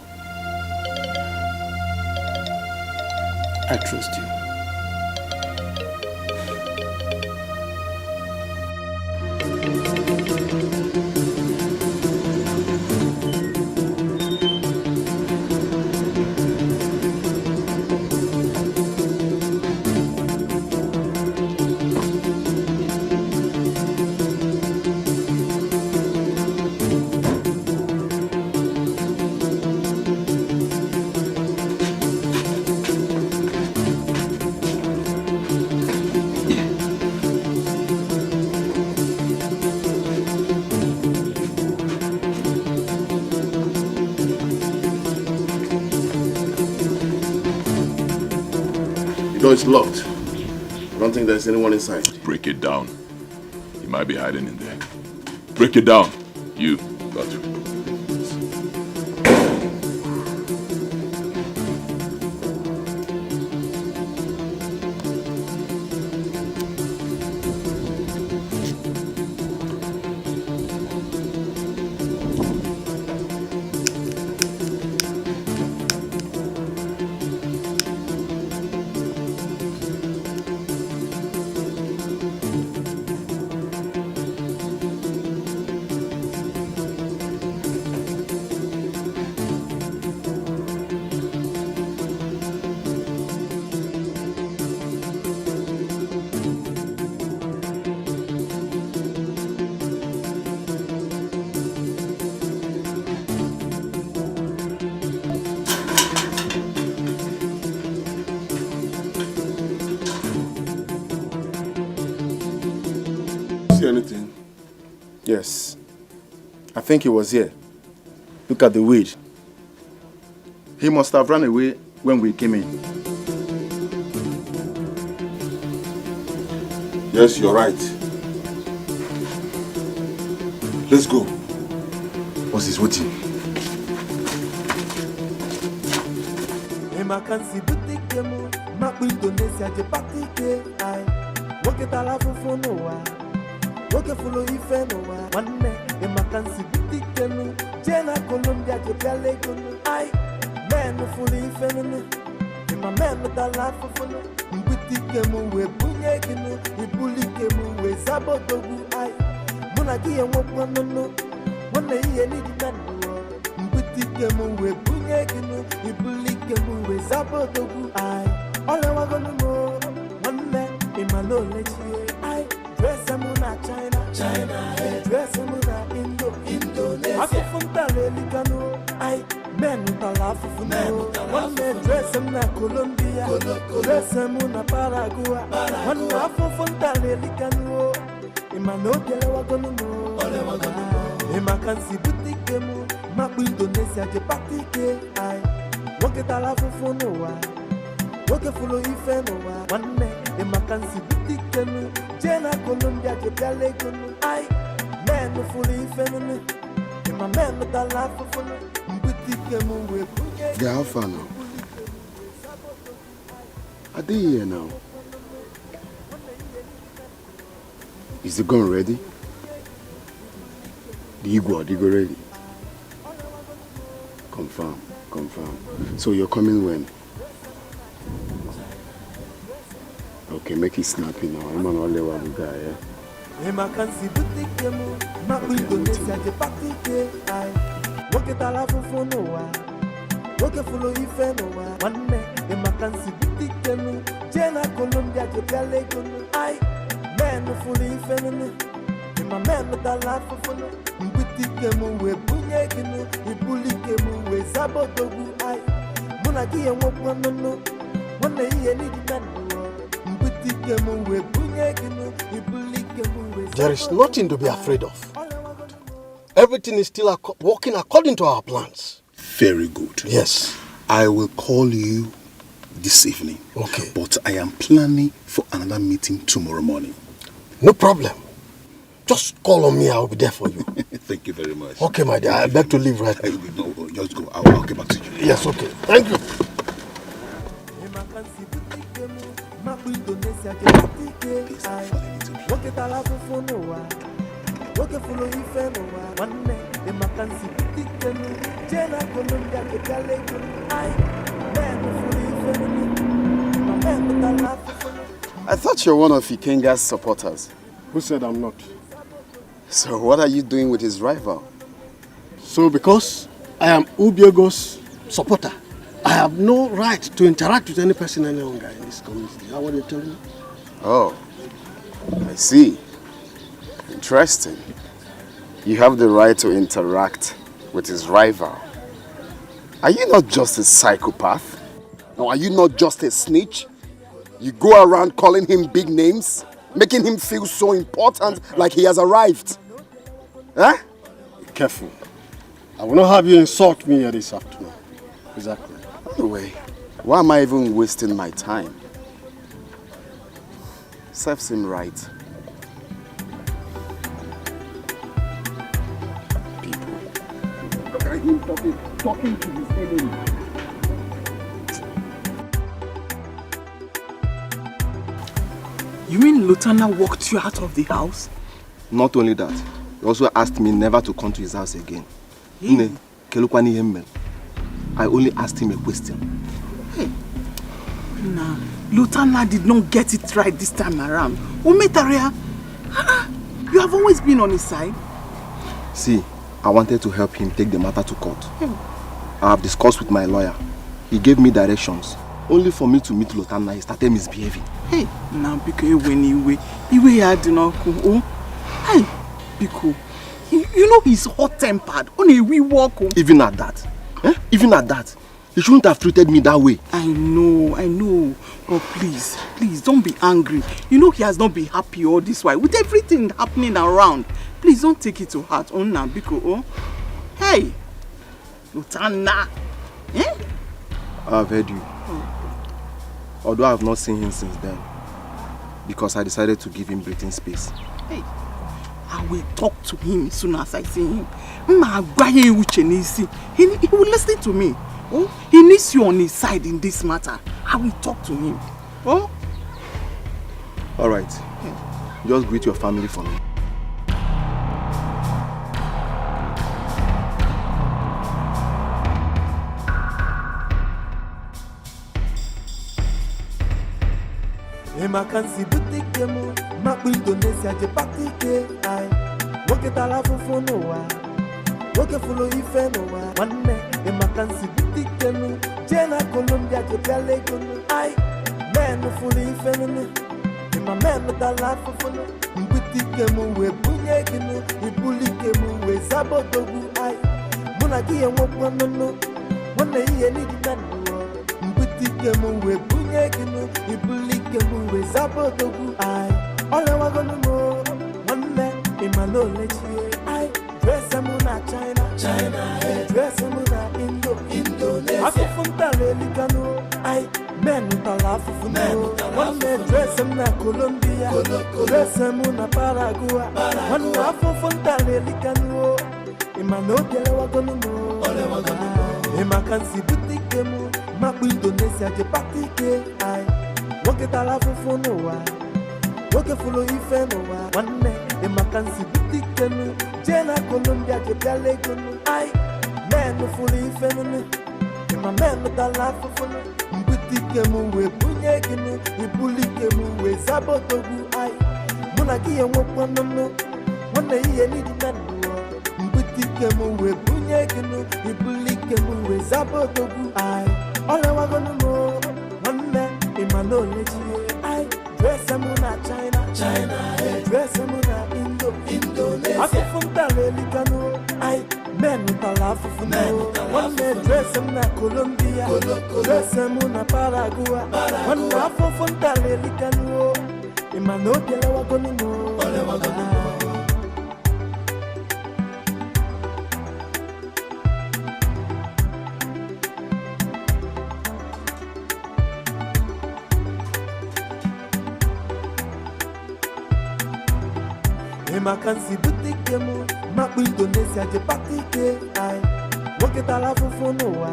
I trust you. The door is locked. I don't think there's anyone inside. Break it down. He might be hiding in there. Break it down. You, Batu. See anything? Yes. I think he was here. Look at the weed. He must have run away when we came in. Yes, you're right. Let's go. What's this waiting? Emakansi butike mu, makpu Indonesia je patike ai. Nwoke tara afụfụ n'ụwa, nwoke fụrụ ife n'ụwa. Nwanne, emakansi butike mu, jee na Colombia je bịala ego nu. Ai, men fụrụ ife nunu, ịma men tara afụfụ nu. Mbutike mu wee bunye gị nu, ibulike mu wee zaba odogwu. Ai, mụ na gị enwekwa nunu, nwanne ihe niile na n'ụwa. Mbute Ike m wee bunye gị nụ, ibuli ike m wee zaba odogwu. Ai, ọ lewagonu m o, nwanne, ị ma na o lechie. Ai, dress m na China, China, eh. Dress m na Indo, Indonesia. Afụfụ m tara elikanụ. Ai, men tara afụfụ nụ. Nwanne, dress m na Colombia. Dress m na Paraguay. Nwanne, afụfụ m tara elikanụ o. Ị ma na obi elewagonu m o. Ị ma ka m si bute ike m, makpụ Indonesia je kpata ike. Ai, nwoke tara afụfụ n'ụwa, nwoke fụrụ ife n'ụwa. Nwanne, ị ma ka m si bute ike m, jee na Colombia je bịala ego m. Ai, men fụrụ ife m, ị ma men tara afụfụ m, m bute ike m wee bunye. Gaa afa nọ. Adịghị ya now. Is the gun ready? The igwe, are they go ready? Confirm, confirm. So you're coming when? Okay, make it snappy now. I'm an all level guy, yeah? Ị ma ka m si bute ike m, makpụ Indonesia je kpata ike. Ai, nwoke tara afụfụ n'ụwa, nwoke fụrụ ife n'ụwa. Nwanne, ị ma ka m si bute ike m, jee na Colombia je bịala ego m. Ai, men fụrụ ife m, ị ma men tara afụfụ m. M bute ike m wee bunye gị nụ, ibuli ike m wee zaba odogwu. Ai, mụ na gị enwekwa nnụnụ, nwanne ihe niile na ndụ. M bute ike m wee bunye gị nụ, ibuli ike m wee zaba odogwu. There is nothing to be afraid of. Everything is still acco- working according to our plans. Very good. Yes. I will call you this evening. Okay. But I am planning for another meeting tomorrow morning. No problem. Just call on me. I'll be there for you. Thank you very much. Okay, my dear. I beg to leave right now. No, just go. I'll, I'll get back to you. Yes, okay. Thank you. Ị ma ka m si bute ike m, makpụ Indonesia je kpata ike. Ai, nwoke tara afụfụ n'ụwa, nwoke fụrụ ife n'ụwa. Nwanne, ị ma ka m si bute ike m, jee na Colombia je bịala ego m. Ai, men fụrụ ife m, ma men tara afụfụ m. I thought you're one of Ikenga's supporters. Who said I'm not? So what are you doing with his rival? So because I am Ubiego's supporter, I have no right to interact with any person any longer in this community. Is that what you're telling me? Oh, I see. Interesting. You have the right to interact with his rival. Are you not just a psychopath? No, are you not just a snitch? You go around calling him big names, making him feel so important, like he has arrived. Huh? Be careful. I will not have you insult me here this afternoon. Exactly. Anyway, why am I even wasting my time? Serves him right. People. Look at him talking, talking to his enemy. You mean Lotana walked you out of the house? Not only that, he also asked me never to come to his house again. Hey. Nne, kelukwana ihe m mere? I only asked him a question. Hey. Nah, Lotana did not get it right this time around. Umetaria, ah, you have always been on his side. See, I wanted to help him take the matter to court. Hmm. I have discussed with my lawyer. He gave me directions. Only for me to meet Lotana, he started misbehaving. Hey, now biko ewe n'iwe. Iwe ya dị n'ọkụ. Oh, hey, biko. You, you know he's hot-tempered. Ọ na-ewe iwe ọkụ. Even at that, eh? Even at that, he shouldn't have treated me that way. I know, I know. But please, please don't be angry. You know he has not been happy all this while with everything happening around. Please don't take it to heart. Oh, na biko, oh. Hey, Lotana. Eh? I've heard you. Although I've not seen him since then, because I decided to give him breathing space. Hey, I will talk to him as soon as I see him. Mma agwa ya uche n'isi. He, he will listen to me. Oh, he needs you on his side in this matter. I will talk to him. Oh? All right. Just greet your family for me. Ị ma ka m si bute ike m, makpụ Indonesia je kpata ike. Ai, nwoke tara afụfụ n'ụwa, nwoke fụrụ ife n'ụwa. Nwanne, Ị ma ka m si bute ike nụ, jee na Colombia jebịala ego nụ. Ai, men fụrụ ife nụ, ị ma men tara afụfụ nụ. Mbute ike m wee bunye gị nụ, ibulu ike m wee zaba odogwu. Ai, mụ na gị enwekwa nụnụ, nwanne ihe n'idi na ndụ. Mbute ike m wee bunye gị nụ, ibulu ike m wee zaba odogwu. Ai, ọ lewago nụ m, nwanne, ị ma na o lechie. Ai, dress m na China, China, eh. Dress m na Indo, Indonesia. Afụfụ m tara elika nụ, ai, men tara afụfụ nụ. Men tara afụfụ. Nwanne, dress m na Colombia, Colo-, Colo-, dress m na Paraguay. Paraguay. Nwanne, afụfụ m tara elika nụ, ị ma na obi elewago nụ m. Ọ lewago nụ m. Ị ma ka m si bute ike m, makpụ Indonesia je kpata ike, ai. Nwoke tara afụfụ n'ụwa, nwoke fụrụ ife n'ụwa, nwanne, ị ma ka m si bute ike nụ, jee na Colombia jebịala ego nụ. Ai, men fụrụ ife nụnụ, ị ma men tara afụfụ nụ. Mbute ike m wee bunye gị nụ, ibulu ike m wee zaba odogwu. Ai, mụ na gị enwekwa nụnụ, nwanne ihe n'idi na ndụ. Mbute ike m wee bunye gị nụ, ibulu ike m wee zaba odogwu. Ai, ọ lewago nụ m, nwanne, ị ma na o lechie. Ai, dress m na China, China, eh. Dress m na Indo, Indonesia. Afụfụ m tara elika nụ, ai, men tara afụfụ nụ. Men tara afụfụ. Nwanne, dress m na Colombia, Colo-, Colo-, dress m na Paraguay. Paraguay. Nwanne, afụfụ m tara elika nụ, ị ma na obi elewago nụ m. Ọ lewago nụ m. Ị ma ka m si bute ike m, makpụ Indonesia je kpata ike, ai. Nwoke tara afụfụ n'ụwa,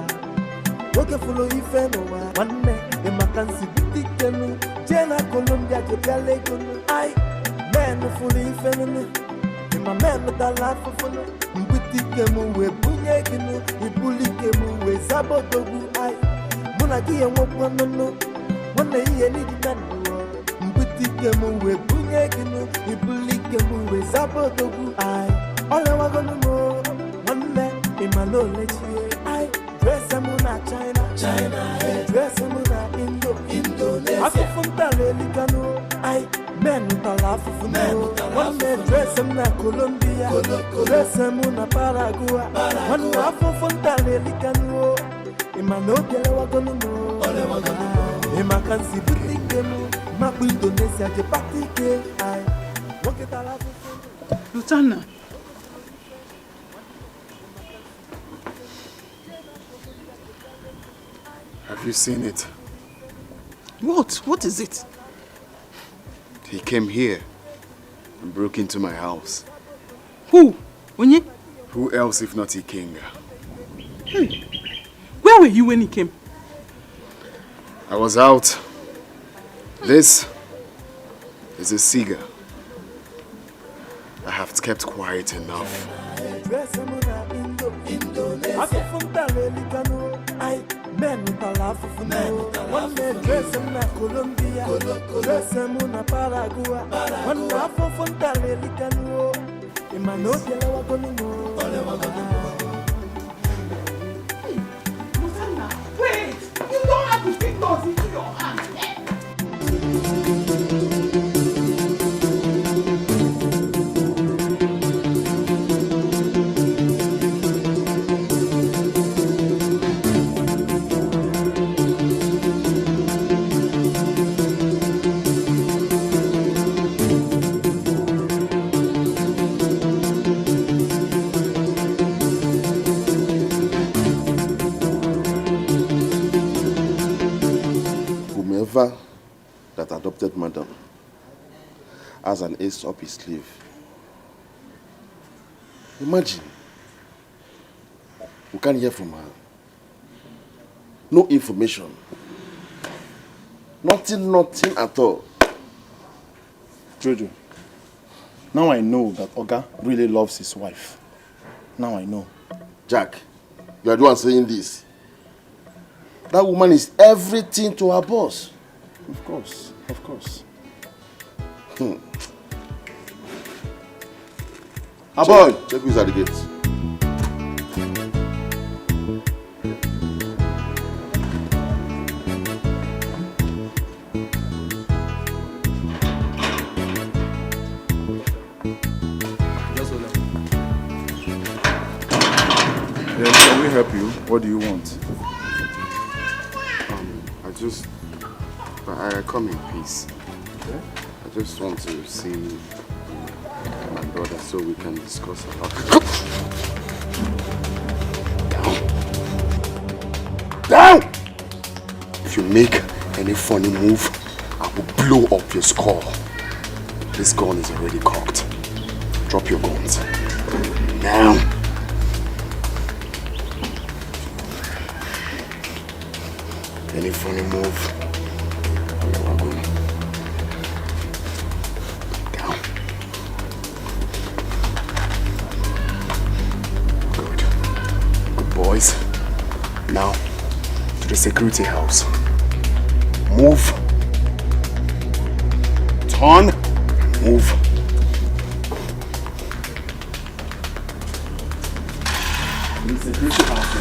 nwoke fụrụ ife n'ụwa, nwanne. Ị ma ka m si bute ike m, jee na Colombia jebịala ego nụ, ai. Men fụrụ ife nụnụ, ị ma men tara afụfụ nụ. Mbute ike m wee bunye gị nụ, ibulu ike m wee zaba odogwu. Ai, mụ na gị enwekwa nụnụ, nwanne, ihe n'idi na ndụ. Mbute ike m wee bunye gị nụ, ibulu ike m wee zaba odogwu. Ai, ọ lewago nụ m, nwanne, ị ma na o lechie. Ai, dress m na China, China, eh. Dress m na Indo, Indonesia. Afụfụ m tara elika nụ, ai, men tara afụfụ nụ. Men tara afụfụ. Nwanne, dress m na Colombia, Colo-, Colo-, dress m na Paraguay. Paraguay. Nwanne, afụfụ m tara elika nụ, ị ma na obi elewago nụ m. Ọ lewago nụ m. Ị ma ka m si bute ike m, makpụ Indonesia je kpata ike, ai. Nwoke tara afụfụ nụ. Lutanna. Have you seen it? What? What is it? He came here and broke into my house. Who? Onye? Who else if not Ikenga? Hey. Where were you when he came? I was out. This is a cigar. I have kept quiet enough. Wait! You don't have to take us into your hand. Whomever that adopted madam has an ace up his sleeve. Imagine, we can't hear from her. No information. Nothing, nothing at all. Jojo, now I know that Oga really loves his wife. Now I know. Jack, you are the one saying this. That woman is everything to her boss. Of course, of course. Hmm. Ah, boy, check who's at the gate. What do you want? Um, I just, I I come in peace. I just want to see my brother so we can discuss about. Down! Down! If you make any funny move, I will blow up your skull. This gun is already cocked. Drop your guns. Now. Any funny move? Down. Good. Good boys. Now, to the security house. Move. Turn. Move. To the security house.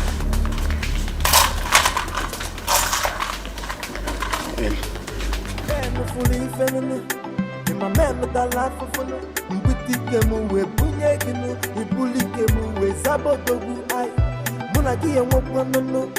In. Menu fuli ifenunu, ima menu dala fufunu. Mgbiti ke mu we bunye ginu, ibuli ke mu we zabodogwu ai. Muna gi ye nwoke nunu,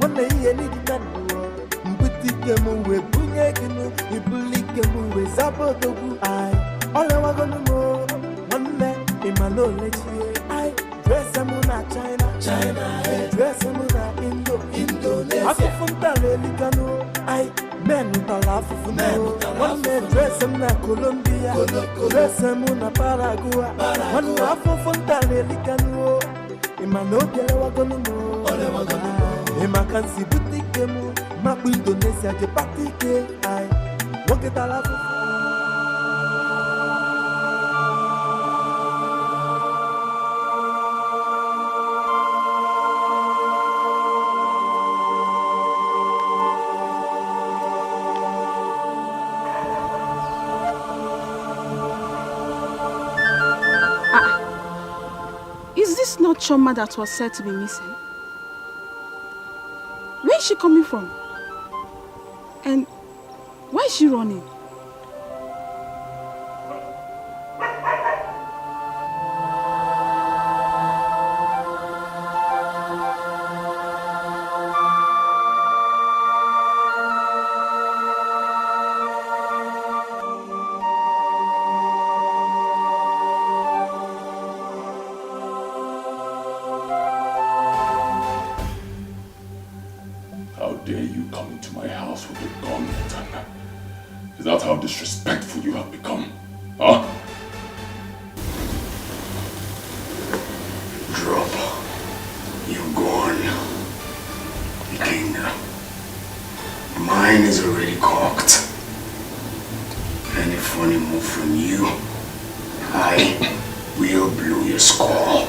wana iye ni di menu. Mgbiti ke mu we bunye ginu, ibuli ke mu we zabodogwu ai. Ole wagonu mo, nwanne, ima no lechie ai. Dress mu na China, China, eh. Dress mu na Indo, Indonesia. Afụfụ ntara elikanu, ai. Men tara afụfụ no. Nwanne dress m na Colombia, dress m na Paraguay. Nwanne afụfụ ntara elikanu, ima na obi elewagonu mo. Ima ka nsi bute ike mu, makpu Indonesia je pati ike, ai. Nwoke tara afụfụ. Ah, is this not Choma that was said to be missing? Where is she coming from? And why is she running? How dare you come into my house with a gun, Lutana? Is that how disrespectful you have become? Huh? Drop your gun, Ikenga. Mine is already cocked. Any funny move from you, I will blow your skull.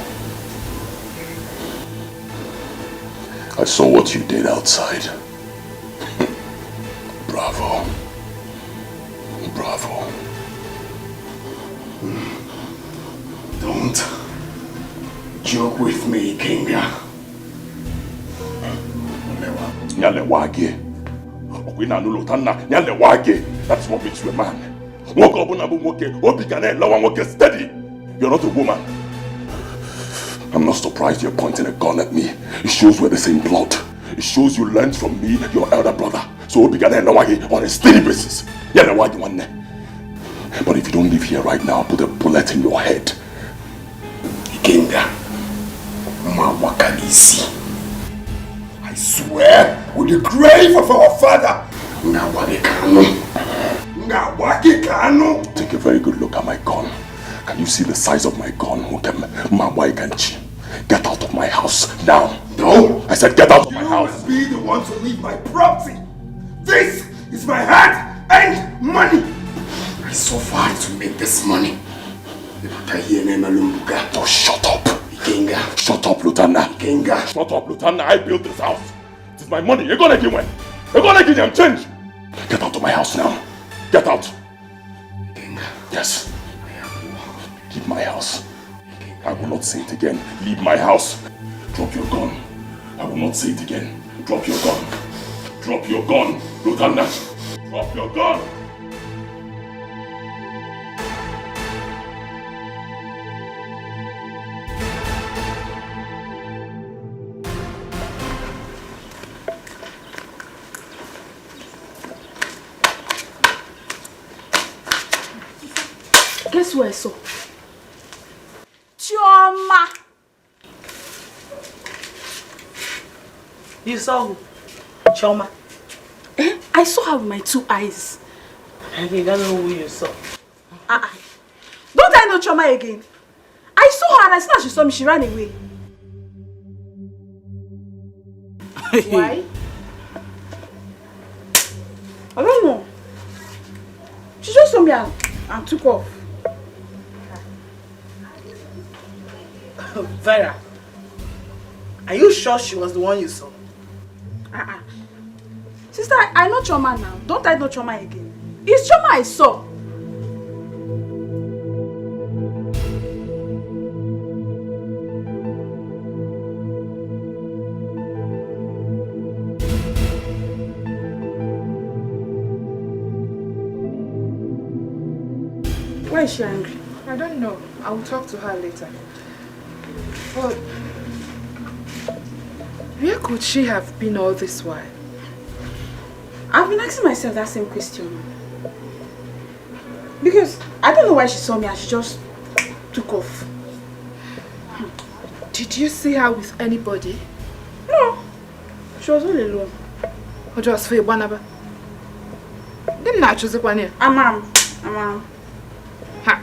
I saw what you did outside. Bravo. Bravo. Don't joke with me, Ikenga. Nyalewa gị. Ọkwa ị na-anụ Lotanna, nyalewa gị. That's what makes you a man. Nwoke ọbụla bụ nwoke, obi ga na-elewa nwoke steady. You're not a woman. I'm not surprised you're pointing a gun at me. It shows we're the same blood. It shows you learned from me, your elder brother. So obi ga na-elewa gị on a steady basis. Nyalewa gị nwanne. But if you don't leave here right now, I'll put a bullet in your head. Ikenga, ma wakabisi. I swear with the grave of our father. Ngawagi Kanu. Ngawagi Kanu. Take a very good look at my gun. Can you see the size of my gun, Nwokem? Mawaikanchi. Get out of my house now. No. I said get out of my house. You will be the one to leave my property. This is my heart and money. I suffered to make this money. Ịpụta ihe na-emelụ mbuga. Oh, shut up. Ikenga. Shut up, Lotanna. Ikenga. Shut up, Lotanna. I built this house. It is my money. You're gonna give me. You're gonna give them change. Get out of my house now. Get out. Ikenga. Yes. Leave my house. I will not say it again. Leave my house. Drop your gun. I will not say it again. Drop your gun. Drop your gun. Lotanna. Drop your gun. Who I saw? Chioma. You saw who? Chioma. Eh? I saw her with my two eyes. I don't know who you saw. Uh-uh. Don't I know Chioma again? I saw her and as soon as she saw me, she ran away. Why? I don't know. She just saw me and, and took off. Vera, are you sure she was the one you saw? Uh-uh. Sister, I know Chioma now. Don't I know Chioma again? It's Chioma I saw. Why is she angry? I don't know. I will talk to her later. But where could she have been all this while? I've been asking myself that same question. Because I don't know why she saw me and she just took off. Did you see her with anybody? No. She was all alone. Ọ just fee gbanaba. Dem na-achụzikwa ya. Amam. Amam. Ha.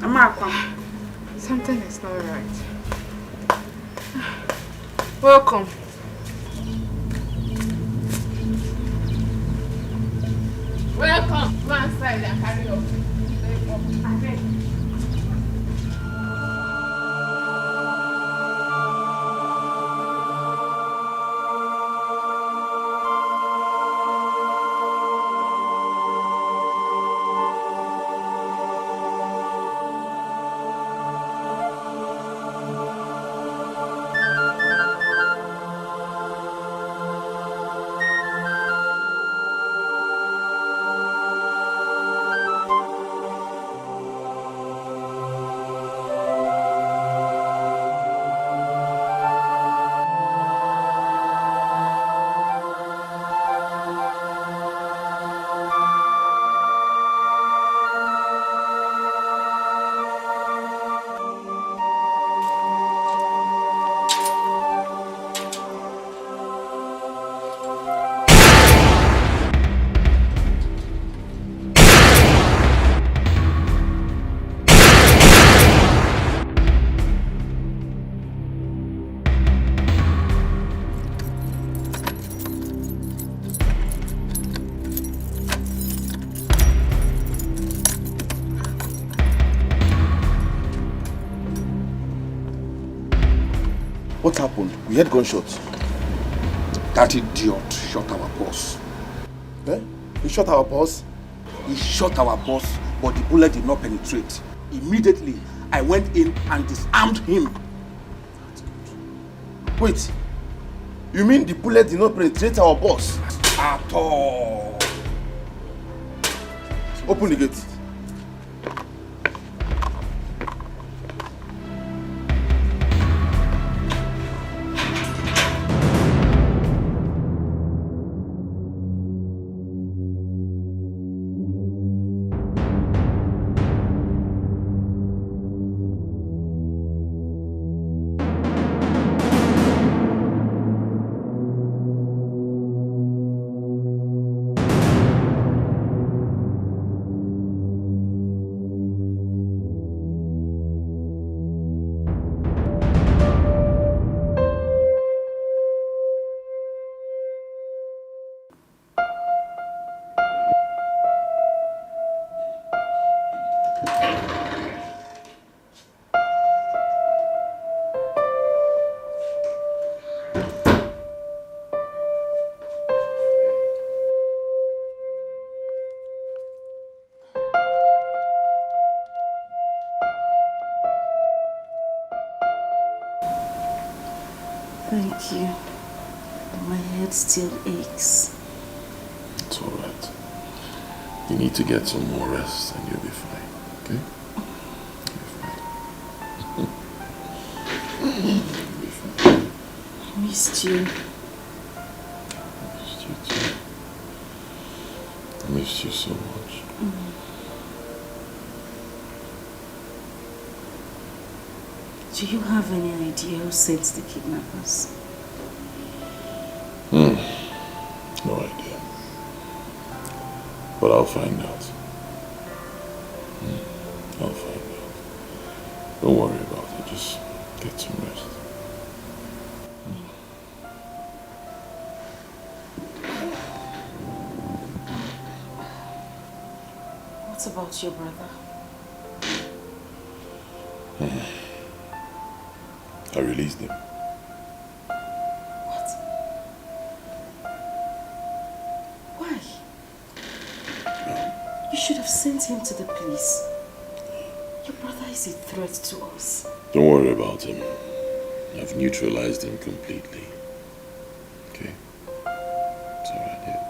Amakwa. Something is not right. Welcome. Welcome. Go outside and carry your food. Abeg. What happened? We heard gunshots. That idiot shot our boss. Eh? He shot our boss? He shot our boss, but the bullet did not penetrate. Immediately, I went in and disarmed him. Wait, you mean the bullet did not penetrate our boss? At all. Open the gate. Thank you. My head still aches. It's all right. You need to get some more rest and you'll be fine, okay? You'll be fine. You'll be fine. I missed you. I missed you too. I missed you so much. Mm. Do you have any idea who sent the kidnappers? Hmm. No idea. But I'll find out. Hmm. I'll find out. Don't worry about it. Just get some rest. What about your brother? I released him. What? Why? You should have sent him to the police. Your brother is a threat to us. Don't worry about him. I've neutralized him completely. Okay? It's alright, yeah.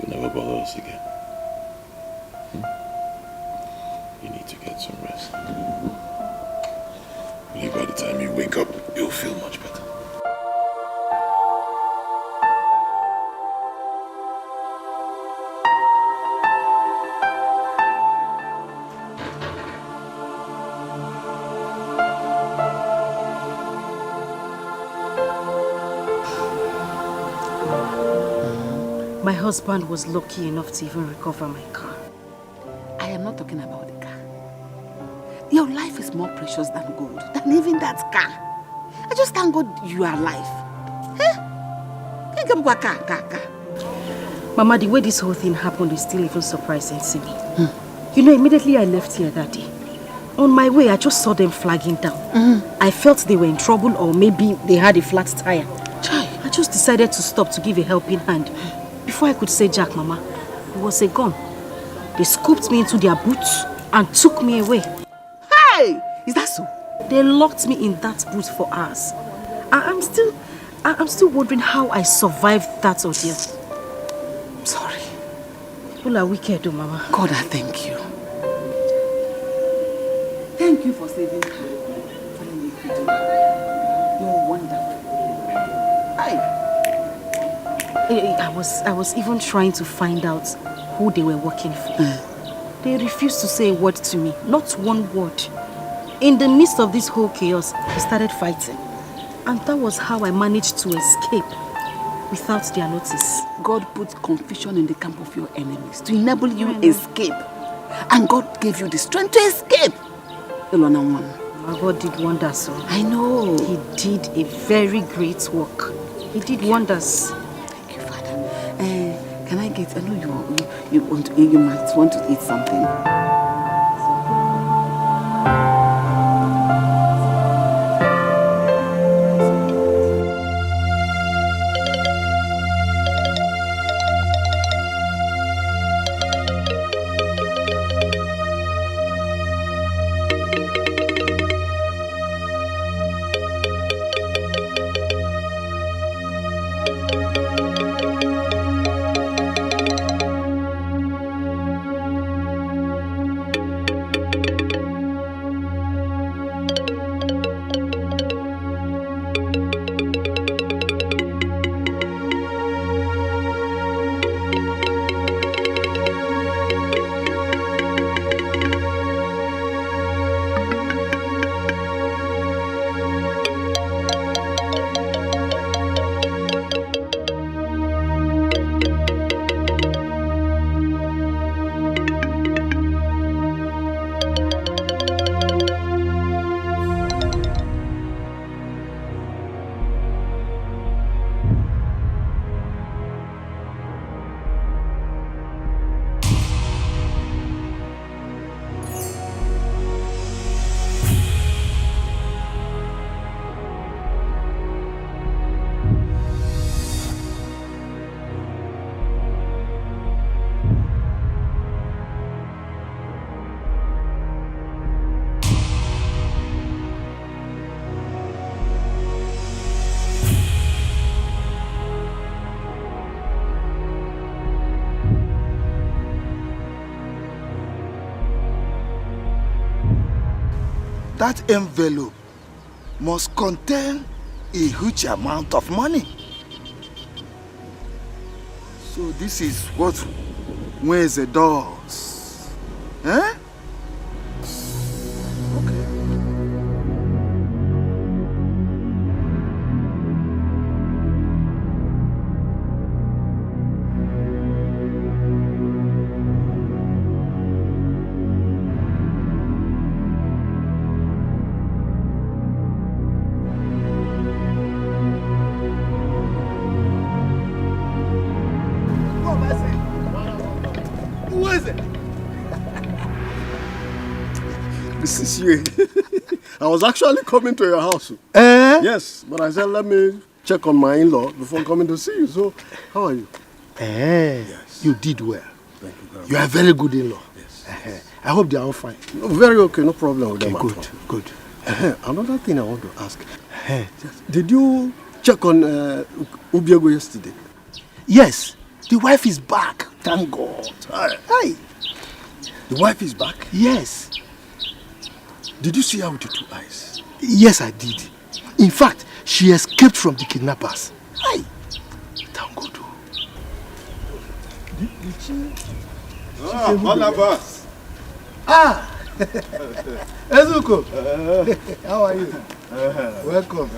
You'll never bother us again. Hmm? You need to get some rest. Maybe by the time you wake up, you'll feel much better. My husband was lucky enough to even recover my car. I am not talking about the car. Your life is more precious than gold, than even that car. I just thank God you are alive. Eh? Can't get car, car, car. Mama, the way this whole thing happened is still even surprising to me. You know, immediately I left here that day, on my way, I just saw them flagging down. I felt they were in trouble, or maybe they had a flat tire. Chai. I just decided to stop to give a helping hand. Before I could say Jack, Mama, it was a gun. They scooped me into their boots and took me away. Hey! Is that so? They locked me in that boot for hours. I, I'm still, I, I'm still wondering how I survived that ordeal. I'm sorry. People are wicked, oh, Mama. God, I thank you. Thank you for saving her. Telling me to do. You're wonderful. Hi. I, I was, I was even trying to find out who they were working for. They refused to say a word to me, not one word. In the midst of this whole chaos, we started fighting. And that was how I managed to escape without their notice. God put confusion in the camp of your enemies to enable you escape. And God gave you the strength to escape. Ilona one. My God did wonders, so I know. He did a very great work. He did wonders. Thank you, Father. Eh, can I get, I know you, you, you want to, you might want to eat something. That envelope must contain a huge amount of money. So this is what Nweze does. Eh? Okay. This is you. I was actually coming to your house. Eh? Yes, but I said, let me check on my in-law before coming to see you. So, how are you? Eh, yes. You did well. Thank you very much. You are a very good in-law. Yes. Eh, I hope they are all fine. No, very okay, no problem with them at all. Okay, good, good. Eh, another thing I want to ask. Eh. Yes. Did you check on uh, Ubiego yesterday? Yes, the wife is back. Thank God. Hi. The wife is back? Yes. Did you see her with your two eyes? Yes, I did. In fact, she escaped from the kidnappers. Hi. Thank God. Oh. Did, did she, she Ah, Barnabas. Ah! Ezuko! How are you? Welcome.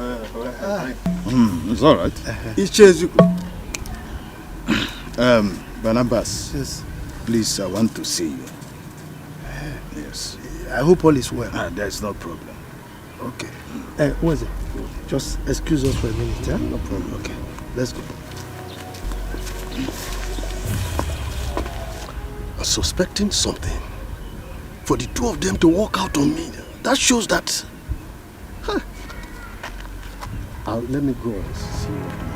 Ah. Mm, it's all right. Iche Ezuko. Um, Barnabas, yes. Please, I want to see you. Yes. I hope all is well. Ah, there's no problem. Okay. Eh, who is it? Just excuse us for a minute, yeah? No problem. Okay. Let's go. I'm suspecting something. For the two of them to walk out on me, that shows that. Huh. I'll, let me go and see what.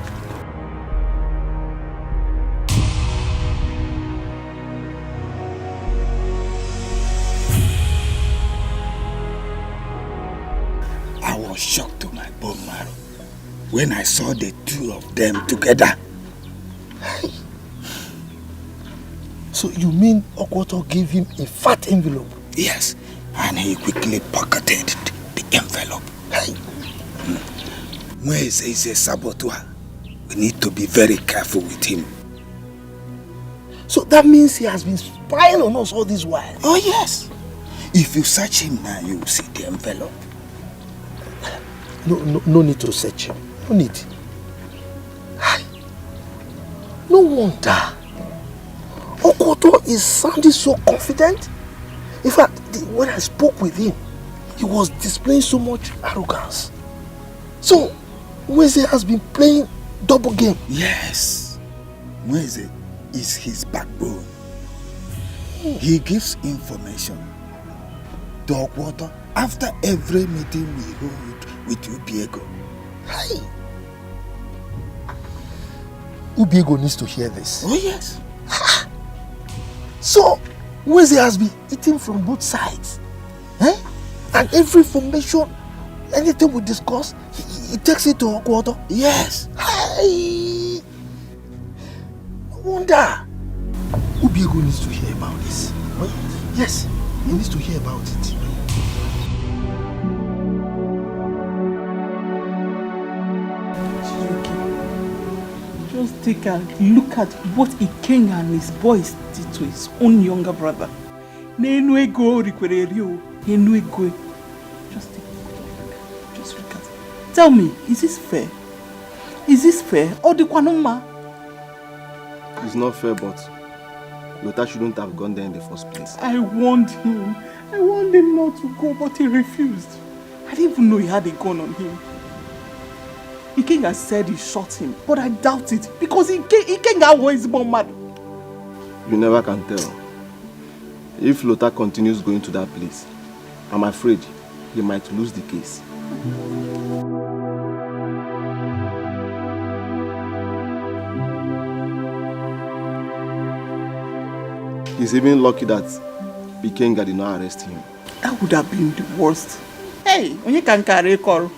I was shocked to my bone marrow when I saw the two of them together. So you mean Okwoto gave him a fat envelope? Yes, and he quickly pocketed the envelope. Hey. Nweze is a saboteur. We need to be very careful with him. So that means he has been spying on us all this while. Oh, yes. If you search him now, you will see the envelope. No, no, no need to search him. No need. Hi. No wonder. Okoto is sounding so confident. In fact, the, when I spoke with him, he was displaying so much arrogance. So, Nweze has been playing double game. Yes. Nweze is his backbone. He gives information to Okwoto after every meeting we hold with Ubiego. Hi. Ubiego needs to hear this. Oh, yes. So, Nweze has been eating from both sides. Eh? And every information, anything we discuss, he, he takes it to Okwoto. Yes. Hi. No wonder. Ubiego needs to hear about this. Yes, he needs to hear about it. Just take a look at what Ikenga and his boys did to his own younger brother. N'enu ego o rikwere eri o, n'enu ego. Just take a look. Just look at it. Tell me, is this fair? Is this fair? Ọ dịkwanụ mma? It's not fair, but Lota shouldn't have gone there in the first place. I warned him. I warned him not to go, but he refused. I didn't even know he had a gun on him. Ikenga said he shot him, but I doubt it because Ike, Ikenga was ezigbo mmadụ. You never can tell. If Lota continues going to that place, I'm afraid he might lose the case. He's even lucky that Ikenga did not arrest him. That would have been the worst. Hey, onye ka nke a rịkọrọ?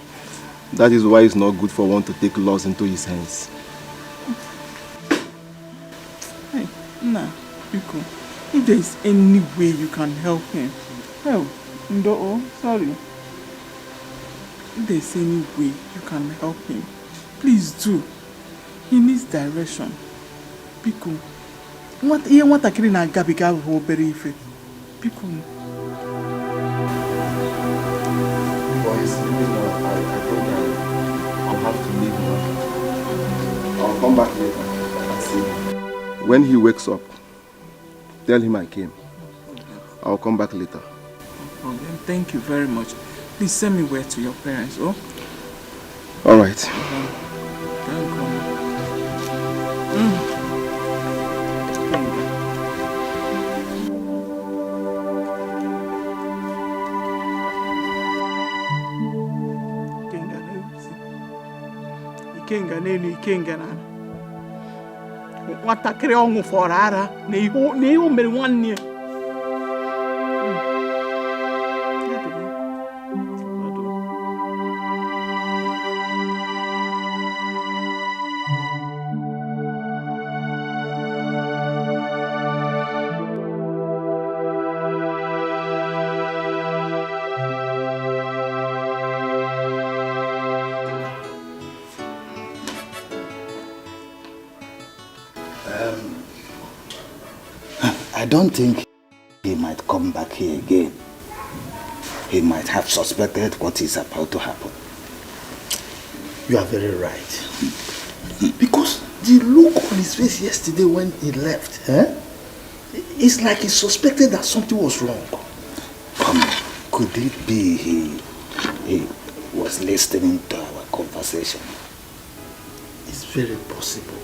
That is why it's not good for one to take laws into his hands. Hey, Nna, biko, if there is any way you can help him, help. Ndo, oh, sorry. If there is any way you can help him, please do. He needs direction. Biko, nwat-, ihe nwatakịrị na-agabiga abụghị obere ife. Biko. But he's sleeping now. I, I think I, I'll have to leave now. I'll come back later and see him. When he wakes up, tell him I came. I'll come back later. No problem. Thank you very much. Please send me word to your parents, oh? All right. Mm-hmm. Thank you. Mm. Ikenga n'elu, Ikenga n'ala. Nwatakịrị ọ ṅụfọrọ ara na ihe o, na ihe o mere nwanne ya. Um, I don't think he might come back here again. He might have suspected what is about to happen. You are very right. Because the look on his face yesterday when he left, eh? It's like he suspected that something was wrong. Come, could it be he, he was listening to our conversation? It's very possible.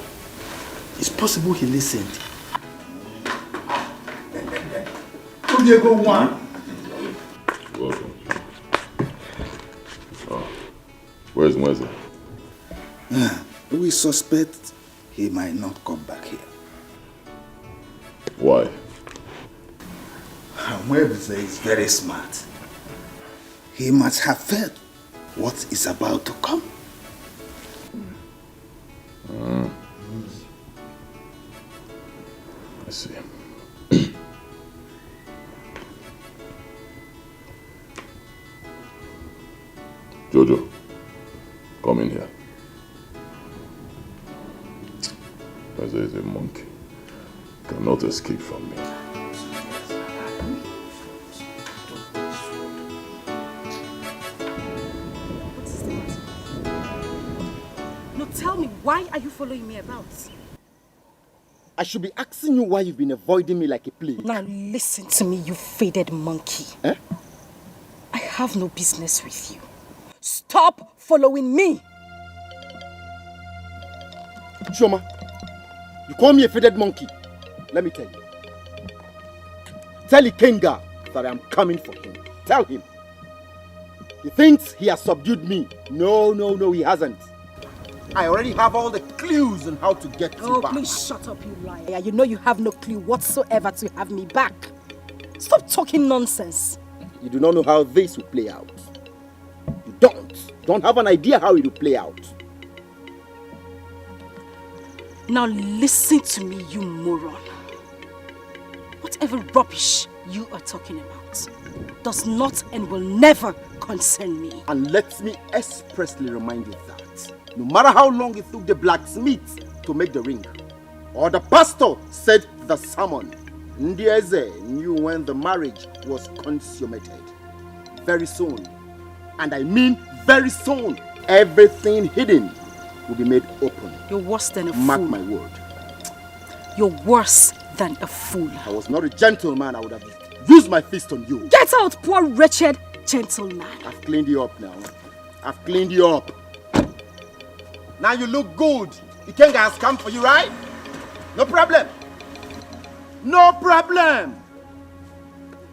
It's possible he listened. Obiego one. Welcome. Oh. Where's Nweze? We suspect he might not come back here. Why? Nweze is very smart. He must have felt what is about to come. Mm. I see. Jojo, come in here. Nweze is a monkey. Cannot escape from me. What is that? No, tell me, why are you following me about? I should be asking you why you've been avoiding me like a plague. Now listen to me, you faded monkey. Eh? I have no business with you. Stop following me. Chioma, you call me a faded monkey. Let me tell you. Tell Ikenga that I am coming for him. Tell him. He thinks he has subdued me. No, no, no, he hasn't. I already have all the clues on how to get oh, you back. Oh, please shut up, you liar. You know you have no clue whatsoever to have me back. Stop talking nonsense. You do not know how this will play out. You don't. You don't have an idea how it will play out. Now listen to me, you moron. Whatever rubbish you are talking about does not and will never concern me. And let me expressly remind you that no matter how long it took the blacksmith to make the ring, or the pastor said the sermon, Ndieze knew when the marriage was consummated. Very soon, and I mean very soon, everything hidden will be made open. You're worse than a Mark fool. Mark my word. You're worse than a fool. If I was not a gentleman, I would have used my fist on you. Get out, poor wretched gentleman. I've cleaned you up now. I've cleaned you up. Now you look good. Ikenga has come for you, right? No problem. No problem.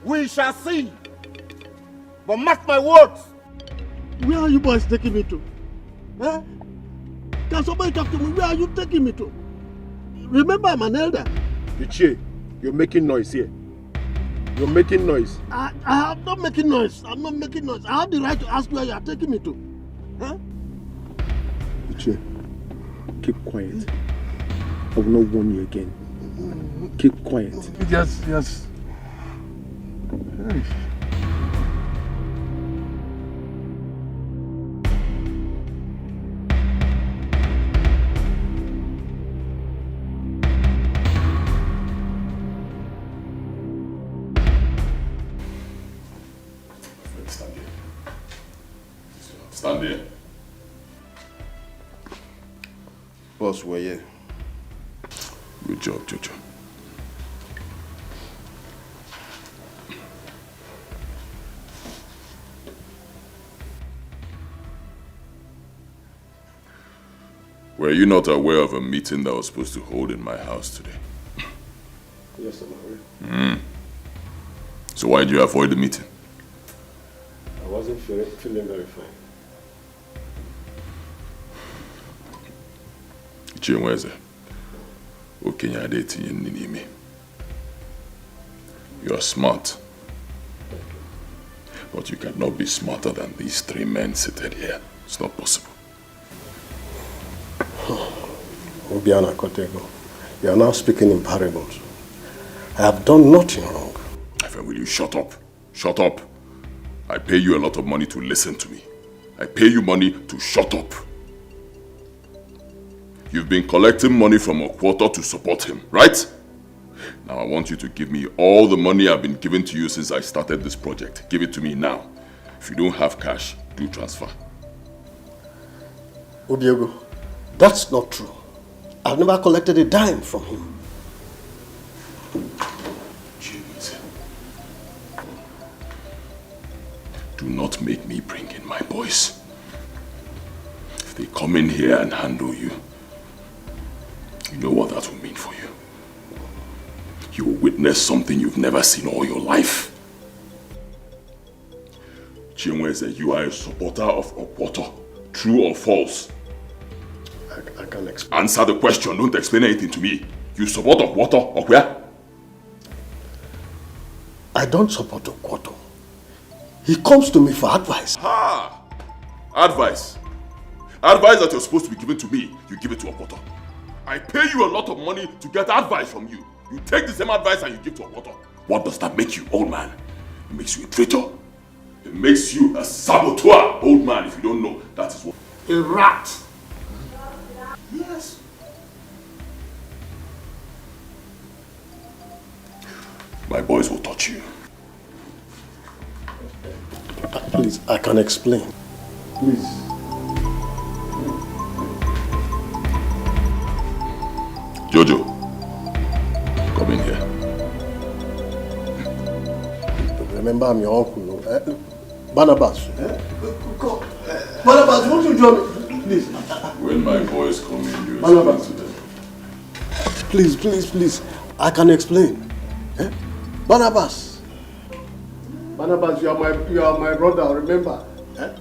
We shall see. But mark my words. Where are you boys taking me to? Eh? Can somebody talk to me? Where are you taking me to? Remember, I'm an elder. Ichie, you're making noise here. You're making noise. I, I am not making noise. I'm not making noise. I have the right to ask where you are taking me to. Huh? Ichie, keep quiet. I will not warn you again. Keep quiet. Yes, yes. Stand there. Boss, we're here. Good job, Jojo. Were you not aware of a meeting that was supposed to hold in my house today? Yes, I'm aware. Mm. So why did you avoid the meeting? I wasn't feeling very fine. Chinweze, okenye adịghị etinye nri n'imi. You are smart, but you cannot be smarter than these three men seated here. It's not possible. Obiana Kotego, you are now speaking in parables. I have done nothing wrong. Efe, will you shut up? Shut up. I pay you a lot of money to listen to me. I pay you money to shut up. You've been collecting money from Okwoto to support him, right? Now I want you to give me all the money I've been giving to you since I started this project. Give it to me now. If you don't have cash, do transfer. Obiego, that's not true. I've never collected a dime from him. James, do not make me bring in my boys. If they come in here and handle you, you know what that will mean for you. You will witness something you've never seen all your life. Chinweze, you are a supporter of Okwoto. True or false? I, I can't explain. Answer the question. Don't explain anything to me. You support Okwoto, Okwe? I don't support Okwoto. He comes to me for advice. Ha! Advice. Advice that you're supposed to be giving to me, you give it to Okwoto. I pay you a lot of money to get advice from you. You take the same advice and you give to Okwoto. What does that make you, old man? It makes you a traitor. It makes you a saboteur, old man, if you don't know. That is what. A rat. Yes. My boys will touch you. Please, I can explain. Please. Jojo, come in here. Remember, I'm your uncle. Eh? Barnabas. Eh? Barnabas, won't you join me? Please. When my boys come in, you explain to them. Please, please, please. I can explain. Eh? Barnabas. Barnabas, you are my, you are my brother, remember. Eh?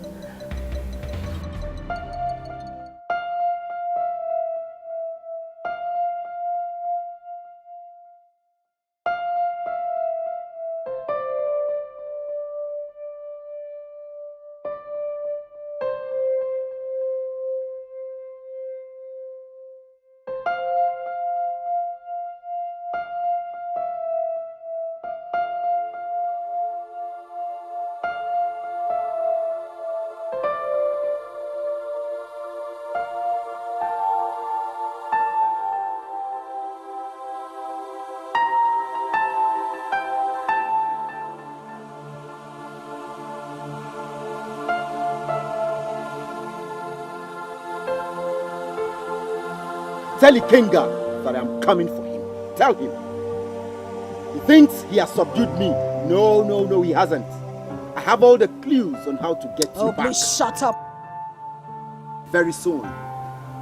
Tell Ikenga that I am coming for him. Tell him. He thinks he has subdued me. No, no, no, he hasn't. I have all the clues on how to get you Oh, back. Please shut up. Very soon,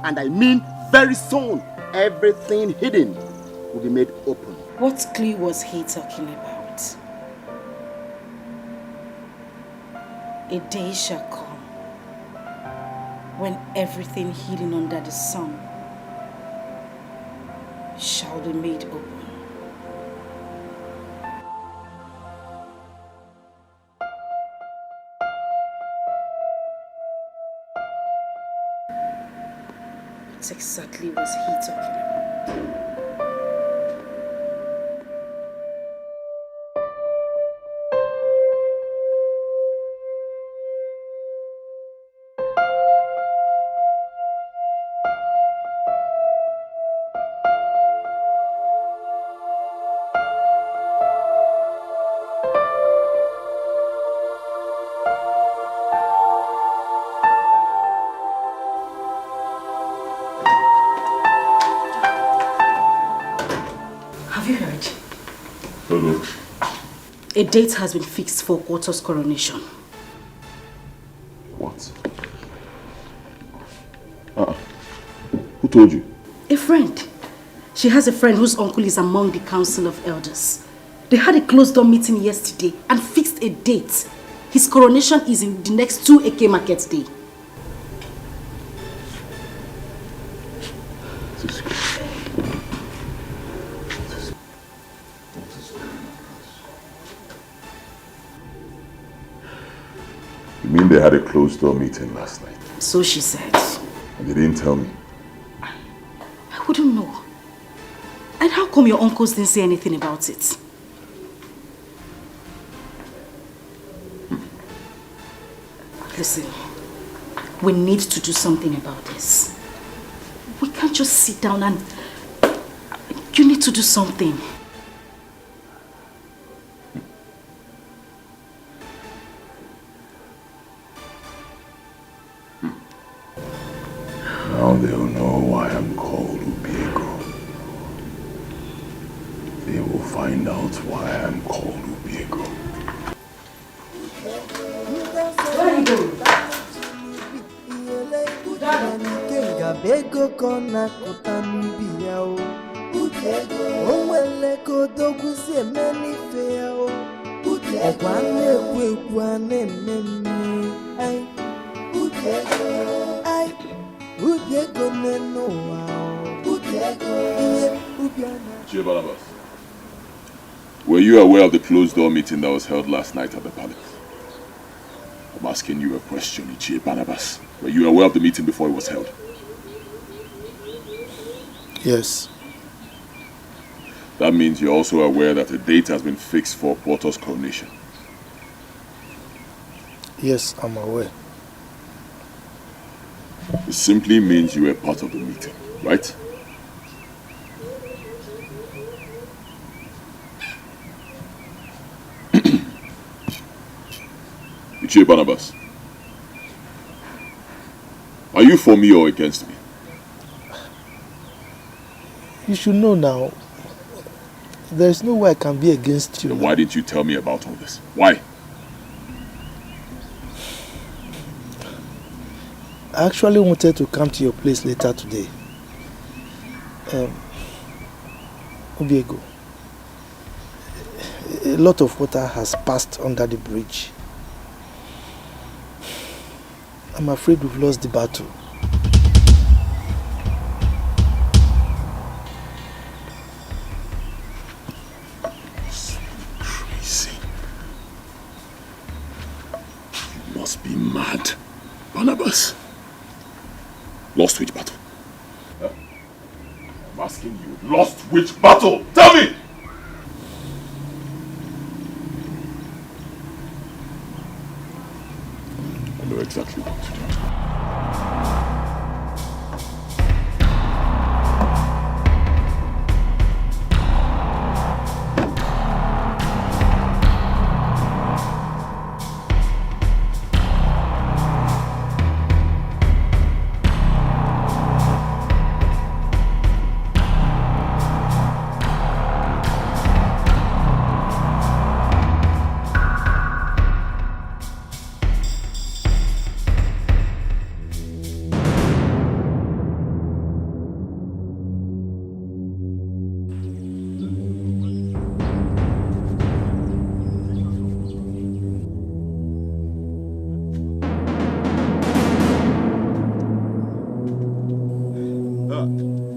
and I mean very soon, everything hidden will be made open. What clue was he talking about? A day shall come when everything hidden under the sun shall be made open. What exactly was he talking about? Have you heard? Hello. A date has been fixed for Okwoto's coronation. What? Uh-uh. Who told you? A friend. She has a friend whose uncle is among the council of elders. They had a closed door meeting yesterday and fixed a date. His coronation is in the next two Eke Market Day. They had a closed door meeting last night. So she said. And they didn't tell me. I wouldn't know. And how come your uncles didn't say anything about it? Listen, we need to do something about this. We can't just sit down and... You need to do something. Now they'll know why I'm called Ubiego. They will find out why I'm called Ubiego. Where are you going? Ikenga bego kona kota n'ubi ya o. O nwere ka odogwu si eme n'ife ya o. Ọkwa a na-ekwu ekwu a na-eme eme. Ai. Ai. Ubi ego n'enu ụwa o. Ihe ubi a na- Chief Barnabas, were you aware of the closed door meeting that was held last night at the palace? I'm asking you a question, Ichie Barnabas. Were you aware of the meeting before it was held? Yes. That means you're also aware that a date has been fixed for Porter's coronation. Yes, I'm aware. It simply means you were part of the meeting, right? Ichie Barnabas, are you for me or against me? You should know now. There's no way I can be against you. Then why didn't you tell me about all this? Why? I actually wanted to come to your place later today. Um, Ubiego, a lot of water has passed under the bridge. I'm afraid we've lost the battle. Crazy. You must be mad. Barnabas, lost which battle? Huh? I'm asking you, lost which battle? Tell me! I know exactly what to do.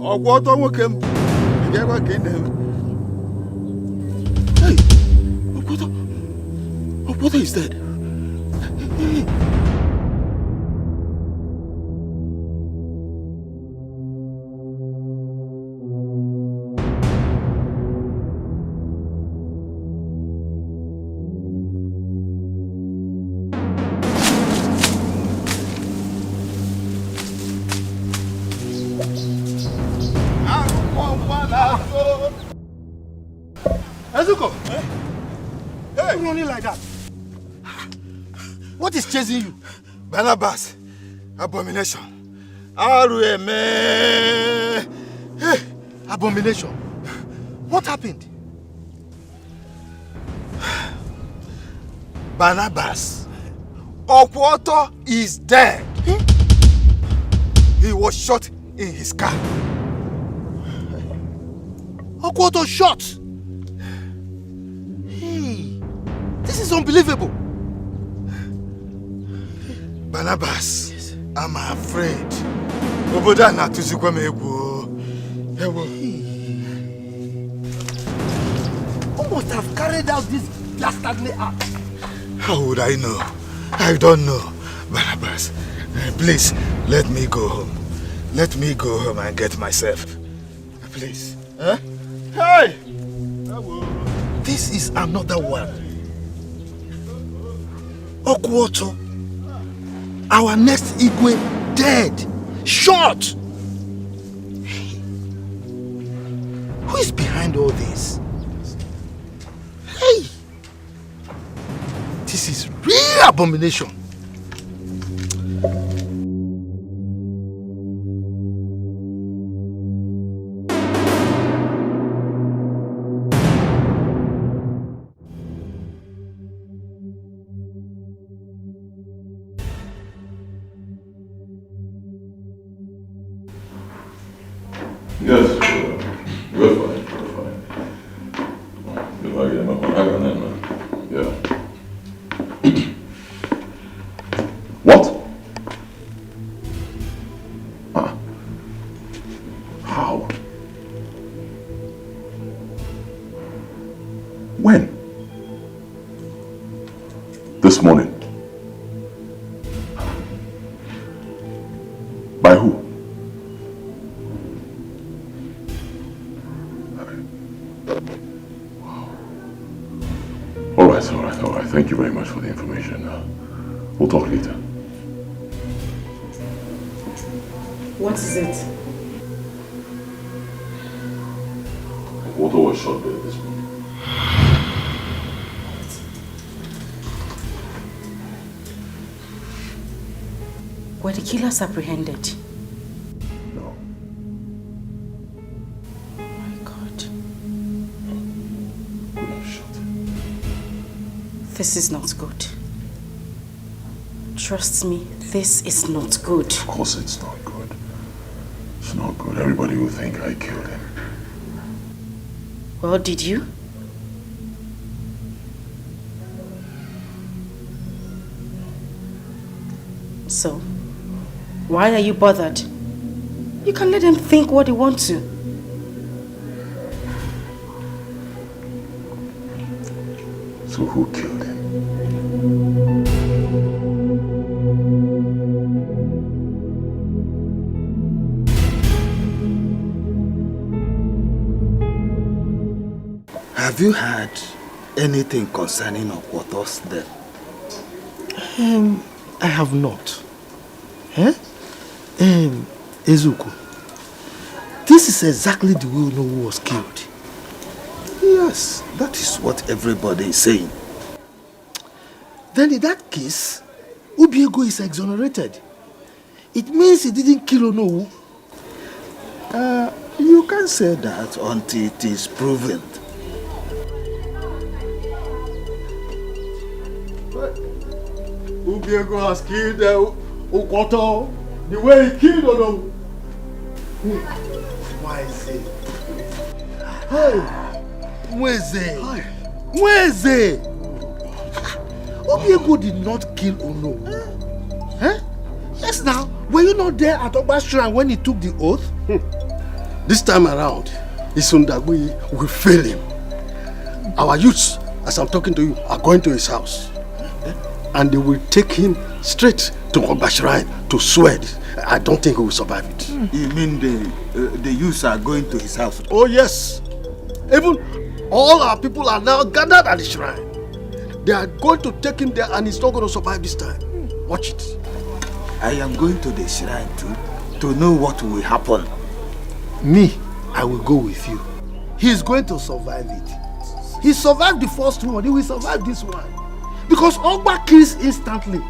Ọgwụ ọtọ nwoke m, ị ga-ekwe ka ị na-eme. Hey, Ọgwụ ọtọ, Ọgwụ ọtọ is dead. Hey. Ezuko! Hey! Why you running like that? What is chasing you? Barnabas, abomination. Arụ eme. Hey! Abomination. What happened? Barnabas Ọkwọtọ is dead. He was shot in his car. Ọkwọtọ shot. Hey, this is unbelievable. Barnabas, I'm afraid. Obodo a na-atụzikwa m egwu o. Ewo. Who must have carried out this dastardly act? How would I know? I don't know. Barnabas, please, let me go home. Let me go home and get myself. Please. Eh? Hey! This is another one. Okuoto, our next Igwe, dead. Shot! Hey. Who is behind all this? Hey! This is real abomination. Yes, uh, we're fine, we're fine. We're fine, we're fine. Yeah. What? Ah. How? When? This morning. By who? All right, all right, all right. Thank you very much for the information. Uh, we'll talk later. What is it? Water was shot there this morning. Were the killers apprehended? No. Oh my God. Could have shot him. This is not good. Trust me, this is not good. Of course it's not good. It's not good. Everybody will think I killed him. Well, did you? So, why are you bothered? You can let them think what they want to. So who killed him? Have you heard anything concerning Okwoto's death? Um, I have not. Eh? Um, Ezuko, this is exactly the way Onowu was killed. Yes, that is what everybody is saying. Then in that case, Ubiego is exonerated. It means he didn't kill Onowu. Uh, you can't say that until it is proven. Ubiego has killed uh, Okwoto the way he killed Onowu. Why is it? Hey! Nweze! Hi. Nweze! Ubiego did not kill Onowu. Eh? Yes now, were you not there at Ogba Shrine when he took the oath? Hmm. This time around, Isundagwe will fail him. Our youths, as I'm talking to you, are going to his house. And they will take him straight to Ogba Shrine to swear. I don't think he will survive it. You mean the, uh, the youths are going to his house? Oh yes. Even all our people are now gathered at the shrine. They are going to take him there and he's not going to survive this time. Watch it. I am going to the shrine too, to know what will happen. Me, I will go with you. He is going to survive it. He survived the first one, he will survive this one. Because Ogba kills instantly.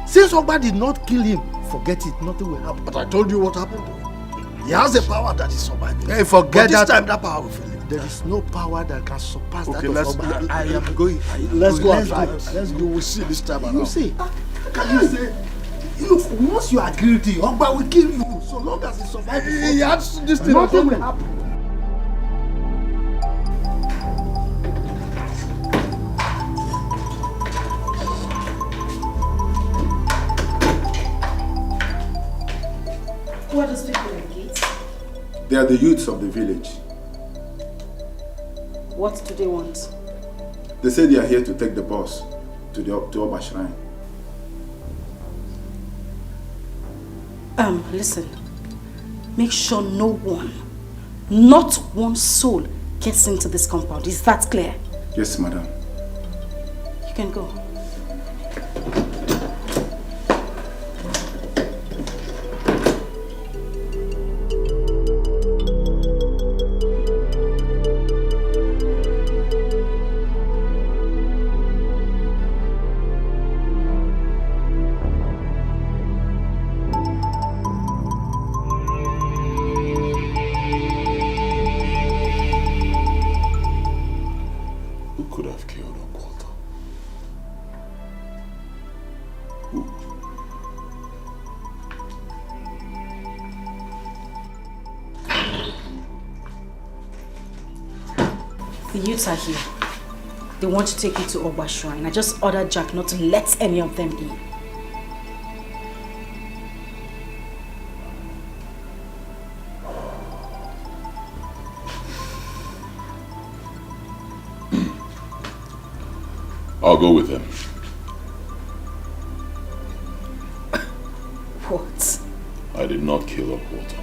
Since Ogba did not kill him, forget it, nothing will happen. But I told you what happened to him. He has a power that is surviving. Hey, forget that. But this time, that power will fail him. There is no power that can surpass that of Ogba. Okay, let's, I am going. Let's go and try. Let's go. You will see this time around. You see? Can you say, look, once you are guilty, Ogba will kill you. So long as he survives, he has this thing. Nothing will happen. Who are those people in the gate? They are the youths of the village. What do they want? They say they are here to take the bus to the to Ogba Shrine. Um, listen. Make sure no one, not one soul, gets into this compound. Is that clear? Yes, madam. You can go. Who could have killed Okwoto? Who? The youths are here. They want to take you to Ogba Shrine. I just ordered Jack not to let any of them in. I'll go with them. What? I did not kill Okwoto.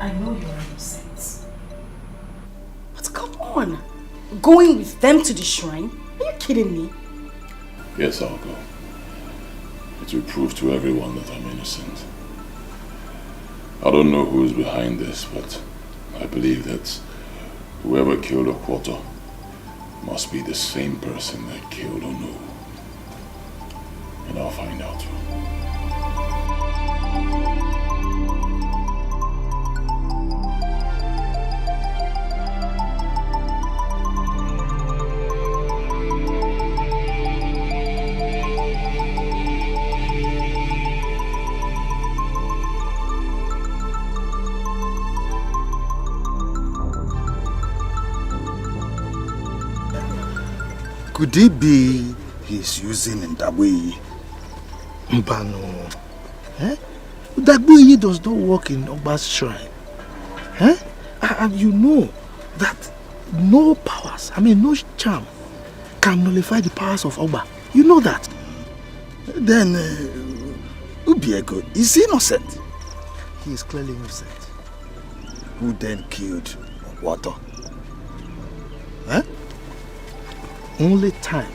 I know you're innocent. But come on. Going with them to the shrine? Are you kidding me? Yes, I'll go. It will prove to everyone that I'm innocent. I don't know who is behind this, but I believe that whoever killed Okwoto must be the same person that killed Onowu. And I'll find out. Could it be he's using Ndagbuiyi? Mbano. Eh? Ndagbuiyi does not work in Ogba's shrine. Eh? A-, and you know that no powers, I mean, no charm can nullify the powers of Ogba. You know that. Then, uh, Ubiego is innocent. He is clearly innocent. Who then killed Okwoto? Eh? Only time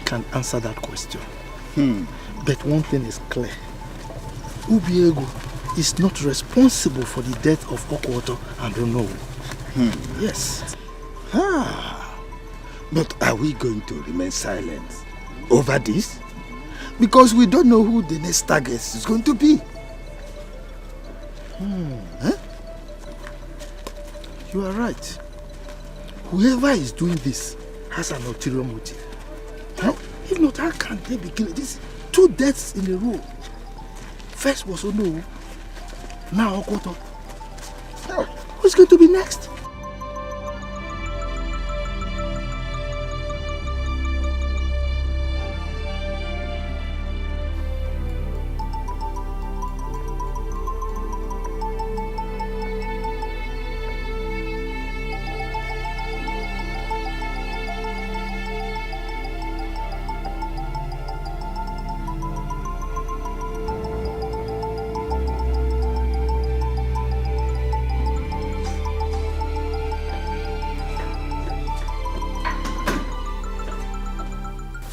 can answer that question. Hmm. But one thing is clear. Ubiego is not responsible for the death of Okwoto and Onowu. Hmm. Yes. Ah. But are we going to remain silent over this? Because we don't know who the next target is going to be. Hmm. Huh? You are right. Whoever is doing this has an ulterior motive. Huh? If not, how can they be killing? This two deaths in a row. First was Onowu, now Okwoto. Now, who's going to be next?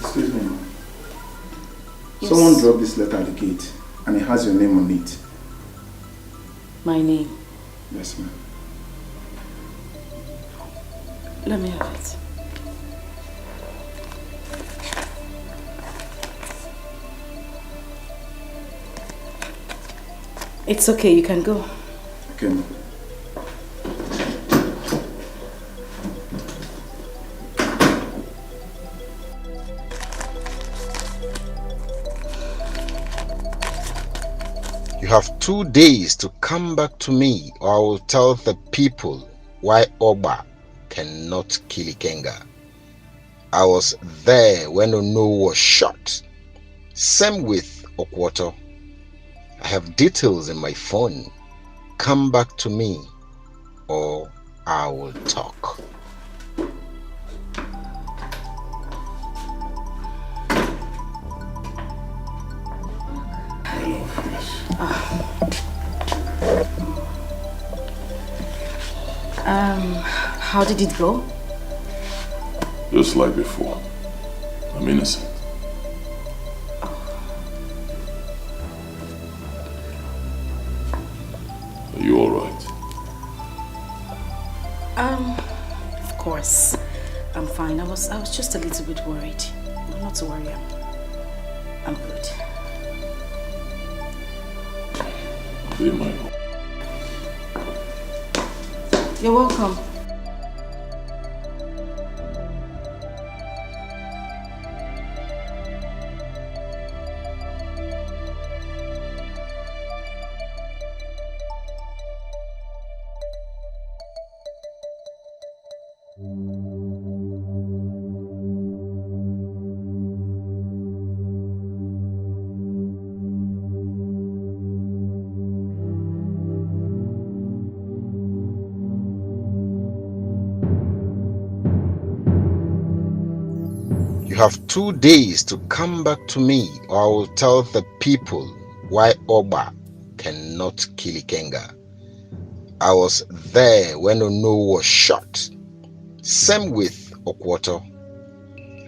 Excuse me, ma'am. Yes. Someone dropped this letter at the gate, and it has your name on it. My name? Yes, ma'am. Let me have it. It's okay, you can go. Okay, ma'am. You have two days to come back to me, or I will tell the people why Ogba cannot kill Ikenga. I was there when Onowu was shot. Same with Okwoto. I have details in my phone. Come back to me, or I will talk. Um, how did it go? Just like before. I'm innocent. Are you all right? Um, of course. I'm fine. I was I was just a little bit worried. Not to worry. I'm, I'm good. Be my You're welcome. You have two days to come back to me, or I will tell the people why Oba cannot kill Ikenga. I was there when Ono was shot. Same with Okwoto.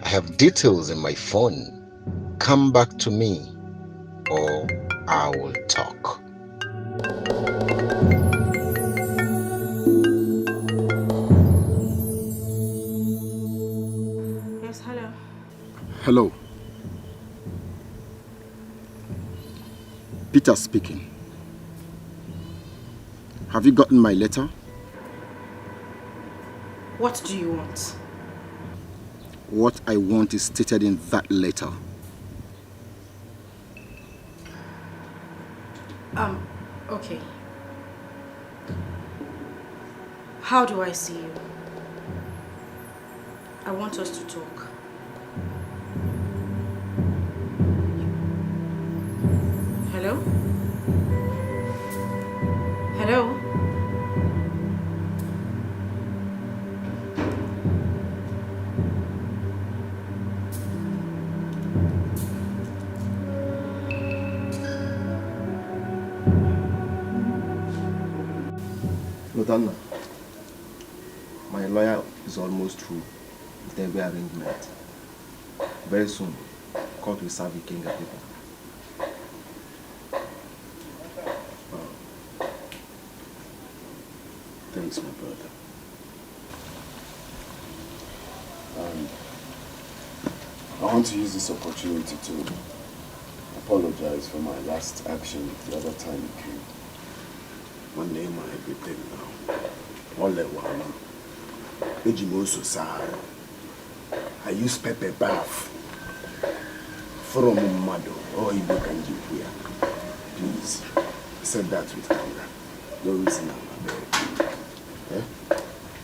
I have details in my phone. Come back to me, or I will talk. Yes, hello. Hello. Peter speaking. Have you gotten my letter? What do you want? What I want is stated in that letter. Um, okay. How do I see you? I want us to talk. Hello? Hello? Lotanna, my lawyer is almost through with every arrangement. Very soon, court will serve Ikenga paper. Thanks, my brother. Um, I want to use this opportunity to apologize for my last action the other time you came. One day, my everything now. All that one. Eji m ose saa arụ. I use pepper bath. From mmadụ, or Igbo ka m ji ekwu ya. Please, accept that with anger. No reason am, abeg. Eh?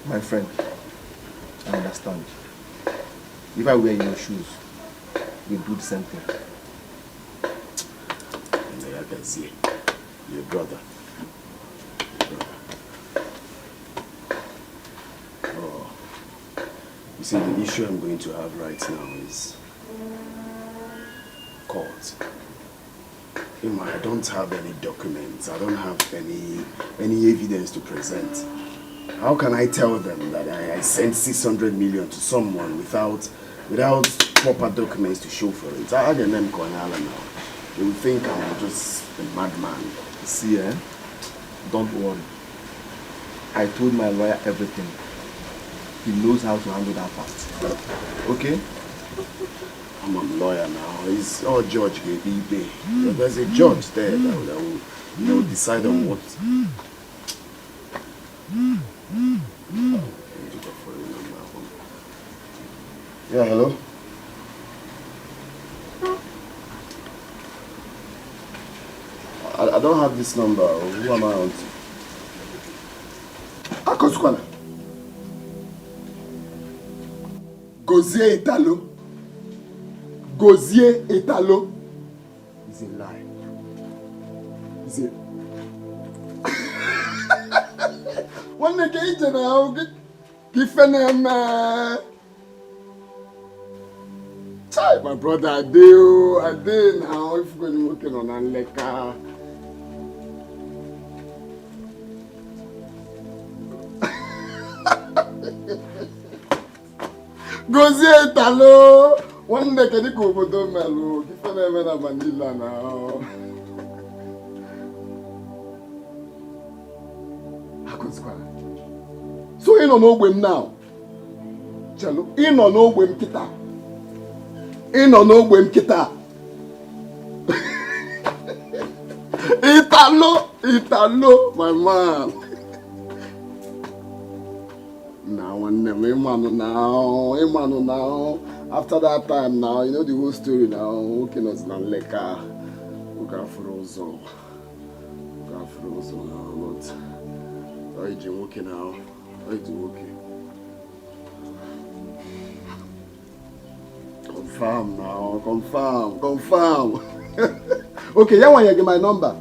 My friend, I understand. If I wear your shoes, you do the same thing. Nze ya gazie. Your brother. Your brother. Oh. You see, the issue I'm going to have right now is court. You know, I don't have any documents. I don't have any any evidence to present. How can I tell them that I, I sent six hundred million to someone without without proper documents to show for it? I had an M Konala now. They will think I'm just a madman. See, eh? Don't worry. I told my lawyer everything. He knows how to handle that part. Okay? I'm a lawyer now. He's all judge gave me. There's a judge there that will, that will, that will decide on what. Yeah, hello? I, I don't have this number. Who am I on to? Akosukwana. Gozie Italo. Gozie Italo. It's a lie. It's a nwanne ka ije na ahụ gị ka ife na-eme. Chai, my brother, I dey o, I dey now. If you go working on Anleka. Gozie Italo, nwanne, kedu ka obodo melụ? Ife na-eme na Manila na. Akụzikwala. So ị nọ n'ogbe m now. Chelu, ị nọ n'ogbe m kịta. Ị nọ n'ogbe m kịta. Italo, Italo, my man. Na nwanne m, ịmanụ na, ịmanụ na. After that time now, you know the whole story now. Nwoke nọzi na Nleka. Nwoke afụrụ ụzọ. Nwoke afụrụ ụzọ now, but ọ iji nwoke now. Ọ iji nwoke. Confirm now, confirm, confirm. Okay, yeah, one, you get my number.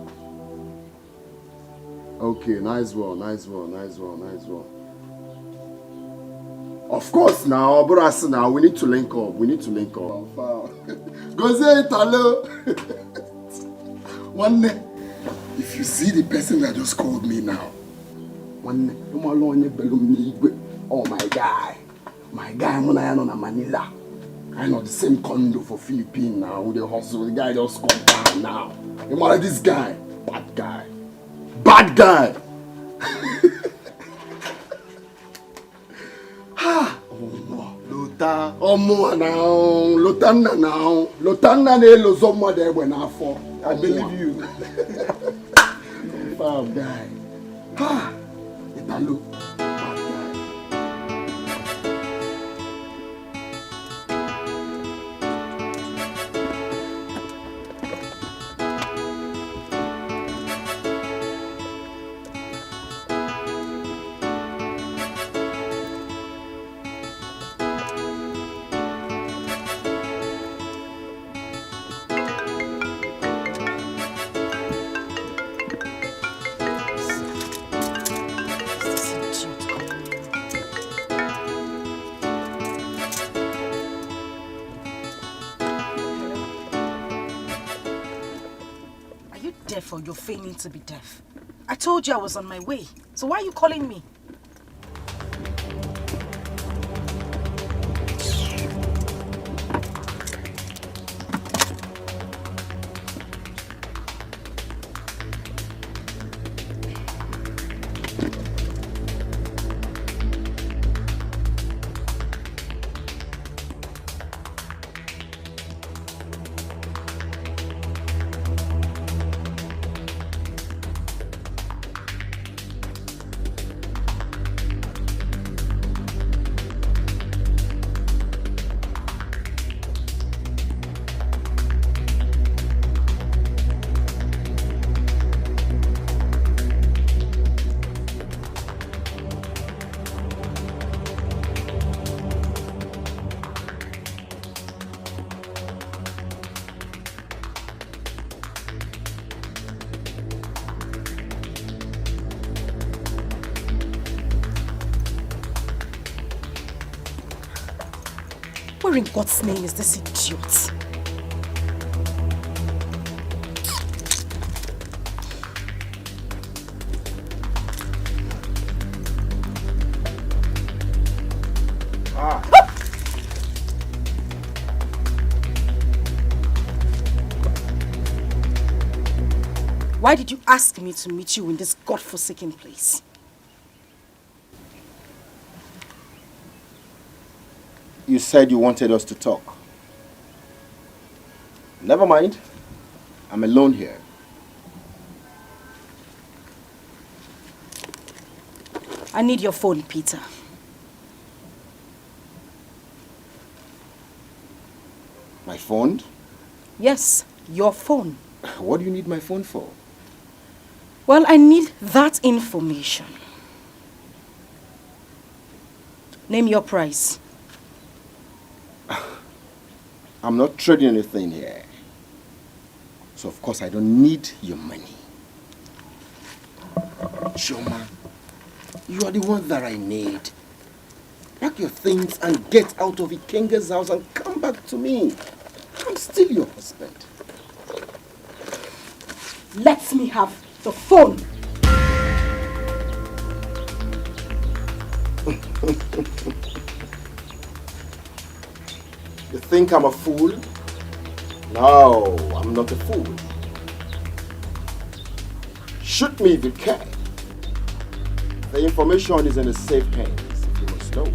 Okay, nice one, nice one, nice one, nice one. Of course now, bro, I say now we need to link up. We need to link up. Confirm. Gozie Italo. One day, if you see the person that just called me now, one day, oh my guy, mụ na ya nọ na Manila. I know the same condo for Philippines now. We dey hustle. The guy just come down now. You know this guy, bad guy, bad guy. Ha! Ọmọ, lota, ọmụ a na, lota nna na, lota nna na-elozo mmadụ egbe n'afọ. I believe you. Confirm, guy. Ha! Italo. Bad guy. Are you deaf or you're feigning to be deaf? I told you I was on my way. So why are you calling me? Where in God's name is this idiot? Ah. Why did you ask me to meet you in this godforsaken place? You said you wanted us to talk. Never mind. I'm alone here. I need your phone, Peter. My phone? Yes, your phone. What do you need my phone for? Well, I need that information. Name your price. I'm not trading anything here. So of course I don't need your money. Chioma, you are the one that I need. Pack your things and get out of Ikenga's house and come back to me. I'm still your husband. Let me have the phone. You think I'm a fool? No, I'm not a fool. Shoot me if you care. The information is in the safe hands, if you must know.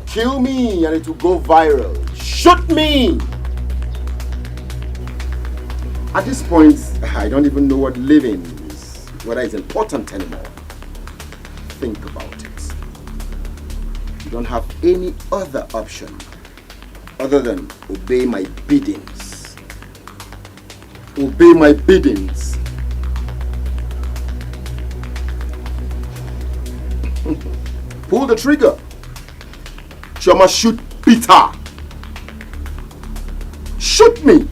Kill me and it will go viral. Shoot me! At this point, I don't even know what living is, whether it's important anymore. Think about it. You don't have any other option other than obey my biddings. Obey my biddings. Pull the trigger. Chioma, shoot Peter. Shoot me.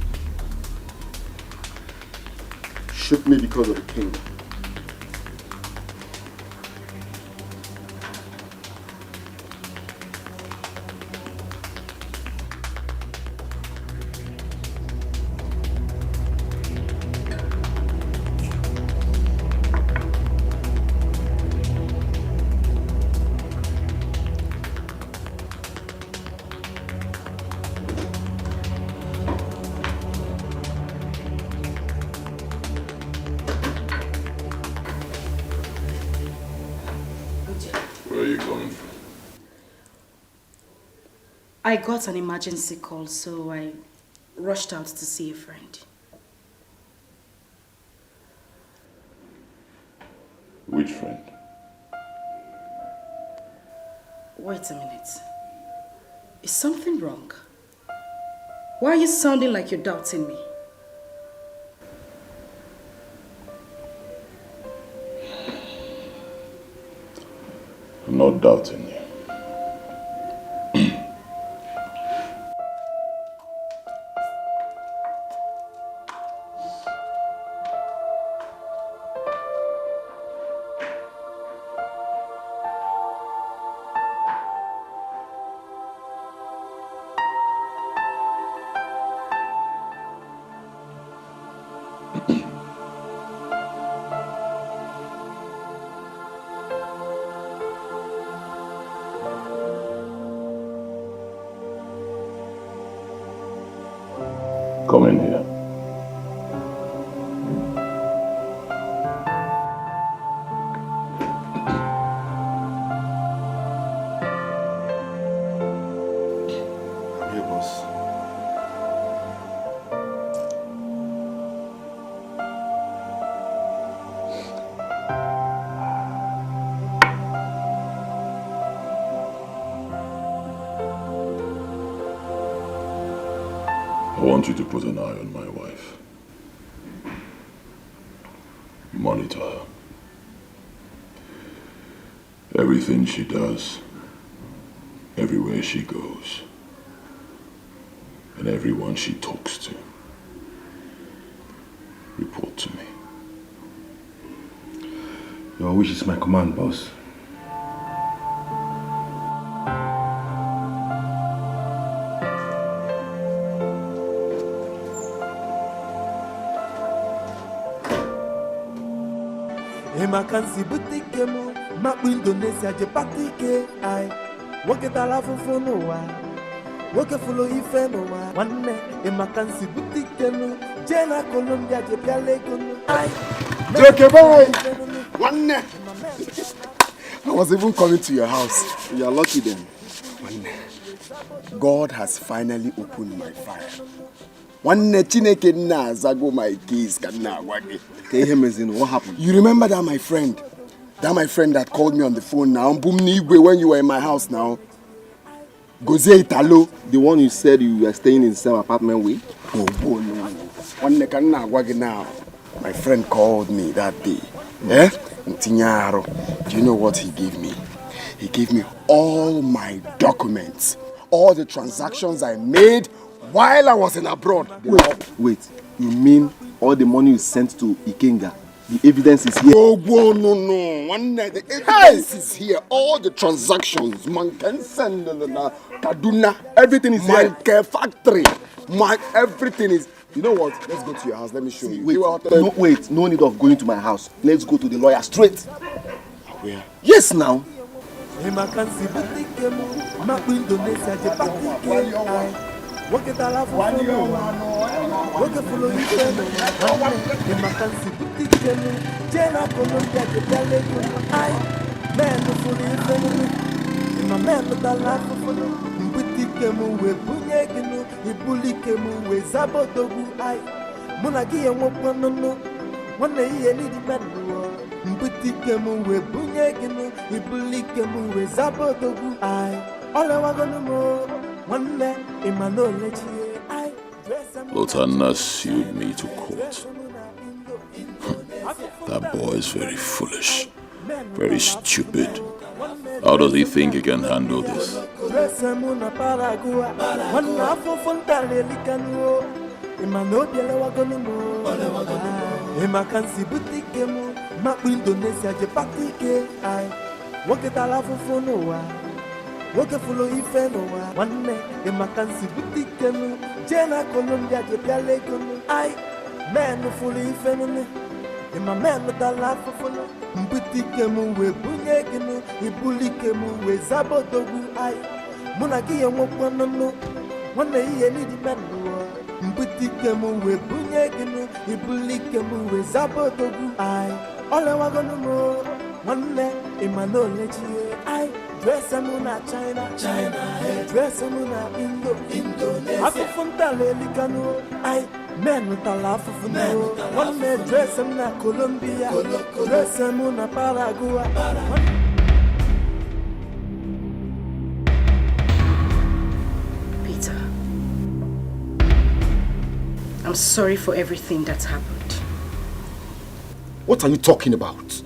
Shoot me because of the king. Where are you coming from? I got an emergency call, so I rushed out to see a friend. Which friend? Wait a minute. Is something wrong? Why are you sounding like you're doubting me? I'm not doubting you. Come in here. I want you to put an eye on my wife. Monitor her. Everything she does, everywhere she goes, and everyone she talks to, report to me. Your wish is my command, boss. Ị ma ka m si bute ike m makpụ Indonesia jepata ike anyị nwoke tara afụfụ n'ụwa nwoke fụlụ ife n'ụwa nwanne ị ma ka m si bute ike m jee na Colombia jepịala ego m anyị Joke boy! Nwanne! I was even coming to your house. You are lucky then. Nwanne, God has finally opened my file. Nwanne Chineke nna azago my case ka nna agwa gị. Ka ihe mezinu, what happened? You remember that my friend? That my friend that called me on the phone now, Mbum Nigwe, when you were in my house now. Gozie Italo. The one you said you were staying in the same apartment with? Oh, oh no. Nwanne ka nna agwa gị now. My friend called me that day. Eh? Ntinye arụ. Do you know what he gave me? He gave me all my documents, all the transactions I made while I was in abroad. Wait, wait. You mean all the money you sent to Ikenga? The evidence is here. Oh, no, no, no. One night, the evidence is here. All the transactions, man can send, no, no, no. Kaduna, everything is here. Manke factory, my everything is. You know what? Let's go to your house. Let me show you. Wait, no, wait. No need of going to my house. Let's go to the lawyer straight. Where? Yes, now. Ị ma ka m si bute ike m, makpụ Indonesia je kpata ike anyị. Nwoke tara afụfụ n'ụwa, nwoke fụrụ ife n'ụwa, nwanne. Ị ma ka m si bute ike m, jee na Colombia je bịala ego m, anyị. Men fụrụ ife n'ụwa, ị ma men tara afụfụ n'ụwa. Mbute ike m wee bunye gị nụ, ibulu ike m wee zaba odogwu, anyị. Mụ na gị enwekwa nụnụ, nwanne ihe n'idi men n'ụwa. Mbute ike m wee bunye gị nụ, ibulu ike m wee zaba odogwu, anyị. Ọ lewagonu m, nwanne, ị ma na o lechie, anyị. Lotanna sued me to court. That boy is very foolish, very stupid. How does he think he can handle this? Dress m na Paraguay, nwanne afụfụ ntara elikanụ. Ị ma na obi elewagonu m. Ị ma ka m si bute ike m, makpụ Indonesia je kpata ike, anyị. Nwoke tara afụfụ n'ụwa, nwoke fụrụ ife n'ụwa, nwanne. Ị ma ka m si bute ike m, jee na Colombia je bịala ego m, anyị. Men fụrụ ife n'ụwa, ị ma men tara afụfụ n'ụwa. Mbute ike m wee bunye gị nụ, ibulu ike m wee zaba odogwu, anyị. Mụ na gị enwekwa nụnụ, nwanne ihe n'idi men n'ụwa. Mbute ike m wee bunye gị nụ, ibulu ike m wee zaba odogwu, anyị. Ọ lewagonu m, nwanne, ị ma na o lechie, anyị. Dress m na China, China, eh. Dress m na Indo, Indonesia. Afụfụ ntara elikanụ, anyị. Men tara afụfụ n'ụwa, nwanne. Dress m na Colombia, dress m na Paraguay. Peter, I'm sorry for everything that happened. What are you talking about?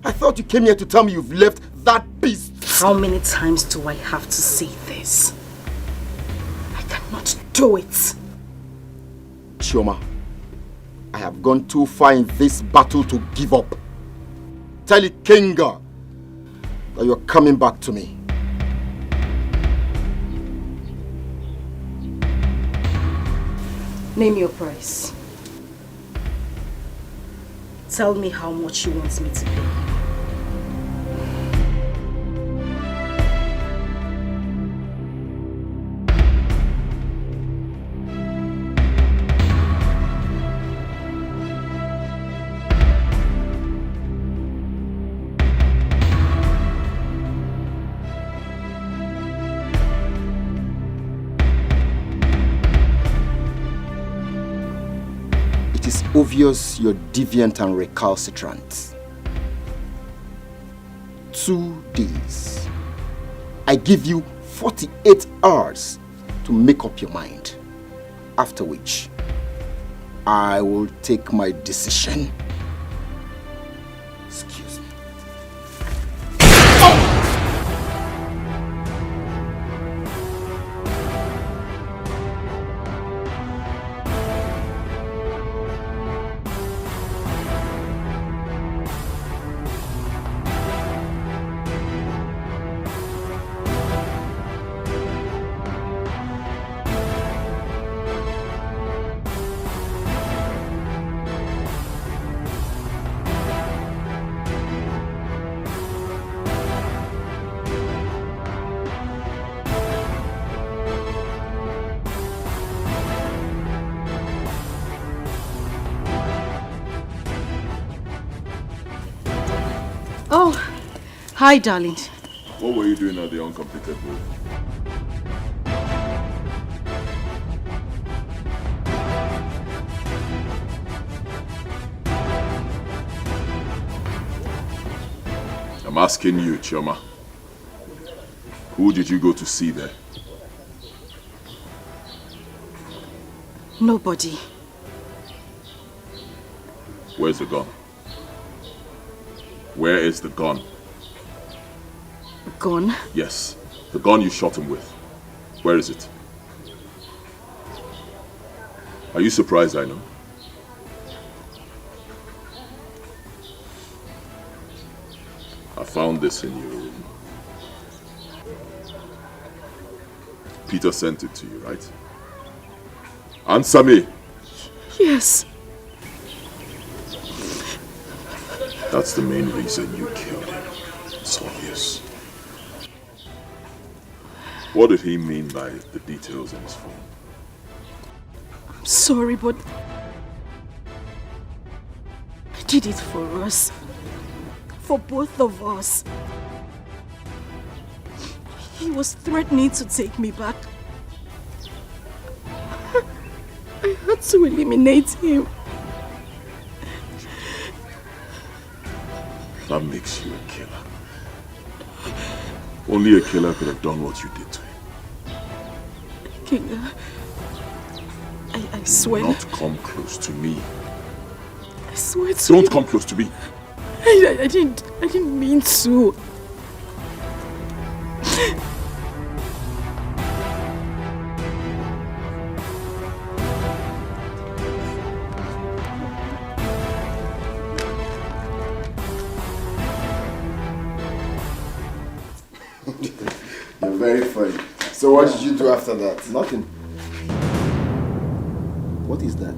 I thought you came here to tell me you've left that beast. How many times do I have to say this? I cannot do it. Chioma, I have gone too far in this battle to give up. Tell Ikenga that you're coming back to me. Name your price. Tell me how much you want me to pay. It is obvious you're deviant and recalcitrant. Two days. I give you forty-eight hours to make up your mind. After which, I will take my decision. Excuse me. Oh, hi, darling. What were you doing at the uncompleted road? I'm asking you, Chioma. Who did you go to see there? Nobody. Where's the gun? Where is the gun? Gun? Yes, the gun you shot him with. Where is it? Are you surprised I know? Found this in your room. Peter sent it to you, right? Answer me. Yes. That's the main reason you killed him. It's obvious. What did he mean by the details in his phone? I'm sorry, but I did it for us. For both of us. He was threatening to take me back. I had to eliminate him. That makes you a killer. Only a killer could have done what you did to him. King, I, I swear. Do not come close to me. I swear to Don't you. Don't come close to me. I, I, I didn't. I didn't mean to. You're very funny. So what did you do after that? Nothing. What is that?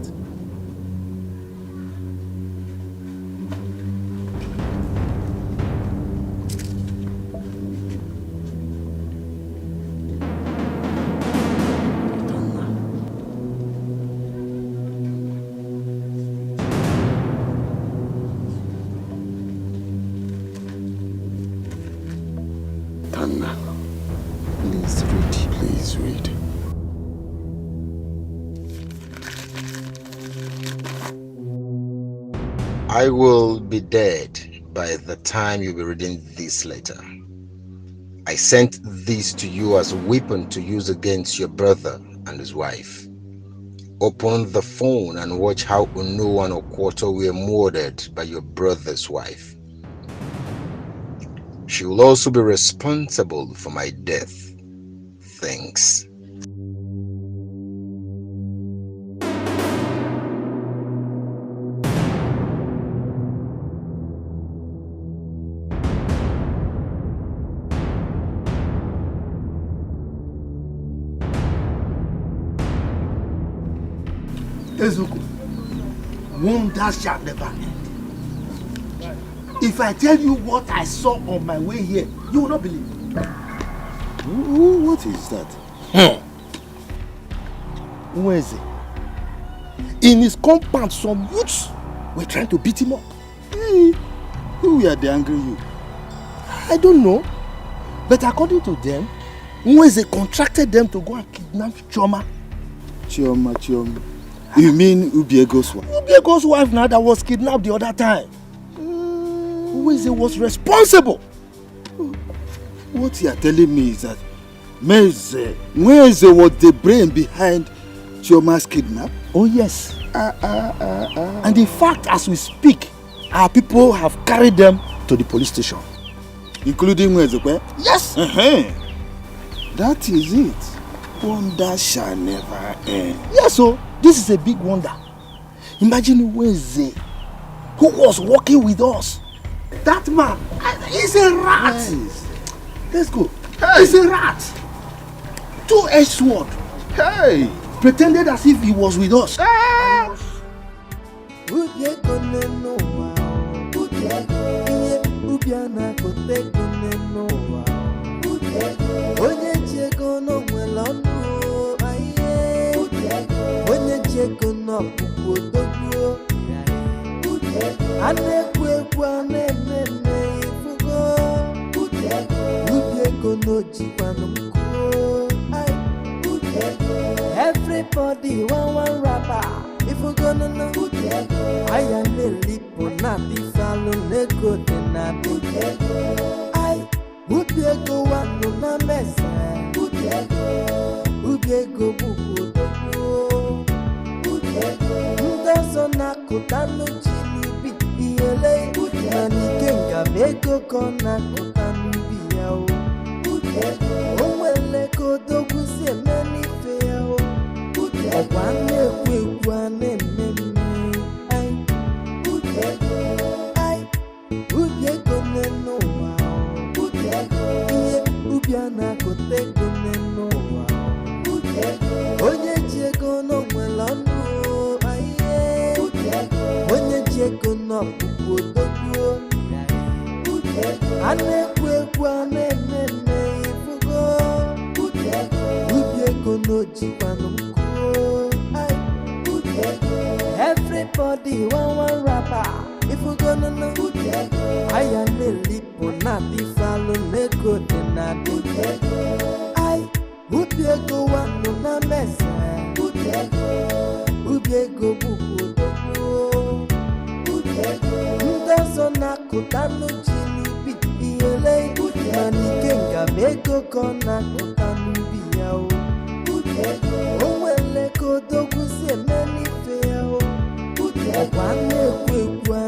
I will be dead by the time you'll be reading this letter. I sent this to you as a weapon to use against your brother and his wife. Open the phone and watch how Unu and Okwoto were murdered by your brother's wife. She will also be responsible for my death. Thanks. Ezuko, wonder shall never end. If I tell you what I saw on my way here, you will not believe. What is that? Hmm. Nweze. In his compound, some youths were trying to beat him up. Hey, who were they angry you? I don't know. But according to them, Nweze contracted them to go and kidnap Chioma. Chioma, Chioma. You mean Ubiego's wife? Ubiego's wife now that was kidnapped the other time. Nweze was responsible. What you are telling me is that Meze, Nweze was the brain behind Chioma's kidnap? Oh yes. Uh, uh, uh, uh. And in fact, as we speak, our people have carried them to the police station. Including Nweze, eh? Yes. Uh-huh. That is it. Wonder shall never end. Yes, so this is a big wonder. Imagine Nweze, who was working with us. That man is a rat. Yes. Let's go. Hey. He's a rat. Two-edged sword. Hey. Pretended as if he was with us. Ah. Onye ji ego n'ọkpụkpụ odogbuo, a na-ekwu ekwu, a na-eme eme, ifugo. Ubi ego n'ojikwanụ nkụ. Everybody wan wan rapper, ifugo nụnụ. Aya na-elipụ na difalụ n'ego dị na dike. Ubi ego wanụ na mesa. Ubi ego bụkwa odogwu. Ndị ọzọ na-akụta n'uchi n'ubi iyele. Mana Ikenga bụ ego ka ọ na-akụta n'ubi ya o. O nwere ka odogwu si eme n'ife ya o. Ọkwa a na-ekwu ekwu, a na-eme eme. Ai. Ubi ego n'elu ụwa, for the one one rapper. If you go no no, Uche ego. I am the lipo na the follow nego de na the Uche ego. I Uche ego wanu na mese. Uche ego. Uche ego bubu odogwu. Uche ego. Ndị ọzọ na-akụta n'uchi n'ubi ihele. Uche ego. Mana ike nga m ego ka ọ na-akụta n'ubi ya o. Uche ego. O nwere ka odogwu si eme n'ife ya o. Uche ego. Ọkwa na-ekwu ekwu a